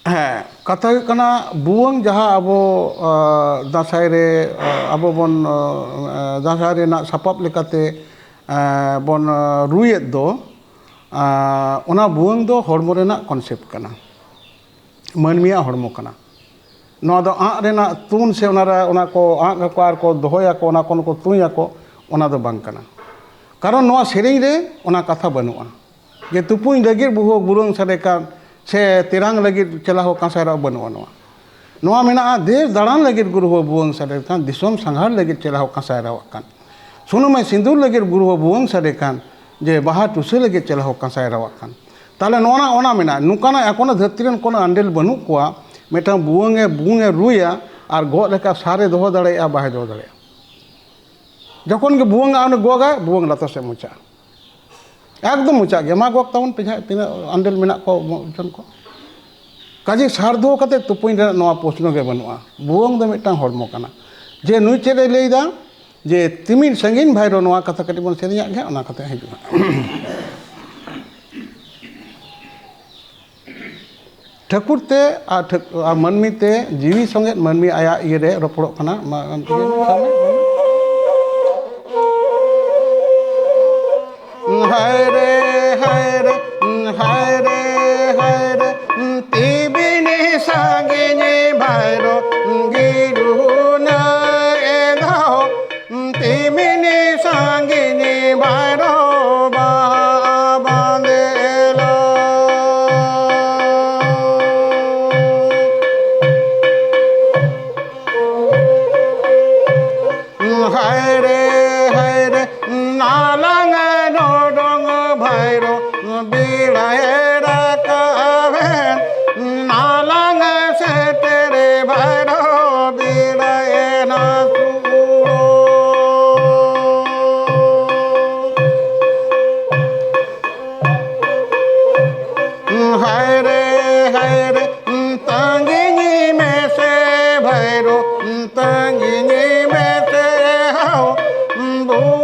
ᱦᱮᱸ, ᱠᱟᱛᱷᱟ ᱦᱩᱭᱩᱜ ᱠᱟᱱᱟ, ᱵᱷᱩᱣᱟᱹᱝ ᱡᱟᱦᱟᱸ ᱟᱵᱚ, ᱟ, ᱫᱟᱸᱥᱟᱭ ᱨᱮ, ᱟ, ᱟᱵᱚ ᱵᱚᱱ, ᱟ, ᱫᱟᱸᱥᱟᱭ ᱨᱮᱱᱟᱜ ᱥᱟᱯᱟᱵ ᱞᱮᱠᱟᱛᱮ, ᱟ, ᱵᱚᱱ, ᱟ, ᱨᱩᱭᱮᱫ ᱫᱚ, ᱟ, ᱚᱱᱟ ᱵᱷᱩᱣᱟᱹᱝ ᱫᱚ ᱦᱚᱲᱢᱚ ᱨᱮᱱᱟᱜ concept ᱠᱟᱱᱟ, ᱢᱟᱹᱱᱢᱤᱭᱟᱜ ᱦᱚᱲᱢᱚ ᱠᱟᱱᱟ᱾ ᱱᱚᱣᱟ ᱫᱚ ᱟᱸᱜ ᱨᱮᱱᱟᱜ ᱛᱩᱧ ᱥᱮ ᱚᱱᱟ ᱨᱮ, ᱚᱱᱟ ᱠᱚ ᱟᱸᱜ ᱟᱠᱚ ᱟᱨ ᱠᱚ ᱫᱚᱦᱚᱭᱟᱠᱚ, ᱚᱱᱟ ᱠᱚ ᱠᱚ ᱛᱩᱧᱟᱠᱚ, ᱚᱱᱟ ᱫᱚ ᱵᱟᱝ ᱠᱟᱱᱟ᱾ ᱠᱟᱨᱚᱱ ᱱᱚᱣᱟ ᱥᱮᱨᱮᱧ ᱨᱮ ᱚᱱᱟ ᱠᱟᱛᱷᱟ ᱵᱟᱹᱱᱩᱜᱼᱟ ᱡᱮ ᱛᱩᱯᱩᱧ ᱞᱟᱹᱜᱤᱫ ᱵᱩᱦᱩ ᱵᱩᱨᱟᱹᱝ ᱥᱟᱰᱮ ᱠᱟᱱ ᱥᱮ ᱛᱮᱨᱟᱝ ᱞᱟᱹᱜᱤᱫ ᱪᱮᱞᱟ ᱦᱚᱸ ᱠᱟᱸᱥᱟᱭ ᱨᱟᱜ, ᱵᱟᱹᱱᱩᱜᱼᱟ ᱱᱚᱣᱟ᱾ ᱱᱚᱣᱟ ᱢᱮᱱᱟᱜᱼᱟ ᱫᱮᱥ ᱫᱟᱬᱟᱱ ᱞᱟᱹᱜᱤᱫ ᱜᱩᱨᱩ ᱦᱚᱸ ᱵᱷᱩᱣᱟᱹᱝ ᱥᱟᱰᱮ ᱠᱟᱱ, ᱫᱤᱥᱚᱢ ᱥᱟᱸᱜᱷᱟᱨ ᱞᱟᱹᱜᱤᱫ ᱪᱮᱞᱟ ᱦᱚᱸ ᱠᱟᱸᱥᱟᱭ ᱨᱟᱣᱟᱜ ᱠᱟᱱ, ᱥᱩᱱᱩᱢᱟᱭ ᱥᱤᱸᱫᱩᱨ ᱞᱟᱹᱜᱤᱫ ᱜᱩᱨᱩ ᱦᱚᱸ ᱵᱷᱩᱣᱟᱹᱝ ᱥᱟᱰᱮ ᱠᱟᱱ, ᱡᱮ ᱵᱟᱦᱟ ᱴᱩᱥᱟᱹ ᱞᱟᱹᱜᱤᱫ ᱪᱮᱞᱟ ᱦᱚᱸ ᱠᱟᱸᱥᱟᱭ ᱨᱟᱣᱟᱜ ᱠᱟᱱ᱾ ᱛᱟᱦᱞᱮ ᱱᱚᱣᱟ ᱨᱮᱱᱟᱜ ᱚᱱᱟ ᱢᱮᱱᱟᱜᱼᱟ, ᱱᱚᱝᱠᱟᱱᱟᱜ ᱮᱠᱷᱚᱱᱳ ᱫᱷᱟᱹᱨᱛᱤ ᱨᱮᱱ ᱠᱳᱱᱳ ᱟᱱᱰᱮᱞ ᱵᱟᱹᱱᱩᱜ ᱠᱚᱣᱟ, ᱢᱤᱫᱴᱟᱝ ᱵᱷᱩᱣᱟᱹᱝ ᱮ, ᱵᱷᱩᱣᱟᱹᱝ ᱮ ᱨᱩᱭᱟ ᱟᱨ ᱜᱚᱜ ᱞᱮᱠᱟ ᱥᱟᱨᱮ ᱫᱚᱦᱚ ᱫᱟᱲᱮᱭᱟᱜᱼᱟ, ᱵᱟᱭ ᱫᱚᱦᱚ ᱫᱟᱲᱮᱭᱟᱜᱼᱟ᱾ ᱡᱚᱠᱷᱚᱱ ᱜᱮ ᱵᱷᱩᱣᱟᱹᱝ ᱟ, ᱩᱱᱤ ᱜᱚᱜᱟᱭ, ᱵᱷᱩᱣᱟᱹᱝ ᱞᱟᱛᱟᱨ ᱥᱮᱫ ᱢᱚᱪᱟᱜᱼᱟ᱾ ᱮᱠᱫᱚᱢ ᱢᱚᱪᱟᱜ ᱜᱮᱭᱟ᱾ ᱢᱟ ᱜᱚᱜ ᱛᱟᱵᱚᱱ ᱯᱮ ᱡᱟᱦᱟᱸᱭ ᱛᱤᱱᱟᱹᱜ ᱟᱱᱰᱮᱞ ᱢᱮᱱᱟᱜ ᱠᱚ ᱡᱚᱱ ᱠᱚ᱾ ᱠᱟᱡᱮ ᱥᱟᱨ ᱫᱚᱦᱚ ᱠᱟᱛᱮ ᱛᱩᱯᱩᱧ ᱨᱮᱱᱟᱜ ᱱᱚᱣᱟ ᱯᱨᱚᱥᱱᱚ ᱜᱮ ᱵᱟᱹᱱᱩᱜᱼᱟ᱾ ᱵᱷᱩᱣᱟᱹᱝ ᱫᱚ ᱢᱤᱫᱴᱟᱝ ᱦᱚᱲᱢᱚ ᱠᱟᱱᱟ᱾ ᱡᱮ ᱱᱩᱭ ᱪᱮᱫ ᱮ ᱞᱟᱹᱭᱫᱟ, ᱡᱮ ᱛᱤᱢᱤᱱ ᱥᱟᱺᱜᱤᱧ ᱵᱷᱟᱭᱨᱳ, ᱱᱚᱣᱟ ᱠᱟᱛᱷᱟ ᱠᱟᱹᱴᱤᱡ ᱵᱚᱱ ᱥᱮᱨᱮᱧᱟᱜ ᱜᱮ, ᱚᱱᱟ ᱠᱟᱛᱷᱟ ᱦᱤᱡᱩᱜᱼᱟ᱾ ᱴᱷᱟᱹᱠᱩᱨ ᱛᱮ ᱟᱨ ᱴᱷᱟᱹᱠ-, ᱟᱨ ᱢᱟᱹᱱᱢᱤ ᱛᱮ, ᱡᱤᱣᱤ ᱥᱚᱸᱜᱮ ᱢᱟᱹᱱᱢᱤ ᱟᱭᱟᱜ ᱤᱭᱟᱹ ᱨᱮ ᱨᱚᱯᱚᱲᱚᱜ ᱠᱟᱱᱟ᱾ ᱢᱟ-, ᱤᱭᱟᱹ ᱥᱟᱵ ᱢᱮ᱾ ᱦᱟᱭ ᱨᱮ, ᱦᱟᱭ ᱨᱮ, ᱦᱟᱭ ᱨᱮ, ᱦᱟᱭ ᱨᱮ, ᱛᱤᱵᱤᱱᱤ ᱥᱟᱺᱜᱤᱧ ᱵᱷᱟᱭᱨᱳ ᱜᱤᱨᱩᱱᱟ ᱮᱫᱷᱟᱣ᱾ ᱛᱤᱢᱤᱱᱤ ᱥᱟᱺᱜᱤᱧᱤ ᱵᱟᱭᱨᱚ ᱵᱟᱦᱟ ᱵᱟᱸᱫᱮ ᱮᱞᱟ᱾ ᱦᱟᱭ ᱨᱮ, ᱦᱟᱭ ᱨᱮ, ᱱᱟᱞᱟᱝ ᱱᱚᱰᱚ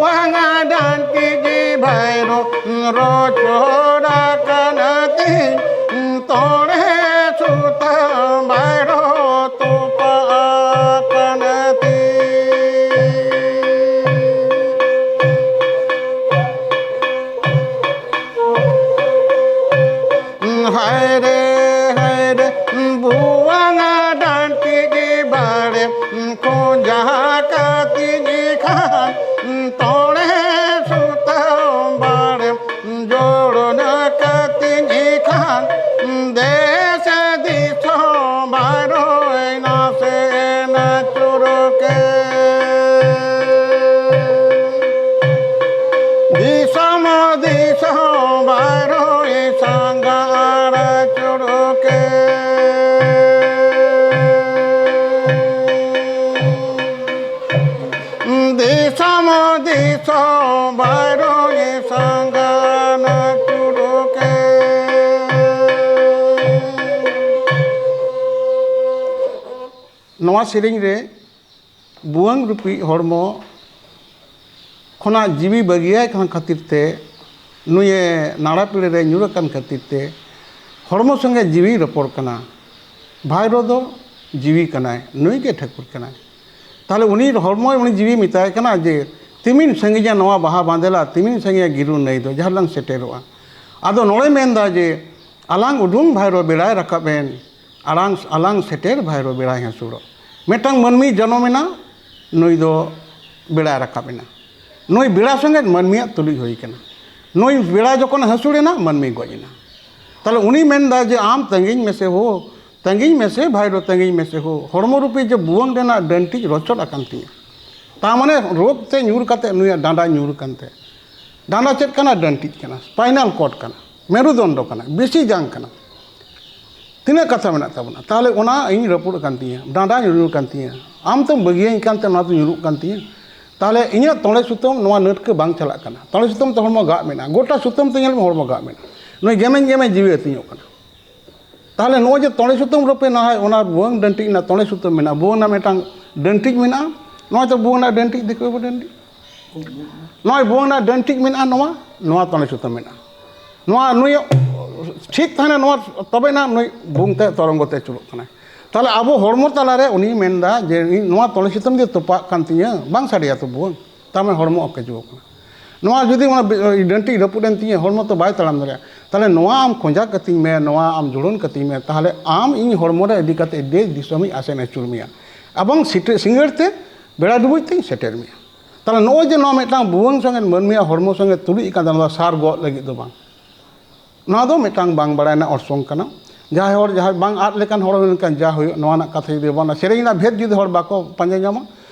ᱵᱟᱝᱟ ᱰᱟᱹᱱᱴᱤᱡ ᱵᱷᱟᱭᱨᱳ ᱨᱚᱪᱚᱲ ᱟᱠᱟᱱ ᱛᱤᱧ, ᱛᱚᱲᱮ ᱥᱩᱛᱟᱹᱢ ᱵᱷᱟᱭᱨᱳ ᱛᱚᱯᱟᱜ ᱟᱠᱟᱱ ᱛᱤᱧ᱾ ᱦᱟᱭ ᱨᱮ, ᱦᱟᱭ ᱨᱮ, ᱵᱷᱩᱣᱟᱝ ᱰᱟᱹᱱᱴᱤᱡ ᱵᱟᱲᱮ ᱠᱷᱚᱸᱡᱟ ᱠᱟᱹᱛᱤᱧ ᱠᱷᱟᱱ, ᱛᱚᱲᱮ ᱥᱩᱛᱟᱹᱢ ᱵᱟᱲᱮ ᱡᱳᱲ ᱠᱟᱹᱛᱤᱧ ᱠᱷᱟᱱ, ᱫᱮᱥ ᱫᱤᱥᱚᱢ ᱵᱟᱨᱚᱭ ᱱᱟᱥᱮ ᱱᱟᱪᱩᱨ ᱠᱮ᱾ ᱫᱤᱥᱚᱢ ᱫᱤᱥᱚᱢ ᱵᱟᱨᱚᱭ ᱥᱟᱸᱜᱷᱟᱨ ᱟᱹᱪᱩᱨ ᱠᱮ᱾ ᱫᱤᱥᱚᱢ ᱫᱤᱥᱚᱢ ᱵᱟᱨᱚᱭ ᱥᱟᱸᱜᱷᱟᱨ ᱟᱹᱪᱩᱨ ᱠᱮ᱾ ᱱᱚᱣᱟ ᱥᱮᱨᱮᱧ ᱨᱮ ᱵᱷᱩᱣᱟᱹᱝ ᱨᱩᱯᱤ ᱦᱚᱲᱢᱚ ᱠᱷᱚᱱᱟᱜ ᱡᱤᱣᱤ ᱵᱟᱹᱜᱤᱭᱟᱭ ᱠᱟᱱ ᱠᱷᱟᱹᱛᱤᱨ ᱛᱮ, ᱱᱩᱭᱮ ᱱᱟᱲᱟ ᱯᱤᱲᱟᱹ ᱨᱮ ᱧᱩᱨ ᱟᱠᱟᱱ ᱠᱷᱟᱹᱛᱤᱨ ᱛᱮ, ᱦᱚᱲᱢᱚ ᱥᱚᱸᱜᱮ ᱡᱤᱣᱤ ᱨᱚᱯᱚᱲ ᱠᱟᱱᱟ᱾ ᱵᱷᱟᱭᱨᱳ ᱫᱚ ᱡᱤᱣᱤ ᱠᱟᱱᱟᱭ, ᱱᱩᱭ ᱜᱮ ᱴᱷᱟᱹᱠᱩᱨ ᱠᱟᱱᱟᱭ᱾ ᱛᱟᱦᱞᱮ ᱩᱱᱤ ᱦᱚᱲᱢᱚ ᱩᱱᱤ ᱡᱤᱣᱤ ᱢᱮᱛᱟᱭ ᱠᱟᱱᱟ ᱡᱮ, "ᱛᱤᱢᱤᱱ ᱥᱟᱺᱜᱤᱧᱟ ᱱᱚᱣᱟ ᱵᱟᱦᱟ ᱵᱟᱸᱫᱮᱞᱟ, ᱛᱤᱢᱤᱱ ᱥᱟᱺᱜᱤᱧᱟ ᱜᱤᱨᱩ ᱱᱟᱹᱭ ᱫᱚ, ᱡᱟᱦᱟᱸ ᱨᱮᱞᱟᱝ ᱥᱮᱴᱮᱨᱚᱜᱼᱟ?" ᱟᱫᱚ ᱱᱚᱰᱮ ᱢᱮᱱᱫᱟ ᱡᱮ, "ᱟᱞᱟᱝ ᱩᱰᱩᱝ ᱵᱷᱟᱭᱨᱳ ᱵᱮᱲᱟᱭ ᱨᱟᱠᱟᱵ ᱮᱱ, ᱟᱲᱟᱝ, ᱟᱞᱟᱝ ᱥᱮᱴᱮᱨ ᱵᱷᱟᱭᱨᱳ ᱵᱮᱲᱟᱭ ᱦᱟᱹᱥᱩᱨᱚᱜ᱾" ᱢᱤᱫᱴᱟᱝ ᱢᱟᱹᱱᱢᱤ ᱡᱚᱱᱚᱢ ᱮᱱᱟ, ᱱᱩᱭ ᱫᱚ ᱵᱮᱲᱟᱭ ᱨᱟᱠᱟᱵ ᱮᱱᱟ᱾ ᱱᱩᱭ ᱵᱮᱲᱟ ᱥᱚᱸᱜᱮ ᱢᱟᱹᱱᱢᱤᱭᱟᱜ ᱛᱩᱞᱩᱡ ᱦᱩᱭ ᱠᱟᱱᱟ᱾ ᱱᱩᱭ ᱵᱮᱲᱟ ᱡᱚᱠᱷᱚᱱᱮ ᱦᱟᱹᱥᱩᱨ ᱮᱱᱟ, ᱢᱟᱹᱱᱢᱤ ᱜᱚᱡ ᱮᱱᱟ᱾ ᱛᱟᱦᱞᱮ ᱩᱱᱤ ᱢᱮᱱᱫᱟ ᱡᱮ, "ᱟᱢ ᱛᱟᱺᱜᱤᱧ ᱢᱮᱥᱮ ᱦᱳ, ᱛᱟᱺᱜᱤᱧ ᱢᱮᱥᱮ ᱵᱷᱟᱭᱨᱳ, ᱛᱟᱺᱜᱤᱧ ᱢᱮᱥᱮ ᱦᱳ, ᱦᱚᱲᱢᱚ ᱨᱩᱯᱤ ᱡᱮ ᱵᱷᱩᱣᱟᱹᱝ ᱨᱮᱱᱟᱜ ᱰᱟᱹᱱᱴᱤᱡ ᱨᱚᱪᱚᱫ ᱟᱠᱟᱱ ᱛᱤᱧᱟᱹ᱾" ᱛᱟᱨ ᱢᱟᱱᱮ ᱨᱳᱜᱽ ᱛᱮ ᱧᱩᱨ ᱠᱟᱛᱮ ᱱᱩᱭᱟᱜ ᱰᱟᱸᱰᱟ ᱧᱩᱨ ᱟᱠᱟᱱ ᱛᱟᱭᱟ᱾ ᱰᱟᱸᱰᱟ ᱪᱮᱫ ᱠᱟᱱᱟ? ᱰᱟᱹᱱᱴᱤᱡ ᱠᱟᱱᱟ, spinal cord ᱠᱟᱱᱟ, ᱢᱮᱨᱩᱫᱚᱱᱰᱚ ᱠᱟᱱᱟ, ᱵᱮᱥᱤ ᱡᱟᱝ ᱠᱟᱱᱟ᱾ ᱛᱤᱱᱟᱹᱜ ᱠᱟᱛᱷᱟ ᱢᱮᱱᱟᱜ ᱛᱟᱵᱚᱱᱟ᱾ ᱛᱟᱦᱞᱮ ᱚᱱᱟ ᱤᱧ ᱨᱟᱹᱯᱩᱫ ᱟᱠᱟᱱ ᱛᱤᱧᱟᱹ, ᱰᱟᱸᱰᱟ ᱧᱩᱨᱩᱜ ᱠᱟᱱ ᱛᱤᱧᱟᱹ, ᱟᱢ ᱛᱚᱢ ᱵᱟᱹᱜᱤᱭᱟᱹᱧ ᱠᱟᱱᱛᱮ ᱱᱚᱣᱟ ᱫᱚ ᱧᱩᱨᱩᱜ ᱠᱟᱱ ᱛᱤᱧᱟᱹ᱾ ᱛᱟᱦᱞᱮ ᱤᱧᱟᱹᱜ ᱛᱚᱲᱮ ᱥᱩᱛᱟᱹᱢ ᱱᱚᱣᱟ ᱱᱟᱹᱴᱠᱟᱹ ᱵᱟᱝ ᱪᱟᱞᱟᱜ ᱠᱟᱱᱟ᱾ ᱛᱚᱲᱮ ᱥᱩᱛᱟᱹᱢ ᱛᱮ ᱦᱚᱲᱢᱚ ᱜᱟᱜ ᱢᱮᱱᱟᱜᱼᱟ, ᱜᱚᱴᱟ ᱥᱩᱛᱟᱹᱢ ᱛᱮ ᱧᱮᱞ ᱢᱮ ᱦᱚᱲᱢᱚ ᱜᱟᱜ ᱢᱮᱱᱟᱜᱼᱟ᱾ ᱱᱩᱭ ᱜᱮᱢᱮᱧ ᱜᱮᱢᱮᱧ ᱡᱤᱣᱤ ᱟᱹᱛᱤᱧᱚᱜ ᱠᱟᱱᱟ᱾ ᱛᱟᱦᱞᱮ ᱱᱚᱜᱼᱚᱭ ᱡᱮ ᱛᱚᱲᱮ ᱥᱩᱛᱟᱹᱢ ᱨᱚᱯᱮ ᱱᱟᱦᱟᱭ, ᱚᱱᱟ ᱵᱷᱩᱣᱟᱹᱝ ᱰᱟᱹᱱᱴᱤᱡ ᱨᱮᱱᱟᱜ ᱛᱚᱲᱮ ᱥᱩᱛᱟᱹᱢ ᱢᱮᱱᱟᱜᱼᱟ, ᱵᱷᱩᱣᱟᱹᱝ ᱨᱮᱱᱟᱜ ᱢᱤᱫᱴᱟᱝ ᱰᱟᱹᱱᱴᱤᱡ ᱢᱮᱱᱟᱜᱼᱟ, ᱱᱚᱜᱼᱚᱭ ᱛᱚ ᱵᱷᱩᱣᱟᱹᱝ ᱨᱮᱱᱟᱜ ᱰᱟᱹᱱᱴᱤᱡ ᱫᱤᱠᱩ ᱵᱟᱹᱵᱩ ᱰᱟᱹᱱᱴᱤᱡ᱾ ᱱᱚᱜᱼᱚᱭ ᱵᱷᱩᱣᱟᱹᱝ ᱨᱮᱱᱟᱜ ᱰᱟᱹᱱᱴᱤᱡ ᱢᱮᱱᱟᱜᱼᱟ, ᱱᱚᱣᱟ ᱱᱚᱣᱟ ᱛᱚᱞᱮ ᱥᱩᱛᱟᱹᱢ ᱢᱮᱱᱟᱜᱼᱟ, ᱱᱚᱣᱟ ᱱᱩᱭ ᱴᱷᱤᱠ ᱛᱟᱦᱮᱱᱟ, ᱱᱚᱣᱟ ᱛᱚᱵᱮ ᱱᱟᱜ ᱱᱩᱭ ᱵᱷᱩᱣᱟᱹᱝ ᱛᱮ ᱛᱚᱨᱚᱝᱜᱚ ᱛᱮ ᱟᱹᱪᱩᱨᱚᱜ ᱠᱟᱱᱟᱭ᱾ ᱛᱟᱦᱚᱞᱮ ᱟᱵᱚ ᱦᱚᱲᱢᱚ ᱛᱟᱞᱟᱨᱮ ᱩᱱᱤ ᱢᱮᱱᱫᱟ ᱡᱮ ᱤᱧ ᱱᱚᱣᱟ ᱛᱚᱞᱮ ᱥᱩᱛᱟᱹᱢ ᱜᱮ ᱛᱚᱯᱟᱜ ᱠᱟᱱ ᱛᱤᱧᱟᱹ, ᱵᱟᱝ ᱥᱟᱰᱮᱭᱟ ᱛᱚ ᱵᱷᱩᱣᱟᱹᱝ, ᱛᱟᱨᱢᱟᱱᱮ ᱦᱚᱲᱢᱚ ᱚᱠᱮᱡᱚᱜ ᱠᱟᱱᱟ᱾ ᱱᱚᱣᱟ ᱡᱩᱫᱤ ᱚᱱᱟ ᱵᱤ- ᱰᱟᱹᱱᱴᱤᱡ ᱨᱟᱹᱯᱩᱫ ᱮᱱ ᱛᱤᱧᱟᱹ, ᱦᱚᱲᱢᱚ ᱛᱚ ᱵᱟᱭ ᱛᱟᱲᱟᱢ ᱫᱟᱲᱮᱭᱟᱜᱼᱟ᱾ ᱛᱟᱦᱚᱞᱮ ᱱᱚᱣᱟ ᱟᱢ ᱠᱷᱚᱸᱡᱟ ᱠᱟᱹᱛᱤᱧ ᱢᱮ, ᱱᱚᱣᱟ ᱟᱢ ᱡᱩᱲᱟᱹᱱ ᱠᱟᱹᱛᱤᱧ ᱢᱮ, ᱛᱟᱦᱚᱞᱮ ᱟᱢ ᱤᱧ ᱦᱚᱲᱢᱚ ᱨᱮ ᱤᱫᱤ ᱠᱟᱛᱮ ᱫᱮᱥ ᱫᱤᱥᱚᱢᱤᱧ ᱟᱥᱮᱱ ᱟᱹᱪᱩᱨ ᱢᱮᱭᱟ, ᱮᱵᱚᱝ ᱥᱤᱴᱟᱹ- ᱥᱤᱸᱜᱟᱹᱲ ᱛᱮ ᱵᱮᱲᱟ ᱰᱩᱵᱩᱡ ᱛᱤᱧ ᱥᱮᱴᱮᱨ ᱢᱮᱭᱟ᱾ ᱛᱟᱦᱚᱞᱮ ᱱᱚᱜᱼᱚᱭ ᱡᱮ ᱱᱚᱣᱟ ᱢᱤᱫᱴᱟᱝ ᱵᱷᱩᱣᱟᱹᱝ ᱥᱚᱸᱜᱮ ᱢᱟᱹᱱᱢᱤᱭᱟᱜ ᱦᱚᱲᱢᱚ ᱥᱚᱸᱜᱮ ᱛᱩᱞᱩᱡ ᱟᱠᱟᱱ ᱫᱚ, ᱱᱚᱣᱟ ᱫᱚ ᱥᱟᱨ ᱜᱚᱜ ᱞᱟᱹᱜᱤᱫ ᱫᱚ ᱵᱟᱝ᱾ ᱱᱚᱣᱟ ᱫᱚ ᱢᱤᱫᱴᱟᱝ ᱵᱟᱝ ᱵᱟᱲᱟᱭ ᱨᱮᱱᱟᱜ ᱚᱨᱥᱚᱝ ᱠᱟᱱᱟ᱾ ᱡᱟᱦᱟᱸᱭ ᱦᱚᱲ, ᱡᱟᱦᱟᱸᱭ ᱵᱟᱝ ᱟᱫ ᱞᱮᱠᱟᱱ ᱦᱚᱲ ᱢᱮᱱᱠᱷᱟᱱ ᱡᱟ ᱦᱩᱭᱩᱜ, ᱱᱚᱣᱟ ᱨᱮᱱᱟᱜ ᱠᱟᱛᱷᱟ ᱡᱩᱫᱤ ᱵᱟᱵᱚᱱ, ᱥᱮᱨᱮᱧ ᱨᱮᱱᱟᱜ ᱵᱷᱮᱫ ᱡᱩᱫᱤ ᱦᱚᱲ ᱵᱟᱠᱚ ᱯᱟᱸᱡᱟ ᱧᱟᱢᱟ,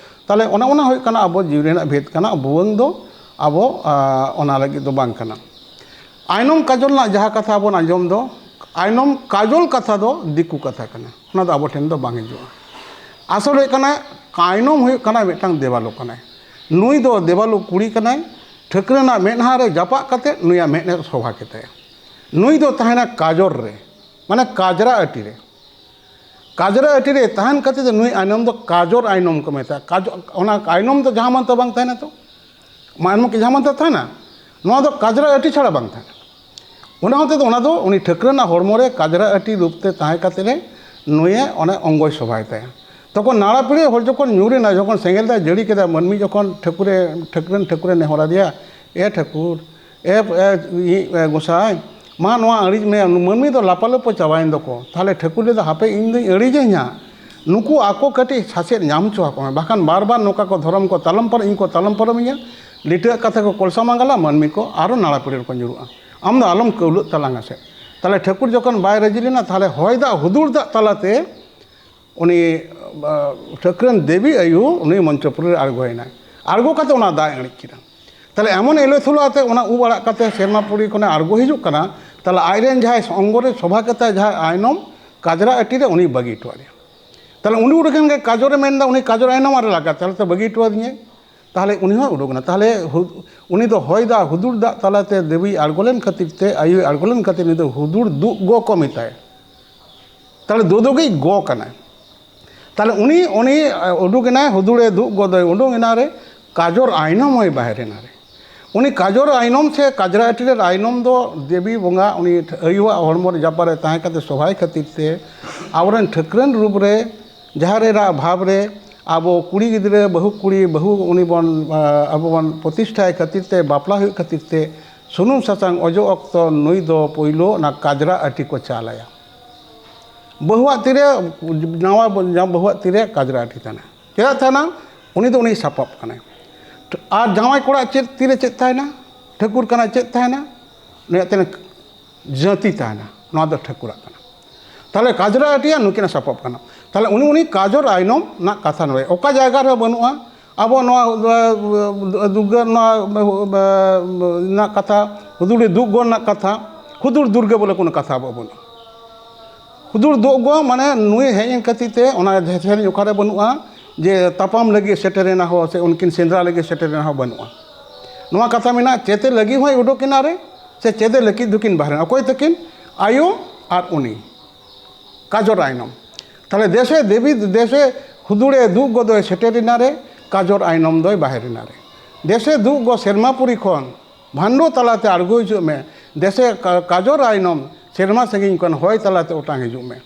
ᱛᱟᱦᱚᱞᱮ ᱚᱱᱮ ᱚᱱᱟ ᱦᱩᱭᱩᱜ ᱠᱟᱱᱟ ᱟᱵᱚ ᱡᱤᱣᱤ ᱨᱮᱱᱟᱜ ᱵᱷᱮᱫ ᱠᱟᱱᱟ᱾ ᱵᱷᱩᱣᱟᱹᱝ ᱫᱚ ᱟᱵᱚ, ᱟ, ᱚᱱᱟ ᱞᱟᱹᱜᱤᱫ ᱫᱚ ᱵᱟᱝ ᱠᱟᱱᱟ᱾ ᱟᱭᱱᱚᱢ ᱠᱟᱡᱚᱞ ᱨᱮᱱᱟᱜ ᱡᱟᱦᱟᱸ ᱠᱟᱛᱷᱟ ᱵᱚᱱ ᱟᱸᱡᱚᱢ ᱫᱚ, ᱟᱭᱱᱚᱢ ᱠᱟᱡᱚᱞ ᱠᱟᱛᱷᱟ ᱫᱚ ᱫᱤᱠᱩ ᱠᱟᱛᱷᱟ ᱠᱟᱱᱟ, ᱚᱱᱟ ᱫᱚ ᱟᱵᱚ ᱴᱷᱮᱱ ᱫᱚ ᱵᱟᱝ ᱦᱤᱡᱩᱜᱼᱟ᱾ ᱟᱥᱚᱞ ᱦᱩᱭᱩᱜ ᱠᱟᱱᱟ, ᱟᱭᱱᱚᱢ ᱦᱩᱭᱩᱜ ᱠᱟᱱᱟ ᱢᱤᱫᱴᱟᱝ ᱫᱮᱵᱟᱞᱳ ᱠᱟᱱᱟᱭ᱾ ᱱᱩᱭ ᱫᱚ ᱫᱮᱵᱟᱞᱳ ᱠᱩᱲᱤ ᱠᱟᱱᱟᱭ, ᱴᱷᱟᱹᱠᱨᱟᱹ ᱨᱮᱱᱟᱜ ᱢᱮᱫᱦᱟ ᱨᱮ ᱡᱟᱯᱟᱜ ᱠᱟᱛᱮ ᱱᱩᱭᱟᱜ ᱢᱮᱫ ᱮ ᱥᱚᱵᱷᱟ ᱠᱮᱛᱟᱭᱟ᱾ ᱱᱩᱭ ᱫᱚ ᱛᱟᱦᱮᱱᱟ ᱠᱟᱡᱚᱨ ᱨᱮ, ᱢᱟᱱᱮ ᱠᱟᱡᱽᱨᱟ ᱟᱹᱴᱤ ᱨᱮ᱾ ᱠᱟᱡᱽᱨᱟ ᱟᱹᱴᱤ ᱨᱮ ᱛᱟᱦᱮᱱ ᱠᱷᱟᱹᱛᱤᱨ ᱛᱮ ᱱᱩᱭ ᱟᱭᱱᱚᱢ ᱫᱚ ᱠᱟᱡᱚᱨ ᱟᱭᱱᱚᱢ ᱠᱚ ᱢᱮᱛᱟᱜᱼᱟ᱾ ᱠᱟᱡᱚ-, ᱚᱱᱟ ᱟᱭᱱᱚᱢ ᱫᱚ ᱡᱟᱦᱟᱸ ᱢᱟᱱ ᱛᱮ ᱵᱟᱝ ᱛᱟᱦᱮᱱᱟ ᱛᱚ, ᱢᱟᱭᱱᱚᱢ ᱠᱤ ᱡᱟᱦᱟᱸ ᱢᱟᱱ ᱛᱮ ᱛᱟᱦᱮᱱᱟ? ᱱᱚᱣᱟ ᱫᱚ ᱠᱟᱡᱽᱨᱟ ᱟᱹᱴᱤ ᱪᱷᱟᱲᱟ ᱵᱟᱝ ᱛᱟᱦᱮᱱᱟ᱾ ᱚᱱᱟ ᱦᱚᱛᱮ ᱛᱮ ᱚᱱᱟ ᱫᱚ ᱩᱱᱤ ᱴᱷᱟᱹᱠᱨᱟᱹ ᱨᱮᱱᱟᱜ ᱦᱚᱲᱢᱚ ᱨᱮ ᱠᱟᱡᱽᱨᱟ ᱟᱹᱴᱤ ᱨᱩᱯ ᱛᱮ ᱛᱟᱦᱮᱸ ᱠᱟᱛᱮ ᱨᱮ ᱱᱩᱭᱮ ᱚᱱᱮ ᱚᱝᱜᱚᱭ ᱥᱚᱵᱷᱟᱭ ᱛᱟᱭᱟ᱾ ᱛᱚᱠᱷᱚᱱ ᱱᱟᱲᱟ ᱯᱤᱲᱟᱹ ᱦᱚᱲ ᱡᱚᱠᱷᱚᱱ ᱧᱩᱨ ᱮᱱᱟ, ᱡᱚᱠᱷᱚᱱ ᱥᱮᱸᱜᱮᱞ ᱫᱟᱜ ᱡᱟᱹᱲᱤ ᱠᱮᱫᱟ, ᱢᱟᱹᱱᱢᱤ ᱡᱚᱠᱷᱚᱱ ᱴᱷᱟᱹᱠᱩᱨᱮ, ᱴᱷᱟᱹᱠᱨᱟᱹᱱ ᱴᱷᱟᱹᱠᱩᱨᱮ ᱱᱮᱦᱚᱨ ᱟᱫᱮᱭᱟ, "ᱮ ᱴᱷᱟᱹᱠᱩᱨ, ᱮ, ᱮ, ᱤ, ᱮ, ᱜᱚᱸᱥᱟᱭ, ᱢᱟ ᱱᱚᱣᱟ ᱟᱹᱲᱤᱡ ᱢᱮ, ᱢᱟᱹᱱᱢᱤ ᱫᱚ ᱞᱟᱯᱟᱞᱳᱯᱚ ᱪᱟᱵᱟᱭᱮᱱ ᱫᱚᱠᱚ᱾" ᱛᱟᱦᱚᱞᱮ ᱴᱷᱟᱹᱠᱩᱨ ᱞᱟᱹᱭ ᱫᱚ, "ᱦᱟᱯᱮ, ᱤᱧ ᱫᱚᱧ ᱟᱹᱲᱤᱡᱟᱹᱧ ᱦᱟᱸᱜ, ᱱᱩᱠᱩ ᱟᱠᱚ ᱠᱟᱹᱴᱤᱡ ᱥᱟᱥᱮᱛ ᱧᱟᱢ ᱦᱚᱪᱚ ᱟᱠᱚ ᱢᱮ, ᱵᱟᱠᱷᱟᱱ ᱵᱟᱨ ᱵᱟᱨ ᱱᱚᱝᱠᱟ ᱠᱚ ᱫᱷᱚᱨᱚᱢ ᱠᱚ ᱛᱟᱞᱚᱢ ᱯᱟᱨᱚᱢ, ᱤᱧ ᱠᱚ ᱛᱟᱞᱚᱢ ᱯᱟᱨᱚᱢᱤᱧᱟ, ᱞᱤᱴᱟᱹᱜ ᱠᱟᱛᱷᱟ ᱠᱚ ᱠᱚᱞᱥᱟ ᱢᱟᱸᱜᱟᱞᱟ, ᱢᱟᱹᱱᱢᱤ ᱠᱚ ᱟᱨᱚ ᱱᱟᱲᱟ ᱯᱤᱲᱟᱹ ᱨᱮᱠᱚ ᱧᱩᱨᱩᱜᱼᱟ᱾ ᱟᱢ ᱫᱚ ᱟᱞᱚᱢ ᱠᱟᱹᱣᱞᱟᱹᱜ ᱛᱟᱞᱟᱝᱟ ᱥᱮ?" ᱛᱟᱦᱚᱞᱮ ᱴᱷᱟᱹᱠᱩᱨ ᱡᱚᱠᱷᱚᱱ ᱵᱟᱭ ᱨᱟᱹᱡᱤ ᱞᱮᱱᱟ, ᱛᱟᱦᱚᱞᱮ ᱦᱚᱭ ᱫᱟᱜ ᱦᱩᱫᱩᱲ ᱫᱟᱜ ᱛᱟᱞᱟᱛᱮ ᱩᱱᱤ, ᱟ, ᱴᱷᱟᱹᱠᱨᱟᱹᱱ ᱫᱮᱵᱤ ᱟᱭᱳ ᱩᱱᱤ ᱢᱚᱧᱪᱚᱯᱩᱨᱤ ᱨᱮ ᱟᱬᱜᱚᱭᱮᱱᱟᱭ᱾ ᱟᱬᱜᱚ ᱠᱟᱛᱮ ᱚᱱᱟ ᱫᱟᱜ ᱮ ᱟᱬᱤᱡ ᱠᱮᱫᱟ᱾ ᱛᱟᱦᱞᱮ ᱮᱢᱚᱱ ᱮᱞᱮ ᱛᱷᱩᱞᱟᱹ ᱟᱛᱮ ᱚᱱᱟ ᱩᱵ ᱟᱲᱟᱜ ᱠᱟᱛᱮ ᱥᱮᱨᱢᱟ ᱯᱩᱨᱤ ᱠᱷᱚᱱᱮ ᱟᱬᱜᱚ ᱦᱤᱡᱩᱜ ᱠᱟᱱᱟ, ᱛᱟᱦᱞᱮ ᱟᱡᱨᱮᱱ ᱡᱟᱦᱟᱸᱭ ᱚᱝᱜᱚ ᱨᱮ ᱥᱚᱵᱷᱟ ᱠᱟᱛᱮ ᱡᱟᱦᱟᱸᱭ ᱟᱭᱱᱚᱢ ᱠᱟᱡᱽᱨᱟ ᱟᱹᱴᱤ ᱨᱮ ᱩᱱᱤ ᱵᱟᱹᱜᱤ ᱦᱚᱴᱚ ᱟᱫᱮᱭᱟ᱾ ᱛᱟᱦᱞᱮ ᱩᱱᱤ ᱩᱰᱩᱠᱮᱱ ᱜᱮ ᱠᱟᱡᱚᱨᱮ ᱢᱮᱱᱫᱟ, "ᱩᱱᱤ ᱠᱟᱡᱚᱨ ᱟᱭᱱᱚᱢ ᱟᱨ ᱞᱟᱜᱟ, ᱛᱟᱦᱞᱮ ᱛᱚ ᱵᱟᱹᱜᱤ ᱦᱚᱴᱚ ᱟᱫᱤᱧᱟᱭ᱾" ᱛᱟᱦᱞᱮ ᱩᱱᱤ ᱦᱚᱸ ᱩᱰᱩᱠ ᱮᱱᱟ᱾ ᱛᱟᱦᱞᱮ ᱦᱩ-, ᱩᱱᱤ ᱫᱚ ᱦᱚᱭ ᱫᱟᱜ ᱦᱩᱫᱩᱲ ᱫᱟᱜ ᱛᱟᱞᱟᱛᱮ ᱫᱮᱵᱤᱭ ᱟᱬᱜᱚ ᱞᱮᱱ ᱠᱷᱟᱹᱛᱤᱨ ᱛᱮ, ᱟᱭᱳᱭ ᱟᱬᱜᱚ ᱞᱮᱱ ᱠᱷᱟᱹᱛᱤᱨ ᱩᱱᱤ ᱫᱚ ᱦᱩᱫᱩᱲ ᱫᱩᱜ ᱜᱚ ᱠᱚ ᱢᱮᱛᱟᱭᱟ᱾ ᱛᱟᱦᱞᱮ ᱫᱩᱫᱩᱜᱤᱡ ᱜᱚ ᱠᱟᱱᱟᱭ᱾ ᱛᱟᱦᱞᱮ ᱩᱱᱤ, ᱩᱱᱤ, ᱩᱰᱩᱠ ᱮᱱᱟᱭ, ᱦᱩᱫᱩᱲᱮ ᱫᱩᱜ ᱜᱚᱫᱚᱭ ᱩᱰᱩᱠ ᱮᱱᱟ ᱨᱮ, ᱠᱟᱡᱚᱨ ᱟᱭᱱᱚᱢ ᱦᱚᱸᱭ ᱵᱟᱦᱮᱨ ᱮᱱᱟ ᱨᱮ᱾ ᱩᱱᱤ ᱠᱟᱡᱚᱨ ᱟᱭᱱᱚᱢ ᱥᱮ ᱠᱟᱡᱽᱨᱟ ᱟᱹᱴᱤ ᱨᱮᱱ ᱟᱭᱱᱚᱢ ᱫᱚ ᱫᱮᱵᱤ ᱵᱚᱸᱜᱟ ᱩᱱᱤ ᱟᱭᱳᱣᱟᱜ ᱦᱚᱲᱢᱚ ᱨᱮ ᱡᱟᱯᱟᱜ ᱨᱮ ᱛᱟᱦᱮᱸ ᱠᱟᱛᱮ ᱥᱚᱵᱷᱟᱭ ᱠᱷᱟᱹᱛᱤᱨ ᱛᱮ, ᱟᱵᱚᱨᱮᱱ ᱴᱷᱟᱹᱠᱨᱟᱹᱱ ᱨᱩᱯ ᱨᱮ, ᱡᱟᱦᱮᱨ ᱮᱨᱟ ᱵᱷᱟᱵᱽ ᱨᱮ, ᱟᱵᱚ ᱠᱩᱲᱤ ᱜᱤᱫᱽᱨᱟᱹ, ᱵᱟᱹᱦᱩ ᱠᱩᱲᱤ, ᱵᱟᱹᱦᱩ ᱩᱱᱤ ᱵᱚᱱ, ᱟᱵᱚ ᱵᱚᱱ ᱯᱨᱚᱛᱤᱥᱴᱷᱟᱭ ᱠᱷᱟᱹᱛᱤᱨ ᱛᱮ, ᱵᱟᱯᱞᱟ ᱦᱩᱭᱩᱜ ᱠᱷᱟᱹᱛᱤᱨ ᱛᱮ, ᱥᱩᱱᱩᱢ ᱥᱟᱥᱟᱝ ᱚᱡᱚᱜ ᱚᱠᱛᱚ ᱱᱩᱭ ᱫᱚ ᱯᱳᱭᱞᱳ ᱚᱱᱟ ᱠᱟᱡᱽᱨᱟ ᱟᱹᱴᱤ ᱠᱚ ᱪᱟᱞ ᱟᱭᱟ᱾ ᱵᱟᱹᱦᱩᱣᱟᱜ ᱛᱤᱨᱮ, ᱱᱟᱣᱟ ᱵᱟᱹᱦᱩᱣᱟᱜ ᱛᱤᱨᱮ ᱠᱟᱡᱽᱨᱟ ᱟᱹᱴᱤ ᱛᱟᱦᱮᱱᱟ᱾ ᱪᱮᱫᱟᱜ ᱛᱟᱦᱮᱱᱟ? ᱩᱱᱤ ᱫᱚ ᱩᱱᱤ ᱥᱟᱯᱟᱵ ᱠᱟᱱᱟᱭ᱾ ᱟᱨ ᱡᱟᱶᱟᱭ ᱠᱚᱲᱟ ᱪᱮᱫ ᱛᱤᱨᱮ ᱪᱮᱫ ᱛᱟᱦᱮᱱᱟ? ᱴᱷᱟᱹᱠᱩᱨ ᱠᱟᱱᱟᱭ, ᱪᱮᱫ ᱛᱟᱦᱮᱱᱟ? ᱩᱱᱤᱭᱟᱜ ᱛᱤᱱᱟᱹᱜ ᱡᱟᱹᱛᱤ ᱛᱟᱦᱮᱱᱟ, ᱱᱚᱣᱟ ᱫᱚ ᱴᱷᱟᱹᱠᱩᱨᱟᱜ ᱠᱟᱱᱟ᱾ ᱛᱟᱦᱚᱞᱮ ᱠᱟᱡᱽᱨᱟ ᱟᱹᱴᱤᱭᱟ ᱱᱩᱠᱤᱱᱟᱜ ᱥᱟᱯᱟᱵ ᱠᱟᱱᱟ᱾ ᱛᱟᱦᱚᱞᱮ ᱩᱱᱤ, ᱩᱱᱤ ᱠᱟᱡᱚᱨ ᱟᱭᱱᱚᱢ ᱨᱮᱱᱟᱜ ᱠᱟᱛᱷᱟ ᱱᱚᱰᱮ ᱚᱠᱟ ᱡᱟᱭᱜᱟ ᱨᱮᱦᱚᱸ ᱵᱟᱹᱱᱩᱜᱼᱟ᱾ ᱟᱵᱚ ᱱᱚᱣᱟ, ᱟᱸ, ᱫᱩᱨᱜᱟᱹ ᱱᱚᱣᱟ, ᱟᱸ, ᱨᱮᱱᱟᱜ ᱠᱟᱛᱷᱟ, ᱦᱩᱫᱩᱲᱤ ᱫᱩᱜ ᱜᱚ ᱨᱮᱱᱟᱜ ᱠᱟᱛᱷᱟ, ᱦᱩᱫᱩᱲ ᱫᱩᱨᱜᱟᱹ ᱵᱚᱞᱮ ᱠᱳᱱᱳ ᱠᱟᱛᱷᱟ ᱟᱵᱚᱣᱟᱜ ᱵᱟᱹᱱᱩᱜᱼᱟ᱾ ᱦᱩᱫᱩᱲ ᱫᱩᱜ ᱜᱚ ᱢᱟᱱᱮ ᱱᱩᱭ ᱦᱮᱡ ᱮᱱ ᱠᱷᱟᱹᱛᱤᱨ ᱛᱮ ᱚᱱᱟ ᱥᱮᱨᱮᱧ ᱚᱠᱟᱨᱮ ᱵᱟᱹᱱᱩᱜᱼᱟ ᱡᱮ ᱛᱟᱯᱟᱢ ᱞᱟᱹᱜᱤᱫ ᱥᱮᱴᱮᱨᱮᱱᱟ ᱦᱚ ᱥᱮ ᱩᱱᱠᱤᱱ ᱥᱮᱸᱫᱽᱨᱟ ᱞᱟᱹᱜᱤᱫ ᱥᱮᱴᱮᱨᱮᱱᱟ ᱦᱚ ᱵᱟᱹᱱᱩᱜᱼᱟ᱾ ᱱᱚᱣᱟ ᱠᱟᱛᱷᱟ ᱢᱮᱱᱟᱜᱼᱟ, ᱪᱮᱛᱮ ᱞᱟᱹᱜᱤᱫ ᱦᱚᱸᱭ ᱩᱰᱩᱠ ᱮᱱᱟ ᱨᱮ ᱥᱮ ᱪᱮᱫᱮ ᱞᱟᱹᱜᱤᱫ ᱫᱚᱠᱤᱱ ᱵᱟᱦᱨᱮ ᱮᱱᱟ? ᱚᱠᱚᱭ ᱛᱟᱹᱠᱤᱱ? ᱟᱭᱳ ᱟᱨ ᱩᱱᱤ ᱠᱟᱡᱚᱨ ᱟᱭᱱᱚᱢ᱾ ᱛᱟᱦᱞᱮ ᱫᱮᱥᱮ ᱫᱮᱵᱤ, ᱫᱮᱥᱮ ᱦᱩᱫᱩᱲᱮ ᱫᱩᱜ ᱜᱚ ᱫᱚᱭ ᱥᱮᱴᱮᱨ ᱮᱱᱟ ᱨᱮ, ᱠᱟᱡᱚᱨ ᱟᱭᱱᱚᱢ ᱫᱚᱭ ᱵᱟᱦᱮᱨ ᱮᱱᱟ ᱨᱮ᱾ ᱫᱮᱥᱮ ᱫᱩᱜ ᱜᱚ ᱥᱮᱨᱢᱟᱯᱩᱨᱤ ᱠᱷᱚᱱ ᱵᱷᱟᱱᱰᱳ ᱛᱟᱞᱟᱛᱮ ᱟᱬᱜᱚ ᱦᱤᱡᱩᱜ ᱢᱮ᱾ ᱫᱮᱥᱮ ᱠᱟ-, ᱠᱟᱡᱚᱨ ᱟᱭᱱᱚᱢ ᱥᱮᱨᱢᱟ ᱥᱟᱺᱜᱤᱧ ᱠᱷᱚᱱ ᱦᱚᱭ ᱛᱟᱞᱟᱛᱮ ᱚᱴᱟᱝ ᱦᱤᱡᱩᱜ ᱢᱮ᱾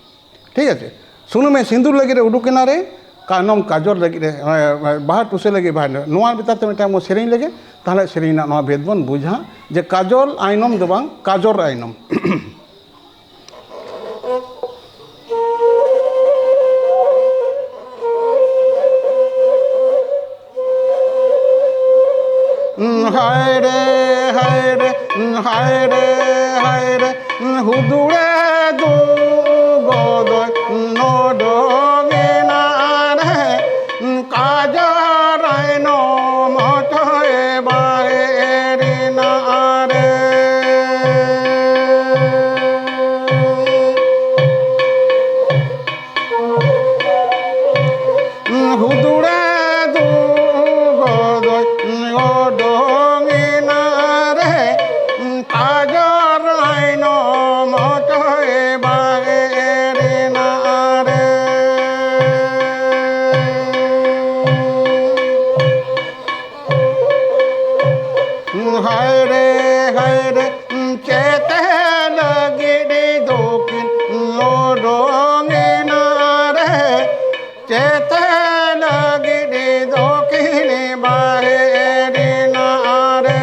ᱴᱷᱤᱠ ᱟᱪᱷᱮ? ᱥᱩᱱᱩᱢᱮ ᱥᱤᱸᱫᱩᱨ ᱞᱟᱹᱜᱤᱫ ᱮ ᱩᱰᱩᱠ ᱮᱱᱟ ᱨᱮ, ᱠᱟᱭᱱᱚᱢ ᱠᱟᱡᱚᱨ ᱞᱟᱹᱜᱤᱫ ᱮ, ᱮ, ᱵᱟᱦᱟ ᱴᱩᱥᱟᱹ ᱞᱟᱹᱜᱤᱫ ᱵᱟᱦᱟ ᱮᱱᱟ᱾ ᱱᱚᱣᱟ ᱢᱮᱛᱟᱛᱮ ᱢᱤᱫᱴᱟᱝ ᱵᱚᱱ ᱥᱮᱨᱮᱧ ᱞᱮᱜᱮ, ᱛᱟᱦᱞᱮ ᱥᱮᱨᱮᱧ ᱨᱮᱱᱟᱜ ᱱᱚᱣᱟ ᱵᱷᱮᱫ ᱵᱚᱱ ᱵᱩᱡᱷᱟ ᱡᱮ ᱠᱟᱡᱚᱞ ᱟᱭᱱᱚᱢ ᱫᱚ ᱵᱟᱝ, ᱠᱟᱡᱚᱨ ᱟᱭᱱᱚᱢ᱾ ᱦᱟᱭ ᱨᱮ, ᱦᱟᱭ ᱨᱮ, ᱦᱟᱭ ᱨᱮ, ᱦᱟᱭ ᱨᱮ, ᱦᱩᱫᱩᱲᱮ ᱫᱩ ᱜᱚᱫᱚᱭ ᱱᱚᱰᱚᱜᱮᱱᱟ ᱨᱮ, ᱠᱟᱡᱟᱨᱟᱭ ᱱᱚᱢᱚᱪᱚᱭ ᱵᱟᱭᱨᱤᱱᱟ ᱨᱮ᱾ ᱦᱩᱫᱩᱲᱮ ᱫᱩ ᱜᱚᱫᱚᱭ ᱚᱰᱚᱝ ᱮᱱᱟ ᱨᱮ, ᱠᱟᱡᱚᱨ ᱟᱭᱱᱚᱢ ᱚᱪᱚᱭ ᱵᱟᱜᱮᱨ ᱮᱱᱟ ᱨᱮ᱾ ᱦᱟᱭ ᱨᱮ, ᱦᱟᱭ ᱨᱮ, ᱪᱮᱛᱮ ᱞᱟᱹᱜᱤᱫ ᱫᱚᱠᱤᱱ ᱚᱰᱚᱝ ᱮᱱᱟ ᱨᱮ, ᱪᱮᱛᱮ ᱞᱟᱹᱜᱤᱫ ᱫᱚᱠᱤᱱ ᱵᱟᱦᱮᱨ ᱮᱱᱟ ᱨᱮ᱾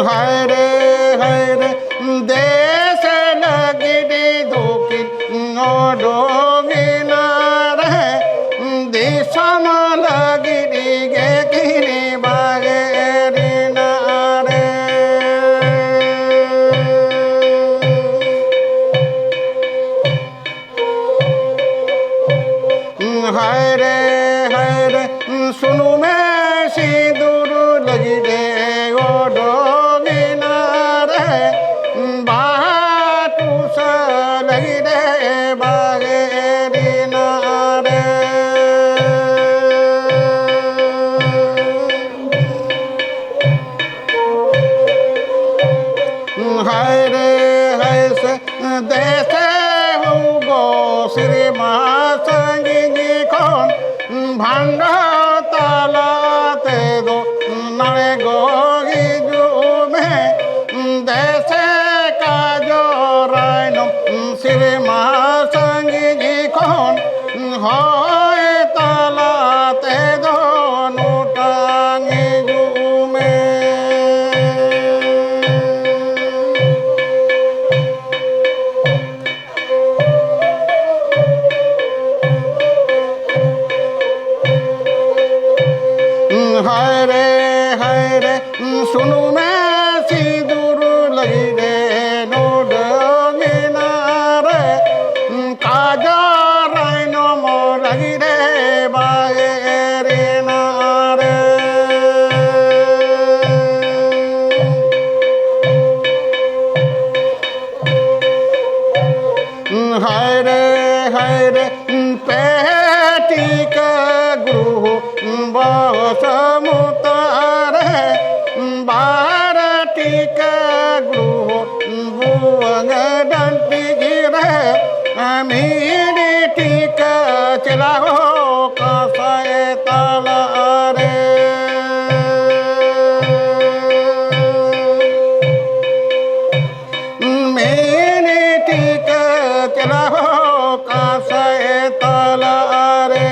ᱦᱟᱭ ᱨᱮ, ᱦᱟᱭ ᱨᱮ, ᱫᱮᱥ ᱞᱟᱹᱜᱤᱫ ᱫᱚᱠᱤᱱ ᱚᱰᱚᱝ ᱮᱱᱟ ᱨᱮ, ᱫᱤᱥᱚᱢ ᱞᱟᱹᱜᱤᱫ ᱜᱮ ᱠᱤᱱ ᱵᱟᱜᱮᱨ ᱮᱱᱟ ᱨᱮ᱾ ᱦᱟᱭ ᱨᱮ, ᱦᱟᱭ ᱨᱮ, ᱥᱩᱱᱩᱢᱮ ᱥᱤᱸᱫᱩᱨ ᱞᱟᱹᱜᱤᱫ ᱮ ᱚᱰᱚᱠ ᱮᱱᱟ ᱨᱮ, ᱵᱟᱦᱟ ᱴᱩᱥᱟ ᱞᱟᱹᱜᱤᱫ ᱮ ᱵᱟᱜᱮᱨ ᱮᱱᱟ ᱨᱮ᱾ ᱦᱟᱭ ᱨᱮ, ᱦᱟᱭ ᱥᱮ, ᱫᱮᱥᱮ ᱦᱩᱜᱚ ᱥᱮᱨᱢᱟ ᱥᱟᱺᱜᱤᱧ ᱠᱷᱚᱱ ᱵᱷᱟᱱᱰᱟ ᱛᱟᱞᱟ ᱛᱮᱫᱚ ᱱᱟᱲᱮ ᱜᱚ ᱦᱤᱡᱩᱜ ᱢᱮ᱾ ᱫᱮᱥᱮ ᱠᱟᱡᱚᱨᱟᱭᱱᱚᱢ ᱥᱮᱨᱢᱟ ᱥᱟᱺᱜᱤᱧ ᱠᱷᱚᱱ ᱦᱚᱭ ᱛᱟᱞᱟ ᱛᱮᱫᱚ ᱱᱚᱴᱟᱝ ᱦᱤᱡᱩᱜ ᱢᱮ᱾ ᱦᱟᱭ ᱨᱮ, ᱦᱟᱭ ᱨᱮ, ᱥᱩᱱᱩᱢᱮ ᱥᱤᱸᱫᱩᱨ ᱞᱟᱹᱜᱤᱫ ᱮ ᱱᱩᱰᱟᱹᱝ ᱮᱱᱟ ᱨᱮ, ᱠᱟᱡᱚᱨᱟᱭᱱᱚᱢ ᱞᱟᱹᱜᱤᱫ ᱮ ᱵᱟᱭᱮᱨ ᱮᱱᱟ ᱨᱮ᱾ ᱦᱟᱭ ᱨᱮ, ᱦᱟᱭ ᱨᱮ, ᱯᱮ ᱴᱤᱠᱟ ᱜᱨᱩᱦᱚ ᱵᱚᱥᱚᱢᱩᱛᱟ ᱨᱮ, ᱵᱟᱨ ᱴᱤᱠᱟ ᱜᱨᱩᱦᱚ ᱵᱩᱣᱟᱝ ᱰᱟᱱᱴᱤ ᱨᱮ, ᱢᱤᱫ ᱴᱤᱠᱟᱹ ᱪᱮᱞᱟᱣ ᱠᱟᱸᱥᱟᱭ ᱛᱟᱞᱟ ᱨᱮ᱾ ᱢᱤᱱᱤ ᱴᱤᱠᱟᱹ ᱪᱮᱞᱟᱣ ᱠᱟᱸᱥᱟᱭ ᱛᱟᱞᱟ ᱨᱮ᱾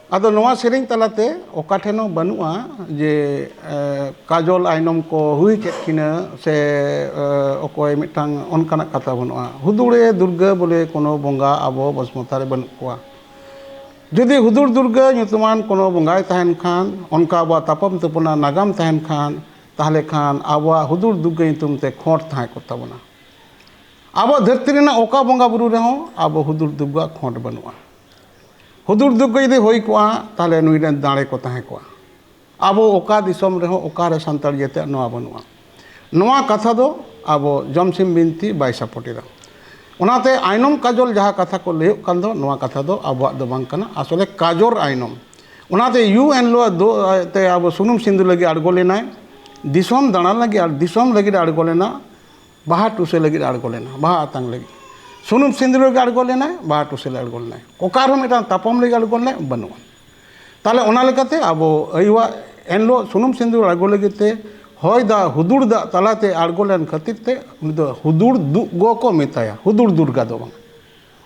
ᱟᱫᱚ ᱱᱚᱣᱟ ᱥᱮᱨᱮᱧ ᱛᱟᱞᱟᱛᱮ ᱚᱠᱟ ᱴᱷᱮᱱ ᱦᱚᱸ ᱵᱟᱹᱱᱩᱜᱼᱟ ᱡᱮ, ᱮ, ᱠᱟᱡᱚᱞ ᱟᱭᱱᱚᱢ ᱠᱚ ᱦᱩᱭ ᱠᱮᱫ ᱠᱤᱱᱟᱹ ᱥᱮ, ᱮ, ᱚᱠᱚᱭ ᱢᱤᱫᱴᱟᱝ ᱚᱱᱠᱟᱱᱟᱜ ᱠᱟᱛᱷᱟ ᱵᱟᱹᱱᱩᱜᱼᱟ᱾ ᱦᱩᱫᱩᱲᱮ ᱫᱩᱨᱜᱟᱹ ᱵᱚᱞᱮ ᱠᱳᱱᱳ ᱵᱚᱸᱜᱟ ᱟᱵᱚ ᱵᱚᱥᱢᱚᱛᱟ ᱨᱮ ᱵᱟᱹᱱᱩᱜ ᱠᱚᱣᱟ᱾ ᱡᱩᱫᱤ ᱦᱩᱫᱩᱲ ᱫᱩᱨᱜᱟᱹ ᱧᱩᱛᱩᱢᱟᱱ ᱠᱳᱱᱳ ᱵᱚᱸᱜᱟᱭ ᱛᱟᱦᱮᱱ ᱠᱷᱟᱱ, ᱚᱱᱠᱟ ᱟᱵᱚᱣᱟᱜ ᱛᱟᱯᱟᱢ ᱛᱩᱯᱩᱱᱟ ᱱᱟᱜᱟᱢ ᱛᱟᱦᱮᱱ ᱠᱷᱟᱱ, ᱛᱟᱦᱚᱞᱮ ᱠᱷᱟᱱ ᱟᱵᱚᱣᱟᱜ ᱦᱩᱫᱩᱲ ᱫᱩᱨᱜᱟᱹ ᱧᱩᱛᱩᱢ ᱛᱮ ᱠᱷᱚᱸᱰ ᱛᱟᱦᱮᱸ ᱠᱚᱜ ᱛᱟᱵᱚᱱᱟ᱾ ᱟᱵᱚᱣᱟᱜ ᱫᱷᱟᱹᱨᱛᱤ ᱨᱮᱱᱟᱜ ᱚᱠᱟ ᱵᱚᱸᱜᱟ ᱵᱩᱨᱩ ᱨᱮᱦᱚᱸ ᱟᱵᱚ ᱦᱩᱫᱩᱲ ᱫᱩᱨᱜᱟᱹᱣᱟᱜ ᱠᱷᱚᱸᱰ ᱵᱟᱹᱱᱩᱜᱼᱟ᱾ ᱦᱩᱫᱩᱲ ᱫᱩᱨᱜᱟᱹ ᱡᱩᱫᱤ ᱦᱩᱭ ᱠᱚᱜᱼᱟ, ᱛᱟᱦᱚᱞᱮ ᱱᱩᱭ ᱨᱮᱱ ᱫᱟᱲᱮ ᱠᱚ ᱛᱟᱦᱮᱸ ᱠᱚᱜᱼᱟ᱾ ᱟᱵᱚ ᱚᱠᱟ ᱫᱤᱥᱚᱢ ᱨᱮᱦᱚᱸ ᱚᱠᱟᱨᱮ ᱥᱟᱱᱛᱟᱲ ᱡᱟᱹᱛᱤᱭᱟᱜ ᱱᱚᱣᱟ ᱵᱟᱹᱱᱩᱜᱼᱟ᱾ ᱱᱚᱣᱟ ᱠᱟᱛᱷᱟ ᱫᱚ ᱟᱵᱚ ᱡᱚᱢᱥᱤᱢ ᱵᱤᱱᱛᱤ ᱵᱟᱭ ᱥᱟᱯᱳᱨᱴ ᱮᱫᱟ᱾ ᱚᱱᱟᱛᱮ ᱟᱭᱱᱚᱢ ᱠᱟᱡᱚᱞ ᱡᱟᱦᱟᱸ ᱠᱟᱛᱷᱟ ᱠᱚ ᱞᱟᱹᱭᱚᱜ ᱠᱟᱱ ᱫᱚ, ᱱᱚᱣᱟ ᱠᱟᱛᱷᱟ ᱫᱚ ᱟᱵᱚᱣᱟᱜ ᱫᱚ ᱵᱟᱝ ᱠᱟᱱᱟ, ᱟᱥᱚᱞᱮ ᱠᱟᱡᱚᱨ ᱟᱭᱱᱚᱢ᱾ ᱚᱱᱟᱛᱮ ᱭᱩ ᱮᱱ ᱞᱚ ᱫᱚ, ᱛᱮ ᱟᱵᱚ ᱥᱩᱱᱩᱢ ᱥᱤᱸᱫᱩᱨ ᱞᱟᱹᱜᱤᱫ ᱟᱬᱜᱚ ᱞᱮᱱᱟᱭ, ᱫᱤᱥᱚᱢ ᱫᱟᱬᱟᱱ ᱞᱟᱹᱜᱤᱫ ᱟᱨ ᱫᱤᱥᱚᱢ ᱞᱟᱹᱜᱤᱫ ᱟᱬᱜᱚ ᱞᱮᱱᱟ, ᱵᱟᱦᱟ ᱴᱩᱥᱟᱹ ᱞᱟᱹᱜᱤᱫ ᱟᱬᱜᱚ ᱞᱮᱱᱟ, ᱵᱟᱦᱟ ᱟᱛᱟᱝ ᱞᱟᱹᱜᱤᱫ᱾ ᱥᱩᱱᱩᱢ ᱥᱤᱸᱫᱩᱨ ᱞᱟᱹᱜᱤᱫ ᱟᱬᱜᱚ ᱞᱮᱱᱟᱭ, ᱵᱟᱦᱟ ᱴᱩᱥᱟᱹ ᱞᱟᱹᱜᱤᱫ ᱟᱬᱜᱚ ᱞᱮᱱᱟᱭ᱾ ᱚᱠᱟ ᱨᱮᱦᱚᱸ ᱢᱤᱫᱴᱟᱝ ᱛᱟᱯᱟᱢ ᱞᱟᱹᱜᱤᱫ ᱟᱬᱜᱚ ᱞᱮᱱᱟᱭ ᱵᱟᱹᱱᱩᱜᱼᱟ᱾ ᱛᱟᱦᱞᱮ ᱚᱱᱟ ᱞᱮᱠᱟᱛᱮ ᱟᱵᱚ ᱟᱭᱳᱣᱟᱜ ᱮᱱᱦᱤᱞᱳᱜ ᱥᱩᱱᱩᱢ ᱥᱤᱸᱫᱩᱨ ᱟᱬᱜᱚ ᱞᱟᱹᱜᱤᱫ ᱛᱮ ᱦᱚᱭ ᱫᱟᱜ ᱦᱩᱫᱩᱲ ᱫᱟᱜ ᱛᱟᱞᱟᱛᱮ ᱟᱬᱜᱚ ᱞᱮᱱ ᱠᱷᱟᱹᱛᱤᱨ ᱛᱮ ᱩᱱᱤ ᱫᱚ ᱦᱩᱫᱩᱲ ᱫᱩᱜ ᱜᱚ ᱠᱚ ᱢᱮᱛᱟᱭᱟ, ᱦᱩᱫᱩᱲ ᱫᱩᱨᱜᱟ ᱫᱚ ᱵᱟᱝ᱾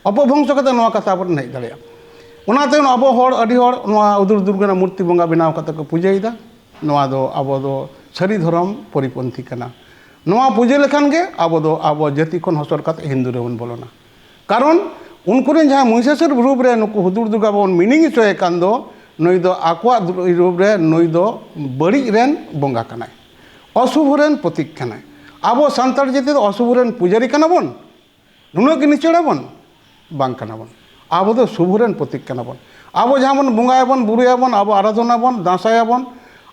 ᱚᱯᱚᱵᱷᱚᱝᱥᱚ ᱠᱟᱛᱮ ᱱᱚᱣᱟ ᱠᱟᱛᱷᱟ ᱟᱵᱚ ᱴᱷᱮᱱ ᱦᱮᱡ ᱫᱟᱲᱮᱭᱟᱜᱼᱟ᱾ ᱚᱱᱟᱛᱮ ᱟᱵᱚ ᱦᱚᱲ, ᱟᱹᱰᱤ ᱦᱚᱲ ᱱᱚᱣᱟ ᱦᱩᱫᱩᱲ ᱫᱩᱨᱜᱟ ᱨᱮᱱᱟᱜ ᱢᱩᱨᱛᱤ ᱵᱚᱸᱜᱟ ᱵᱮᱱᱟᱣ ᱠᱟᱛᱮ ᱠᱚ ᱯᱩᱡᱟᱹᱭᱮᱫᱟ᱾ ᱱᱚᱣᱟ ᱫᱚ ᱟᱵᱚ ᱫᱚ ᱥᱟᱹᱨᱤ ᱫᱷᱚᱨᱚᱢ ᱯᱚᱨᱤᱯᱚᱱᱛᱷᱤ ᱠᱟᱱᱟ᱾ ᱱᱚᱣᱟ ᱯᱩᱡᱟᱹ ᱞᱮᱠᱷᱟᱱ ᱜᱮ ᱟᱵᱚ ᱫᱚ ᱟᱵᱚ ᱡᱟᱹᱛᱤ ᱠᱷᱚᱱ ᱦᱚᱥᱚᱨ ᱠᱟᱛᱮ ᱦᱤᱱᱫᱩ ᱨᱮᱵᱚᱱ ᱵᱚᱞᱚᱱᱟ᱾ ᱠᱟᱨᱚᱱ ᱩᱱᱠᱩ ᱨᱮᱱ ᱡᱟᱦᱟᱸ ᱢᱚᱦᱤᱥᱟᱥᱩᱨ ᱨᱩᱯ ᱨᱮ ᱱᱩᱠᱩ ᱦᱩᱫᱩᱲ ᱫᱩᱨᱜᱟ ᱵᱚᱱ ᱢᱤᱱᱤᱝ ᱦᱚᱪᱚᱭᱮ ᱠᱟᱱ ᱫᱚ, ᱱᱩᱭ ᱫᱚ ᱟᱠᱚᱣᱟᱜ ᱨᱩᱯ ᱨᱮ ᱱᱩᱭ ᱫᱚ ᱵᱟᱹᱲᱤᱡ ᱨᱮᱱ ᱵᱚᱸᱜᱟ ᱠᱟᱱᱟᱭ, ᱚᱥᱩᱵᱷ ᱨᱮᱱ ᱯᱨᱚᱛᱤᱠ ᱠᱟᱱᱟᱭ᱾ ᱟᱵᱚ ᱥᱟᱱᱛᱟᱲ ᱡᱟᱹᱛᱤ ᱫᱚ ᱚᱥᱩᱵᱷ ᱨᱮᱱ ᱯᱩᱡᱟᱹᱨᱤ ᱠᱟᱱᱟ ᱵᱚᱱ? ᱱᱩᱱᱟᱹᱜ ᱜᱮ ᱱᱤᱪᱟᱹᱲ ᱟᱵᱚᱱ? ᱵᱟᱝ ᱠᱟᱱᱟ ᱵᱚᱱ᱾ ᱟᱵᱚ ᱫᱚ ᱥᱩᱵᱷ ᱨᱮᱱ ᱯᱨᱚᱛᱤᱠ ᱠᱟᱱᱟ ᱵᱚᱱ᱾ ᱟᱵᱚ ᱡᱟᱦᱟᱸ ᱵᱚᱱ ᱵᱚᱸᱜᱟᱭᱟᱵᱚᱱ, ᱵᱩᱨᱩᱭᱟᱵᱚᱱ, ᱟᱵᱚ ᱟᱨᱟᱫᱷᱚᱱᱟᱵᱚᱱ, ᱫᱟᱸᱥᱟᱭᱟᱵᱚᱱ,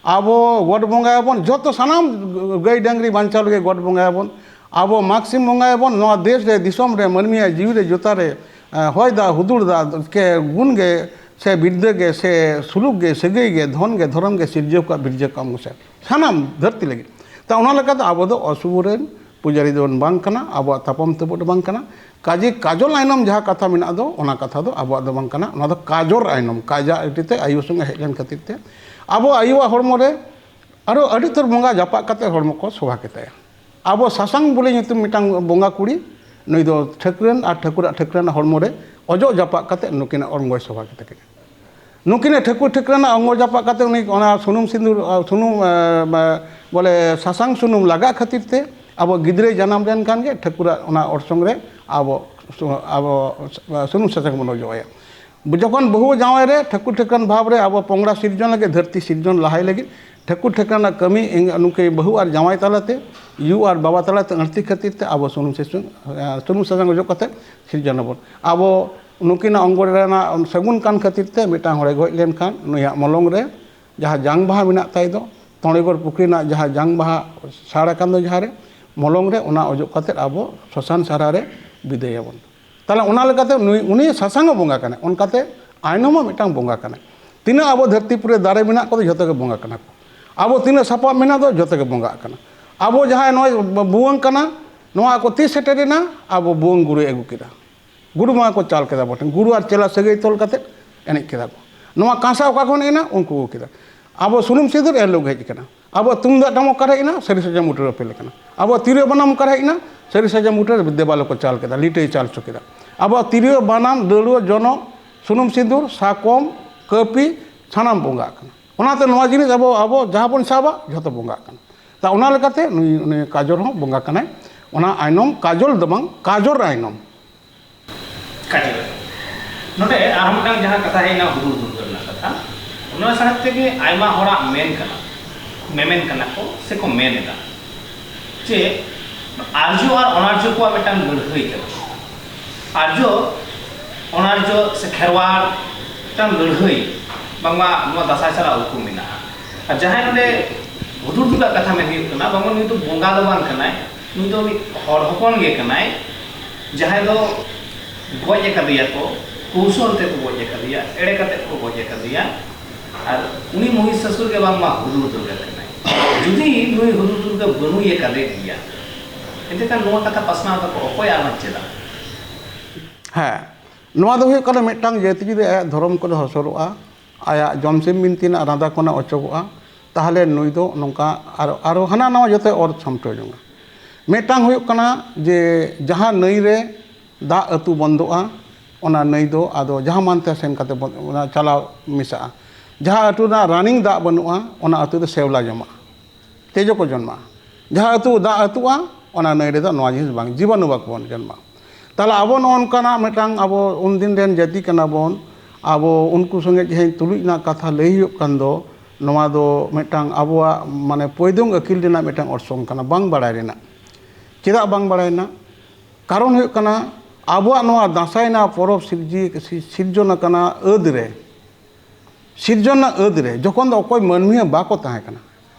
ᱟᱵᱚ ᱜᱚᱰ ᱵᱚᱸᱜᱟᱭᱟᱵᱚᱱ, ᱡᱚᱛᱚ ᱥᱟᱱᱟᱢ ᱜᱟᱹᱭ ᱰᱟᱹᱝᱨᱤ ᱵᱟᱧᱪᱟᱣ ᱞᱟᱹᱜᱤᱫ ᱜᱚᱰ ᱵᱚᱸᱜᱟᱭᱟᱵᱚᱱ, ᱟᱵᱚ ᱢᱟᱜᱽ ᱥᱤᱢ ᱵᱚᱸᱜᱟᱭᱟᱵᱚᱱ, ᱱᱚᱣᱟ ᱫᱮᱥ ᱨᱮ, ᱫᱤᱥᱚᱢ ᱨᱮ, ᱢᱟᱹᱱᱢᱤᱭᱟᱜ ᱡᱤᱣᱤ ᱨᱮ, ᱡᱚᱛᱟ ᱨᱮ, ᱮ, ᱦᱚᱭ ᱫᱟᱜ, ᱦᱩᱫᱩᱲ ᱫᱟᱜ, ᱠᱮ ᱜᱩᱱ ᱜᱮ, ᱥᱮ ᱵᱤᱨᱫᱟᱹ ᱜᱮ, ᱥᱮ ᱥᱩᱞᱩᱠ ᱜᱮ, ᱥᱟᱹᱜᱟᱹᱭ ᱜᱮ, ᱫᱷᱚᱱ ᱜᱮ, ᱫᱷᱚᱨᱚᱢ ᱜᱮ, ᱥᱤᱨᱡᱟᱹᱣ ᱠᱟᱜ ᱵᱤᱨᱡᱟᱹ ᱠᱟᱜ ᱢᱚᱥᱮ᱾ ᱥᱟᱱᱟᱢ ᱫᱷᱟᱹᱨᱛᱤ ᱞᱟᱹᱜᱤᱫ᱾ ᱛᱚ, ᱚᱱᱟ ᱞᱮᱠᱟᱛᱮ ᱟᱵᱚ ᱫᱚ ᱚᱥᱩᱵ ᱨᱮᱱ ᱯᱩᱡᱟᱨᱤ ᱫᱚᱵᱚᱱ ᱵᱟᱝ ᱠᱟᱱᱟ, ᱟᱵᱚᱣᱟᱜ ᱛᱟᱯᱟᱢ ᱛᱩᱯᱩᱫ ᱵᱟᱝ ᱠᱟᱱᱟ᱾ ᱠᱟᱡᱮ ᱠᱟᱡᱚᱞ ᱟᱭᱱᱚᱢ ᱡᱟᱦᱟᱸ ᱠᱟᱛᱷᱟ ᱢᱮᱱᱟᱜ ᱫᱚ, ᱚᱱᱟ ᱠᱟᱛᱷᱟ ᱫᱚ ᱟᱵᱚᱣᱟᱜ ᱫᱚ ᱵᱟᱝ ᱠᱟᱱᱟ, ᱚᱱᱟ ᱫᱚ ᱠᱟᱡᱚᱨ ᱟᱭᱱᱚᱢ, ᱠᱟᱡᱟ ᱟᱹᱰᱤ ᱛᱮ ᱟᱭᱳ ᱥᱚᱸᱜᱮ ᱦᱮᱡ ᱞᱮᱱ ᱠᱷᱟᱹᱛᱤᱨ ᱛᱮ ᱟᱵᱚ ᱟᱭᱳᱣᱟᱜ ᱦᱚᱲᱢᱚ ᱨᱮ ᱟᱨᱚ ᱟᱹᱰᱤ ᱩᱛᱟᱹᱨ ᱵᱚᱸᱜᱟ ᱡᱟᱯᱟᱜ ᱠᱟᱛᱮ ᱦᱚᱲᱢᱚ ᱠᱚ ᱥᱚᱵᱷᱟ ᱠᱮᱛᱟᱭᱟ᱾ ᱟᱵᱚ ᱥᱟᱥᱟᱝ ᱵᱚᱞᱮ ᱧᱩᱛᱩᱢ ᱢᱤᱫᱴᱟᱝ ᱵᱚᱸᱜᱟ ᱠᱩᱲᱤ, ᱱᱩᱭ ᱫᱚ ᱴᱷᱟᱹᱠᱨᱟᱹᱱ ᱟᱨ ᱴᱷᱟᱹᱠᱩᱨᱟᱜ ᱴᱷᱟᱹᱠᱨᱟᱹᱱ ᱦᱚᱲᱢᱚ ᱨᱮ ᱚᱡᱚᱜ ᱡᱟᱯᱟᱜ ᱠᱟᱛᱮ ᱱᱩᱠᱤᱱᱟᱜ ᱚᱝᱜᱚᱭ ᱥᱚᱵᱷᱟ ᱠᱮᱛᱟ ᱠᱤᱱᱟ᱾ ᱱᱩᱠᱤᱱᱟᱜ ᱴᱷᱟᱹᱠᱩᱨ ᱴᱷᱟᱹᱠᱨᱟᱹᱱᱟᱜ ᱚᱝᱜᱚ ᱡᱟᱯᱟᱜ ᱠᱟᱛᱮ ᱩᱱᱤ ᱚᱱᱟ ᱥᱩᱱᱩᱢ ᱥᱤᱸᱫᱩᱨ, ᱟᱨ ᱥᱩᱱᱩᱢ, ᱮ, ᱮ, ᱵᱚᱞᱮ ᱥᱟᱥᱟᱝ ᱥᱩᱱᱩᱢ ᱞᱟᱜᱟᱜ ᱠᱷᱟᱹᱛᱤᱨ ᱛᱮ ᱟᱵᱚ ᱜᱤᱫᱽᱨᱟᱹᱭ ᱡᱟᱱᱟᱢ ᱞᱮᱱᱠᱷᱟᱱ ᱜᱮ ᱴᱷᱟᱹᱠᱩᱨᱟᱜ ᱚᱱᱟ ᱚᱨᱥᱚᱝ ᱨᱮ ᱟᱵᱚ ᱥᱩ-, ᱟᱵᱚ ᱥᱩᱱᱩᱢ ᱥᱟᱥᱟᱝ ᱵᱚᱱ ᱚᱡᱚᱜ ᱟᱭᱟ᱾ ᱡᱚᱠᱷᱚᱱ ᱵᱟᱹᱦᱩ ᱡᱟᱶᱟᱭ ᱨᱮ ᱴᱷᱟᱹᱠᱩᱨ ᱴᱷᱟᱹᱠᱨᱟᱹᱱ ᱵᱷᱟᱵᱽ ᱨᱮ ᱟᱵᱚ ᱯᱚᱝᱲᱟ ᱥᱤᱨᱡᱚᱱ ᱞᱟᱹᱜᱤᱫ, ᱫᱷᱟᱹᱨᱛᱤ ᱥᱤᱨᱡᱚᱱ ᱞᱟᱦᱟᱭ ᱞᱟᱹᱜᱤᱫ ᱴᱷᱟᱹᱠᱩᱨ ᱴᱷᱟᱹᱠᱨᱟᱹᱱᱟᱜ ᱠᱟᱹᱢᱤ ᱤᱧ-, ᱱᱩᱠᱤᱱ ᱵᱟᱹᱦᱩ ᱟᱨ ᱡᱟᱶᱟᱭ ᱛᱟᱞᱟᱛᱮ, ᱭᱩ ᱟᱨ ᱵᱟᱵᱟ ᱛᱟᱞᱟᱛᱮ ᱟᱹᱲᱛᱤ ᱠᱷᱟᱹᱛᱤᱨ ᱛᱮ ᱟᱵᱚ ᱥᱩᱱᱩᱢ ᱥᱤᱥᱩ-, ᱮ, ᱥᱩᱱᱩᱢ ᱥᱟᱥᱟᱝ ᱚᱡᱚᱜ ᱠᱟᱛᱮ ᱥᱤᱨᱡᱚᱱ ᱟᱵᱚᱱ᱾ ᱟᱵᱚ ᱱᱩᱠᱤᱱᱟᱜ ᱚᱝᱜᱚ ᱨᱮᱱᱟᱜ ᱥᱟᱹᱜᱩᱱ ᱠᱟᱱ ᱠᱷᱟᱹᱛᱤᱨ ᱛᱮ ᱢᱤᱫᱴᱟᱝ ᱦᱚᱲᱮ ᱜᱚᱡ ᱞᱮᱱᱠᱷᱟᱱ ᱱᱩᱭᱟᱜ ᱢᱚᱞᱚᱝ ᱨᱮ ᱡᱟᱦᱟᱸ ᱡᱟᱝ ᱵᱟᱦᱟ ᱢᱮᱱᱟᱜ ᱛᱟᱭ ᱫᱚ, ᱛᱚᱬᱮᱜᱚᱲ ᱯᱩᱠᱷᱨᱤ ᱨᱮᱱᱟᱜ ᱡᱟᱦᱟᱸ ᱡᱟᱝ ᱵᱟᱦᱟ ᱥᱟᱲ ᱟᱠᱟᱱ ᱫᱚ ᱡᱟᱦᱟᱸ ᱨᱮ, ᱢᱚᱞᱚᱝ ᱨᱮ ᱚᱱᱟ ᱚᱡᱚᱜ ᱠᱟᱛᱮ ᱟᱵᱚ ᱥᱚᱥᱟᱱ ᱥᱟᱨᱟ ᱨᱮ ᱵᱤᱫᱟᱹᱭᱟᱵᱚᱱ᱾ ᱛᱟᱦᱞᱮ ᱚᱱᱟ ᱞᱮᱠᱟᱛᱮ ᱱᱩᱭ, ᱩᱱᱤ ᱥᱟᱥᱟᱝ ᱦᱚᱸ ᱵᱚᱸᱜᱟ ᱠᱟᱱᱟᱭ, ᱚᱱᱠᱟᱛᱮ ᱟᱭᱱᱚᱢ ᱦᱚᱸ ᱢᱤᱫᱴᱟᱝ ᱵᱚᱸᱜᱟ ᱠᱟᱱᱟᱭ᱾ ᱛᱤᱱᱟᱹᱜ ᱟᱵᱚ ᱫᱷᱟᱹᱨᱛᱤ ᱯᱩᱨᱤ ᱨᱮ ᱫᱟᱨᱮ ᱢᱮᱱᱟᱜ ᱠᱚᱫᱚ ᱡᱷᱚᱛᱚ ᱜᱮ ᱵᱚᱸᱜᱟ ᱠᱟᱱᱟ ᱠᱚ᱾ ᱟᱵᱚ ᱛᱤᱱᱟᱹᱜ ᱥᱟᱯᱟᱵ ᱢᱮᱱᱟᱜ ᱫᱚ ᱡᱷᱚᱛᱚ ᱜᱮ ᱵᱚᱸᱜᱟᱜ ᱠᱟᱱᱟ᱾ ᱟᱵᱚ ᱡᱟᱦᱟᱸᱭ ᱱᱚᱜᱼᱚᱭ ᱵᱷᱩᱣᱟᱹᱝ ᱠᱟᱱᱟ, ᱱᱚᱣᱟ ᱠᱚ ᱛᱤᱥ ᱥᱮᱴᱮᱨᱮᱱᱟ? ᱟᱵᱚ ᱵᱷᱩᱣᱟᱹᱝ ᱜᱩᱨᱩᱭ ᱟᱹᱜᱩ ᱠᱮᱫᱟ, ᱜᱩᱨᱩ ᱵᱚᱸᱜᱟ ᱠᱚ ᱪᱟᱞ ᱠᱮᱫᱟ ᱵᱚᱴᱷᱮᱱ, ᱜᱩᱨᱩ ᱟᱨ ᱪᱮᱞᱟ ᱥᱟᱹᱜᱟᱹᱭ ᱛᱚᱞ ᱠᱟᱛᱮ ᱮᱱᱮᱡ ᱠᱮᱫᱟ ᱠᱚ᱾ ᱱᱚᱣᱟ ᱠᱟᱸᱥᱟ ᱚᱠᱟ ᱠᱷᱚᱱ ᱦᱮᱡ ᱮᱱᱟ? ᱩᱱᱠᱩ ᱠᱚ ᱠᱮᱫᱟ᱾ ᱟᱵᱚ ᱥᱩᱱᱩᱢ ᱥᱤᱸᱫᱩᱨ ᱮᱱ ᱦᱤᱞᱳᱜ ᱜᱮ ᱦᱮᱡ ᱟᱠᱟᱱᱟ᱾ ᱟᱵᱚ ᱛᱩᱢᱫᱟᱜ ᱴᱟᱢᱟᱠ ᱚᱠᱟᱨᱮ ᱦᱮᱡ ᱮᱱᱟ? ᱥᱟᱹᱨᱤ ᱥᱟᱨᱡᱚᱢ ᱵᱩᱴᱟᱹ ᱨᱮ ᱯᱮᱞᱮ ᱠᱟᱱᱟ᱾ ᱟᱵᱚ ᱛᱤᱨᱭᱳ ᱵᱟᱱᱟᱢ ᱚᱠᱟᱨᱮ ᱦᱮᱡ ᱮᱱᱟ? ᱥᱟᱹᱨᱤ ᱥᱟᱨᱡᱚᱢ ᱵᱩᱴᱟᱹ ᱨᱮ ᱫᱮᱵᱟᱞᱳ ᱠᱚ ᱪᱟᱞ ᱠᱮᱫᱟ, ᱞᱤᱴᱟᱹᱭ ᱪᱟᱞ ᱦᱚᱪᱚ ᱠᱮᱫᱟ᱾ ᱟᱵᱚᱣᱟᱜ ᱛᱤᱨᱭᱳ, ᱵᱟᱱᱟᱢ, ᱫᱟᱹᱲᱩᱣᱟᱹ, ᱡᱚᱱᱚᱜ, ᱥᱩᱱᱩᱢ ᱥᱤᱸᱫᱩᱨ, ᱥᱟᱠᱚᱢ, ᱠᱟᱹᱯᱤ, ᱥᱟᱱᱟᱢ ᱵᱚᱸᱜᱟᱜ ᱠᱟᱱᱟ᱾ ᱚᱱᱟᱛᱮ ᱱᱚᱣᱟ ᱡᱤᱱᱤᱥ ᱟᱵᱚ, ᱟᱵᱚ ᱡᱟᱦᱟᱸ ᱵᱚᱱ ᱥᱟᱵᱟ, ᱡᱷᱚᱛᱚ ᱵᱚᱸᱜᱟᱜ ᱠᱟᱱᱟ᱾ ᱛᱟ ᱚᱱᱟ ᱞᱮᱠᱟᱛᱮ ᱱᱩᱭ, ᱩᱱᱤ ᱠᱟᱡᱚᱨ ᱦᱚᱸ ᱵᱚᱸᱜᱟ ᱠᱟᱱᱟᱭ᱾ ᱚᱱᱟ ᱟᱭᱱᱚᱢ, ᱠᱟᱡᱚᱞ ᱫᱚ ᱵᱟᱝ, ᱠᱟᱡᱚᱨ ᱟᱭᱱᱚᱢ᱾ ᱠᱟᱡᱚᱞ᱾ ᱱᱚᱰᱮ ᱟᱨᱦᱚᱸ ᱢᱤᱫᱴᱟᱝ ᱡᱟᱦᱟᱸ ᱠᱟᱛᱷᱟ ᱦᱮᱡ ᱮᱱᱟ ᱦᱩᱫᱩᱲ ᱫᱩᱨᱜᱟᱹ ᱨᱮᱱᱟᱜ ᱠᱟᱛᱷᱟ, ᱚᱱᱟ ᱥᱟᱶ ᱛᱮᱜᱮ ᱟᱭᱢᱟ ᱦᱚᱲᱟᱜ ᱢᱮᱱ ᱠᱟᱱᱟ, ᱢᱮᱢᱮᱱ ᱠᱟᱱᱟ ᱠᱚ ᱥᱮᱠᱚ ᱢᱮᱱ ᱮᱫᱟ ᱡᱮ ᱟᱨᱡᱚ ᱟᱨ ᱚᱱᱟᱨᱡᱚ ᱠᱚᱣᱟᱜ ᱢᱤᱫᱴᱟᱝ ᱞᱟᱹᱲᱦᱟᱹᱭ ᱠᱟᱱᱟ᱾ ᱟᱨᱡᱚ, ᱚᱱᱟᱨᱡᱚ ᱥᱮ ᱠᱷᱮᱨᱣᱟᱲ ᱢᱤᱫᱴᱟᱝ ᱞᱟᱹᱲᱦᱟᱹᱭ ᱵᱟᱝᱢᱟ ᱱᱚᱣᱟ ᱫᱟᱸᱥᱟᱭ ᱥᱟᱞᱟᱜ ᱩᱯᱨᱩᱢ ᱢᱮᱱᱟᱜᱼᱟ᱾ ᱟᱨ ᱡᱟᱦᱟᱸᱭ ᱱᱚᱰᱮ ᱦᱩᱫᱩᱲ ᱫᱩᱨᱜᱟᱹ ᱠᱟᱛᱷᱟ ᱢᱮᱱ ᱦᱩᱭᱩᱜ ᱠᱟᱱᱟ, ᱵᱟᱝᱢᱟ ᱱᱩᱭ ᱫᱚ ᱵᱚᱸᱜᱟ ᱫᱚ ᱵᱟᱝ ᱠᱟᱱᱟᱭ, ᱱᱩᱭ ᱫᱚ ᱢᱤᱫ ᱦᱚᱲ ᱦᱚᱯᱚᱱ ᱜᱮ ᱠᱟᱱᱟᱭ, ᱡᱟᱦᱟᱸᱭ ᱫᱚ ᱜᱚᱡ ᱟᱠᱟᱫᱮᱭᱟ ᱠᱚ, ᱠᱚᱣᱥᱚᱞ ᱛᱮᱠᱚ ᱜᱚᱡ ᱟᱠᱟᱫᱮᱭᱟ, ᱮᱲᱮ ᱠᱟᱛᱮ ᱠᱚ ᱜᱚᱡ ᱟᱠᱟᱫᱮᱭᱟ᱾ ᱟᱨ ᱩᱱᱤ ᱢᱚᱦᱤᱥᱟᱥᱩᱨ ᱜᱮ ᱵᱟᱝᱢᱟ ᱦᱩᱫᱩᱲ ᱫᱩᱨᱜᱟᱹ ᱠᱟᱱᱟᱭ᱾ ᱡᱩᱫᱤ ᱱᱩᱭ ᱦᱩᱫᱩᱲ ᱫᱩᱨᱜᱟᱹ ᱵᱟᱹᱱᱩᱭ ᱟᱠᱟᱫᱮ ᱜᱮᱭᱟ, ᱮᱱᱛᱮᱠᱷᱟᱱ ᱱᱚᱣᱟ ᱠᱟᱛᱷᱟ ᱯᱟᱥᱱᱟᱣ ᱫᱚᱠᱚ ᱚᱠᱚᱭ ᱟᱨ ᱵᱟᱝ ᱪᱮᱫᱟ? ᱦᱮᱸ, ᱱᱚᱣᱟ ᱫᱚ ᱦᱩᱭᱩᱜ ᱠᱟᱱᱟ ᱢᱤᱫᱴᱟᱝ ᱡᱟᱹᱛᱤ ᱡᱩᱫᱤ ᱟᱭᱟᱜ ᱫᱷᱚᱨᱚᱢ ᱠᱚᱨᱮ ᱦᱚᱥᱚᱨᱚᱜᱼᱟ, ᱟᱭᱟᱜ ᱡᱚᱢ ᱥᱤᱢ ᱵᱤᱱᱛᱤ ᱨᱮᱱᱟᱜ ᱨᱟᱸᱫᱟ ᱠᱷᱚᱱᱟᱜ ᱚᱪᱚᱜᱚᱜᱼᱟ, ᱛᱟᱦᱚᱞᱮ ᱱᱩᱭ ᱫᱚ ᱱᱚᱝᱠᱟ ᱟᱨᱚ, ᱟᱨᱚ ᱦᱟᱱᱟ ᱱᱟᱣᱟ ᱡᱚᱛᱚ ᱚᱨ ᱥᱟᱢᱴᱟᱣ ᱡᱚᱝᱟ᱾ ᱢᱤᱫᱴᱟᱝ ᱦᱩᱭᱩᱜ ᱠᱟᱱᱟ ᱡᱮ ᱡᱟᱦᱟᱸ ᱱᱟᱹᱭ ᱨᱮ ᱫᱟᱜ ᱟᱹᱛᱩ ᱵᱚᱱᱫᱚᱜᱼᱟ, ᱚᱱᱟ ᱱᱟᱹᱭ ᱫᱚ ᱟᱫᱚ ᱡᱟᱦᱟᱸ ᱢᱟᱱᱛᱮ ᱥᱮᱱ ᱠᱟᱛᱮ ᱵᱚᱱ-, ᱚᱱᱟ ᱪᱟᱞᱟᱣ ᱢᱮᱥᱟᱜᱼᱟ᱾ ᱡᱟᱦᱟᱸ ᱟᱹᱛᱩ ᱨᱮᱱᱟᱜ ᱨᱟᱱᱤᱝ ᱫᱟᱜ ᱵᱟᱹᱱᱩᱜᱼᱟ, ᱚᱱᱟ ᱟᱹᱛᱩ ᱫᱚ ᱥᱮᱣᱞᱟ ᱡᱚᱢᱟᱜᱼᱟ, ᱛᱮᱡᱚ ᱠᱚ ᱡᱚᱱᱢᱟᱜᱼᱟ᱾ ᱡᱟᱦᱟᱸ ᱟᱹᱛᱩ ᱫᱟᱜ ᱟᱹᱛᱩᱜᱼᱟ, ᱚᱱᱟ ᱱᱟᱹᱭ ᱨᱮᱫᱚ ᱱᱚᱣᱟ ᱡᱤᱱᱤᱥ ᱵᱟᱝ, ᱡᱤᱵᱟᱱᱩ ᱵᱟᱠᱚ ᱵᱚᱱ ᱡᱚᱱᱢᱟᱜᱼᱟ᱾ ᱛᱟᱦᱚᱞᱮ ᱟᱵᱚ ᱱᱚᱜᱼᱚ ᱱᱚᱝᱠᱟᱱᱟᱜ ᱢᱤᱫᱴᱟᱝ, ᱟᱵᱚ ᱩᱱᱫᱤᱱ ᱨᱮᱱ ᱡᱟᱹᱛᱤ ᱠᱟᱱᱟ ᱵᱚᱱ, ᱟᱵᱚ ᱩᱱᱠᱩ ᱥᱚᱸᱜᱮ ᱡᱟᱦᱟᱸ ᱛᱩᱞᱩᱡ ᱨᱮᱱᱟᱜ ᱠᱟᱛᱷᱟ ᱞᱟᱹᱭ ᱦᱩᱭᱩᱜ ᱠᱟᱱ ᱫᱚ, ᱱᱚᱣᱟ ᱫᱚ ᱢᱤᱫᱴᱟᱝ ᱟᱵᱚᱣᱟᱜ ᱢᱟᱱᱮ ᱯᱚᱭᱫᱚᱝ ᱟᱹᱠᱤᱞ ᱨᱮᱱᱟᱜ ᱢᱤᱫᱴᱟᱝ ᱚᱨᱥᱚᱝ ᱠᱟᱱᱟ, ᱵᱟᱝ ᱵᱟᱲᱟᱭ ᱨᱮᱱᱟᱜ᱾ ᱪᱮᱫᱟᱜ ᱵᱟᱝ ᱵᱟᱲᱟᱭᱮᱱᱟ? ᱠᱟᱨᱚᱱ ᱦᱩᱭᱩᱜ ᱠᱟᱱᱟ, ᱟᱵᱚᱣᱟᱜ ᱱᱚᱣᱟ ᱫᱟᱸᱥᱟᱭ ᱨᱮᱱᱟᱜ ᱯᱚᱨᱚᱵᱽ ᱥᱤᱨᱡᱤ-, ᱥᱤ-, ᱥᱤᱨᱡᱚᱱ ᱟᱠᱟᱱᱟ ᱟᱹᱫᱽ ᱨᱮ, ᱥᱤᱨᱡᱚᱱ ᱨᱮᱱᱟᱜ ᱟᱹᱫᱽ ᱨᱮ, ᱡᱚᱠᱷᱚᱱ ᱫᱚ ᱚᱠᱚᱭ ᱢᱟᱹᱱᱢᱤ ᱦᱚᱸ ᱵᱟᱠᱚ ᱛᱟᱦᱮᱸ ᱠᱟᱱᱟ᱾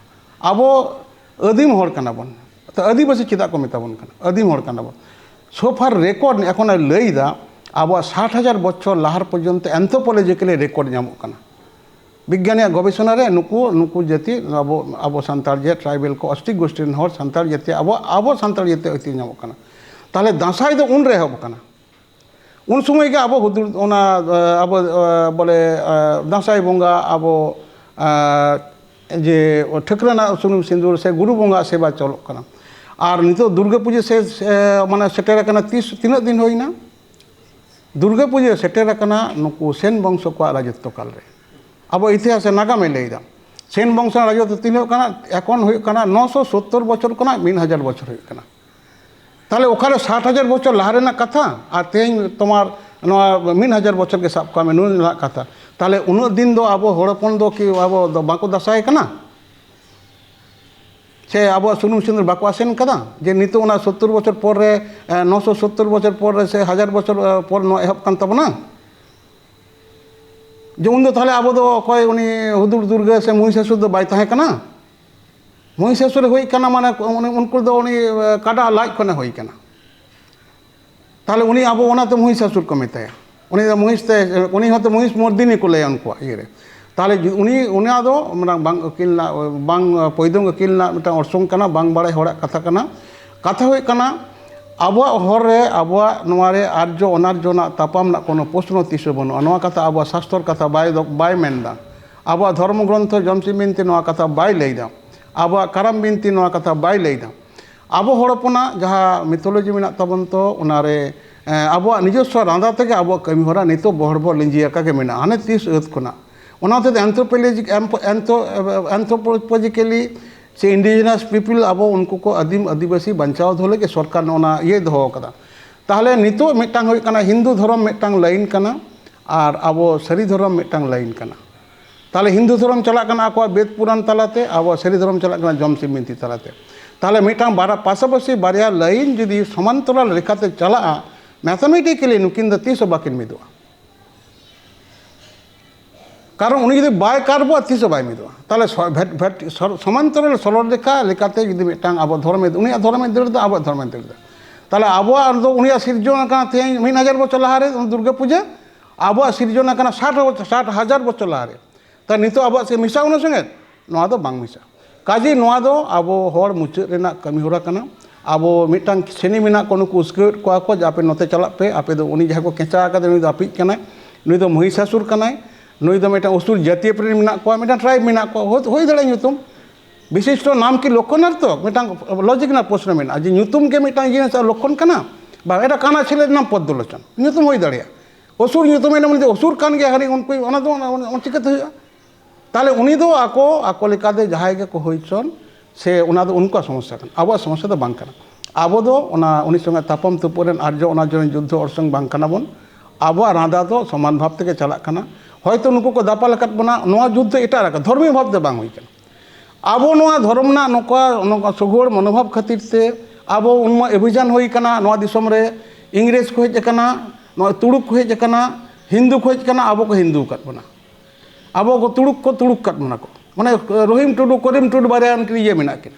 ᱟᱵᱚ ᱟᱹᱫᱤᱢ ᱦᱚᱲ ᱠᱟᱱᱟ ᱵᱚᱱ᱾ ᱛᱚ ᱟᱹᱫᱤᱵᱟᱹᱥᱤ ᱪᱮᱫᱟᱜ ᱠᱚ ᱢᱮᱛᱟ ᱵᱚᱱ ᱠᱟᱱᱟ? ᱟᱹᱫᱤᱢ ᱦᱚᱲ ᱠᱟᱱᱟ ᱵᱚᱱ᱾ So far record ᱮᱠᱷᱚᱱᱮ ᱞᱟᱹᱭ ᱮᱫᱟ, ᱟᱵᱚᱣᱟᱜ ᱥᱟᱴ ᱦᱟᱡᱟᱨ ᱵᱚᱪᱷᱚᱨ ᱞᱟᱦᱟ ᱯᱚᱨᱡᱚᱱᱛᱚ anthropologically record ᱧᱟᱢᱚᱜ ᱠᱟᱱᱟ᱾ ᱵᱤᱜᱽᱜᱟᱱᱤᱭᱟᱜ ᱜᱚᱵᱮᱥᱚᱱᱟ ᱨᱮ ᱱᱩᱠᱩ, ᱱᱩᱠᱩ ᱡᱟᱹᱛᱤ, ᱟᱵᱚ, ᱟᱵᱚ ᱥᱟᱱᱛᱟᱲ ᱡᱟᱹᱛ, tribal ᱠᱚ, ᱚᱥᱴᱤᱠ ᱜᱳᱥᱴᱤ ᱨᱮᱱ ᱦᱚᱲ, ᱥᱟᱱᱛᱟᱲ ᱡᱟᱹᱛᱤ, ᱟᱵᱚ, ᱟᱵᱚ ᱥᱟᱱᱛᱟᱲ ᱡᱟᱹᱛᱤ ᱟᱹᱭᱛᱤ ᱧᱟᱢᱚᱜ ᱠᱟᱱᱟ᱾ ᱛᱟᱦᱚᱞᱮ ᱫᱟᱸᱥᱟᱭ ᱫᱚ ᱩᱱ ᱨᱮ ᱮᱦᱚᱵ ᱟᱠᱟᱱᱟ᱾ ᱩᱱ ᱥᱚᱢᱚᱭ ᱜᱮ ᱟᱵᱚ ᱦᱩᱫᱩᱲ, ᱚᱱᱟ, ᱮ, ᱟᱵᱚ, ᱮ, ᱵᱚᱞᱮ, ᱮ, ᱫᱟᱸᱥᱟᱭ ᱵᱚᱸᱜᱟ ᱟᱵᱚ, ᱮ, ᱡᱮ ᱴᱷᱟᱹᱠᱨᱟᱹᱱᱟᱜ ᱥᱩᱱᱩᱢ ᱥᱤᱸᱫᱩᱨ ᱥᱮ ᱜᱩᱨᱩ ᱵᱚᱸᱜᱟ ᱥᱮᱵᱟ ᱪᱚᱞᱚᱜ ᱠᱟᱱᱟ᱾ ᱟᱨ ᱱᱤᱛᱚᱜ ᱫᱩᱨᱜᱟᱹ ᱯᱩᱡᱟᱹ ᱥᱮ, ᱥᱮ, ᱢᱟᱱᱮ ᱥᱮᱴᱮᱨ ᱟᱠᱟᱱᱟ, ᱛᱤᱥ, ᱛᱤᱱᱟᱹᱜ ᱫᱤᱱ ᱦᱩᱭᱱᱟ? ᱫᱩᱨᱜᱟᱹ ᱯᱩᱡᱟᱹ ᱥᱮᱴᱮᱨ ᱟᱠᱟᱱᱟ, ᱱᱩᱠᱩ ᱥᱮᱱ ᱵᱚᱝᱥᱚ ᱠᱚᱣᱟᱜ ᱨᱟᱡᱚᱛᱛᱚ ᱠᱟᱞ ᱨᱮ᱾ ᱟᱵᱚ ᱤᱛᱤᱦᱟᱥ ᱨᱮ ᱱᱟᱜᱟᱢᱮ ᱞᱟᱹᱭ ᱮᱫᱟ᱾ ᱥᱮᱱ ᱵᱚᱝᱥᱚ ᱨᱮᱱᱟᱜ ᱨᱟᱡᱚᱛᱛᱚ ᱛᱤᱱᱟᱹᱜ ᱠᱟᱱᱟ? ᱮᱠᱷᱚᱱ ᱦᱩᱭᱩᱜ ᱠᱟᱱᱟ ᱱᱚᱥᱚ ᱥᱚᱛᱛᱚᱨ ᱵᱚᱪᱷᱚᱨ ᱠᱷᱚᱱᱟᱜ ᱢᱤᱫ ᱦᱟᱡᱟᱨ ᱵᱚᱪᱷᱚᱨ ᱦᱩᱭᱩᱜ ᱠᱟᱱᱟ᱾ ᱛᱟᱦᱞᱮ ᱚᱠᱟᱨᱮ ᱥᱟᱴ ᱦᱟᱡᱟᱨ ᱵᱚᱪᱷᱚᱨ ᱞᱟᱦᱟ ᱨᱮᱱᱟᱜ ᱠᱟᱛᱷᱟ ᱟᱨ ᱛᱮᱦᱮᱧ ᱛᱳᱢᱟᱨ ᱱᱚᱣᱟ ᱢᱤᱫ ᱦᱟᱡᱟᱨ ᱵᱚᱪᱷᱚᱨ ᱜᱮ ᱥᱟᱵ ᱠᱟᱜ ᱢᱮ, ᱱᱩᱱ ᱨᱮᱱᱟᱜ ᱠᱟᱛᱷᱟ᱾ ᱛᱟᱦᱞᱮ ᱩᱱᱟᱹᱜ ᱫᱤᱱ ᱫᱚ ᱟᱵᱚ ᱦᱚᱲ ᱦᱚᱯᱚᱱ ᱫᱚ ᱠᱤ ᱟᱵᱚ ᱫᱚ ᱵᱟᱠᱚ ᱫᱟᱸᱥᱟᱭ ᱠᱟᱱᱟ? ᱥᱮ ᱟᱵᱚᱣᱟᱜ ᱥᱩᱱᱩᱢ ᱥᱤᱸᱫᱩᱨ ᱵᱟᱠᱚ ᱟᱥᱮᱱ ᱠᱟᱫᱟ? ᱡᱮ ᱱᱤᱛᱚᱜ ᱚᱱᱟ ᱥᱚᱛᱛᱚᱨ ᱵᱚᱪᱷᱚᱨ ᱯᱚᱨ ᱨᱮ, ᱮ, ᱱᱚᱥᱚ ᱥᱚᱛᱛᱚᱨ ᱵᱚᱪᱷᱚᱨ ᱯᱚᱨ ᱨᱮ ᱥᱮ ᱦᱟᱡᱟᱨ ᱵᱚᱪᱷᱚᱨ, ᱮ, ᱯᱚᱨ ᱱᱚᱣᱟ ᱮᱦᱚᱵ ᱠᱟᱱ ᱛᱟᱵᱚᱱᱟ? ᱡᱮ ᱩᱱᱫᱚ ᱛᱟᱦᱞᱮ ᱟᱵᱚ ᱫᱚ ᱚᱠᱚᱭ ᱩᱱᱤ ᱦᱩᱫᱩᱲ ᱫᱩᱨᱜᱟᱹ ᱥᱮ ᱢᱚᱦᱤᱥᱟᱥᱩᱨ ᱫᱚ ᱵᱟᱭ ᱛᱟᱦᱮᱸ ᱠᱟᱱᱟ? ᱢᱚᱦᱤᱥᱟᱥᱩᱨᱮ ᱦᱩᱭ ᱠᱟᱱᱟ, ᱢᱟᱱᱮ ᱩᱱᱤ, ᱩᱱᱠᱩ ᱫᱚ ᱩᱱᱤ, ᱮ, ᱠᱟᱰᱟ ᱞᱟᱡ ᱠᱷᱚᱱᱮ ᱦᱩᱭ ᱠᱟᱱᱟ᱾ ᱛᱟᱦᱞᱮ ᱩᱱᱤ ᱟᱵᱚ ᱚᱱᱟᱛᱮ ᱢᱚᱦᱤᱥᱟᱥᱩᱨ ᱠᱚ ᱢᱮᱛᱟᱭᱟ᱾ ᱩᱱᱤ ᱫᱚ ᱢᱚᱦᱤᱥ ᱛᱮ, ᱩᱱᱤ ᱦᱚᱸᱛᱚ ᱢᱚᱦᱤᱥ ᱢᱚᱨᱫᱤᱱᱤ ᱠᱚ ᱞᱟᱹᱭᱟ ᱩᱱᱠᱩᱣᱟᱜ ᱤᱭᱟᱹᱨᱮ᱾ ᱛᱟᱦᱚᱞᱮ ᱡᱩ- ᱩᱱᱤ ᱚᱱᱟ ᱫᱚ ᱢᱟᱱᱮ ᱵᱟᱝ ᱟᱹᱠᱤᱞ ᱨᱮᱱᱟᱜ, ᱵᱟᱝ ᱯᱚᱭᱫᱚᱝ ᱟᱹᱠᱤᱞ ᱨᱮᱱᱟᱜ ᱢᱤᱫᱴᱟᱝ ᱚᱨᱥᱚᱝ ᱠᱟᱱᱟ, ᱵᱟᱝ ᱵᱟᱲᱟᱭ ᱦᱚᱲᱟᱜ ᱠᱟᱛᱷᱟ ᱠᱟᱱᱟ᱾ ᱠᱟᱛᱷᱟ ᱦᱩᱭᱩᱜ ᱠᱟᱱᱟ, ᱟᱵᱚᱣᱟᱜ ᱦᱚᱨ ᱨᱮ, ᱟᱵᱚᱣᱟᱜ ᱱᱚᱣᱟ ᱨᱮ ᱟᱨᱡᱚ ᱚᱱᱟᱨᱡᱚ ᱨᱮᱱᱟᱜ ᱛᱟᱯᱟᱢ ᱨᱮᱱᱟᱜ ᱠᱳᱱᱳ ᱯᱨᱚᱥᱱᱚ ᱛᱤᱥ ᱦᱚᱸ ᱵᱟᱹᱱᱩᱜᱼᱟ᱾ ᱱᱚᱣᱟ ᱠᱟᱛᱷᱟ ᱟᱵᱚᱣᱟᱜ ᱥᱟᱥᱛᱚᱨ ᱠᱟᱛᱷᱟ ᱵᱟᱭ ᱫᱚ- ᱵᱟᱭ ᱢᱮᱱᱫᱟ᱾ ᱟᱵᱚᱣᱟᱜ ᱫᱷᱚᱨᱢᱚ ᱜᱨᱚᱱᱛᱷᱚ ᱡᱚᱢᱥᱤᱢ ᱵᱤᱱᱛᱤ ᱱᱚᱣᱟ ᱠᱟᱛᱷᱟ ᱵᱟᱭ ᱞᱟᱹᱭᱫᱟ᱾ ᱟᱵᱚᱣᱟᱜ ᱠᱟᱨᱟᱢ ᱵᱤᱱᱛᱤ ᱱᱚᱣᱟ ᱠᱟᱛᱷᱟ ᱵᱟᱭ ᱞᱟᱹᱭᱫᱟ᱾ ᱟᱵᱚ ᱦᱚᱲ ᱦᱚᱯᱚᱱᱟᱜ ᱡᱟᱦᱟᱸ ᱢᱤᱛᱷᱳᱞᱚᱡᱤ ᱢᱮᱱᱟᱜ ᱛᱟᱵᱚᱱ ᱛᱚ, ᱚᱱᱟᱨᱮ, ᱮᱸ, ᱟᱵᱚᱣᱟᱜ ᱱᱤᱡᱚᱥᱥᱚ ᱨᱟᱸᱫᱟ ᱛᱮᱜᱮ ᱟᱵᱚᱣᱟᱜ ᱠᱟᱹᱢᱤ ᱦᱚᱨᱟ ᱱᱤᱛᱚᱜ ᱵᱚᱦᱚᱲ ᱵᱚᱦᱚᱲ ᱞᱤᱸᱡᱤ ᱟᱠᱟ ᱜᱮ ᱢᱮᱱᱟᱜᱼᱟ, ᱦᱟᱱᱮ ᱛᱤᱥ ᱟᱹᱫ ᱠᱷᱚᱱᱟᱜ᱾ ᱚᱱᱟ ᱦᱚᱛᱮᱡ ᱛᱮ anthropologic-, anthro-, anthropologically ᱥᱮ indigenous people, ᱟᱵᱚ ᱩᱱᱠᱩ ᱠᱚ ᱟᱹᱫᱤᱢ ᱟᱹᱫᱤᱵᱟᱹᱥᱤ ᱵᱟᱧᱪᱟᱣ ᱫᱚᱦᱚ ᱞᱟᱹᱜᱤᱫ ᱥᱚᱨᱠᱟᱨ ᱱᱚᱜᱼᱚ ᱱᱟ ᱤᱭᱟᱹᱭ ᱫᱚᱦᱚ ᱟᱠᱟᱫᱟ᱾ ᱛᱟᱦᱚᱞᱮ ᱱᱤᱛᱚᱜ ᱢᱤᱫᱴᱟᱝ ᱦᱩᱭᱩᱜ ᱠᱟᱱᱟ, ᱦᱤᱱᱫᱩ ᱫᱷᱚᱨᱚᱢ ᱢᱤᱫᱴᱟᱝ ᱞᱟᱭᱤᱱ ᱠᱟᱱᱟ ᱟᱨ ᱟᱵᱚ ᱥᱟᱹᱨᱤ ᱫᱷᱚᱨᱚᱢ ᱢᱤᱫᱴᱟᱝ ᱞᱟᱭᱤᱱ ᱠᱟᱱᱟ᱾ ᱛᱟᱦᱚᱞᱮ ᱦᱤᱱᱫᱩ ᱫᱷᱚᱨᱚᱢ ᱪᱟᱞᱟᱜ ᱠᱟᱱᱟ ᱟᱠᱚᱣᱟᱜ ᱵᱮᱫ ᱯᱩᱨᱟᱱ ᱛᱟᱞᱟᱛᱮ, ᱟᱵᱚᱣᱟᱜ ᱥᱟᱹᱨᱤ ᱫᱷᱚᱨᱚᱢ ᱪᱟᱞᱟᱜ ᱠᱟᱱᱟ ᱡᱚᱢᱥᱤᱢ ᱵᱤᱱᱛᱤ ᱛᱟᱞᱟᱛᱮ᱾ ᱛᱟᱦᱚᱞᱮ ᱢᱤᱫᱴᱟᱝ ᱵᱟᱨᱟ-, ᱯᱟᱥᱟᱯᱟᱥᱤ ᱵᱟᱨᱭᱟ ᱞᱟᱭᱤᱱ ᱡᱩᱫᱤ ᱥᱚᱢᱟᱱᱛᱚᱨᱟᱞ ᱨᱮᱠᱷᱟᱛᱮ ᱪᱟᱞᱟᱜᱼᱟ, mathematically ᱱᱩᱠᱤᱱ ᱫᱚ ᱛᱤᱥ ᱦᱚᱸ ᱵᱟᱹᱠᱤᱱ ᱢᱤᱫᱚᱜᱼᱟ᱾ ᱠᱟᱨᱚᱱ ᱩᱱᱤ ᱡᱩᱫᱤ ᱵᱟᱭ ᱠᱟᱨᱵᱚᱜᱼᱟ, ᱛᱤᱥ ᱦᱚᱸ ᱵᱟᱭ ᱢᱤᱫᱚᱜᱼᱟ᱾ ᱛᱟᱦᱚᱞᱮ ᱥᱚ-, ᱵᱷᱮᱫ-, ᱵᱷᱮᱫ-, ᱥᱚᱨ-, ᱥᱚᱢᱟᱱᱛᱚᱨᱟᱞ ᱥᱚᱨᱚᱞ ᱨᱮᱠᱷᱟ ᱞᱮᱠᱟᱛᱮ ᱡᱩᱫᱤ ᱢᱤᱫᱴᱟᱝ ᱟᱵᱚ ᱫᱷᱚᱨᱚᱢᱮ, ᱩᱱᱤᱭᱟᱜ ᱫᱷᱚᱨᱚᱢᱮ ᱫᱟᱹᱲ ᱮᱫᱟ, ᱟᱵᱚᱣᱟᱜ ᱫᱷᱚᱨᱚᱢᱮ ᱫᱟᱹᱲ ᱮᱫᱟ᱾ ᱛᱟᱦᱚᱞᱮ ᱟᱵᱚᱣᱟᱜ ᱫᱚ ᱩᱱᱤᱭᱟᱜ ᱥᱤᱨᱡᱚᱱ ᱟᱠᱟᱱᱟ ᱛᱮᱦᱮᱧ ᱢᱤᱫ ᱦᱟᱡᱟᱨ ᱵᱚᱪᱷᱚᱨ ᱞᱟᱦᱟᱨᱮ ᱫᱩᱨᱜᱟᱹ ᱯᱩᱡᱟᱹ, ᱟᱵᱚᱣᱟᱜ ᱥᱤᱨᱡᱚᱱ ᱟᱠᱟᱱᱟ ᱥᱟᱴ ᱵᱚᱪᱷᱚᱨ, ᱥᱟᱴ ᱦᱟᱡᱟᱨ ᱵᱚᱪᱷᱚᱨ ᱞᱟᱦᱟᱨᱮ᱾ ᱛᱟᱦᱚᱞᱮ ᱱᱤᱛᱚᱜ ᱟᱵᱚᱣᱟᱜ ᱥᱮ ᱢᱮᱥᱟ ᱚᱱᱟ ᱥᱚᱸᱜᱮ? ᱱᱚᱣᱟ ᱫᱚ ᱵᱟᱝ ᱢᱮᱥᱟ᱾ ᱠᱟᱡᱮ ᱱᱚᱣᱟ ᱫᱚ ᱟᱵᱚ ᱦᱚᱲ ᱢᱩᱪᱟᱹᱫ ᱨᱮᱱᱟᱜ ᱠᱟᱹᱢᱤ ᱦᱚᱨᱟ ᱠᱟᱱᱟ᱾ ᱟᱵᱚ ᱢᱤᱫᱴᱟᱝ ᱥᱨᱮᱱᱤ ᱢᱮᱱᱟᱜ ᱠᱚ, ᱱᱩᱠᱩ ᱩᱥᱠᱟᱹᱣᱮᱫ ᱠᱚᱣᱟ ᱠᱚ ᱡᱮ ᱟᱯᱮ ᱱᱚᱛᱮ ᱪᱟᱞᱟᱜ ᱯᱮ, ᱟᱯᱮ ᱫᱚ ᱩᱱᱤ ᱡᱟᱦᱟᱸᱭ ᱠᱚ ᱠᱮᱪᱟ ᱟᱠᱟᱫᱮ ᱱᱩᱭ ᱫᱚ ᱦᱟᱹᱯᱤᱫ ᱠᱟᱱᱟᱭ, ᱱᱩᱭ ᱫᱚ ᱢᱚᱦᱤᱥᱟᱥᱩᱨ ᱠᱟᱱᱟᱭ, ᱱᱩᱭ ᱫᱚ ᱢᱤᱫᱴᱟᱝ ᱩᱥᱩᱨ ᱡᱟᱹᱛᱤᱭᱟᱹ ᱯᱨᱮᱢᱤ ᱢᱮᱱᱟᱜ ᱠᱚᱣᱟ, ᱢᱤᱫᱴᱟᱝ ᱴᱨᱟᱭᱤᱵᱽ ᱢᱮᱱᱟᱜ ᱠᱚᱣᱟ, ᱦᱳᱭ, ᱦᱩᱭ ᱫᱟᱲᱮᱭᱟᱜᱼᱟ ᱧᱩᱛᱩᱢ᱾ ᱵᱤᱥᱤᱥᱴᱚ ᱱᱟᱢ ᱠᱤ ᱞᱚᱠᱠᱷᱚᱱᱟᱨᱛᱷᱚ? ᱢᱤᱫᱴᱟᱝ ᱞᱚᱡᱤᱠ ᱨᱮᱱᱟᱜ ᱯᱨᱚᱥᱱᱚ ᱢᱮᱱᱟᱜᱼᱟ ᱡᱮ ᱧᱩᱛᱩᱢ ᱜᱮ ᱢᱤᱫᱴᱟᱝ ᱡᱤᱱᱤᱥ ᱟᱜ ᱞᱚᱠᱠᱷᱚᱱ ᱠᱟᱱᱟ? ᱵᱟᱝ, ᱮᱴᱟ ᱠᱟᱱᱟ ᱪᱷᱮᱞᱮ ᱨᱮᱱᱟᱜ ᱯᱚᱫᱽᱫᱚᱞᱳᱪᱚᱱ ᱧᱩᱛᱩᱢ ᱦᱩᱭ ᱫᱟᱲᱮᱭᱟᱜᱼᱟ᱾ ᱚᱥᱩᱨ ᱧᱩᱛᱩᱢ ᱮᱱᱟ ᱢᱟᱱᱮ ᱚᱥᱩᱨ ᱠᱟᱱ ᱜᱮᱭᱟ ᱦᱟᱹᱱᱤ, ᱩᱱᱠᱩ ᱚᱱᱟ ᱫᱚ, ᱚᱱᱟ, ᱚᱱᱟ ᱪᱤᱠᱟᱹᱛᱮ ᱦᱩᱭᱩᱜᱼᱟ? ᱛᱟᱦᱚᱞᱮ ᱩᱱᱤ ᱫᱚ ᱟᱠᱚ, ᱟᱠᱚ ᱞᱮᱠᱟᱛᱮ ᱡᱟᱦᱟᱸᱭ ᱜᱮᱠᱚ ᱦᱩᱭ ᱦᱚᱪᱚᱱ, ᱥᱮ ᱚᱱᱟ ᱫᱚ ᱩᱱᱠᱩᱣᱟᱜ ᱥᱚᱢᱚᱥᱥᱟ ᱠᱟᱱᱟ, ᱟᱵᱚᱣᱟᱜ ᱥᱚᱢᱚᱥᱥᱟ ᱫᱚ ᱵᱟᱝ ᱠᱟᱱᱟ᱾ ᱟᱵᱚ ᱫᱚ ᱚᱱᱟ, ᱩᱱᱤ ᱥᱚᱸᱜᱮ ᱛᱟᱯᱟᱢ ᱛᱩᱯᱩᱜ ᱨᱮᱱ ᱟᱨᱡᱚ ᱚᱱᱟ ᱡᱚᱱ ᱡᱩᱫᱽᱫᱷᱚ ᱚᱨᱥᱚᱝ ᱵᱟᱝ ᱠᱟᱱᱟ ᱵᱚᱱ᱾ ᱟᱵᱚᱣᱟᱜ ᱨᱟᱸᱫᱟ ᱫᱚ ᱥᱚᱢᱟᱱ ᱵᱷᱟᱵᱽ ᱛᱮᱜᱮ ᱪᱟᱞᱟᱜ ᱠᱟᱱᱟ᱾ ᱦᱚᱭᱛᱳ ᱱᱩᱠᱩ ᱠᱚ ᱫᱟᱯᱟᱞ ᱟᱠᱟᱫ ᱵᱚᱱᱟ, ᱱᱚᱣᱟ ᱡᱩᱫᱽᱫᱷᱚ ᱮᱴᱟᱜ ᱨᱟᱠᱟᱵ, ᱫᱷᱚᱨᱢᱤᱭᱚ ᱵᱷᱟᱵᱽ ᱛᱮ ᱵᱟᱝ ᱦᱩᱭ ᱠᱟᱱᱟ᱾ ᱟᱵᱚ ᱱᱚᱣᱟ ᱫᱷᱚᱨᱚᱢ ᱨᱮᱱᱟᱜ ᱱᱚᱝᱠᱟ, ᱱᱚᱝᱠᱟ ᱥᱩᱜᱩᱲ ᱢᱚᱱᱳᱵᱷᱟᱵᱽ ᱠᱷᱟᱹᱛᱤᱨ ᱛᱮ ᱟᱵᱚ ᱩᱱᱢᱟ ᱮᱵᱷᱤᱡᱟᱱ ᱦᱩᱭ ᱠᱟᱱᱟ, ᱱᱚᱣᱟ ᱫᱤᱥᱚᱢ ᱨᱮ ᱤᱝᱨᱮᱡᱽ ᱠᱚ ᱦᱮᱡ ᱟᱠᱟᱱᱟ, ᱱᱚᱣᱟ ᱛᱩᱲᱩᱠ ᱠᱚ ᱦᱮᱡ ᱟᱠᱟᱱᱟ, ᱦᱤᱱᱫᱩ ᱠᱚ ᱦᱮᱡ ᱟᱠᱟᱱᱟ, ᱟᱵᱚ ᱠᱚ ᱦᱤᱱᱫᱩ ᱟᱠᱟᱫ ᱵᱚᱱᱟ᱾ ᱟᱵᱚ ᱠᱚ ᱛᱩᱲᱩᱠ ᱠᱚ ᱛᱩᱲᱩᱠ ᱟᱠᱟᱫ ᱵᱚᱱᱟ ᱠᱚ᱾ ᱢᱟᱱᱮ ᱨᱚᱦᱤᱢ ᱴᱩᱰᱩ, ᱠᱚᱨᱤᱢ ᱴᱩᱰᱩ ᱵᱟᱨᱭᱟ ᱩᱱᱠᱤᱱ ᱤᱭᱟᱹ ᱢᱮᱱᱟᱜ ᱠᱤᱱᱟ᱾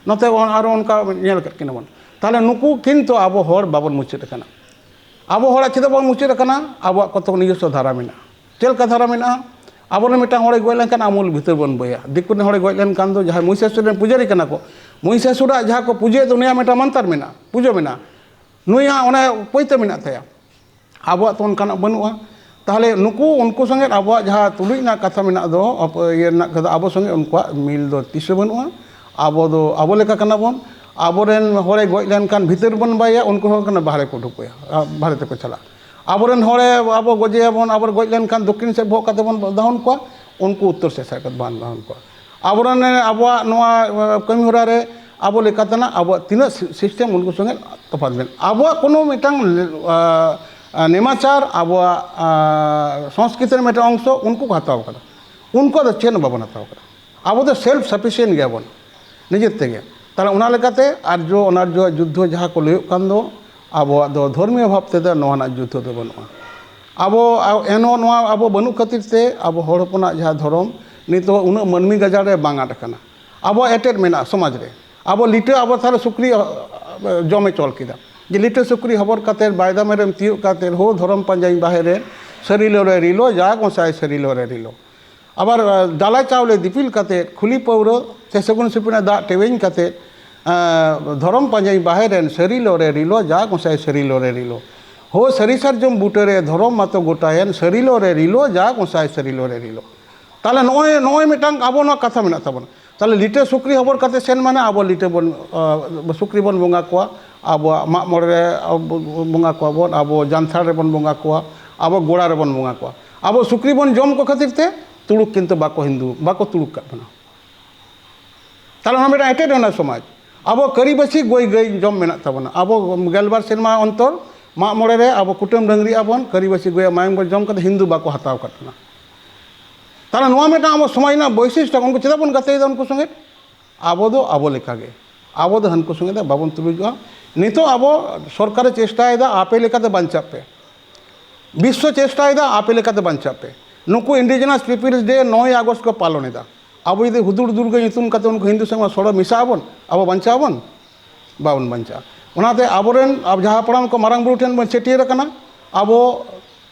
ᱱᱚᱛᱮ ᱟᱨᱚ ᱚᱱᱠᱟ ᱧᱮᱞ ᱟᱠᱟᱫ ᱠᱤᱱᱟ ᱵᱚᱱ᱾ ᱛᱟᱦᱚᱞᱮ ᱱᱩᱠᱩ ᱠᱤᱱᱛᱩ ᱟᱵᱚ ᱦᱚᱲ ᱵᱟᱵᱚᱱ ᱢᱩᱪᱟᱹᱫ ᱟᱠᱟᱱᱟ᱾ ᱟᱵᱚ ᱦᱚᱲᱟᱜ ᱪᱮᱫᱟᱜ ᱵᱟᱵᱚᱱ ᱢᱩᱪᱟᱹᱫ ᱟᱠᱟᱱᱟ? ᱟᱵᱚᱣᱟᱜ ᱠᱚᱛᱚ ᱱᱤᱡᱚᱥᱥᱚ ᱫᱷᱟᱨᱟ ᱢᱮᱱᱟᱜᱼᱟ᱾ ᱪᱮᱫ ᱞᱮᱠᱟ ᱫᱷᱟᱨᱟ ᱢᱮᱱᱟᱜᱼᱟ? ᱟᱵᱚᱨᱮᱱ ᱢᱤᱫᱴᱟᱝ ᱦᱚᱲᱮ ᱜᱚᱡ ᱞᱮᱱᱠᱷᱟᱱ ᱟᱢᱩᱞ ᱵᱷᱤᱛᱟᱹᱨ ᱵᱚᱱ ᱵᱟᱹᱭᱟ᱾ ᱫᱤᱠᱩ ᱨᱮᱱ ᱦᱚᱲᱮ ᱜᱚᱡ ᱞᱮᱱᱠᱷᱟᱱ ᱫᱚ ᱡᱟᱦᱟᱸᱭ ᱢᱚᱦᱤᱥᱟᱥᱩᱨ ᱨᱮᱱ ᱯᱩᱡᱟᱹᱨᱤ ᱠᱟᱱᱟ ᱠᱚ, ᱢᱚᱦᱤᱥᱟᱥᱩᱨᱟᱜ ᱡᱟᱦᱟᱸ ᱠᱚ ᱯᱩᱡᱟᱹᱭᱮᱫ ᱫᱚ, ᱩᱱᱤᱭᱟᱜ ᱢᱤᱫᱴᱟᱝ ᱢᱟᱱᱛᱟᱨ ᱢᱮᱱᱟᱜᱼᱟ, ᱯᱩᱡᱟᱹ ᱢᱮᱱᱟᱜᱼᱟ, ᱱᱩᱭᱟᱜ ᱚᱱᱮ ᱯᱟᱹᱭᱛᱟᱹ ᱢᱮᱱᱟᱜ ᱛᱟᱭᱟ᱾ ᱟᱵᱚᱣᱟᱜ ᱛᱚ ᱚᱱᱠᱟᱱᱟᱜ ᱵᱟᱹᱱᱩᱜᱼᱟ᱾ ᱛᱟᱦᱚᱞᱮ ᱱᱩᱠᱩ, ᱩᱱᱠᱩ ᱥᱚᱸᱜᱮ ᱟᱵᱚᱣᱟᱜ ᱡᱟᱦᱟᱸ ᱛᱩᱞᱩᱡ ᱨᱮᱱᱟᱜ ᱠᱟᱛᱷᱟ ᱢᱮᱱᱟᱜ ᱫᱚ, ᱟᱯ-, ᱤᱭᱟᱹ ᱨᱮᱱᱟᱜ ᱠᱟᱛᱷᱟ, ᱟᱵᱚ ᱥᱚᱸᱜᱮ ᱩᱱᱠᱩᱣᱟᱜ ᱢᱤᱞ ᱫᱚ ᱛᱤᱥ ᱦᱚᱸ ᱵᱟᱹᱱᱩᱜᱼᱟ᱾ ᱟᱵᱚ ᱫᱚ ᱟᱵᱚ ᱞᱮᱠᱟ ᱠᱟᱱᱟ ᱵᱚᱱ᱾ ᱟᱵᱚᱨᱮᱱ ᱦᱚᱲᱮ ᱜᱚᱡ ᱞᱮᱱᱠᱷᱟᱱ ᱵᱷᱤᱛᱟᱹᱨ ᱵᱚᱱ ᱵᱟᱭᱟ, ᱩᱱᱠᱩ ᱦᱚᱲ ᱠᱟᱱᱟ ᱵᱟᱦᱨᱮ ᱠᱚ ᱩᱰᱩᱠ ᱠᱚᱭᱟ, ᱟ, ᱵᱟᱦᱨᱮ ᱛᱮᱠᱚ ᱪᱟᱞᱟᱜᱼᱟ᱾ ᱟᱵᱚᱨᱮᱱ ᱦᱚᱲᱮ ᱟᱵᱚ ᱜᱚᱡᱮᱭᱟᱵᱚᱱ, ᱟᱵᱚᱨᱮ ᱜᱚᱡ ᱞᱮᱱᱠᱷᱟᱱ ᱫᱚᱠᱠᱷᱤᱱ ᱥᱮᱫ ᱵᱚᱦᱚᱜ ᱠᱟᱛᱮ ᱵᱚᱱ ᱫᱟᱦᱚᱱ ᱠᱚᱣᱟ, ᱩᱱᱠᱩ ᱩᱛᱛᱚᱨ ᱥᱮᱫ ᱥᱮᱫ ᱠᱟᱛᱮ ᱵᱚᱱ ᱫᱟᱦᱚᱱ ᱠᱚᱣᱟ᱾ ᱟᱵᱚᱨᱮᱱ, ᱟᱵᱚᱣᱟᱜ ᱱᱚᱣᱟ, ᱟ, ᱠᱟᱹᱢᱤ ᱦᱚᱨᱟ ᱨᱮ ᱟᱵᱚ ᱞᱮᱠᱟᱛᱮᱱᱟᱜ ᱟᱵᱚᱣᱟᱜ ᱛᱤᱱᱟᱹᱜ ᱥᱤ-, ᱥᱤᱥᱴᱮᱢ, ᱩᱱᱠᱩ ᱥᱚᱸᱜᱮ ᱛᱚᱯᱷᱟᱛ ᱢᱮᱱᱟᱜᱼᱟ᱾ ᱟᱵᱚᱣᱟᱜ ᱠᱳᱱᱳ ᱢᱤᱫᱴᱟᱝ, ᱟ, ᱟ, ᱱᱮᱢᱟᱪᱟᱨ, ᱟᱵᱚᱣᱟᱜ, ᱟ, ᱥᱚᱝᱥᱠᱨᱤᱛᱤ ᱨᱮ ᱢᱤᱫᱴᱟᱝ ᱚᱝᱥᱚ ᱩᱱᱠᱩ ᱠᱚ ᱦᱟᱛᱟᱣ ᱠᱟᱫᱟ᱾ ᱩᱱᱠᱩᱣᱟᱜ ᱫᱚ ᱪᱮᱫ ᱦᱚᱸ ᱵᱟᱵᱚᱱ ᱦᱟᱛᱟᱣ ᱠᱟᱫᱟ᱾ ᱟᱵᱚ ᱫᱚ self sufficient ᱜᱮᱭᱟᱵᱚᱱ ᱱᱤᱡᱮ ᱛᱮᱜᱮ᱾ ᱛᱟᱦᱞᱮ ᱚᱱᱟ ᱞᱮᱠᱟᱛᱮ ᱟᱨᱡᱚ ᱚᱱᱟᱨᱡᱚ ᱡᱩᱫᱽᱫᱷᱚ ᱡᱟᱦᱟᱸ ᱠᱚ ᱞᱟᱹᱭᱚᱜ ᱠᱟᱱ ᱫᱚ, ᱟᱵᱚᱣᱟᱜ ᱫᱚ ᱫᱷᱚᱨᱢᱤᱭᱚ ᱵᱷᱟᱵᱽ ᱛᱮᱫᱚ ᱱᱚᱣᱟ ᱨᱮᱱᱟᱜ ᱡᱩᱫᱽᱫᱷᱚ ᱫᱚ ᱵᱟᱹᱱᱩᱜᱼᱟ᱾ ᱟᱵᱚ, ᱟ-, ᱮᱱᱦᱚᱸ ᱱᱚᱣᱟ ᱟᱵᱚ ᱵᱟᱹᱱᱩᱜ ᱠᱷᱟᱹᱛᱤᱨ ᱛᱮ ᱟᱵᱚ ᱦᱚᱲ ᱦᱚᱯᱚᱱᱟᱜ ᱡᱟᱦᱟᱸ ᱫᱷᱚᱨᱚᱢ ᱱᱤᱛᱚᱜ ᱩᱱᱟᱹᱜ ᱢᱟᱹᱱᱢᱤ ᱜᱟᱡᱟᱲ ᱨᱮ ᱵᱟᱝ ᱟᱴ ᱟᱠᱟᱱᱟ᱾ ᱟᱵᱚᱣᱟᱜ ᱮᱴᱮᱫ ᱢᱮᱱᱟᱜᱼᱟ ᱥᱚᱢᱟᱡᱽ ᱨᱮ᱾ ᱟᱵᱚ ᱞᱤᱴᱟᱹ, ᱟᱵᱚ ᱛᱟᱦᱞᱮ ᱥᱩᱠᱨᱤ, ᱟ, ᱡᱚᱢᱮ ᱪᱚᱞ ᱠᱮᱫᱟ, ᱡᱮ ᱞᱤᱴᱟᱹ ᱥᱩᱠᱨᱤ ᱦᱚᱵᱚᱨ ᱠᱟᱛᱮ ᱵᱟᱭᱫᱟ ᱢᱮᱨᱚᱢ ᱛᱤᱭᱳᱜ ᱠᱟᱛᱮ, ᱦᱳ ᱫᱷᱚᱨᱚᱢ ᱯᱟᱸᱡᱟᱧ ᱵᱟᱦᱮᱨ ᱨᱮ, ᱥᱟᱹᱨᱤ ᱞᱚᱨᱮ ᱨᱤᱞᱚ, ᱡᱟ ᱜᱚᱸᱥᱟᱭ ᱥᱟᱹᱨᱤ ᱞᱚᱨᱮ ᱨᱤᱞᱚ᱾ ᱟᱵᱟᱨ, ᱟ, ᱰᱟᱞᱟ ᱪᱟᱣᱞᱮ ᱫᱤᱯᱤᱞ ᱠᱟᱛᱮ, ᱠᱷᱩᱞᱤ ᱯᱟᱹᱣᱨᱟᱹ ᱥᱮ ᱥᱟᱹᱜᱩᱱ ᱥᱤᱯᱤᱱᱟ ᱫᱟᱜ ᱴᱮᱣᱮᱧ ᱠᱟᱛᱮ, ᱟ, ᱫᱷᱚᱨᱚᱢ ᱯᱟᱸᱡᱟᱧ ᱵᱟᱦᱮᱨ ᱨᱮᱱ, ᱥᱟᱹᱨᱤ ᱞᱚᱨᱮ ᱨᱤᱞᱚ, ᱡᱟ ᱜᱚᱸᱥᱟᱭ ᱥᱟᱹᱨᱤ ᱞᱚᱨᱮ ᱨᱤᱞᱚ᱾ ᱦᱳ ᱥᱟᱹᱨᱤ ᱥᱟᱨᱡᱚᱢ ᱵᱩᱴᱟᱹ ᱨᱮ ᱫᱷᱚᱨᱚᱢ ᱢᱟᱛᱚ ᱜᱚᱴᱟᱭᱮᱱ, ᱥᱟᱹᱨᱤ ᱞᱚᱨᱮ ᱨᱤᱞᱚ, ᱡᱟ ᱜᱚᱸᱥᱟᱭ ᱥᱟᱹᱨᱤ ᱞᱚᱨᱮ ᱨᱤᱞᱚ᱾ ᱛᱟᱦᱞᱮ ᱱᱚᱜᱼᱚᱭ, ᱱᱚᱜᱼᱚᱭ ᱢᱤᱫᱴᱟᱝ ᱟᱵᱚ ᱱᱚᱣᱟ ᱠᱟᱛᱷᱟ ᱢᱮᱱᱟᱜ ᱛᱟᱵᱚᱱᱟ᱾ ᱛᱟᱦᱞᱮ ᱞᱤᱴᱟᱹ ᱥᱩᱠᱨᱤ ᱦᱚᱵᱚᱨ ᱠᱟᱛᱮ ᱥᱮᱱ ᱢᱟᱱᱮ ᱟᱵᱚ ᱞᱤᱴᱟᱹ ᱵᱚᱱ, ᱟ, ᱥᱩᱠᱨᱤ ᱵᱚᱱ ᱵᱚᱸᱜᱟ ᱠᱚᱣᱟ, ᱟᱵᱚᱣᱟᱜ ᱢᱟᱜ ᱢᱚᱬᱮ ᱨᱮ ᱟᱵᱚ ᱵᱚᱸᱜᱟ ᱠᱚᱣᱟ ᱵᱚᱱ, ᱟᱵᱚ ᱡᱟᱱᱛᱷᱟᱲ ᱨᱮᱵᱚᱱ ᱵᱚᱸᱜᱟ ᱠᱚᱣᱟ, ᱟᱵᱚ ᱜᱚᱲᱟ ᱨᱮᱵᱚᱱ ᱵᱚᱸᱜᱟ ᱠᱚᱣᱟ᱾ ᱟᱵᱚ ᱥᱩᱠᱨᱤ ᱵᱚᱱ ᱡᱚᱢ ᱠᱚ ᱠᱷᱟᱹᱛᱤᱨ ᱛᱮ ᱛᱩᱲᱩᱠ ᱠᱤᱱᱛᱩ ᱵᱟᱠᱚ ᱦᱤᱱᱫᱩ, ᱵᱟᱠᱚ ᱛᱩᱲᱩᱠ ᱠᱟᱜ ᱵᱚᱱᱟ᱾ ᱛᱟᱦᱞᱮ ᱚᱱᱟ ᱢᱤᱫᱴᱟᱝ ᱮᱴᱮᱫ ᱮᱱᱟ ᱥᱚᱢᱟᱡᱽ᱾ ᱟᱵᱚ ᱠᱟᱹᱨᱤᱵᱟᱹᱥᱤ ᱜᱚᱭ ᱜᱟᱹᱭ ᱡᱚᱢ ᱢᱮᱱᱟᱜ ᱛᱟᱵᱚᱱᱟ᱾ ᱟᱵᱚ ᱜᱮᱞᱵᱟᱨ ᱥᱮᱨᱢᱟ ᱚᱱᱛᱚᱨ ᱢᱟᱜ ᱢᱚᱬᱮ ᱨᱮ ᱟᱵᱚ ᱠᱩᱴᱟᱹᱢ ᱰᱟᱹᱝᱨᱤ ᱟᱵᱚᱱ, ᱠᱟᱹᱨᱤᱵᱟᱹᱥᱤ ᱜᱚᱭᱟᱜ ᱢᱟᱭᱟᱢ ᱵᱚᱱ ᱡᱚᱢ ᱠᱟᱛᱮ ᱦᱤᱱᱫᱩ ᱵᱟᱠᱚ ᱦᱟᱛᱟᱣ ᱠᱟᱜ ᱵᱚᱱᱟ᱾ ᱛᱟᱦᱞᱮ ᱱᱚᱣᱟ ᱢᱤᱫᱴᱟᱝ ᱟᱵᱚ ᱥᱚᱢᱟᱡᱽ ᱨᱮᱱᱟᱜ ᱵᱳᱭᱥᱤᱥᱴᱚ, ᱩᱱᱠᱩ ᱪᱮᱫᱟᱜ ᱵᱚᱱ ᱜᱟᱛᱮᱭᱮᱫᱟ ᱩᱱᱠᱩ ᱥᱚᱸᱜᱮ? ᱟᱵᱚ ᱫᱚ ᱟᱵᱚ ᱞᱮᱠᱟᱜᱮ, ᱟᱵᱚ ᱫᱚ ᱦᱟᱹᱱᱠᱩ ᱥᱚᱸᱜᱮ ᱫᱚ ᱵᱟᱵᱚᱱ ᱛᱩᱞᱩᱡᱚᱜᱼᱟ᱾ ᱱᱤᱛᱚᱜ ᱟᱵᱚ ᱥᱚᱨᱠᱟᱨᱮ ᱪᱮᱥᱴᱟᱭᱮᱫᱟ ᱟᱯᱮ ᱞᱮᱠᱟᱛᱮ ᱵᱟᱧᱪᱟᱜ ᱯᱮ, ᱵᱤᱥᱥᱚ ᱪᱮᱥᱴᱟᱭᱮᱫᱟ ᱟᱯᱮ ᱞᱮᱠᱟᱛᱮ ᱵᱟᱧᱪᱟᱜ ᱯᱮ᱾ ᱱᱩᱠᱩ Indigenous Peoples Day ᱱᱚᱭ ᱟᱜᱚᱥᱴ ᱠᱚ ᱯᱟᱞᱚᱱ ᱮᱫᱟ᱾ ᱟᱵᱚ ᱡᱩᱫᱤ ᱦᱩᱫᱩᱲ ᱫᱩᱨᱜᱟᱹ ᱧᱩᱛᱩᱢ ᱠᱟᱛᱮ ᱩᱱᱠᱩ ᱦᱤᱱᱫᱩ ᱥᱚᱸᱜᱮ ᱥᱚᱲᱚ ᱢᱮᱥᱟᱜ ᱟᱵᱚᱱ, ᱟᱵᱚ ᱵᱟᱧᱪᱟᱜ ᱟᱵᱚᱱ? ᱵᱟᱵᱚᱱ ᱵᱟᱧᱪᱟᱜᱼᱟ᱾ ᱚᱱᱟᱛᱮ ᱟᱵᱚᱨᱮᱱ ᱟᱵ-, ᱡᱟᱦᱟᱸ ᱦᱟᱯᱲᱟᱢ ᱠᱚ ᱢᱟᱨᱟᱝ ᱵᱩᱨᱩ ᱴᱷᱮᱱ ᱵᱚᱱ ᱪᱷᱟᱹᱴᱭᱟᱹᱨ ᱟᱠᱟᱱᱟ, ᱟᱵᱚ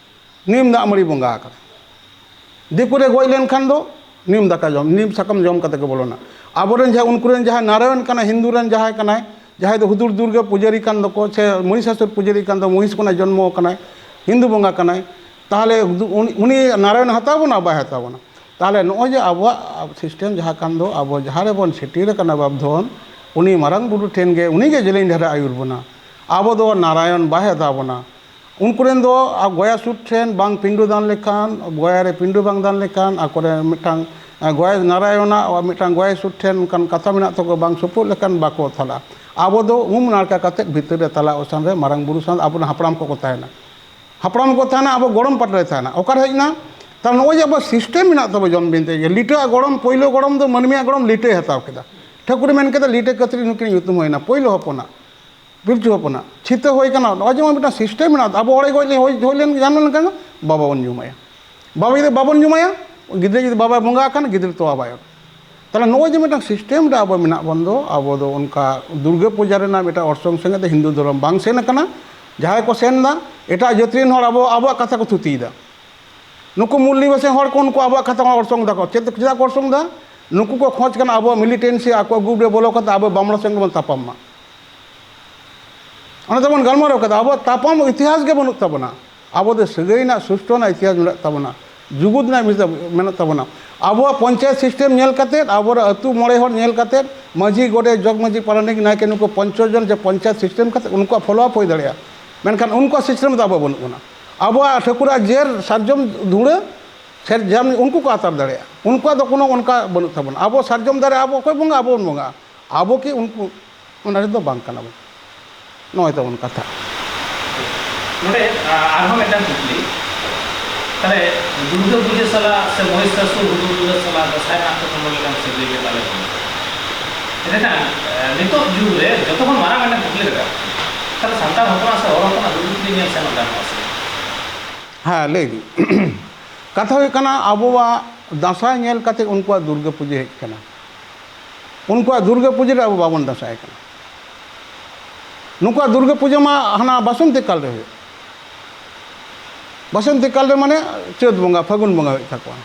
ᱱᱤᱢ ᱫᱟᱜ ᱢᱟᱹᱲᱤ ᱵᱚᱸᱜᱟ ᱟᱠᱟᱱᱟ᱾ ᱫᱤᱠᱩ ᱨᱮ ᱜᱚᱡ ᱞᱮᱱᱠᱷᱟᱱ ᱫᱚ ᱱᱤᱢ ᱫᱟᱠᱟ ᱡᱚᱢ, ᱱᱤᱢ ᱥᱟᱠᱟᱢ ᱡᱚᱢ ᱠᱟᱛᱮ ᱜᱮ ᱵᱚᱞᱚᱱᱟ᱾ ᱟᱵᱚᱨᱮᱱ ᱡᱟᱦᱟᱸ, ᱩᱱᱠᱩ ᱨᱮᱱ ᱡᱟᱦᱟᱸᱭ ᱱᱟᱨᱟᱭᱚᱱ ᱠᱟᱱᱟᱭ, ᱦᱤᱱᱫᱩ ᱨᱮᱱ ᱡᱟᱦᱟᱸᱭ ᱠᱟᱱᱟᱭ, ᱡᱟᱦᱟᱸᱭ ᱫᱚ ᱦᱩᱫᱩᱲ ᱫᱩᱨᱜᱟᱹ ᱯᱩᱡᱟᱹᱨᱤ ᱠᱟᱱ ᱫᱚᱠᱚ, ᱥᱮ ᱢᱚᱦᱤᱥᱟᱥᱩᱨ ᱯᱩᱡᱟᱹᱨᱤ ᱠᱟᱱ ᱫᱚ, ᱢᱚᱦᱤᱥ ᱠᱷᱚᱱᱟᱜ ᱡᱚᱱᱢᱚ ᱟᱠᱟᱱᱟᱭ, ᱦᱤᱱᱫᱩ ᱵᱚᱸᱜᱟ ᱠᱟᱱᱟᱭ, ᱛᱟᱦᱚᱞᱮ ᱩᱱᱤ, ᱩᱱᱤ ᱱᱟᱨᱟᱭᱚᱱ ᱦᱟᱛᱟᱣ ᱵᱚᱱᱟ? ᱵᱟᱭ ᱦᱟᱛᱟᱣ ᱵᱚᱱᱟ᱾ ᱛᱟᱦᱚᱞᱮ ᱱᱚᱜᱼᱚᱭ ᱡᱮ ᱟᱵᱚᱣᱟᱜ system ᱡᱟᱦᱟᱸ ᱠᱟᱱ ᱫᱚ, ᱟᱵᱚ ᱡᱟᱦᱟᱸ ᱨᱮᱵᱚᱱ ᱥᱮᱴᱮᱨ ᱟᱠᱟᱱᱟ ᱵᱟᱵᱫᱷᱚᱱ, ᱩᱱᱤ ᱢᱟᱨᱟᱝ ᱵᱩᱨᱩ ᱴᱷᱮᱱ ᱜᱮ, ᱩᱱᱤ ᱜᱮ ᱡᱮᱞᱮᱧ ᱰᱷᱟᱨᱟ ᱟᱹᱭᱩᱨ ᱵᱚᱱᱟ᱾ ᱟᱵᱚ ᱫᱚ ᱱᱟᱨᱟᱭᱚᱱ ᱵᱟᱭ ᱦᱟᱛᱟᱣ ᱵᱚᱱᱟ᱾ ᱩᱱᱠᱩ ᱨᱮᱱ ᱫᱚ ᱟ, ᱜᱚᱭᱟ ᱥᱩᱴ ᱴᱷᱮᱱ ᱵᱟᱝ ᱯᱤᱸᱰᱩ ᱫᱟᱱ ᱞᱮᱠᱷᱟᱱ, ᱜᱚᱭᱟ ᱨᱮ ᱯᱤᱸᱰᱩ ᱵᱟᱝ ᱫᱟᱱ ᱞᱮᱠᱷᱟᱱ, ᱟᱠᱚᱨᱮ ᱢᱤᱫᱴᱟᱝ, ᱟ, ᱜᱚᱭᱟ ᱱᱟᱨᱟᱭᱚᱱᱟᱜ ᱢᱤᱫᱴᱟᱝ ᱜᱚᱭᱟ ᱥᱩᱴ ᱴᱷᱮᱱ ᱚᱱᱠᱟᱱ ᱠᱟᱛᱷᱟ ᱢᱮᱱᱟᱜ ᱛᱟᱠᱚᱣᱟ, ᱵᱟᱝ ᱥᱚᱯᱚᱜ ᱞᱮᱠᱷᱟᱱ ᱵᱟᱠᱚ ᱛᱷᱟᱞᱟ᱾ ᱟᱵᱚ ᱫᱚ ᱩᱢ ᱱᱟᱲᱠᱟ ᱠᱟᱛᱮᱫ ᱵᱷᱤᱛᱟᱹᱨ ᱨᱮ ᱛᱟᱞᱟ ᱚᱥᱟᱱ ᱨᱮ ᱢᱟᱨᱟᱝ ᱵᱩᱨᱩ ᱥᱟᱶ ᱟᱵᱚᱨᱮᱱ ᱦᱟᱯᱲᱟᱢ ᱠᱚᱠᱚ ᱛᱟᱦᱮᱱᱟ᱾ ᱦᱟᱯᱲᱟᱢ ᱠᱚ ᱛᱟᱦᱮᱱᱟ, ᱟᱵᱚ ᱜᱚᱲᱚᱢ ᱯᱟᱴᱟ ᱨᱮ ᱛᱟᱦᱮᱱᱟ᱾ ᱚᱠᱟᱨᱮ ᱦᱮᱡ ᱮᱱᱟ? ᱛᱟᱦᱞᱮ ᱱᱚᱜᱼᱚᱭ ᱡᱮ ᱟᱵᱚ system ᱢᱮᱱᱟᱜ ᱛᱟᱵᱚ ᱡᱚᱱᱢ ᱫᱤᱱ ᱛᱮ, ᱞᱤᱴᱟᱹᱣᱟᱜ ᱜᱚᱲᱚᱢ, ᱯᱳᱭᱞᱳ ᱜᱚᱲᱚᱢ ᱫᱚ ᱢᱟᱹᱱᱢᱤᱭᱟᱜ ᱜᱚᱲᱚᱢ ᱞᱤᱴᱟᱹᱭ ᱦᱟᱛᱟᱣ ᱠᱮᱫᱟ᱾ ᱴᱷᱟᱹᱠᱩᱨᱮ ᱢᱮᱱ ᱠᱮᱫᱟ, "ᱞᱤᱴᱟᱹ ᱠᱟᱹᱛᱨᱤ ᱱᱩᱠᱤᱱ ᱧᱩᱛᱩᱢ ᱦᱩᱭᱱᱟ, ᱯᱳᱭᱞᱳ ᱦᱚᱯᱚᱱᱟᱜ, ᱯᱤᱞᱪᱩ ᱦᱚᱯᱚᱱᱟᱜ ᱪᱷᱤᱛᱟᱹ ᱦᱩᱭ ᱠᱟᱱᱟ᱾" ᱱᱚᱜᱼᱚᱭ ᱡᱮᱢᱚᱱ ᱢᱤᱫᱴᱟᱝ system ᱢᱮᱱᱟᱜ, ᱟᱵᱚ ᱦᱚᱲᱮ ᱜᱚᱡ ᱞᱮ, ᱦᱩᱭ, ᱦᱩᱭ ᱞᱮᱱ ᱡᱟᱱᱟᱢ ᱞᱮᱱᱠᱷᱟᱱ ᱵᱟᱵᱟ ᱵᱚᱱ ᱧᱩᱢᱟᱭᱟ᱾ ᱵᱟᱵᱟ ᱡᱩᱫᱤ ᱵᱟᱵᱚᱱ ᱧᱩᱢᱟᱭᱟ, ᱜᱤᱫᱽᱨᱟᱹ ᱡᱩᱫᱤ ᱵᱟᱵᱟᱭ ᱵᱚᱸᱜᱟ ᱟᱠᱟᱱ, ᱜᱤᱫᱽᱨᱟᱹ ᱛᱚᱣᱟ ᱵᱟᱭ ᱚᱨ᱾ ᱛᱟᱦᱞᱮ ᱱᱚᱜᱼᱚᱭ ᱡᱮ ᱢᱤᱫᱴᱟᱝ system ᱨᱮ ᱟᱵᱚ ᱢᱮᱱᱟᱜ ᱵᱚᱱ ᱫᱚ, ᱟᱵᱚ ᱫᱚ ᱚᱱᱠᱟ ᱫᱩᱨᱜᱟᱹ ᱯᱩᱡᱟ ᱨᱮᱱᱟᱜ ᱢᱤᱫᱴᱟᱝ ᱚᱨᱥᱚᱝ ᱥᱮᱱ ᱠᱟᱛᱮ ᱦᱤᱱᱫᱩ ᱫᱷᱚᱨᱚᱢ ᱵᱟᱝ ᱥᱮᱱ ᱟᱠᱟᱱᱟ᱾ ᱡᱟᱦᱟᱸᱭ ᱠᱚ ᱥᱮᱱ ᱮᱫᱟ, ᱮᱴᱟᱜ ᱡᱟᱹᱛ ᱨᱮᱱ ᱦᱚᱲ ᱟᱵᱚ, ᱟᱵᱚᱣᱟᱜ ᱠᱟᱛᱷᱟ ᱠᱚ ᱛᱷᱩᱛᱤᱭᱮᱫᱟ᱾ ᱱᱩᱠᱩ ᱢᱩᱞ ᱱᱤᱵᱟᱥᱤ ᱦᱚᱲ ᱠᱚ, ᱩᱱᱠᱩ ᱟᱵᱚᱣᱟᱜ ᱠᱟᱛᱷᱟ ᱠᱚ ᱚᱨᱥᱚᱝ ᱫᱟᱠᱚ᱾ ᱪᱮᱫ, ᱪᱮᱫᱟᱜ ᱠᱚ ᱚᱨᱥᱚᱝ ᱫᱟ? ᱱᱩᱠᱩ ᱠᱚ ᱠᱷᱚᱡᱽ ᱠᱟᱱᱟ ᱟᱵᱚᱣᱟᱜ militancy, ᱟᱠᱚᱣᱟᱜ group ᱨᱮ ᱵᱚᱞᱚ ᱠᱟᱛᱮ ᱟᱵᱚ ᱵᱟᱢᱲᱟ ᱥᱮᱱ ᱜᱮᱵᱚᱱ ᱛᱟᱯᱟᱢ ᱢᱟ᱾ ᱚᱱᱟ ᱛᱮᱵᱚᱱ ᱜᱟᱞᱢᱟᱨᱟᱣ ᱠᱟᱫᱟ, ᱟᱵᱚᱣᱟᱜ ᱛᱟᱯᱟᱢ ᱤᱛᱤᱦᱟᱥ ᱜᱮ ᱵᱟᱹᱱᱩᱜ ᱛᱟᱵᱚᱱᱟ᱾ ᱟᱵᱚ ᱫᱚ ᱥᱟᱹᱜᱟᱹᱭ ᱨᱮᱱᱟᱜ, ᱥᱩᱥᱴᱚ ᱨᱮᱱᱟᱜ ᱤᱛᱤᱦᱟᱥ ᱢᱮᱱᱟᱜ ᱛᱟᱵᱚᱱᱟ, ᱡᱩᱜᱩᱫ ᱨᱮᱱᱟᱜ ᱢᱤᱫᱴᱟᱝ ᱢᱮᱱᱟᱜ ᱛᱟᱵᱚᱱᱟ᱾ ᱟᱵᱚᱣᱟᱜ ᱯᱚᱧᱪᱟᱭᱮᱛ system ᱧᱮᱞ ᱠᱟᱛᱮᱫ, ᱟᱵᱚᱨᱮᱱ ᱟᱹᱛᱩ ᱢᱚᱬᱮ ᱦᱚᱲ ᱧᱮᱞ ᱠᱟᱛᱮᱫ, ᱢᱟᱹᱡᱷᱤ, ᱜᱚᱰᱮᱛ, ᱡᱚᱜᱽ ᱢᱟᱹᱡᱷᱤ, ᱯᱟᱨᱟᱱᱤᱠ, ᱱᱟᱭᱠᱮ, ᱱᱩᱠᱩ ᱯᱚᱧᱪᱚ ᱡᱚᱱ ᱡᱮ ᱯᱚᱧᱪᱟᱭᱮᱛ system ᱠᱟᱛᱮᱫ ᱩᱱᱠᱩᱣᱟᱜ follow up ᱦᱩᱭ ᱫᱟᱲᱮᱭᱟᱜᱼᱟ, ᱢᱮᱱᱠᱷᱟᱱ ᱩᱱᱠᱩᱣᱟᱜ system ᱫᱚ ᱟᱵᱚ ᱵᱟᱹᱱᱩᱜ ᱵᱚᱱᱟ᱾ ᱟᱵᱚᱣᱟᱜ ᱴᱷᱟᱹᱠᱩᱨᱟᱜ ᱡᱮᱨ ᱥᱟᱨᱡᱚᱢ ᱫᱷᱩᱲᱟᱹ, ᱥᱟᱨᱡᱚᱢ ᱩᱱᱠᱩ ᱠᱚ ᱟᱛᱟᱨ ᱫᱟᱲᱮᱭᱟᱜᱼᱟ, ᱩᱱᱠᱩᱣᱟᱜ ᱫᱚ ᱠᱳᱱᱳ ᱚᱱᱠᱟ ᱵᱟᱹᱱᱩᱜ ᱛᱟᱵᱚᱱᱟ᱾ ᱟᱵᱚ ᱥᱟᱨᱡᱚᱢ ᱫᱟᱨᱮ ᱟᱵᱚ ᱚᱠᱚᱭ ᱵᱚᱸᱜᱟ? ᱟᱵᱚ ᱵᱚᱱ ᱵᱚᱸᱜᱟᱜᱼᱟ, ᱟᱵᱚ ᱠᱤ ᱩᱱᱠᱩ? ᱚᱱᱟ ᱨᱮᱫᱚ ᱵᱟᱝ ᱠᱟᱱᱟ ᱵᱚᱱ᱾ ᱱᱚᱜᱼᱚᱭ ᱛᱟᱵᱚᱱ ᱠᱟᱛᱷᱟ᱾ ᱱᱚᱰᱮ, ᱟ, ᱟᱨᱦᱚᱸ ᱢᱤᱫᱴᱟᱝ ᱠᱩᱠᱞᱤ᱾ ᱛᱟᱦᱞᱮ ᱫᱩᱨᱜᱟᱹ ᱯᱩᱡᱟᱹ ᱥᱟᱞᱟᱜ ᱥᱮ ᱢᱚᱦᱤᱥᱟᱥᱩᱨ ᱦᱩᱫᱩᱲ ᱫᱩᱨᱜᱟᱹ ᱥᱟᱞᱟᱜ ᱫᱟᱸᱥᱟᱭ ᱨᱮᱱᱟᱜ ᱛᱚ ᱠᱳᱱᱳ ᱞᱮᱠᱟᱱ ᱥᱟᱹᱜᱟᱹᱭ ᱜᱮ ᱛᱟᱞᱮ ᱵᱟᱹᱱᱩᱜᱼᱟ᱾ ᱮᱸᱰᱮᱠᱷᱟᱱ, ᱮ, ᱱᱤᱛᱚᱜ ᱡᱩᱜᱽ ᱨᱮ ᱡᱚᱛᱚ ᱠᱷᱚᱱ ᱢᱟᱨᱟᱝ ᱢᱤᱫᱴᱟᱝ ᱠᱩᱠᱞᱤ ᱨᱟᱠᱟᱵ ᱠᱟᱱᱟ, ᱛᱟᱦᱞᱮ ᱥᱟᱱᱛᱟᱲ ᱦᱚᱯᱚᱱᱟᱜ ᱥᱮ ᱦᱚᱲ ᱦᱚᱯᱚᱱᱟᱜ ᱫᱩᱨᱜᱟᱹ ᱯᱩᱡᱟᱹ ᱧᱮᱞ ᱥᱮᱱᱚᱜ ᱜᱟᱱᱚᱜᱼᱟ ᱥᱮ? ᱦᱮᱸ, ᱞᱟᱹᱭ ᱫᱟᱹᱧ᱾ ᱠᱟᱛᱷᱟ ᱦᱩᱭᱩᱜ ᱠᱟᱱᱟ, ᱟᱵᱚᱣᱟᱜ ᱫᱟᱸᱥᱟᱭ ᱧᱮᱞ ᱠᱟᱛᱮ ᱩᱱᱠᱩᱣᱟᱜ ᱫᱩᱨᱜᱟᱹ ᱯᱩᱡᱟᱹ ᱦᱮᱡ ᱠᱟᱱᱟ᱾ ᱩᱱᱠᱩᱣᱟᱜ ᱫᱩᱨᱜᱟᱹ ᱯᱩᱡᱟᱹ ᱨᱮ ᱟᱵᱚ ᱵᱟᱵᱚᱱ ᱫᱟᱸᱥᱟᱭ ᱠᱟᱱᱟ᱾ ᱱᱩᱠᱩᱣᱟᱜ ᱫᱩᱨᱜᱟᱹ ᱯᱩᱡᱟᱹ ᱢᱟ ᱦᱟᱱᱟ ᱵᱟᱥᱚᱱᱛᱤ ᱠᱟᱞ ᱨᱮ ᱦᱩᱭᱩᱜ᱾ ᱵᱟᱥᱚᱱᱛᱤ ᱠᱟᱞ ᱨᱮ ᱢᱟᱱᱮ ᱪᱟᱹᱛ ᱵᱚᱸᱜᱟ, ᱯᱷᱟᱹᱜᱩᱱ ᱵᱚᱸᱜᱟ ᱦᱩᱭᱩᱜ ᱛᱟᱠᱚᱣᱟ᱾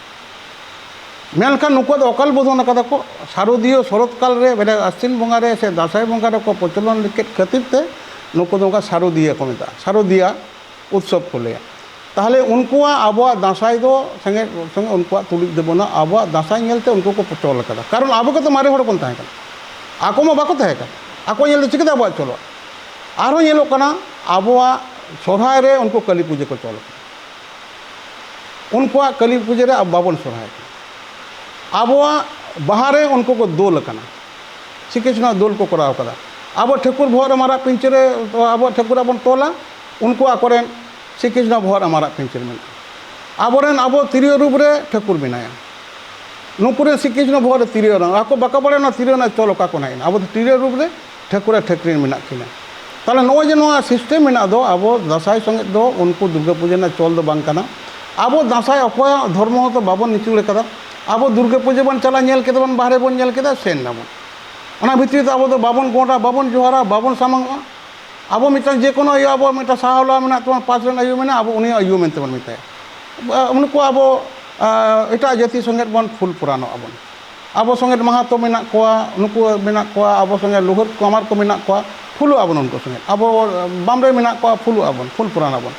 ᱢᱮᱱᱠᱷᱟᱱ ᱱᱩᱠᱩ ᱫᱚ ᱚᱠᱟᱞ ᱵᱚᱫᱚᱱ ᱟᱠᱟᱫᱟ ᱠᱚ, ᱥᱟᱨᱚᱫᱤᱭᱟᱹ ᱥᱚᱨᱚᱛ ᱠᱟᱞ ᱨᱮ, ᱢᱟᱱᱮ ᱟᱥᱤᱱ ᱵᱚᱸᱜᱟ ᱨᱮ ᱥᱮ ᱫᱟᱸᱥᱟᱭ ᱵᱚᱸᱜᱟ ᱨᱮᱠᱚ ᱯᱨᱚᱪᱚᱞᱚᱱ ᱠᱮᱫ ᱠᱷᱟᱹᱛᱤᱨ ᱛᱮ ᱱᱩᱠᱩ ᱫᱚ ᱚᱱᱠᱟ ᱥᱟᱨᱚᱫᱤᱭᱟᱹ ᱠᱚ ᱢᱮᱛᱟᱜᱼᱟ, ᱥᱟᱨᱚᱫᱤᱭᱟ ᱩᱛᱥᱚᱵᱽ ᱠᱚ ᱞᱟᱹᱭᱟ᱾ ᱛᱟᱦᱚᱞᱮ ᱩᱱᱠᱩᱣᱟᱜ ᱟᱵᱚᱣᱟᱜ ᱫᱟᱸᱥᱟᱭ ᱫᱚ ᱥᱚᱸᱜᱮ ᱥᱚᱸᱜᱮ ᱩᱱᱠᱩᱣᱟᱜ ᱛᱩᱞᱩᱡ ᱫᱚ ᱵᱟᱹᱱᱩᱜᱼᱟ᱾ ᱟᱵᱚᱣᱟᱜ ᱫᱟᱸᱥᱟᱭ ᱧᱮᱞᱛᱮ ᱩᱱᱠᱩ ᱠᱚ ᱪᱚᱞ ᱟᱠᱟᱫᱟ, ᱠᱟᱨᱚᱱ ᱟᱵᱚ ᱜᱮᱛᱚ ᱢᱟᱨᱮ ᱦᱚᱲ ᱵᱚᱱ ᱛᱟᱦᱮᱸ ᱠᱟᱱᱟ, ᱟᱠᱚ ᱢᱟ ᱵᱟᱠᱚ ᱛᱟᱦᱮᱸ ᱠᱟᱱᱟ᱾ ᱟᱠᱚ ᱧᱮᱞᱛᱮ ᱪᱤᱠᱟᱹᱛᱮ ᱟᱵᱚᱣᱟᱜ ᱪᱚᱞᱚᱜᱼᱟ? ᱟᱨᱦᱚᱸ ᱧᱮᱞᱚᱜ ᱠᱟᱱᱟ, ᱟᱵᱚᱣᱟᱜ ᱥᱚᱨᱦᱟᱭ ᱨᱮ ᱩᱱᱠᱩ ᱠᱟᱹᱞᱤ ᱯᱩᱡᱟᱹ ᱠᱚ ᱪᱚᱞ ᱟᱠᱟᱫᱟ᱾ ᱩᱱᱠᱩᱣᱟᱜ ᱠᱟᱹᱞᱤ ᱯᱩᱡᱟᱹ ᱨᱮ ᱟᱵᱚ ᱵᱟᱵᱚᱱ ᱥᱚᱨᱦᱟᱭ ᱠᱟᱱᱟ᱾ ᱟᱵᱚᱣᱟᱜ ᱵᱟᱦᱟ ᱨᱮ ᱩᱱᱠᱩ ᱠᱚ ᱫᱳᱞ ᱟᱠᱟᱱᱟ, ᱥᱨᱤᱠᱨᱤᱥᱱᱚ ᱫᱳᱞ ᱠᱚ ᱠᱚᱨᱟᱣ ᱠᱟᱫᱟ᱾ ᱟᱵᱚ ᱴᱷᱟᱹᱠᱩᱨ ᱵᱚᱦᱚᱜ ᱨᱮ ᱢᱟᱨᱟᱜ ᱯᱤᱧᱪᱟᱹᱨ ᱨᱮ ᱟᱵᱚᱣᱟᱜ ᱴᱷᱟᱹᱠᱩᱨᱟᱜ ᱵᱚᱱ ᱛᱚᱞᱟ, ᱩᱱᱠᱩ ᱟᱠᱚᱨᱮᱱ ᱥᱨᱤᱠᱨᱤᱥᱱᱚ ᱵᱚᱦᱚᱜ ᱨᱮ ᱢᱟᱨᱟᱜ ᱯᱤᱧᱪᱟᱹᱨ ᱢᱮᱱᱟᱜᱼᱟ᱾ ᱟᱵᱚᱨᱮᱱ ᱟᱵᱚ ᱛᱤᱨᱭᱳ ᱨᱩᱯ ᱨᱮ ᱴᱷᱟᱹᱠᱩᱨ ᱢᱮᱱᱟᱭᱟ, ᱱᱩᱠᱩ ᱨᱮᱱ ᱥᱨᱤᱠᱨᱤᱥᱱᱚ ᱵᱚᱦᱚᱜ ᱨᱮ ᱛᱤᱨᱭᱳ ᱨᱮᱱᱟᱜ, ᱟᱠᱚ ᱵᱟᱠᱚ ᱵᱟᱲᱟᱭᱟ ᱱᱚᱣᱟ ᱛᱤᱨᱭᱳ ᱨᱮᱱᱟᱜ ᱪᱚᱞ ᱚᱠᱟ ᱠᱷᱚᱱ ᱦᱮᱡ ᱮᱱᱟ᱾ ᱟᱵᱚ ᱫᱚ ᱛᱤᱨᱭᱳ ᱨᱩᱯ ᱨᱮ ᱴᱷᱟᱹᱠᱩᱨ ᱟᱨ ᱴᱷᱟᱹᱠᱨᱤᱱ ᱢᱮᱱᱟᱜ ᱠᱤᱱᱟ᱾ ᱛᱟᱦᱚᱞᱮ ᱱᱚᱜᱼᱚᱭ ᱡᱮ ᱱᱚᱣᱟ system ᱢᱮᱱᱟᱜ ᱫᱚ, ᱟᱵᱚ ᱫᱟᱸᱥᱟᱭ ᱥᱚᱸᱜᱮ ᱫᱚ ᱩᱱᱠᱩ ᱫᱩᱨᱜᱟᱹ ᱯᱩᱡᱟᱹ ᱨᱮᱱᱟᱜ ᱪᱚᱞ ᱫᱚ ᱵᱟᱝ ᱠᱟᱱᱟ᱾ ᱟᱵᱚ ᱫᱟᱸᱥᱟᱭ ᱚᱠᱚᱭᱟᱜ ᱫᱷᱚᱨᱢᱚ ᱦᱚᱸᱛᱚ ᱵᱟᱵᱚᱱ ᱱᱤᱪᱚᱲ ᱠᱟᱫᱟ᱾ ᱟᱵᱚ ᱫᱩᱨᱜᱟᱹ ᱯᱩᱡᱟᱹ ᱵᱚᱱ ᱪᱟᱞᱟᱜᱼᱟ, ᱧᱮᱞ ᱠᱮᱫᱟ ᱵᱚᱱ, ᱵᱟᱦᱨᱮ ᱵᱚᱱ ᱧᱮᱞ ᱠᱮᱫᱟ, ᱥᱮᱱ ᱱᱟᱵᱚᱱ᱾ ᱚᱱᱟ ᱵᱷᱤᱛᱨᱤ ᱨᱮ ᱟᱵᱚ ᱫᱚ ᱵᱟᱵᱚᱱ ᱜᱚᱸᱰᱟ, ᱵᱟᱵᱚᱱ ᱡᱚᱦᱟᱨᱟ, ᱵᱟᱵᱚᱱ ᱥᱟᱢᱟᱝᱚᱜᱼᱟ᱾ ᱟᱵᱚ ᱢᱤᱫᱴᱟᱝ ᱡᱮᱠᱳᱱᱳ ᱟᱭᱳ, ᱟᱵᱚ ᱢᱤᱫᱴᱟᱝ ᱥᱟᱦᱟᱣᱞᱟ ᱢᱮᱱᱟᱜ ᱛᱟᱵᱚᱱ, ᱯᱟᱥ ᱨᱮᱱ ᱟᱭᱳ ᱢᱮᱱᱟᱜᱼᱟ, ᱟᱵᱚ ᱩᱱᱤ ᱟᱭᱳ ᱢᱮᱱᱛᱮ ᱵᱚᱱ ᱢᱮᱛᱟᱭᱟ᱾ ᱟ, ᱩᱱᱠᱩ ᱟᱵᱚ, ᱟ, ᱮᱴᱟᱜ ᱡᱟᱹᱛᱤ ᱥᱚᱸᱜᱮ ᱵᱚᱱ ᱯᱷᱩᱞ ᱯᱩᱨᱟᱱᱚᱜᱼᱟ ᱵᱚᱱ᱾ ᱟᱵᱚ ᱥᱚᱸᱜᱮ ᱢᱟᱦᱟᱛᱚ ᱢᱮᱱᱟᱜ ᱠᱚᱣᱟ, ᱱᱩᱠᱩ ᱢᱮᱱᱟᱜ ᱠᱚᱣᱟ, ᱟᱵᱚ ᱥᱚᱸᱜᱮ ᱞᱩᱦᱟᱹᱨ ᱠᱟᱢᱟᱨ ᱠᱚ ᱢᱮᱱᱟᱜ ᱠᱚᱣᱟ, ᱯᱷᱩᱞᱩᱜ ᱟᱵᱚᱱ ᱩᱱᱠᱩ ᱥᱚᱸᱜᱮ᱾ ᱟᱵᱚ ᱵᱟᱢᱵᱽᱲᱮ ᱢᱮᱱᱟᱜ ᱠᱚᱣᱟ, ᱯᱷᱩᱞᱩᱜ ᱟᱵᱚᱱ, ᱯᱷᱩᱞ ᱯᱩᱨᱟᱱ ᱟᱵᱚᱱ᱾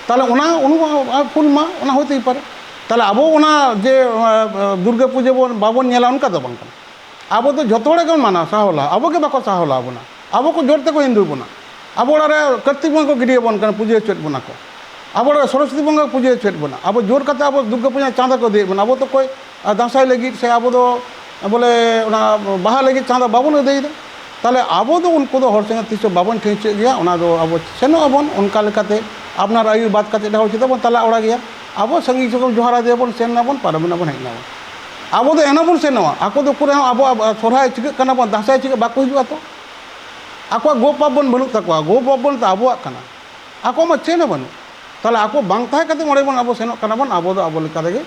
ᱛᱟᱦᱚᱞᱮ ᱚᱱᱟ, ᱚᱱᱟ ᱯᱷᱩᱞ ᱢᱟ, ᱚᱱᱟ ᱦᱩᱭ ᱛᱮᱜᱮ ᱯᱟᱨᱮ᱾ ᱛᱟᱦᱚᱞᱮ ᱟᱵᱚ ᱚᱱᱟ ᱡᱮ, ᱟ, ᱫᱩᱨᱜᱟᱹ ᱯᱩᱡᱟᱹ ᱵᱚᱱ, ᱵᱟᱵᱚᱱ ᱧᱮᱞᱟ, ᱚᱱᱠᱟ ᱫᱚ ᱵᱟᱝ ᱠᱟᱱᱟ᱾ ᱟᱵᱚ ᱫᱚ ᱡᱚᱛᱚ ᱦᱚᱲ ᱜᱮᱵᱚᱱ ᱢᱟᱱᱟᱣ ᱥᱟᱦᱟᱣᱞᱟ, ᱟᱵᱚ ᱜᱮ ᱵᱟᱠᱚ ᱥᱟᱦᱟᱣᱞᱟ ᱟᱵᱚᱱᱟ, ᱟᱵᱚ ᱠᱚ ᱡᱳᱨ ᱛᱮᱠᱚ ᱦᱤᱱᱫᱩᱭ ᱵᱚᱱᱟ᱾ ᱟᱵᱚ ᱚᱲᱟᱜ ᱨᱮ ᱠᱟᱨᱛᱤᱠ ᱵᱚᱸᱜᱟ ᱠᱚ ᱜᱤᱰᱤᱭᱟᱵᱚᱱ ᱠᱟᱱᱟ, ᱯᱩᱡᱟᱹ ᱦᱚᱪᱚᱭᱮᱫ ᱵᱚᱱᱟ ᱠᱚ᱾ ᱟᱵᱚ ᱚᱲᱟᱜ ᱨᱮ ᱥᱚᱨᱚᱥᱚᱛᱤ ᱵᱚᱸᱜᱟ ᱠᱚ ᱯᱩᱡᱟᱹ ᱦᱚᱪᱚᱭᱮᱫ ᱵᱚᱱᱟ᱾ ᱟᱵᱚ ᱡᱳᱨ ᱠᱟᱛᱮ ᱟᱵᱚ ᱫᱩᱨᱜᱟᱹ ᱯᱩᱡᱟᱹ ᱪᱟᱸᱫᱟ ᱠᱚ ᱤᱫᱤᱭᱮᱫ ᱵᱚᱱᱟ᱾ ᱟᱵᱚ ᱫᱚ ᱚᱠᱚᱭ, ᱟ, ᱫᱟᱸᱥᱟᱭ ᱞᱟᱹᱜᱤᱫ ᱥᱮ ᱟᱵᱚ ᱫᱚ, ᱟ, ᱵᱚᱞᱮ ᱚᱱᱟ ᱵᱟᱦᱟ ᱞᱟᱹᱜᱤᱫ ᱪᱟᱸᱫᱟ ᱵᱟᱵᱚᱱ ᱟᱹᱫᱟᱹᱭᱮᱫᱟ᱾ ᱛᱟᱦᱚᱞᱮ ᱟᱵᱚ ᱫᱚ ᱩᱱᱠᱩ ᱫᱚ ᱦᱚᱲ ᱥᱚᱸᱜᱮ ᱛᱤᱥ ᱦᱚᱸ ᱵᱟᱵᱚᱱ ᱴᱷᱤᱠ ᱦᱚᱪᱚᱭᱮᱫ ᱜᱮᱭᱟ᱾ ᱚᱱᱟ ᱫᱚ ᱟᱵᱚ ᱥᱮᱱᱚᱜ ᱟᱵᱚᱱ ᱚᱱᱠᱟ ᱞᱮᱠᱟᱛᱮ, ᱟᱯᱱᱟᱨ ᱟᱭᱩ ᱵᱟᱫ ᱠᱟᱛᱮ ᱮᱴᱟᱜ ᱦᱚᱲ ᱪᱮᱫᱟᱜ ᱵᱚᱱ ᱛᱟᱞᱟ ᱚᱲᱟᱜᱮᱭᱟ? ᱟᱵᱚ ᱥᱟᱺᱜᱤᱧ ᱥᱚᱸᱜᱮ ᱡᱚᱦᱟᱨ ᱟᱫᱮᱭᱟᱵᱚᱱ, ᱥᱮᱱ ᱱᱟᱵᱚᱱ, ᱯᱟᱨᱚᱢ ᱱᱟᱵᱚᱱ, ᱦᱮᱡ ᱱᱟᱵᱚᱱ᱾ ᱟᱵᱚ ᱫᱚ ᱮᱱᱦᱚᱸ ᱵᱚᱱ ᱥᱮᱱᱚᱜᱼᱟ᱾ ᱟᱠᱚ ᱫᱚ ᱩᱠᱩᱨ ᱨᱮᱦᱚᱸ ᱟᱵᱚᱣᱟᱜ ᱥᱚᱨᱦᱟᱭ ᱪᱤᱠᱟᱹᱜ ᱠᱟᱱᱟ ᱵᱚᱱ, ᱫᱟᱸᱥᱟᱭ ᱪᱤᱠᱟᱹᱜ ᱵᱟᱠᱚ ᱦᱤᱡᱩᱜᱼᱟ ᱛᱚ᱾ ᱟᱠᱚᱣᱟᱜ ᱜᱳ ᱯᱟᱯ ᱵᱚᱱ ᱵᱟᱹᱱᱩᱜ ᱛᱟᱠᱚᱣᱟ, ᱜᱳ ᱯᱟᱯ ᱵᱚᱱ ᱛᱚ ᱟᱵᱚᱣᱟᱜ ᱠᱟᱱᱟ, ᱟᱠᱚ ᱢᱟ ᱪᱮᱫ ᱦᱚᱸ ᱵᱟᱹᱱᱩᱜ᱾ ᱛᱟᱦᱚᱞᱮ ᱟᱠᱚ ᱵᱟᱝ ᱛᱟᱦᱮᱸ ᱠᱟᱛᱮ ᱚᱸᱰᱮ ᱵᱚᱱ ᱟᱵᱚ ᱥᱮᱱᱚᱜ ᱠᱟᱱᱟ ᱵᱚᱱ, ᱟᱵᱚ ᱫᱚ ᱟᱵᱚ ᱞᱮᱠᱟ ᱛᱮᱜᱮ,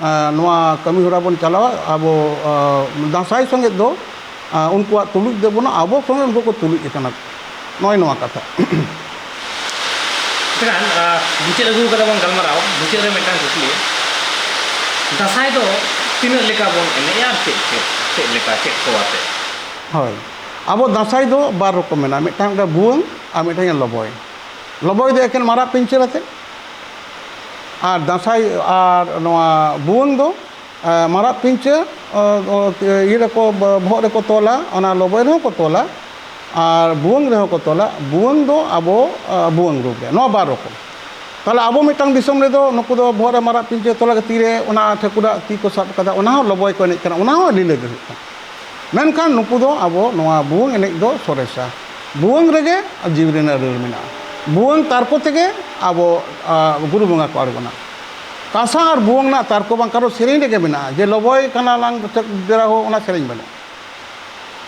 ᱟᱸ, ᱱᱚᱣᱟ ᱠᱟᱹᱢᱤ ᱦᱚᱨᱟ ᱵᱚᱱ ᱪᱟᱞᱟᱣᱟ᱾ ᱟᱵᱚ, ᱟᱸ, ᱫᱟᱸᱥᱟᱭ ᱥᱚᱸᱜᱮ ᱫᱚ, ᱟᱸ, ᱩᱱᱠᱩᱣᱟᱜ ᱛᱩᱞᱩᱡ ᱫᱚ ᱵᱟᱹᱱᱩᱜ, ᱟᱵᱚ ᱥᱚᱸᱜᱮ ᱩᱱᱠᱩ ᱠᱚ ᱛᱩᱞᱩᱡ ᱟᱠᱟᱱᱟ᱾ ᱱᱚᱜᱼᱚᱭ ᱱᱚᱣᱟ ᱠᱟᱛᱷᱟ᱾ ᱢᱮᱱᱠᱷᱟᱱ ᱢᱩᱪᱟᱹᱫ ᱟᱹᱜᱩ ᱠᱟᱫᱟ ᱵᱚᱱ ᱜᱟᱞᱢᱟᱨᱟᱣ, ᱢᱩᱪᱟᱹᱫ ᱨᱮ ᱢᱤᱫᱴᱟᱝ ᱠᱩᱠᱞᱤ, ᱫᱟᱸᱥᱟᱭ ᱫᱚ ᱛᱤᱱᱟᱹᱜ ᱞᱮᱠᱟ ᱵᱚᱱ ᱮᱱᱮᱡᱼᱟ ᱟᱨ ᱪᱮᱫ ᱪᱮᱫ ᱪᱮᱫ ᱞᱮᱠᱟ ᱪᱮᱫ ᱠᱚ ᱟᱛᱮ? ᱦᱳᱭ, ᱟᱵᱚ ᱫᱟᱸᱥᱟᱭ ᱫᱚ ᱵᱟᱨ ᱨᱚᱠᱚᱢ ᱢᱮᱱᱟᱜᱼᱟ, ᱢᱤᱫᱴᱟᱝ ᱫᱚ ᱵᱷᱩᱣᱟᱹᱝ ᱟᱨ ᱢᱤᱫᱴᱟᱝ ᱞᱚᱵᱚᱭ᱾ ᱞᱚᱵᱚᱭ ᱫᱚ ᱮᱠᱮᱱ ᱢᱟᱨᱟᱜ ᱯᱤᱧᱪᱟᱹᱨ ᱟᱛᱮ, ᱟᱨ ᱫᱟᱸᱥᱟᱭ ᱟᱨ ᱱᱚᱣᱟ ᱵᱷᱩᱣᱟᱹᱝ ᱫᱚ ᱢᱟᱨᱟᱜ ᱯᱤᱧᱪᱟᱹᱨ ᱤᱭᱟᱹ ᱨᱮᱠᱚ, ᱵᱚᱦᱚᱜ ᱨᱮᱠᱚ ᱛᱚᱞᱟ, ᱚᱱᱟ ᱞᱚᱵᱚᱭ ᱨᱮᱦᱚᱸ ᱠᱚ ᱛᱚᱞᱟ ᱟᱨ ᱵᱷᱩᱣᱟᱹᱝ ᱨᱮᱦᱚᱸ ᱠᱚ ᱛᱚᱞᱟ᱾ ᱵᱷᱩᱣᱟᱹᱝ ᱫᱚ ᱟᱵᱚ ᱵᱷᱩᱣᱟᱹᱝ ᱨᱩᱯ ᱨᱮ, ᱱᱚᱣᱟ ᱵᱟᱨ ᱨᱚᱠᱚᱢ᱾ ᱛᱟᱦᱚᱞᱮ ᱟᱵᱚ ᱢᱤᱫᱴᱟᱝ ᱫᱤᱥᱚᱢ ᱨᱮᱫᱚ ᱱᱩᱠᱩ ᱫᱚ ᱵᱚᱦᱚᱜ ᱨᱮ ᱢᱟᱨᱟᱜ ᱯᱤᱧᱪᱟᱹᱨ ᱛᱚᱞᱟ ᱠᱟᱛᱮ ᱛᱤᱨᱮ ᱚᱱᱟ ᱴᱷᱟᱹᱠᱩᱨᱟᱜ ᱛᱤ ᱠᱚ ᱥᱟᱵ ᱠᱟᱫᱟ, ᱚᱱᱟ ᱦᱚᱸ ᱞᱚᱵᱚᱭ ᱠᱚ ᱮᱱᱮᱡ ᱠᱟᱱᱟ, ᱚᱱᱟ ᱦᱚᱸ ᱞᱤᱞᱟᱹ ᱜᱮ ᱦᱩᱭᱩᱜ ᱠᱟᱱᱟ᱾ ᱢᱮᱱᱠᱷᱟᱱ ᱱᱩᱠᱩ ᱫᱚ ᱟᱵᱚ ᱱᱚᱣᱟ ᱵᱷᱩᱣᱟᱹᱝ ᱮᱱᱮᱡ ᱫᱚ ᱥᱚᱨᱮᱥᱟ᱾ ᱵᱷᱩᱣᱟᱹᱝ ᱨᱮᱜᱮ ᱡᱤᱣᱤ ᱨᱮᱱᱟᱜ ᱨᱟᱹᱲ ᱢᱮᱱᱟᱜᱼᱟ᱾ ᱵᱷᱩᱣᱟᱹᱝ ᱛᱟᱨᱠᱚ ᱛᱮᱜᱮ ᱟᱵᱚ ᱜᱩᱨᱩ ᱵᱚᱸᱜᱟ ᱠᱚ ᱟᱬᱜᱚᱱᱟ᱾ ᱠᱟᱸᱥᱟ ᱟᱨ ᱵᱷᱩᱣᱟᱹᱝ ᱨᱮᱱᱟᱜ ᱛᱟᱨᱠᱚ ᱵᱟᱝ ᱠᱟᱨᱚ ᱥᱮᱨᱮᱧ ᱨᱮᱜᱮ ᱢᱮᱱᱟᱜᱼᱟ ᱡᱮ ᱞᱚᱵᱚᱭ ᱠᱟᱱᱟ ᱞᱟᱝ ᱪᱮᱫ ᱵᱮᱲᱟ ᱦᱚᱸ ᱚᱱᱟ ᱥᱮᱨᱮᱧ ᱵᱟᱹᱱᱩᱜᱼᱟ᱾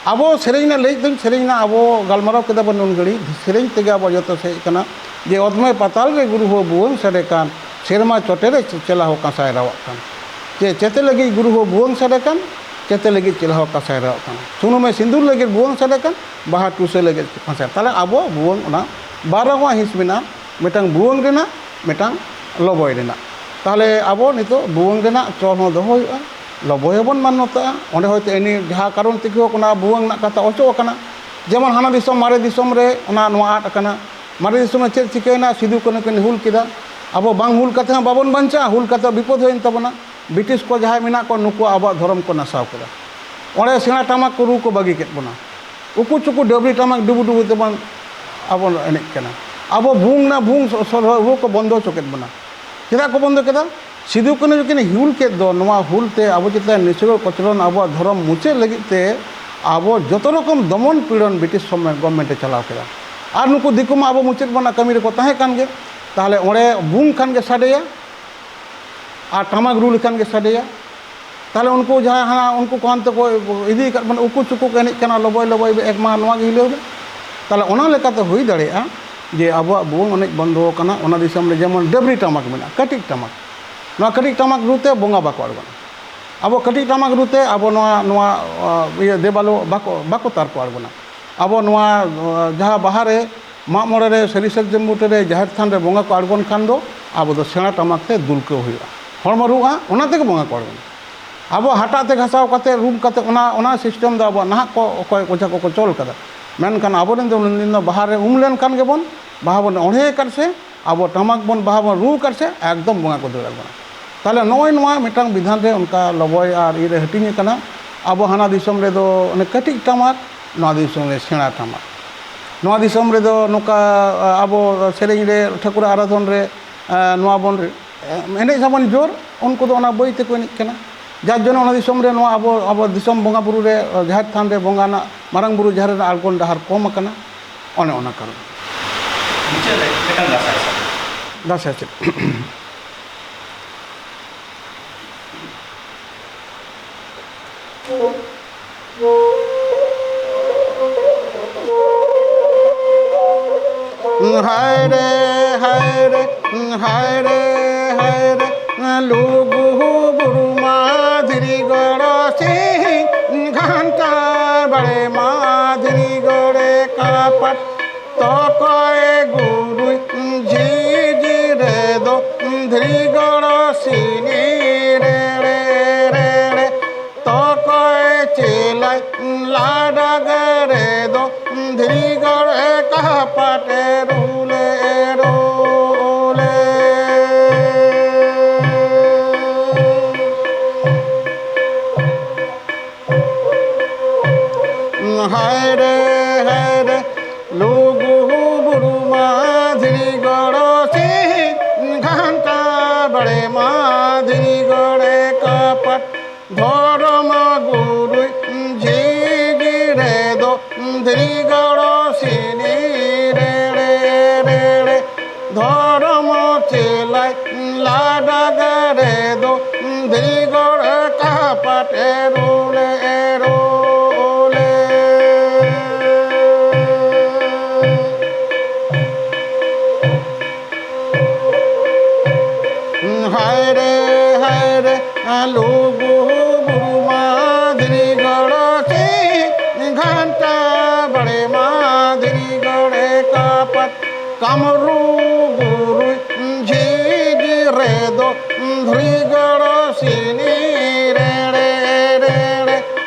ᱟᱵᱚ ᱥᱮᱨᱮᱧ ᱨᱮᱱᱟᱜ ᱞᱟᱹᱭ ᱫᱚᱧ ᱥᱮᱨᱮᱧ ᱨᱮᱱᱟᱜ ᱟᱵᱚ ᱜᱟᱞᱢᱟᱨᱟᱣ ᱠᱮᱫᱟ ᱵᱚᱱ ᱱᱩᱱ ᱜᱷᱟᱹᱲᱤᱡ, ᱥᱮᱨᱮᱧ ᱛᱮᱜᱮ ᱟᱵᱚ ᱡᱚᱛᱚ ᱥᱮᱫ ᱠᱟᱱᱟ᱾ ᱡᱮ ᱚᱛᱢᱚᱭ ᱯᱟᱛᱟᱞ ᱨᱮ ᱜᱩᱨᱩ ᱦᱚᱸ ᱵᱷᱩᱣᱟᱹᱝ ᱥᱟᱰᱮ ᱠᱟᱱ, ᱥᱮᱨᱢᱟ ᱪᱚᱴᱮ ᱨᱮ ᱪᱮᱞᱟ ᱦᱚᱸ ᱠᱟᱸᱥᱟᱭ ᱨᱟᱣᱟᱜ ᱠᱟᱱ᱾ ᱡᱮ ᱪᱮᱛᱮ ᱞᱟᱹᱜᱤᱫ ᱜᱩᱨᱩ ᱦᱚᱸ ᱵᱷᱩᱣᱟᱹᱝ ᱥᱟᱰᱮ ᱠᱟᱱ, ᱪᱮᱛᱮ ᱞᱟᱹᱜᱤᱫ ᱪᱮᱞᱟ ᱦᱚᱸ ᱠᱟᱸᱥᱟᱭ ᱨᱟᱣᱟᱜ ᱠᱟᱱ᱾ ᱥᱩᱱᱩᱢᱮ ᱥᱤᱸᱫᱩᱨ ᱞᱟᱹᱜᱤᱫ ᱵᱷᱩᱣᱟᱹᱝ ᱥᱟᱰᱮ ᱠᱟᱱ, ᱵᱟᱦᱟ ᱴᱩᱥᱟᱹ ᱞᱟᱹᱜᱤᱫ ᱠᱟᱸᱥᱟᱭ᱾ ᱛᱟᱦᱚᱞᱮ ᱟᱵᱚ ᱵᱷᱩᱣᱟᱹᱝ ᱚᱱᱟ ᱵᱟᱨ ᱨᱚᱠᱚᱢᱟᱜ ᱦᱤᱸᱥ ᱢᱮᱱᱟᱜᱼᱟ, ᱢᱤᱫᱴᱟᱝ ᱵᱷᱩᱣᱟᱹᱝ ᱨᱮᱱᱟᱜ, ᱢᱤᱫᱴᱟᱝ ᱞᱚᱵᱚᱭ ᱨᱮᱱᱟᱜ᱾ ᱛᱟᱦᱚᱞᱮ ᱟᱵᱚ ᱱᱤᱛᱚᱜ ᱵᱷᱩᱣᱟᱹᱝ ᱨᱮᱱᱟᱜ ᱪᱚᱞ ᱦᱚᱸ ᱫᱚᱦᱚ ᱦᱩᱭᱩᱜᱼᱟ, ᱞᱚᱵᱚᱭ ᱦᱚᱸᱵᱚᱱ ᱢᱟᱱᱚᱛᱟᱜᱼᱟ᱾ ᱚᱸᱰᱮ ᱦᱚᱭᱛᱳ ᱮᱱᱤ ᱡᱟᱦᱟᱸ ᱠᱟᱨᱚᱱ ᱛᱮᱜᱮ ᱦᱳᱠ ᱚᱱᱟ ᱵᱷᱩᱣᱟᱹᱝ ᱨᱮᱱᱟᱜ ᱠᱟᱛᱷᱟ ᱚᱪᱚᱜ ᱟᱠᱟᱱᱟ, ᱡᱮᱢᱚᱱ ᱦᱟᱱᱟ ᱫᱤᱥᱚᱢ ᱢᱟᱨᱮ ᱫᱤᱥᱚᱢ ᱨᱮ ᱚᱱᱟ ᱱᱚᱣᱟ ᱟᱫ ᱟᱠᱟᱱᱟ᱾ ᱢᱟᱨᱮ ᱫᱤᱥᱚᱢ ᱨᱮ ᱪᱮᱫ ᱪᱤᱠᱟᱹᱭᱮᱱᱟ? ᱥᱤᱫᱩ ᱠᱟᱹᱱᱦᱩ ᱠᱤᱱ ᱦᱩᱞ ᱠᱮᱫᱟ᱾ ᱟᱵᱚ ᱵᱟᱝ ᱦᱩᱞ ᱠᱟᱛᱮ ᱦᱚᱸ ᱵᱟᱵᱚᱱ ᱵᱟᱧᱪᱟᱜᱼᱟ, ᱦᱩᱞ ᱠᱟᱛᱮ ᱵᱤᱯᱚᱫ ᱦᱩᱭᱮᱱ ᱛᱟᱵᱚᱱᱟ᱾ ᱵᱨᱤᱴᱤᱥ ᱠᱚ ᱡᱟᱦᱟᱸᱭ ᱢᱮᱱᱟᱜ ᱠᱚᱣᱟ, ᱱᱩᱠᱩ ᱟᱵᱚᱣᱟᱜ ᱫᱷᱚᱨᱚᱢ ᱠᱚ ᱱᱟᱥᱟᱣ ᱠᱮᱫᱟ᱾ ᱚᱸᱰᱮ ᱥᱮᱬᱟ ᱴᱟᱢᱟᱠ ᱠᱚ ᱨᱩ ᱠᱚ ᱵᱟᱹᱜᱤ ᱠᱮᱫ ᱵᱚᱱᱟ᱾ ᱩᱠᱩ ᱪᱩᱠᱩ ᱰᱟᱹᱵᱽᱨᱤ ᱴᱟᱢᱟᱠ ᱰᱩᱵᱩ ᱰᱩᱵᱩ ᱛᱮᱵᱚᱱ ᱟᱵᱚ ᱮᱱᱮᱡ ᱠᱟᱱᱟ᱾ ᱟᱵᱚ ᱵᱷᱩᱣᱟᱹᱝ ᱨᱮᱱᱟᱜ ᱵᱷᱩᱣᱟᱹᱝ ᱥᱚ-, ᱥᱚ-, ᱨᱩ ᱠᱚ ᱵᱚᱱᱫᱚ ᱦᱚᱪᱚ ᱠᱮᱫ ᱵᱚᱱᱟ᱾ ᱪᱮᱫᱟᱜ ᱠᱚ ᱵᱚᱱᱫᱚ ᱠᱮᱫᱟ? ᱥᱤᱫᱩ ᱠᱟᱹᱱᱦᱩ ᱠᱤᱱ ᱦᱩᱞ ᱠᱮᱫ ᱫᱚ, ᱱᱚᱣᱟ ᱦᱩᱞ ᱛᱮ ᱟᱵᱚ ᱪᱮᱛᱟᱱ ᱱᱤᱥᱲᱟᱹᱣ ᱠᱚᱪᱞᱚᱱ ᱟᱵᱚᱣᱟᱜ ᱫᱷᱚᱨᱚᱢ ᱢᱩᱪᱟᱹᱫ ᱞᱟᱹᱜᱤᱫ ᱛᱮ ᱟᱵᱚ ᱡᱚᱛᱚ ᱨᱚᱠᱚᱢ ᱫᱚᱢᱚᱱ ᱯᱤᱲᱚᱱ ᱵᱨᱤᱴᱤᱥ ᱥᱚᱢ-, ᱜᱚᱵᱷᱢᱮᱱᱴ ᱮ ᱪᱟᱞᱟᱣ ᱠᱮᱫᱟ᱾ ᱟᱨ ᱱᱩᱠᱩ ᱫᱤᱠᱩ ᱢᱟ ᱟᱵᱚ ᱢᱩᱪᱟᱹᱫ ᱵᱚᱱᱟ ᱠᱟᱹᱢᱤ ᱨᱮᱠᱚ ᱛᱟᱦᱮᱸ ᱠᱟᱱ ᱜᱮ᱾ ᱛᱟᱦᱚᱞᱮ ᱚᱸᱰᱮ ᱵᱷᱩᱣᱟᱹᱝ ᱠᱷᱟᱱ ᱜᱮ ᱥᱟᱰᱮᱭᱟ ᱟᱨ ᱴᱟᱢᱟᱠ ᱨᱩ ᱞᱮᱠᱷᱟᱱ ᱜᱮ ᱥᱟᱰᱮᱭᱟ᱾ ᱛᱟᱦᱚᱞᱮ ᱩᱱᱠᱩ ᱡᱟᱦᱟᱸᱭ ᱦᱟᱱᱟ ᱩᱱᱠᱩ ᱠᱚ ᱦᱟᱱᱛᱮ ᱠᱚ ᱤᱫᱤ ᱟᱠᱟᱫ ᱵᱚᱱᱟ, ᱩᱠᱩ ᱪᱩᱠᱩ ᱠᱚ ᱮᱱᱮᱡ ᱠᱟᱱᱟ, ᱞᱚᱵᱚᱭ ᱞᱚᱵᱚᱭ ᱮᱠ ᱢᱟ ᱱᱚᱣᱟ ᱜᱮ ᱦᱤᱞᱟᱹᱣ ᱢᱮ᱾ ᱛᱟᱦᱚᱞᱮ ᱚᱱᱟ ᱞᱮᱠᱟᱛᱮ ᱦᱩᱭ ᱫᱟᱲᱮᱭᱟᱜᱼᱟ ᱡᱮ ᱟᱵᱚᱣᱟᱜ ᱵᱷᱩᱣᱟᱹᱝ ᱮᱱᱮᱡ ᱵᱚᱱᱫᱚ ᱟᱠᱟᱱᱟ᱾ ᱚᱱᱟ ᱫᱤᱥᱚᱢ ᱨᱮ ᱡᱮᱢᱚᱱ ᱰᱟᱹᱵᱽᱨᱤ ᱴᱟᱢᱟᱠ ᱢᱮᱱᱟᱜᱼᱟ, ᱠᱟᱹᱴᱤᱡ ᱴᱟᱢᱟᱠ, ᱱᱚᱣᱟ ᱠᱟᱹᱴᱤᱡ ᱴᱟᱢᱟᱠ ᱨᱩ ᱛᱮ ᱵᱚᱸᱜᱟ ᱵᱟᱠᱚ ᱟᱬᱜᱚᱱᱟ᱾ ᱟᱵᱚ ᱠᱟᱹᱴᱤᱡ ᱴᱟᱢᱟᱠ ᱨᱩ ᱛᱮ ᱟᱵᱚ ᱱᱚᱣᱟ, ᱱᱚᱣᱟ, ᱤᱭᱟᱹ ᱫᱮᱵᱟᱞᱳ ᱵᱟᱠᱚ, ᱵᱟᱠᱚ ᱛᱟᱨ ᱠᱚ ᱟᱬᱜᱚᱱᱟ᱾ ᱟᱵᱚ ᱱᱚᱣᱟ, ᱡᱟᱦᱟᱸ ᱵᱟᱦᱟ ᱨᱮ ᱢᱟᱜ ᱢᱚᱬᱮ ᱨᱮ, ᱥᱟᱹᱨᱤ ᱥᱟᱨᱡᱚᱢ ᱵᱩᱴᱟᱹ ᱨᱮ, ᱡᱟᱦᱮᱨ ᱛᱷᱟᱱ ᱨᱮ ᱵᱚᱸᱜᱟ ᱠᱚ ᱟᱬᱜᱚᱱ ᱠᱷᱟᱱ ᱫᱚ ᱟᱵᱚ ᱫᱚ ᱥᱮᱬᱟ ᱴᱟᱢᱟᱠ ᱛᱮ ᱫᱩᱞ ᱠᱚ ᱦᱩᱭᱩᱜᱼᱟ᱾ ᱦᱚᱲᱢᱚ ᱨᱩᱣᱟᱹᱜᱼᱟ, ᱚᱱᱟ ᱛᱮᱜᱮ ᱵᱚᱸᱜᱟ ᱠᱚ ᱟᱬᱜᱚᱱᱟ᱾ ᱟᱵᱚ ᱦᱟᱴᱟᱜ ᱛᱮ ᱜᱷᱟᱥᱟᱣ ᱠᱟᱛᱮ, ᱨᱩᱢ ᱠᱟᱛᱮ, ᱚᱱᱟ, ᱚᱱᱟ system ᱫᱚ ᱟᱵᱚᱣᱟᱜ ᱱᱟᱦᱟᱜ ᱠᱚ ᱚᱠᱚᱭ ᱚᱡᱷᱟ ᱠᱚᱠᱚ ᱪᱚᱞ ᱠᱟᱫᱟ᱾ ᱢᱮᱱᱠᱷᱟᱱ ᱟᱵᱚᱨᱮᱱ ᱫᱚ ᱩᱱᱫᱤᱱ ᱫᱚ ᱵᱟᱦᱟ ᱨᱮ ᱩᱢ ᱞᱮᱱᱠᱷᱟᱱ ᱜᱮᱵᱚᱱ, ᱵᱟᱦᱟ ᱵᱚᱱ ᱚᱬᱦᱮ ᱟᱠᱟᱫ ᱥᱮ, ᱟᱵᱚ ᱴᱟᱢᱟᱠ ᱵᱚᱱ, ᱵᱟᱦᱟ ᱵᱚᱱ ᱨᱩ ᱟᱠᱟᱫ ᱥᱮ, ᱮᱠᱫᱚᱢ ᱵᱚᱸᱜᱟ ᱠᱚ ᱫᱟᱹᱲ ᱟᱬᱜᱚᱱᱟ᱾ ᱛᱟᱦᱞᱮ ᱱᱚᱜᱼᱚᱭ ᱱᱚᱣᱟ ᱢᱤᱫᱴᱟᱝ ᱵᱤᱫᱷᱟᱱ ᱨᱮ ᱚᱱᱠᱟ ᱞᱚᱵᱚᱭ ᱟᱨ ᱤᱭᱟᱹ ᱨᱮ ᱦᱟᱹᱴᱤᱧ ᱟᱠᱟᱱᱟ᱾ ᱟᱵᱚ ᱦᱟᱱᱟ ᱫᱤᱥᱚᱢ ᱨᱮᱫᱚ ᱚᱱᱮ ᱠᱟᱹᱴᱤᱡ ᱴᱟᱢᱟᱠ, ᱱᱚᱣᱟ ᱫᱤᱥᱚᱢ ᱨᱮ ᱥᱮᱬᱟ ᱴᱟᱢᱟᱠ᱾ ᱱᱚᱣᱟ ᱫᱤᱥᱚᱢ ᱨᱮᱫᱚ ᱱᱚᱝᱠᱟ, ᱟ, ᱟᱵᱚ ᱥᱮᱨᱮᱧ ᱨᱮ, ᱴᱷᱟᱹᱠᱩᱨ ᱟᱨᱟᱫᱷᱚᱱ ᱨᱮ, ᱟ, ᱱᱚᱣᱟ ᱵᱚᱱ, ᱟ, ᱮᱱᱮᱡ ᱥᱟᱵᱚᱱ ᱡᱳᱨ, ᱩᱱᱠᱩ ᱫᱚ ᱚᱱᱟ ᱵᱟᱹᱭ ᱛᱮᱠᱚ ᱮᱱᱮᱡ ᱠᱟᱱᱟ᱾ ᱡᱟᱨ ᱡᱚᱱᱱᱚ ᱚᱱᱟ ᱫᱤᱥᱚᱢ ᱨᱮ ᱱᱚᱣᱟ ᱟᱵᱚ, ᱟᱵᱚ ᱫᱤᱥᱚᱢ ᱵᱚᱸᱜᱟ ᱵᱩᱨᱩ ᱨᱮ, ᱟ, ᱡᱟᱦᱮᱨ ᱛᱷᱟᱱ ᱨᱮ ᱵᱚᱸᱜᱟ ᱨᱮᱱᱟᱜ, ᱢᱟᱨᱟᱝ ᱵᱩᱨᱩ ᱡᱟᱦᱮᱨ ᱨᱮᱱᱟᱜ ᱟᱬᱜᱚᱱ ᱰᱟᱦᱟᱨ ᱠᱚᱢ ᱟᱠᱟᱱᱟ᱾ ᱚᱱᱮ ᱚᱱᱟ ᱠᱟᱨᱚᱱ᱾ ᱢᱩᱪᱟᱹᱫ ᱨᱮ ᱢᱤᱫᱴᱟᱝ ᱫᱟᱸᱥᱟᱭ ᱥᱮᱨᱮᱧ᱾ ᱫᱟᱸᱥᱟᱭ ᱥᱮᱨᱮᱧ᱾ ᱦᱟᱭ ᱨᱮ, ᱦᱟᱭ ᱨᱮ, ᱦᱟᱭ ᱨᱮ, ᱦᱟᱭ ᱨᱮ, ᱞᱩᱜᱩ ᱵᱩᱨᱩ ᱢᱟ ᱫᱷᱤᱨᱤ ᱜᱚᱲᱚ ᱥᱤᱝ, ᱜᱷᱟᱱᱴᱟ ᱵᱟᱲᱮ ᱢᱟ ᱫᱷᱤᱨᱤ ᱜᱚᱲᱮ ᱠᱟᱯᱟᱴ, ᱛᱚᱠᱚᱭ ᱜᱩᱨᱩᱭ ᱡᱷᱤᱡᱤ ᱨᱮᱫᱚ ᱫᱷᱤᱨᱤ ᱜᱚᱲᱚ ᱥᱤᱱᱤ ᱨᱮᱲᱮ ᱨᱮᱲᱮ, ᱛᱚᱠᱚᱭ ᱪᱮᱞᱟᱭ ᱞᱟᱰᱟ ᱜᱟᱲᱮ ᱫᱚ ᱫᱷᱤᱨᱤ ᱜᱟᱲᱮ ᱠᱟᱯᱟᱴᱮ ᱨᱩᱞᱮ ᱨᱩᱞᱮ᱾ ᱦᱟᱭ ᱨᱮ, ᱦᱟᱭ ᱨᱮ, ᱞᱩᱜᱩ ᱵᱩᱨᱩ ᱢᱟ ᱫᱷᱤᱨᱤ ᱜᱚᱲᱚ ᱥᱤᱝ, ᱜᱷᱟᱱᱴᱟ ᱵᱟᱲᱮ ᱢᱟ ᱫᱷᱤᱨᱤ ᱜᱚᱲᱮ ᱠᱟᱯᱟᱴ, ᱫᱷᱚᱨᱚᱢ ᱜᱩᱨᱩᱭ ᱡᱷᱤᱡᱤ ᱨᱮᱫᱚ ᱫᱷᱤᱨᱤ ᱜᱚᱲᱚ ᱥᱤᱱᱤ ᱨᱮᱲᱮ ᱨᱮᱲᱮ, ᱫᱷᱚᱨᱚᱢ ᱪᱮᱞᱟᱭ ᱞᱟᱰᱟ ᱜᱟᱲᱮ ᱫᱚ ᱫᱷᱤᱨᱤ ᱜᱚᱲ ᱠᱟᱯᱟᱴᱮ ᱨᱩᱞᱮ ᱨᱩᱞᱮ᱾ ᱦᱟᱭ ᱨᱮ, ᱦᱟᱭ ᱨᱮ, ᱞᱩᱜᱩ ᱵᱩᱨᱩ ᱢᱟ ᱫᱷᱤᱨᱤ ᱜᱚᱲᱚ ᱥᱤᱝ, ᱜᱷᱟᱱᱴᱟ ᱵᱟᱲᱮ ᱢᱟ ᱫᱷᱤᱨᱤ ᱜᱚᱲᱮ ᱠᱟᱯ ᱠᱟᱢᱨᱩ ᱵᱩᱨᱩ ᱡᱷᱤᱡ ᱨᱮᱫᱚ ᱫᱷᱤᱨᱤ ᱜᱟᱲ ᱥᱤᱱᱤ ᱨᱮᱲᱮ ᱨᱮᱲᱮ᱾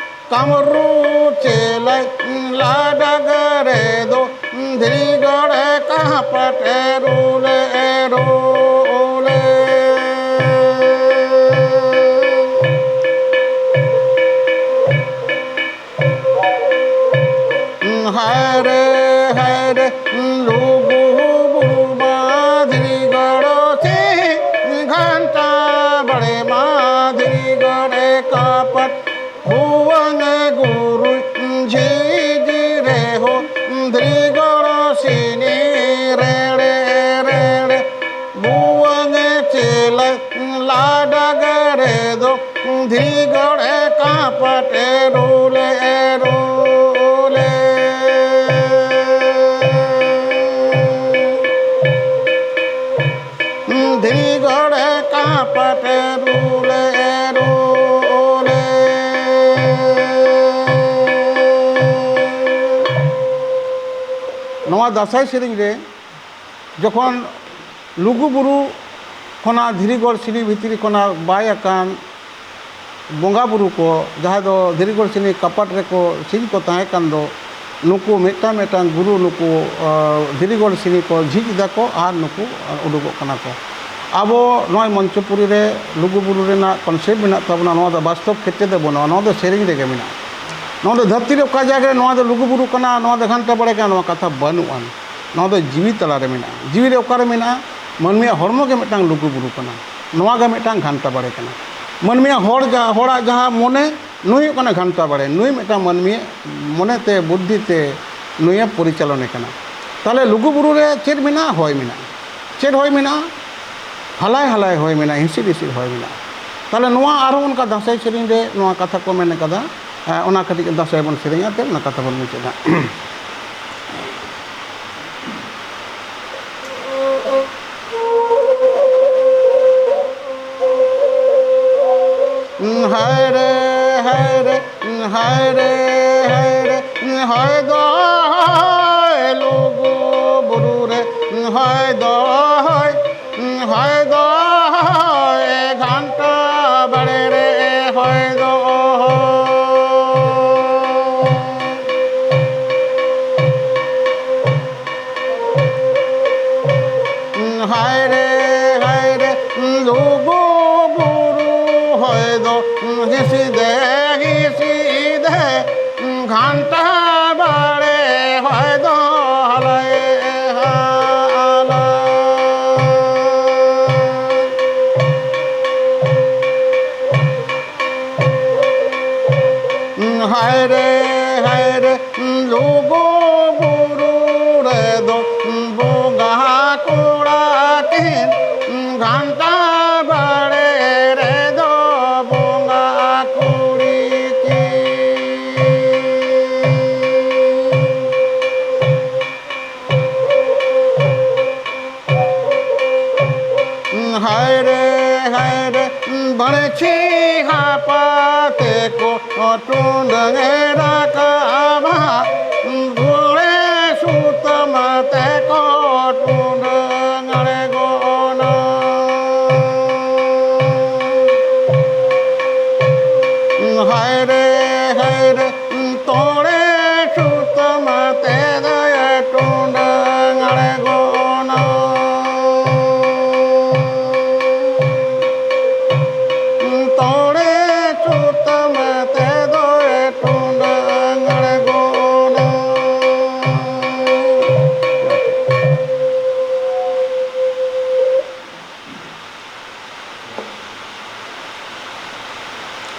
ᱠᱟᱢᱨᱩ ᱪᱮᱞᱟᱭ ᱞᱟᱰᱟᱜ ᱨᱮᱫᱚ ᱫᱷᱤᱨᱤ ᱜᱟᱲ ᱠᱟᱯᱟᱴ ᱨᱩᱞᱮ ᱨᱩᱞᱮ᱾ ᱦᱟᱭᱨᱮ ᱦᱟᱭᱨᱮ ᱞᱩᱜᱩ ᱵᱩᱨᱩ ᱢᱟ ᱫᱷᱤᱨᱤ ᱜᱟᱲ ᱥᱤᱱᱤ ᱜᱷᱟᱱᱴᱟ ᱵᱟᱲᱮ ᱢᱟ ᱫᱷᱤᱨᱤ ᱜᱟᱲ ᱠᱟᱯᱟᱴ ᱵᱷᱩᱣᱟᱹᱝ ᱜᱩᱨᱩ ᱡᱷᱤᱡ ᱨᱮᱦᱚᱸ ᱫᱷᱤᱨᱤ ᱜᱟᱲ ᱥᱤᱱᱤ ᱨᱮᱲᱮ ᱨᱮᱲᱮ᱾ ᱵᱷᱩᱣᱟᱹᱝ ᱪᱮᱞᱟᱭ ᱞᱟᱰᱟᱜ ᱨᱮᱫᱚ ᱫᱷᱤᱨᱤ ᱜᱟᱲ ᱠᱟᱯᱟᱴ ᱨᱩᱞᱮ ᱨᱩᱞᱮ᱾ ᱫᱷᱤᱨᱤ ᱜᱟᱲ ᱠᱟᱯᱟᱴ ᱨᱩᱞᱮ ᱨᱩᱞᱮ᱾ ᱱᱚᱣᱟ ᱫᱟᱸᱥᱟᱭ ᱥᱮᱨᱮᱧ ᱨᱮ ᱡᱚᱠᱷᱚᱱ ᱞᱩᱜᱩ ᱵᱩᱨᱩ ᱠᱷᱚᱱᱟᱜ ᱫᱷᱤᱨᱤ ᱜᱟᱲ ᱥᱤᱱᱤ ᱵᱷᱤᱛᱨᱤ ᱠᱷᱚᱱᱟᱜ ᱵᱟᱭ ᱟᱠᱟᱱ ᱵᱚᱸᱜᱟ ᱵᱩᱨᱩ ᱠᱚ, ᱡᱟᱦᱟᱸᱭ ᱫᱚ ᱫᱷᱤᱨᱤ ᱜᱟᱲ ᱥᱤᱱᱤ ᱠᱟᱯᱟᱴ ᱨᱮᱠᱚ ᱥᱤᱧ ᱠᱚ ᱛᱟᱦᱮᱸ ᱠᱟᱱ ᱫᱚ, ᱱᱩᱠᱩ ᱢᱤᱫᱴᱟᱝ ᱢᱤᱫᱴᱟᱝ ᱜᱩᱨᱩ ᱱᱩᱠᱩ, ᱟ, ᱫᱷᱤᱨᱤ ᱜᱟᱲ ᱥᱤᱱᱤ ᱠᱚ ᱡᱷᱤᱡ ᱮᱫᱟ ᱠᱚ ᱟᱨ ᱱᱩᱠᱩ, ᱟ, ᱩᱰᱩᱠᱚᱜ ᱠᱟᱱᱟ ᱠᱚ᱾ ᱟᱵᱚ ᱱᱚᱜᱼᱚᱭ ᱢᱚᱧᱪᱚᱯᱩᱨᱤ ᱨᱮ ᱞᱩᱜᱩ ᱵᱩᱨᱩ ᱨᱮᱱᱟᱜ concept ᱢᱮᱱᱟᱜ ᱛᱟᱵᱚᱱᱟ, ᱱᱚᱣᱟ ᱫᱚ ᱵᱟᱥᱛᱚᱵ ᱠᱷᱮᱛᱨᱮ ᱫᱚ ᱵᱟᱹᱱᱩᱜᱼᱟ, ᱱᱚᱣᱟ ᱫᱚ ᱥᱮᱨᱮᱧ ᱨᱮᱜᱮ ᱢᱮᱱᱟᱜᱼᱟ᱾ ᱱᱚᱣᱟ ᱫᱚ ᱫᱷᱟᱹᱨᱛᱤ ᱨᱮ ᱚᱠᱟ ᱡᱟᱭᱜᱟ ᱨᱮ ᱱᱚᱣᱟ ᱫᱚ ᱞᱩᱜᱩ ᱵᱩᱨᱩ ᱠᱟᱱᱟ, ᱱᱚᱣᱟ ᱫᱚ ᱜᱷᱟᱱᱴᱟ ᱵᱟᱲᱮ ᱠᱟᱱᱟ, ᱱᱚᱣᱟ ᱠᱟᱛᱷᱟ ᱵᱟᱹᱱᱩᱜᱼᱟ᱾ ᱱᱚᱣᱟ ᱫᱚ ᱡᱤᱣᱤ ᱛᱟᱞᱟ ᱨᱮ ᱢᱮᱱᱟᱜᱼᱟ᱾ ᱡᱤᱣᱤ ᱨᱮ ᱚᱠᱟᱨᱮ ᱢᱮᱱᱟᱜᱼᱟ? ᱢᱟᱹᱱᱢᱤᱭᱟᱜ ᱦᱚᱲᱢᱚ ᱜᱮ ᱢᱤᱫᱴᱟᱝ ᱞᱩᱜᱩ ᱵᱩᱨᱩ ᱠᱟᱱᱟ, ᱱᱚᱣᱟ ᱜᱮ ᱢᱤᱫᱴᱟᱝ ᱜᱷᱟᱱᱴᱟ ᱵᱟᱲᱮ ᱠᱟᱱᱟ᱾ ᱢᱟᱹᱱᱢᱤᱭᱟᱜ ᱦᱚᱲ ᱡᱟᱦᱟᱸ, ᱦᱚᱲᱟᱜ ᱡᱟᱦᱟᱸ ᱢᱚᱱᱮ, ᱱᱩᱭ ᱦᱩᱭᱩᱜ ᱠᱟᱱᱟ ᱜᱷᱟᱱᱴᱟ ᱵᱟᱲᱮ, ᱱᱩᱭ ᱢᱤᱫᱴᱟᱝ ᱢᱟᱹᱱᱢᱤᱭᱟᱜ ᱢᱚᱱᱮ ᱛᱮ, ᱵᱩᱫᱽᱫᱷᱤ ᱛᱮ ᱱᱩᱭᱮ ᱯᱚᱨᱤᱪᱟᱞᱚᱱᱮ ᱠᱟᱱᱟ᱾ ᱛᱟᱦᱞᱮ ᱞᱩᱜᱩ ᱵᱩᱨᱩ ᱨᱮ ᱪᱮᱫ ᱢᱮᱱᱟᱜᱼᱟ? ᱦᱚᱭ ᱢᱮᱱᱟᱜᱼᱟ᱾ ᱪᱮᱫ ᱦᱚᱭ ᱢᱮᱱᱟᱜᱼᱟ? ᱦᱟᱞᱟᱭ ᱦᱟᱞᱟᱭ ᱦᱚᱭ ᱢᱮᱱᱟᱜᱼᱟ, ᱦᱤᱸᱥᱤᱫ ᱦᱤᱸᱥᱤᱫ ᱦᱚᱭ ᱢᱮᱱᱟᱜᱼᱟ᱾ ᱛᱟᱦᱞᱮ ᱱᱚᱣᱟ ᱟᱨᱦᱚᱸ ᱚᱱᱠᱟ ᱫᱟᱸᱥᱟᱭ ᱥᱮᱨᱮᱧ ᱨᱮ ᱱᱚᱣᱟ ᱠᱟᱛᱷᱟ ᱠᱚ ᱢᱮᱱ ᱠᱟᱫᱟ, ᱮ, ᱚᱱᱟ ᱠᱟᱹᱴᱤᱡ ᱫᱟᱸᱥᱟᱭ ᱵᱚᱱ ᱥᱮᱨᱮᱧᱟ, ᱛᱮ ᱚᱱᱟ ᱠᱟᱛᱷᱟ ᱵᱚᱱ ᱢᱩᱪᱟᱹᱫᱟ᱾ ᱦᱟᱭ ᱨᱮ, ᱦᱟᱭ ᱨᱮ, ᱦᱟᱭ ᱨᱮ, ᱦᱟᱭ ᱨᱮ, ᱦᱟᱭ ᱫᱚ ᱦᱟᱭ ᱞᱩᱜᱩ ᱵᱩᱨᱩ ᱨᱮ᱾ ᱦᱟᱭ ᱨᱮ, ᱦᱟᱭ ᱨᱮ, ᱞᱩᱜᱩ ᱵᱩᱨᱩ ᱦᱚᱭ ᱫᱚ ᱦᱤᱥᱤᱫᱮ, ᱦᱤᱥᱤᱫᱮ, ᱜᱷᱟᱱᱴᱟ ᱵᱟᱲᱮ ᱦᱚᱭ ᱫᱚ ᱦᱟᱞᱟᱭ ᱦᱟᱞᱟ᱾ ᱦᱟᱭ ᱨᱮ, ᱦᱟᱭ ᱨᱮ, ᱞᱩᱜᱩ ᱵᱩᱨᱩ ᱨᱮᱫᱚ ᱵᱚᱸᱜᱟ ᱠᱚᱲᱟ ᱠᱤᱱ, ᱜᱷᱟᱱᱴᱟ ᱵᱟᱲᱮ ᱨᱮᱫᱚ ᱵᱚᱸᱜᱟ ᱠᱩᱲᱤ ᱠᱤᱱ᱾ ᱦᱟᱭ ᱨᱮ, ᱦᱟᱭ ᱨᱮ, ᱵᱟᱹᱲᱪᱷᱤ ᱦᱟᱯᱟ ᱛᱮᱠᱚ ᱴᱩᱰᱟᱹᱝ ᱮ ᱨᱟᱠᱟᱵᱟ, ᱜᱷᱳᱲᱮ ᱥᱩᱛᱟᱹᱢ ᱛᱮᱠᱚ ᱴᱩᱰᱟᱹᱝ ᱟᱬᱜᱚᱱᱟ᱾ ᱦᱟᱭ ᱨᱮ, ᱦᱟᱭ ᱨᱮ, ᱛᱚᱲᱮ ᱥᱩᱛᱟᱹᱢ ᱛᱮᱫᱚᱭ ᱴᱩᱰᱟᱹᱝ ᱟᱬᱜᱚᱱᱟ᱾ ᱛᱚᱲᱮ ᱥᱩᱛᱟᱹᱢ ᱛᱮᱫᱚᱭ ᱴᱩᱰᱟᱹᱝ ᱟᱬᱜᱚᱱᱟ᱾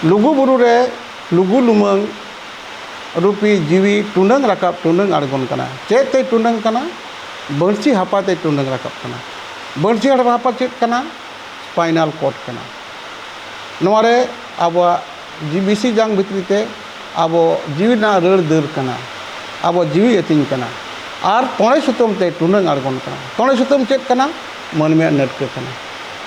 ᱞᱩᱜᱩ ᱵᱩᱨᱩ ᱨᱮ ᱞᱩᱜᱩ ᱞᱩᱢᱟᱹᱝ ᱨᱩᱯᱤ ᱡᱤᱣᱤ ᱴᱩᱰᱟᱹᱝ ᱨᱟᱠᱟᱵ ᱴᱩᱰᱟᱹᱝ ᱟᱬᱜᱚᱱ ᱠᱟᱱᱟ᱾ ᱪᱮᱫ ᱛᱮᱭ ᱴᱩᱰᱟᱹᱝ ᱠᱟᱱᱟ? ᱵᱟᱹᱲᱥᱤ ᱦᱟᱯᱟ ᱛᱮᱭ ᱴᱩᱰᱟᱹᱝ ᱨᱟᱠᱟᱵ ᱠᱟᱱᱟ᱾ ᱵᱟᱹᱲᱥᱤ ᱦᱟᱯᱟ ᱪᱮᱫ ᱠᱟᱱᱟ? Spinal cord ᱠᱟᱱᱟ᱾ ᱱᱚᱣᱟ ᱨᱮ ᱟᱵᱚᱣᱟᱜ ᱡᱤ-, ᱵᱤᱥᱤ ᱡᱟᱝ ᱵᱷᱤᱛᱨᱤ ᱛᱮ ᱟᱵᱚ ᱡᱤᱣᱤ ᱨᱮᱱᱟᱜ ᱨᱟᱹᱲ ᱫᱟᱹᱨ ᱠᱟᱱᱟ, ᱟᱵᱚ ᱡᱤᱣᱤ ᱟᱹᱛᱤᱧ ᱠᱟᱱᱟ᱾ ᱟᱨ ᱛᱚᱲᱮ ᱥᱩᱛᱟᱹᱢ ᱛᱮ ᱴᱩᱰᱟᱹᱝ ᱟᱬᱜᱚᱱ ᱠᱟᱱᱟ᱾ ᱛᱚᱲᱮ ᱥᱩᱛᱟᱹᱢ ᱪᱮᱫ ᱠᱟᱱᱟ? ᱢᱟᱹᱱᱢᱤᱭᱟᱜ ᱱᱟᱹᱴᱠᱟᱹ ᱠᱟᱱᱟ᱾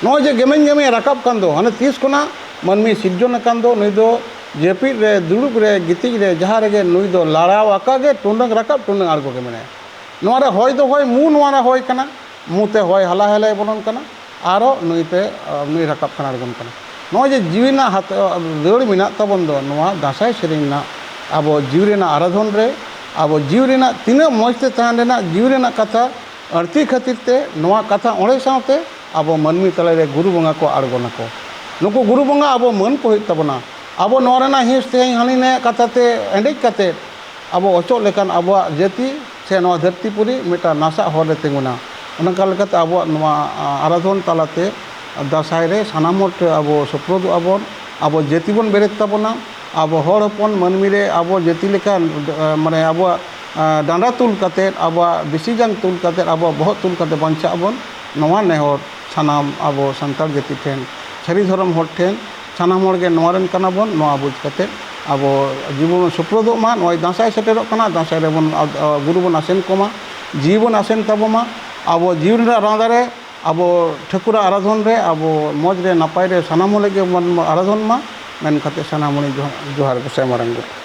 ᱱᱚᱜᱼᱚᱭ ᱡᱮ ᱜᱮᱢᱮᱧ ᱜᱮᱢᱮᱧ ᱨᱟᱠᱟᱵ ᱠᱟᱱ ᱫᱚ, ᱦᱟᱱᱮ ᱛᱤᱥ ᱠᱷᱚᱱᱟᱜ ᱢᱟᱹᱱᱢᱤ ᱥᱤᱨᱡᱚᱱ ᱟᱠᱟᱱ ᱫᱚ, ᱱᱩᱭ ᱫᱚ ᱡᱟᱹᱯᱤᱫ ᱨᱮ, ᱫᱩᱲᱩᱵ ᱨᱮ, ᱜᱤᱛᱤᱡ ᱨᱮ, ᱡᱟᱦᱟᱸ ᱨᱮᱜᱮ ᱱᱩᱭ ᱫᱚ ᱞᱟᱲᱟᱣ ᱟᱠᱟ ᱜᱮ ᱴᱩᱰᱟᱹᱝ ᱨᱟᱠᱟᱵ, ᱴᱩᱰᱟᱹᱝ ᱟᱬᱜᱚ ᱜᱮ ᱢᱮᱱᱟᱭᱟ᱾ ᱱᱚᱣᱟ ᱨᱮ ᱦᱚᱭ ᱫᱚ ᱦᱚᱭ, ᱢᱩ ᱱᱚᱣᱟ ᱨᱮ ᱦᱚᱭ ᱠᱟᱱᱟ, ᱢᱩ ᱛᱮ ᱦᱚᱭ ᱦᱟᱞᱟ ᱦᱮᱞᱮ ᱵᱚᱞᱚᱱ ᱠᱟᱱᱟ, ᱟᱨᱚ ᱱᱩᱭ ᱛᱮ, ᱟ, ᱱᱩᱭ ᱨᱟᱠᱟᱵ ᱠᱟᱱᱟ, ᱟᱬᱜᱚᱱ ᱠᱟᱱᱟ᱾ ᱱᱚᱜᱼᱚᱭ ᱡᱮ ᱡᱤᱣᱤ ᱨᱮᱱᱟᱜ ᱦᱟᱛ-, ᱫᱟᱹᱲ ᱢᱮᱱᱟᱜ ᱛᱟᱵᱚᱱ ᱫᱚ, ᱱᱚᱣᱟ ᱫᱟᱸᱥᱟᱭ ᱥᱮᱨᱮᱧ ᱨᱮᱱᱟᱜ ᱟᱵᱚ ᱡᱤᱣᱤ ᱨᱮᱱᱟᱜ ᱟᱨᱟᱫᱷᱚᱱ ᱨᱮ, ᱟᱵᱚ ᱡᱤᱣᱤ ᱨᱮᱱᱟᱜ ᱛᱤᱱᱟᱹᱜ ᱢᱚᱡᱽ ᱛᱮ ᱛᱟᱦᱮᱱ ᱨᱮᱱᱟᱜ ᱡᱤᱣᱤ ᱨᱮᱱᱟᱜ ᱠᱟᱛᱷᱟ, ᱟᱹᱲᱛᱤ ᱠᱷᱟᱹᱛᱤᱨ ᱛᱮ ᱱᱚᱣᱟ ᱠᱟᱛᱷᱟ ᱚᱸᱰᱮ ᱥᱟᱶᱛᱮ ᱟᱵᱚ ᱢᱟᱹᱱᱢᱤ ᱛᱟᱞᱟᱨᱮ ᱜᱩᱨᱩ ᱵᱚᱸᱜᱟ ᱠᱚ ᱟᱬᱜᱚᱱᱟᱠᱚ᱾ ᱱᱩᱠᱩ ᱜᱩᱨᱩ ᱵᱚᱸᱜᱟ ᱟᱵᱚ ᱢᱟᱹᱱ ᱠᱚ ᱦᱩᱭᱩᱜ ᱛᱟᱵᱚᱱᱟ᱾ ᱟᱵᱚ ᱱᱚᱣᱟ ᱨᱮᱱᱟᱜ ᱦᱤᱸᱥ ᱛᱮᱦᱮᱧ ᱦᱟᱹᱱᱤ ᱱᱟᱭᱟᱜ ᱠᱟᱛᱷᱟ ᱛᱮ ᱮᱸᱰᱮᱡ ᱠᱟᱛᱮ ᱟᱵᱚ ᱚᱪᱚᱜ ᱞᱮᱠᱟᱱ ᱟᱵᱚᱣᱟᱜ ᱡᱟᱹᱛᱤ ᱥᱮ ᱱᱚᱣᱟ ᱫᱷᱟᱹᱨᱛᱤ ᱯᱩᱨᱤ ᱢᱤᱫᱴᱟᱝ ᱱᱟᱥᱟᱜ ᱦᱚᱨ ᱨᱮ ᱛᱤᱸᱜᱩᱱᱟ᱾ ᱚᱱᱠᱟ ᱞᱮᱠᱟᱛᱮ ᱟᱵᱚᱣᱟᱜ ᱱᱚᱣᱟ, ᱟ, ᱟᱨᱟᱫᱷᱚᱱ ᱛᱟᱞᱟᱛᱮ ᱫᱟᱸᱥᱟᱭ ᱨᱮ ᱥᱟᱱᱟᱢ ᱦᱚᱲ ᱴᱷᱮᱱ ᱟᱵᱚ ᱥᱩᱯᱨᱩᱫᱚᱜ ᱟᱵᱚᱱ, ᱟᱵᱚ ᱡᱟᱹᱛᱤ ᱵᱚᱱ ᱵᱮᱨᱮᱫ ᱛᱟᱵᱚᱱᱟ, ᱟᱵᱚ ᱦᱚᱲ ᱦᱚᱯᱚᱱ ᱢᱟᱹᱱᱢᱤ ᱨᱮ ᱟᱵᱚ ᱡᱟᱹᱛᱤ ᱞᱮᱠᱟᱱ, ᱟ, ᱢᱟᱱᱮ ᱟᱵᱚᱣᱟᱜ, ᱟ, ᱰᱟᱸᱰᱟ ᱛᱩᱞ ᱠᱟᱛᱮᱫ, ᱟᱵᱚᱣᱟᱜ ᱵᱤᱥᱤ ᱡᱟᱝ ᱛᱩᱞ ᱠᱟᱛᱮᱫ, ᱟᱵᱚᱣᱟᱜ ᱵᱚᱦᱚᱜ ᱛᱩᱞ ᱠᱟᱛᱮᱫ ᱵᱟᱧᱪᱟᱜ ᱟᱵᱚᱱ, ᱱᱚᱣᱟ ᱱᱮᱦᱚᱨ ᱥᱟᱱᱟᱢ ᱟᱵᱚ ᱥᱟᱱᱛᱟᱲ ᱡᱟᱹᱛᱤ ᱴᱷᱮᱱ, ᱥᱟᱹᱨᱤ ᱫᱷᱚᱨᱚᱢ ᱦᱚᱲ ᱴᱷᱮᱱ, ᱥᱟᱱᱟᱢ ᱦᱚᱲ ᱜᱮ ᱱᱚᱣᱟ ᱨᱮᱱ ᱠᱟᱱᱟ ᱵᱚᱱ, ᱱᱚᱣᱟ ᱵᱩᱡᱽ ᱠᱟᱛᱮᱫ ᱟᱵᱚ ᱡᱤᱵᱚᱱ ᱥᱩᱯᱨᱚᱫᱚᱜ ᱢᱟ᱾ ᱱᱚᱜᱼᱚᱭ ᱫᱟᱸᱥᱟᱭ ᱥᱮᱴᱮᱨᱚᱜ ᱠᱟᱱᱟ, ᱫᱟᱸᱥᱟᱭ ᱨᱮᱵᱚᱱ, ᱟ, ᱟ, ᱜᱩᱨᱩ ᱵᱚᱱ ᱟᱥᱮᱱ ᱠᱚᱢᱟ, ᱡᱤᱣᱤ ᱵᱚᱱ ᱟᱥᱮᱱ ᱛᱟᱵᱚ ᱢᱟ, ᱟᱵᱚ ᱡᱤᱣᱤ ᱨᱮᱱᱟᱜ ᱨᱟᱸᱫᱟ ᱨᱮ ᱟᱵᱚ ᱴᱷᱟᱹᱠᱩᱨᱟᱜ ᱟᱨᱟᱫᱷᱚᱱ ᱨᱮ ᱟᱵᱚ ᱢᱚᱡᱽ ᱨᱮ ᱱᱟᱯᱟᱭ ᱨᱮ ᱥᱟᱱᱟᱢ ᱦᱚᱲ ᱞᱟᱹᱜᱤᱫ ᱵᱚᱱ ᱟᱨᱟᱫᱷᱚᱱ ᱢᱟ ᱢᱮᱱ ᱠᱟᱛᱮ ᱥᱟᱱᱟᱢ ᱦᱚᱲᱤᱧ ᱡᱚᱦᱟᱨ, ᱡᱚᱦᱟᱨ ᱜᱚᱸᱥᱟᱭ ᱢᱟᱨᱟᱝ ᱵᱩᱨᱩ᱾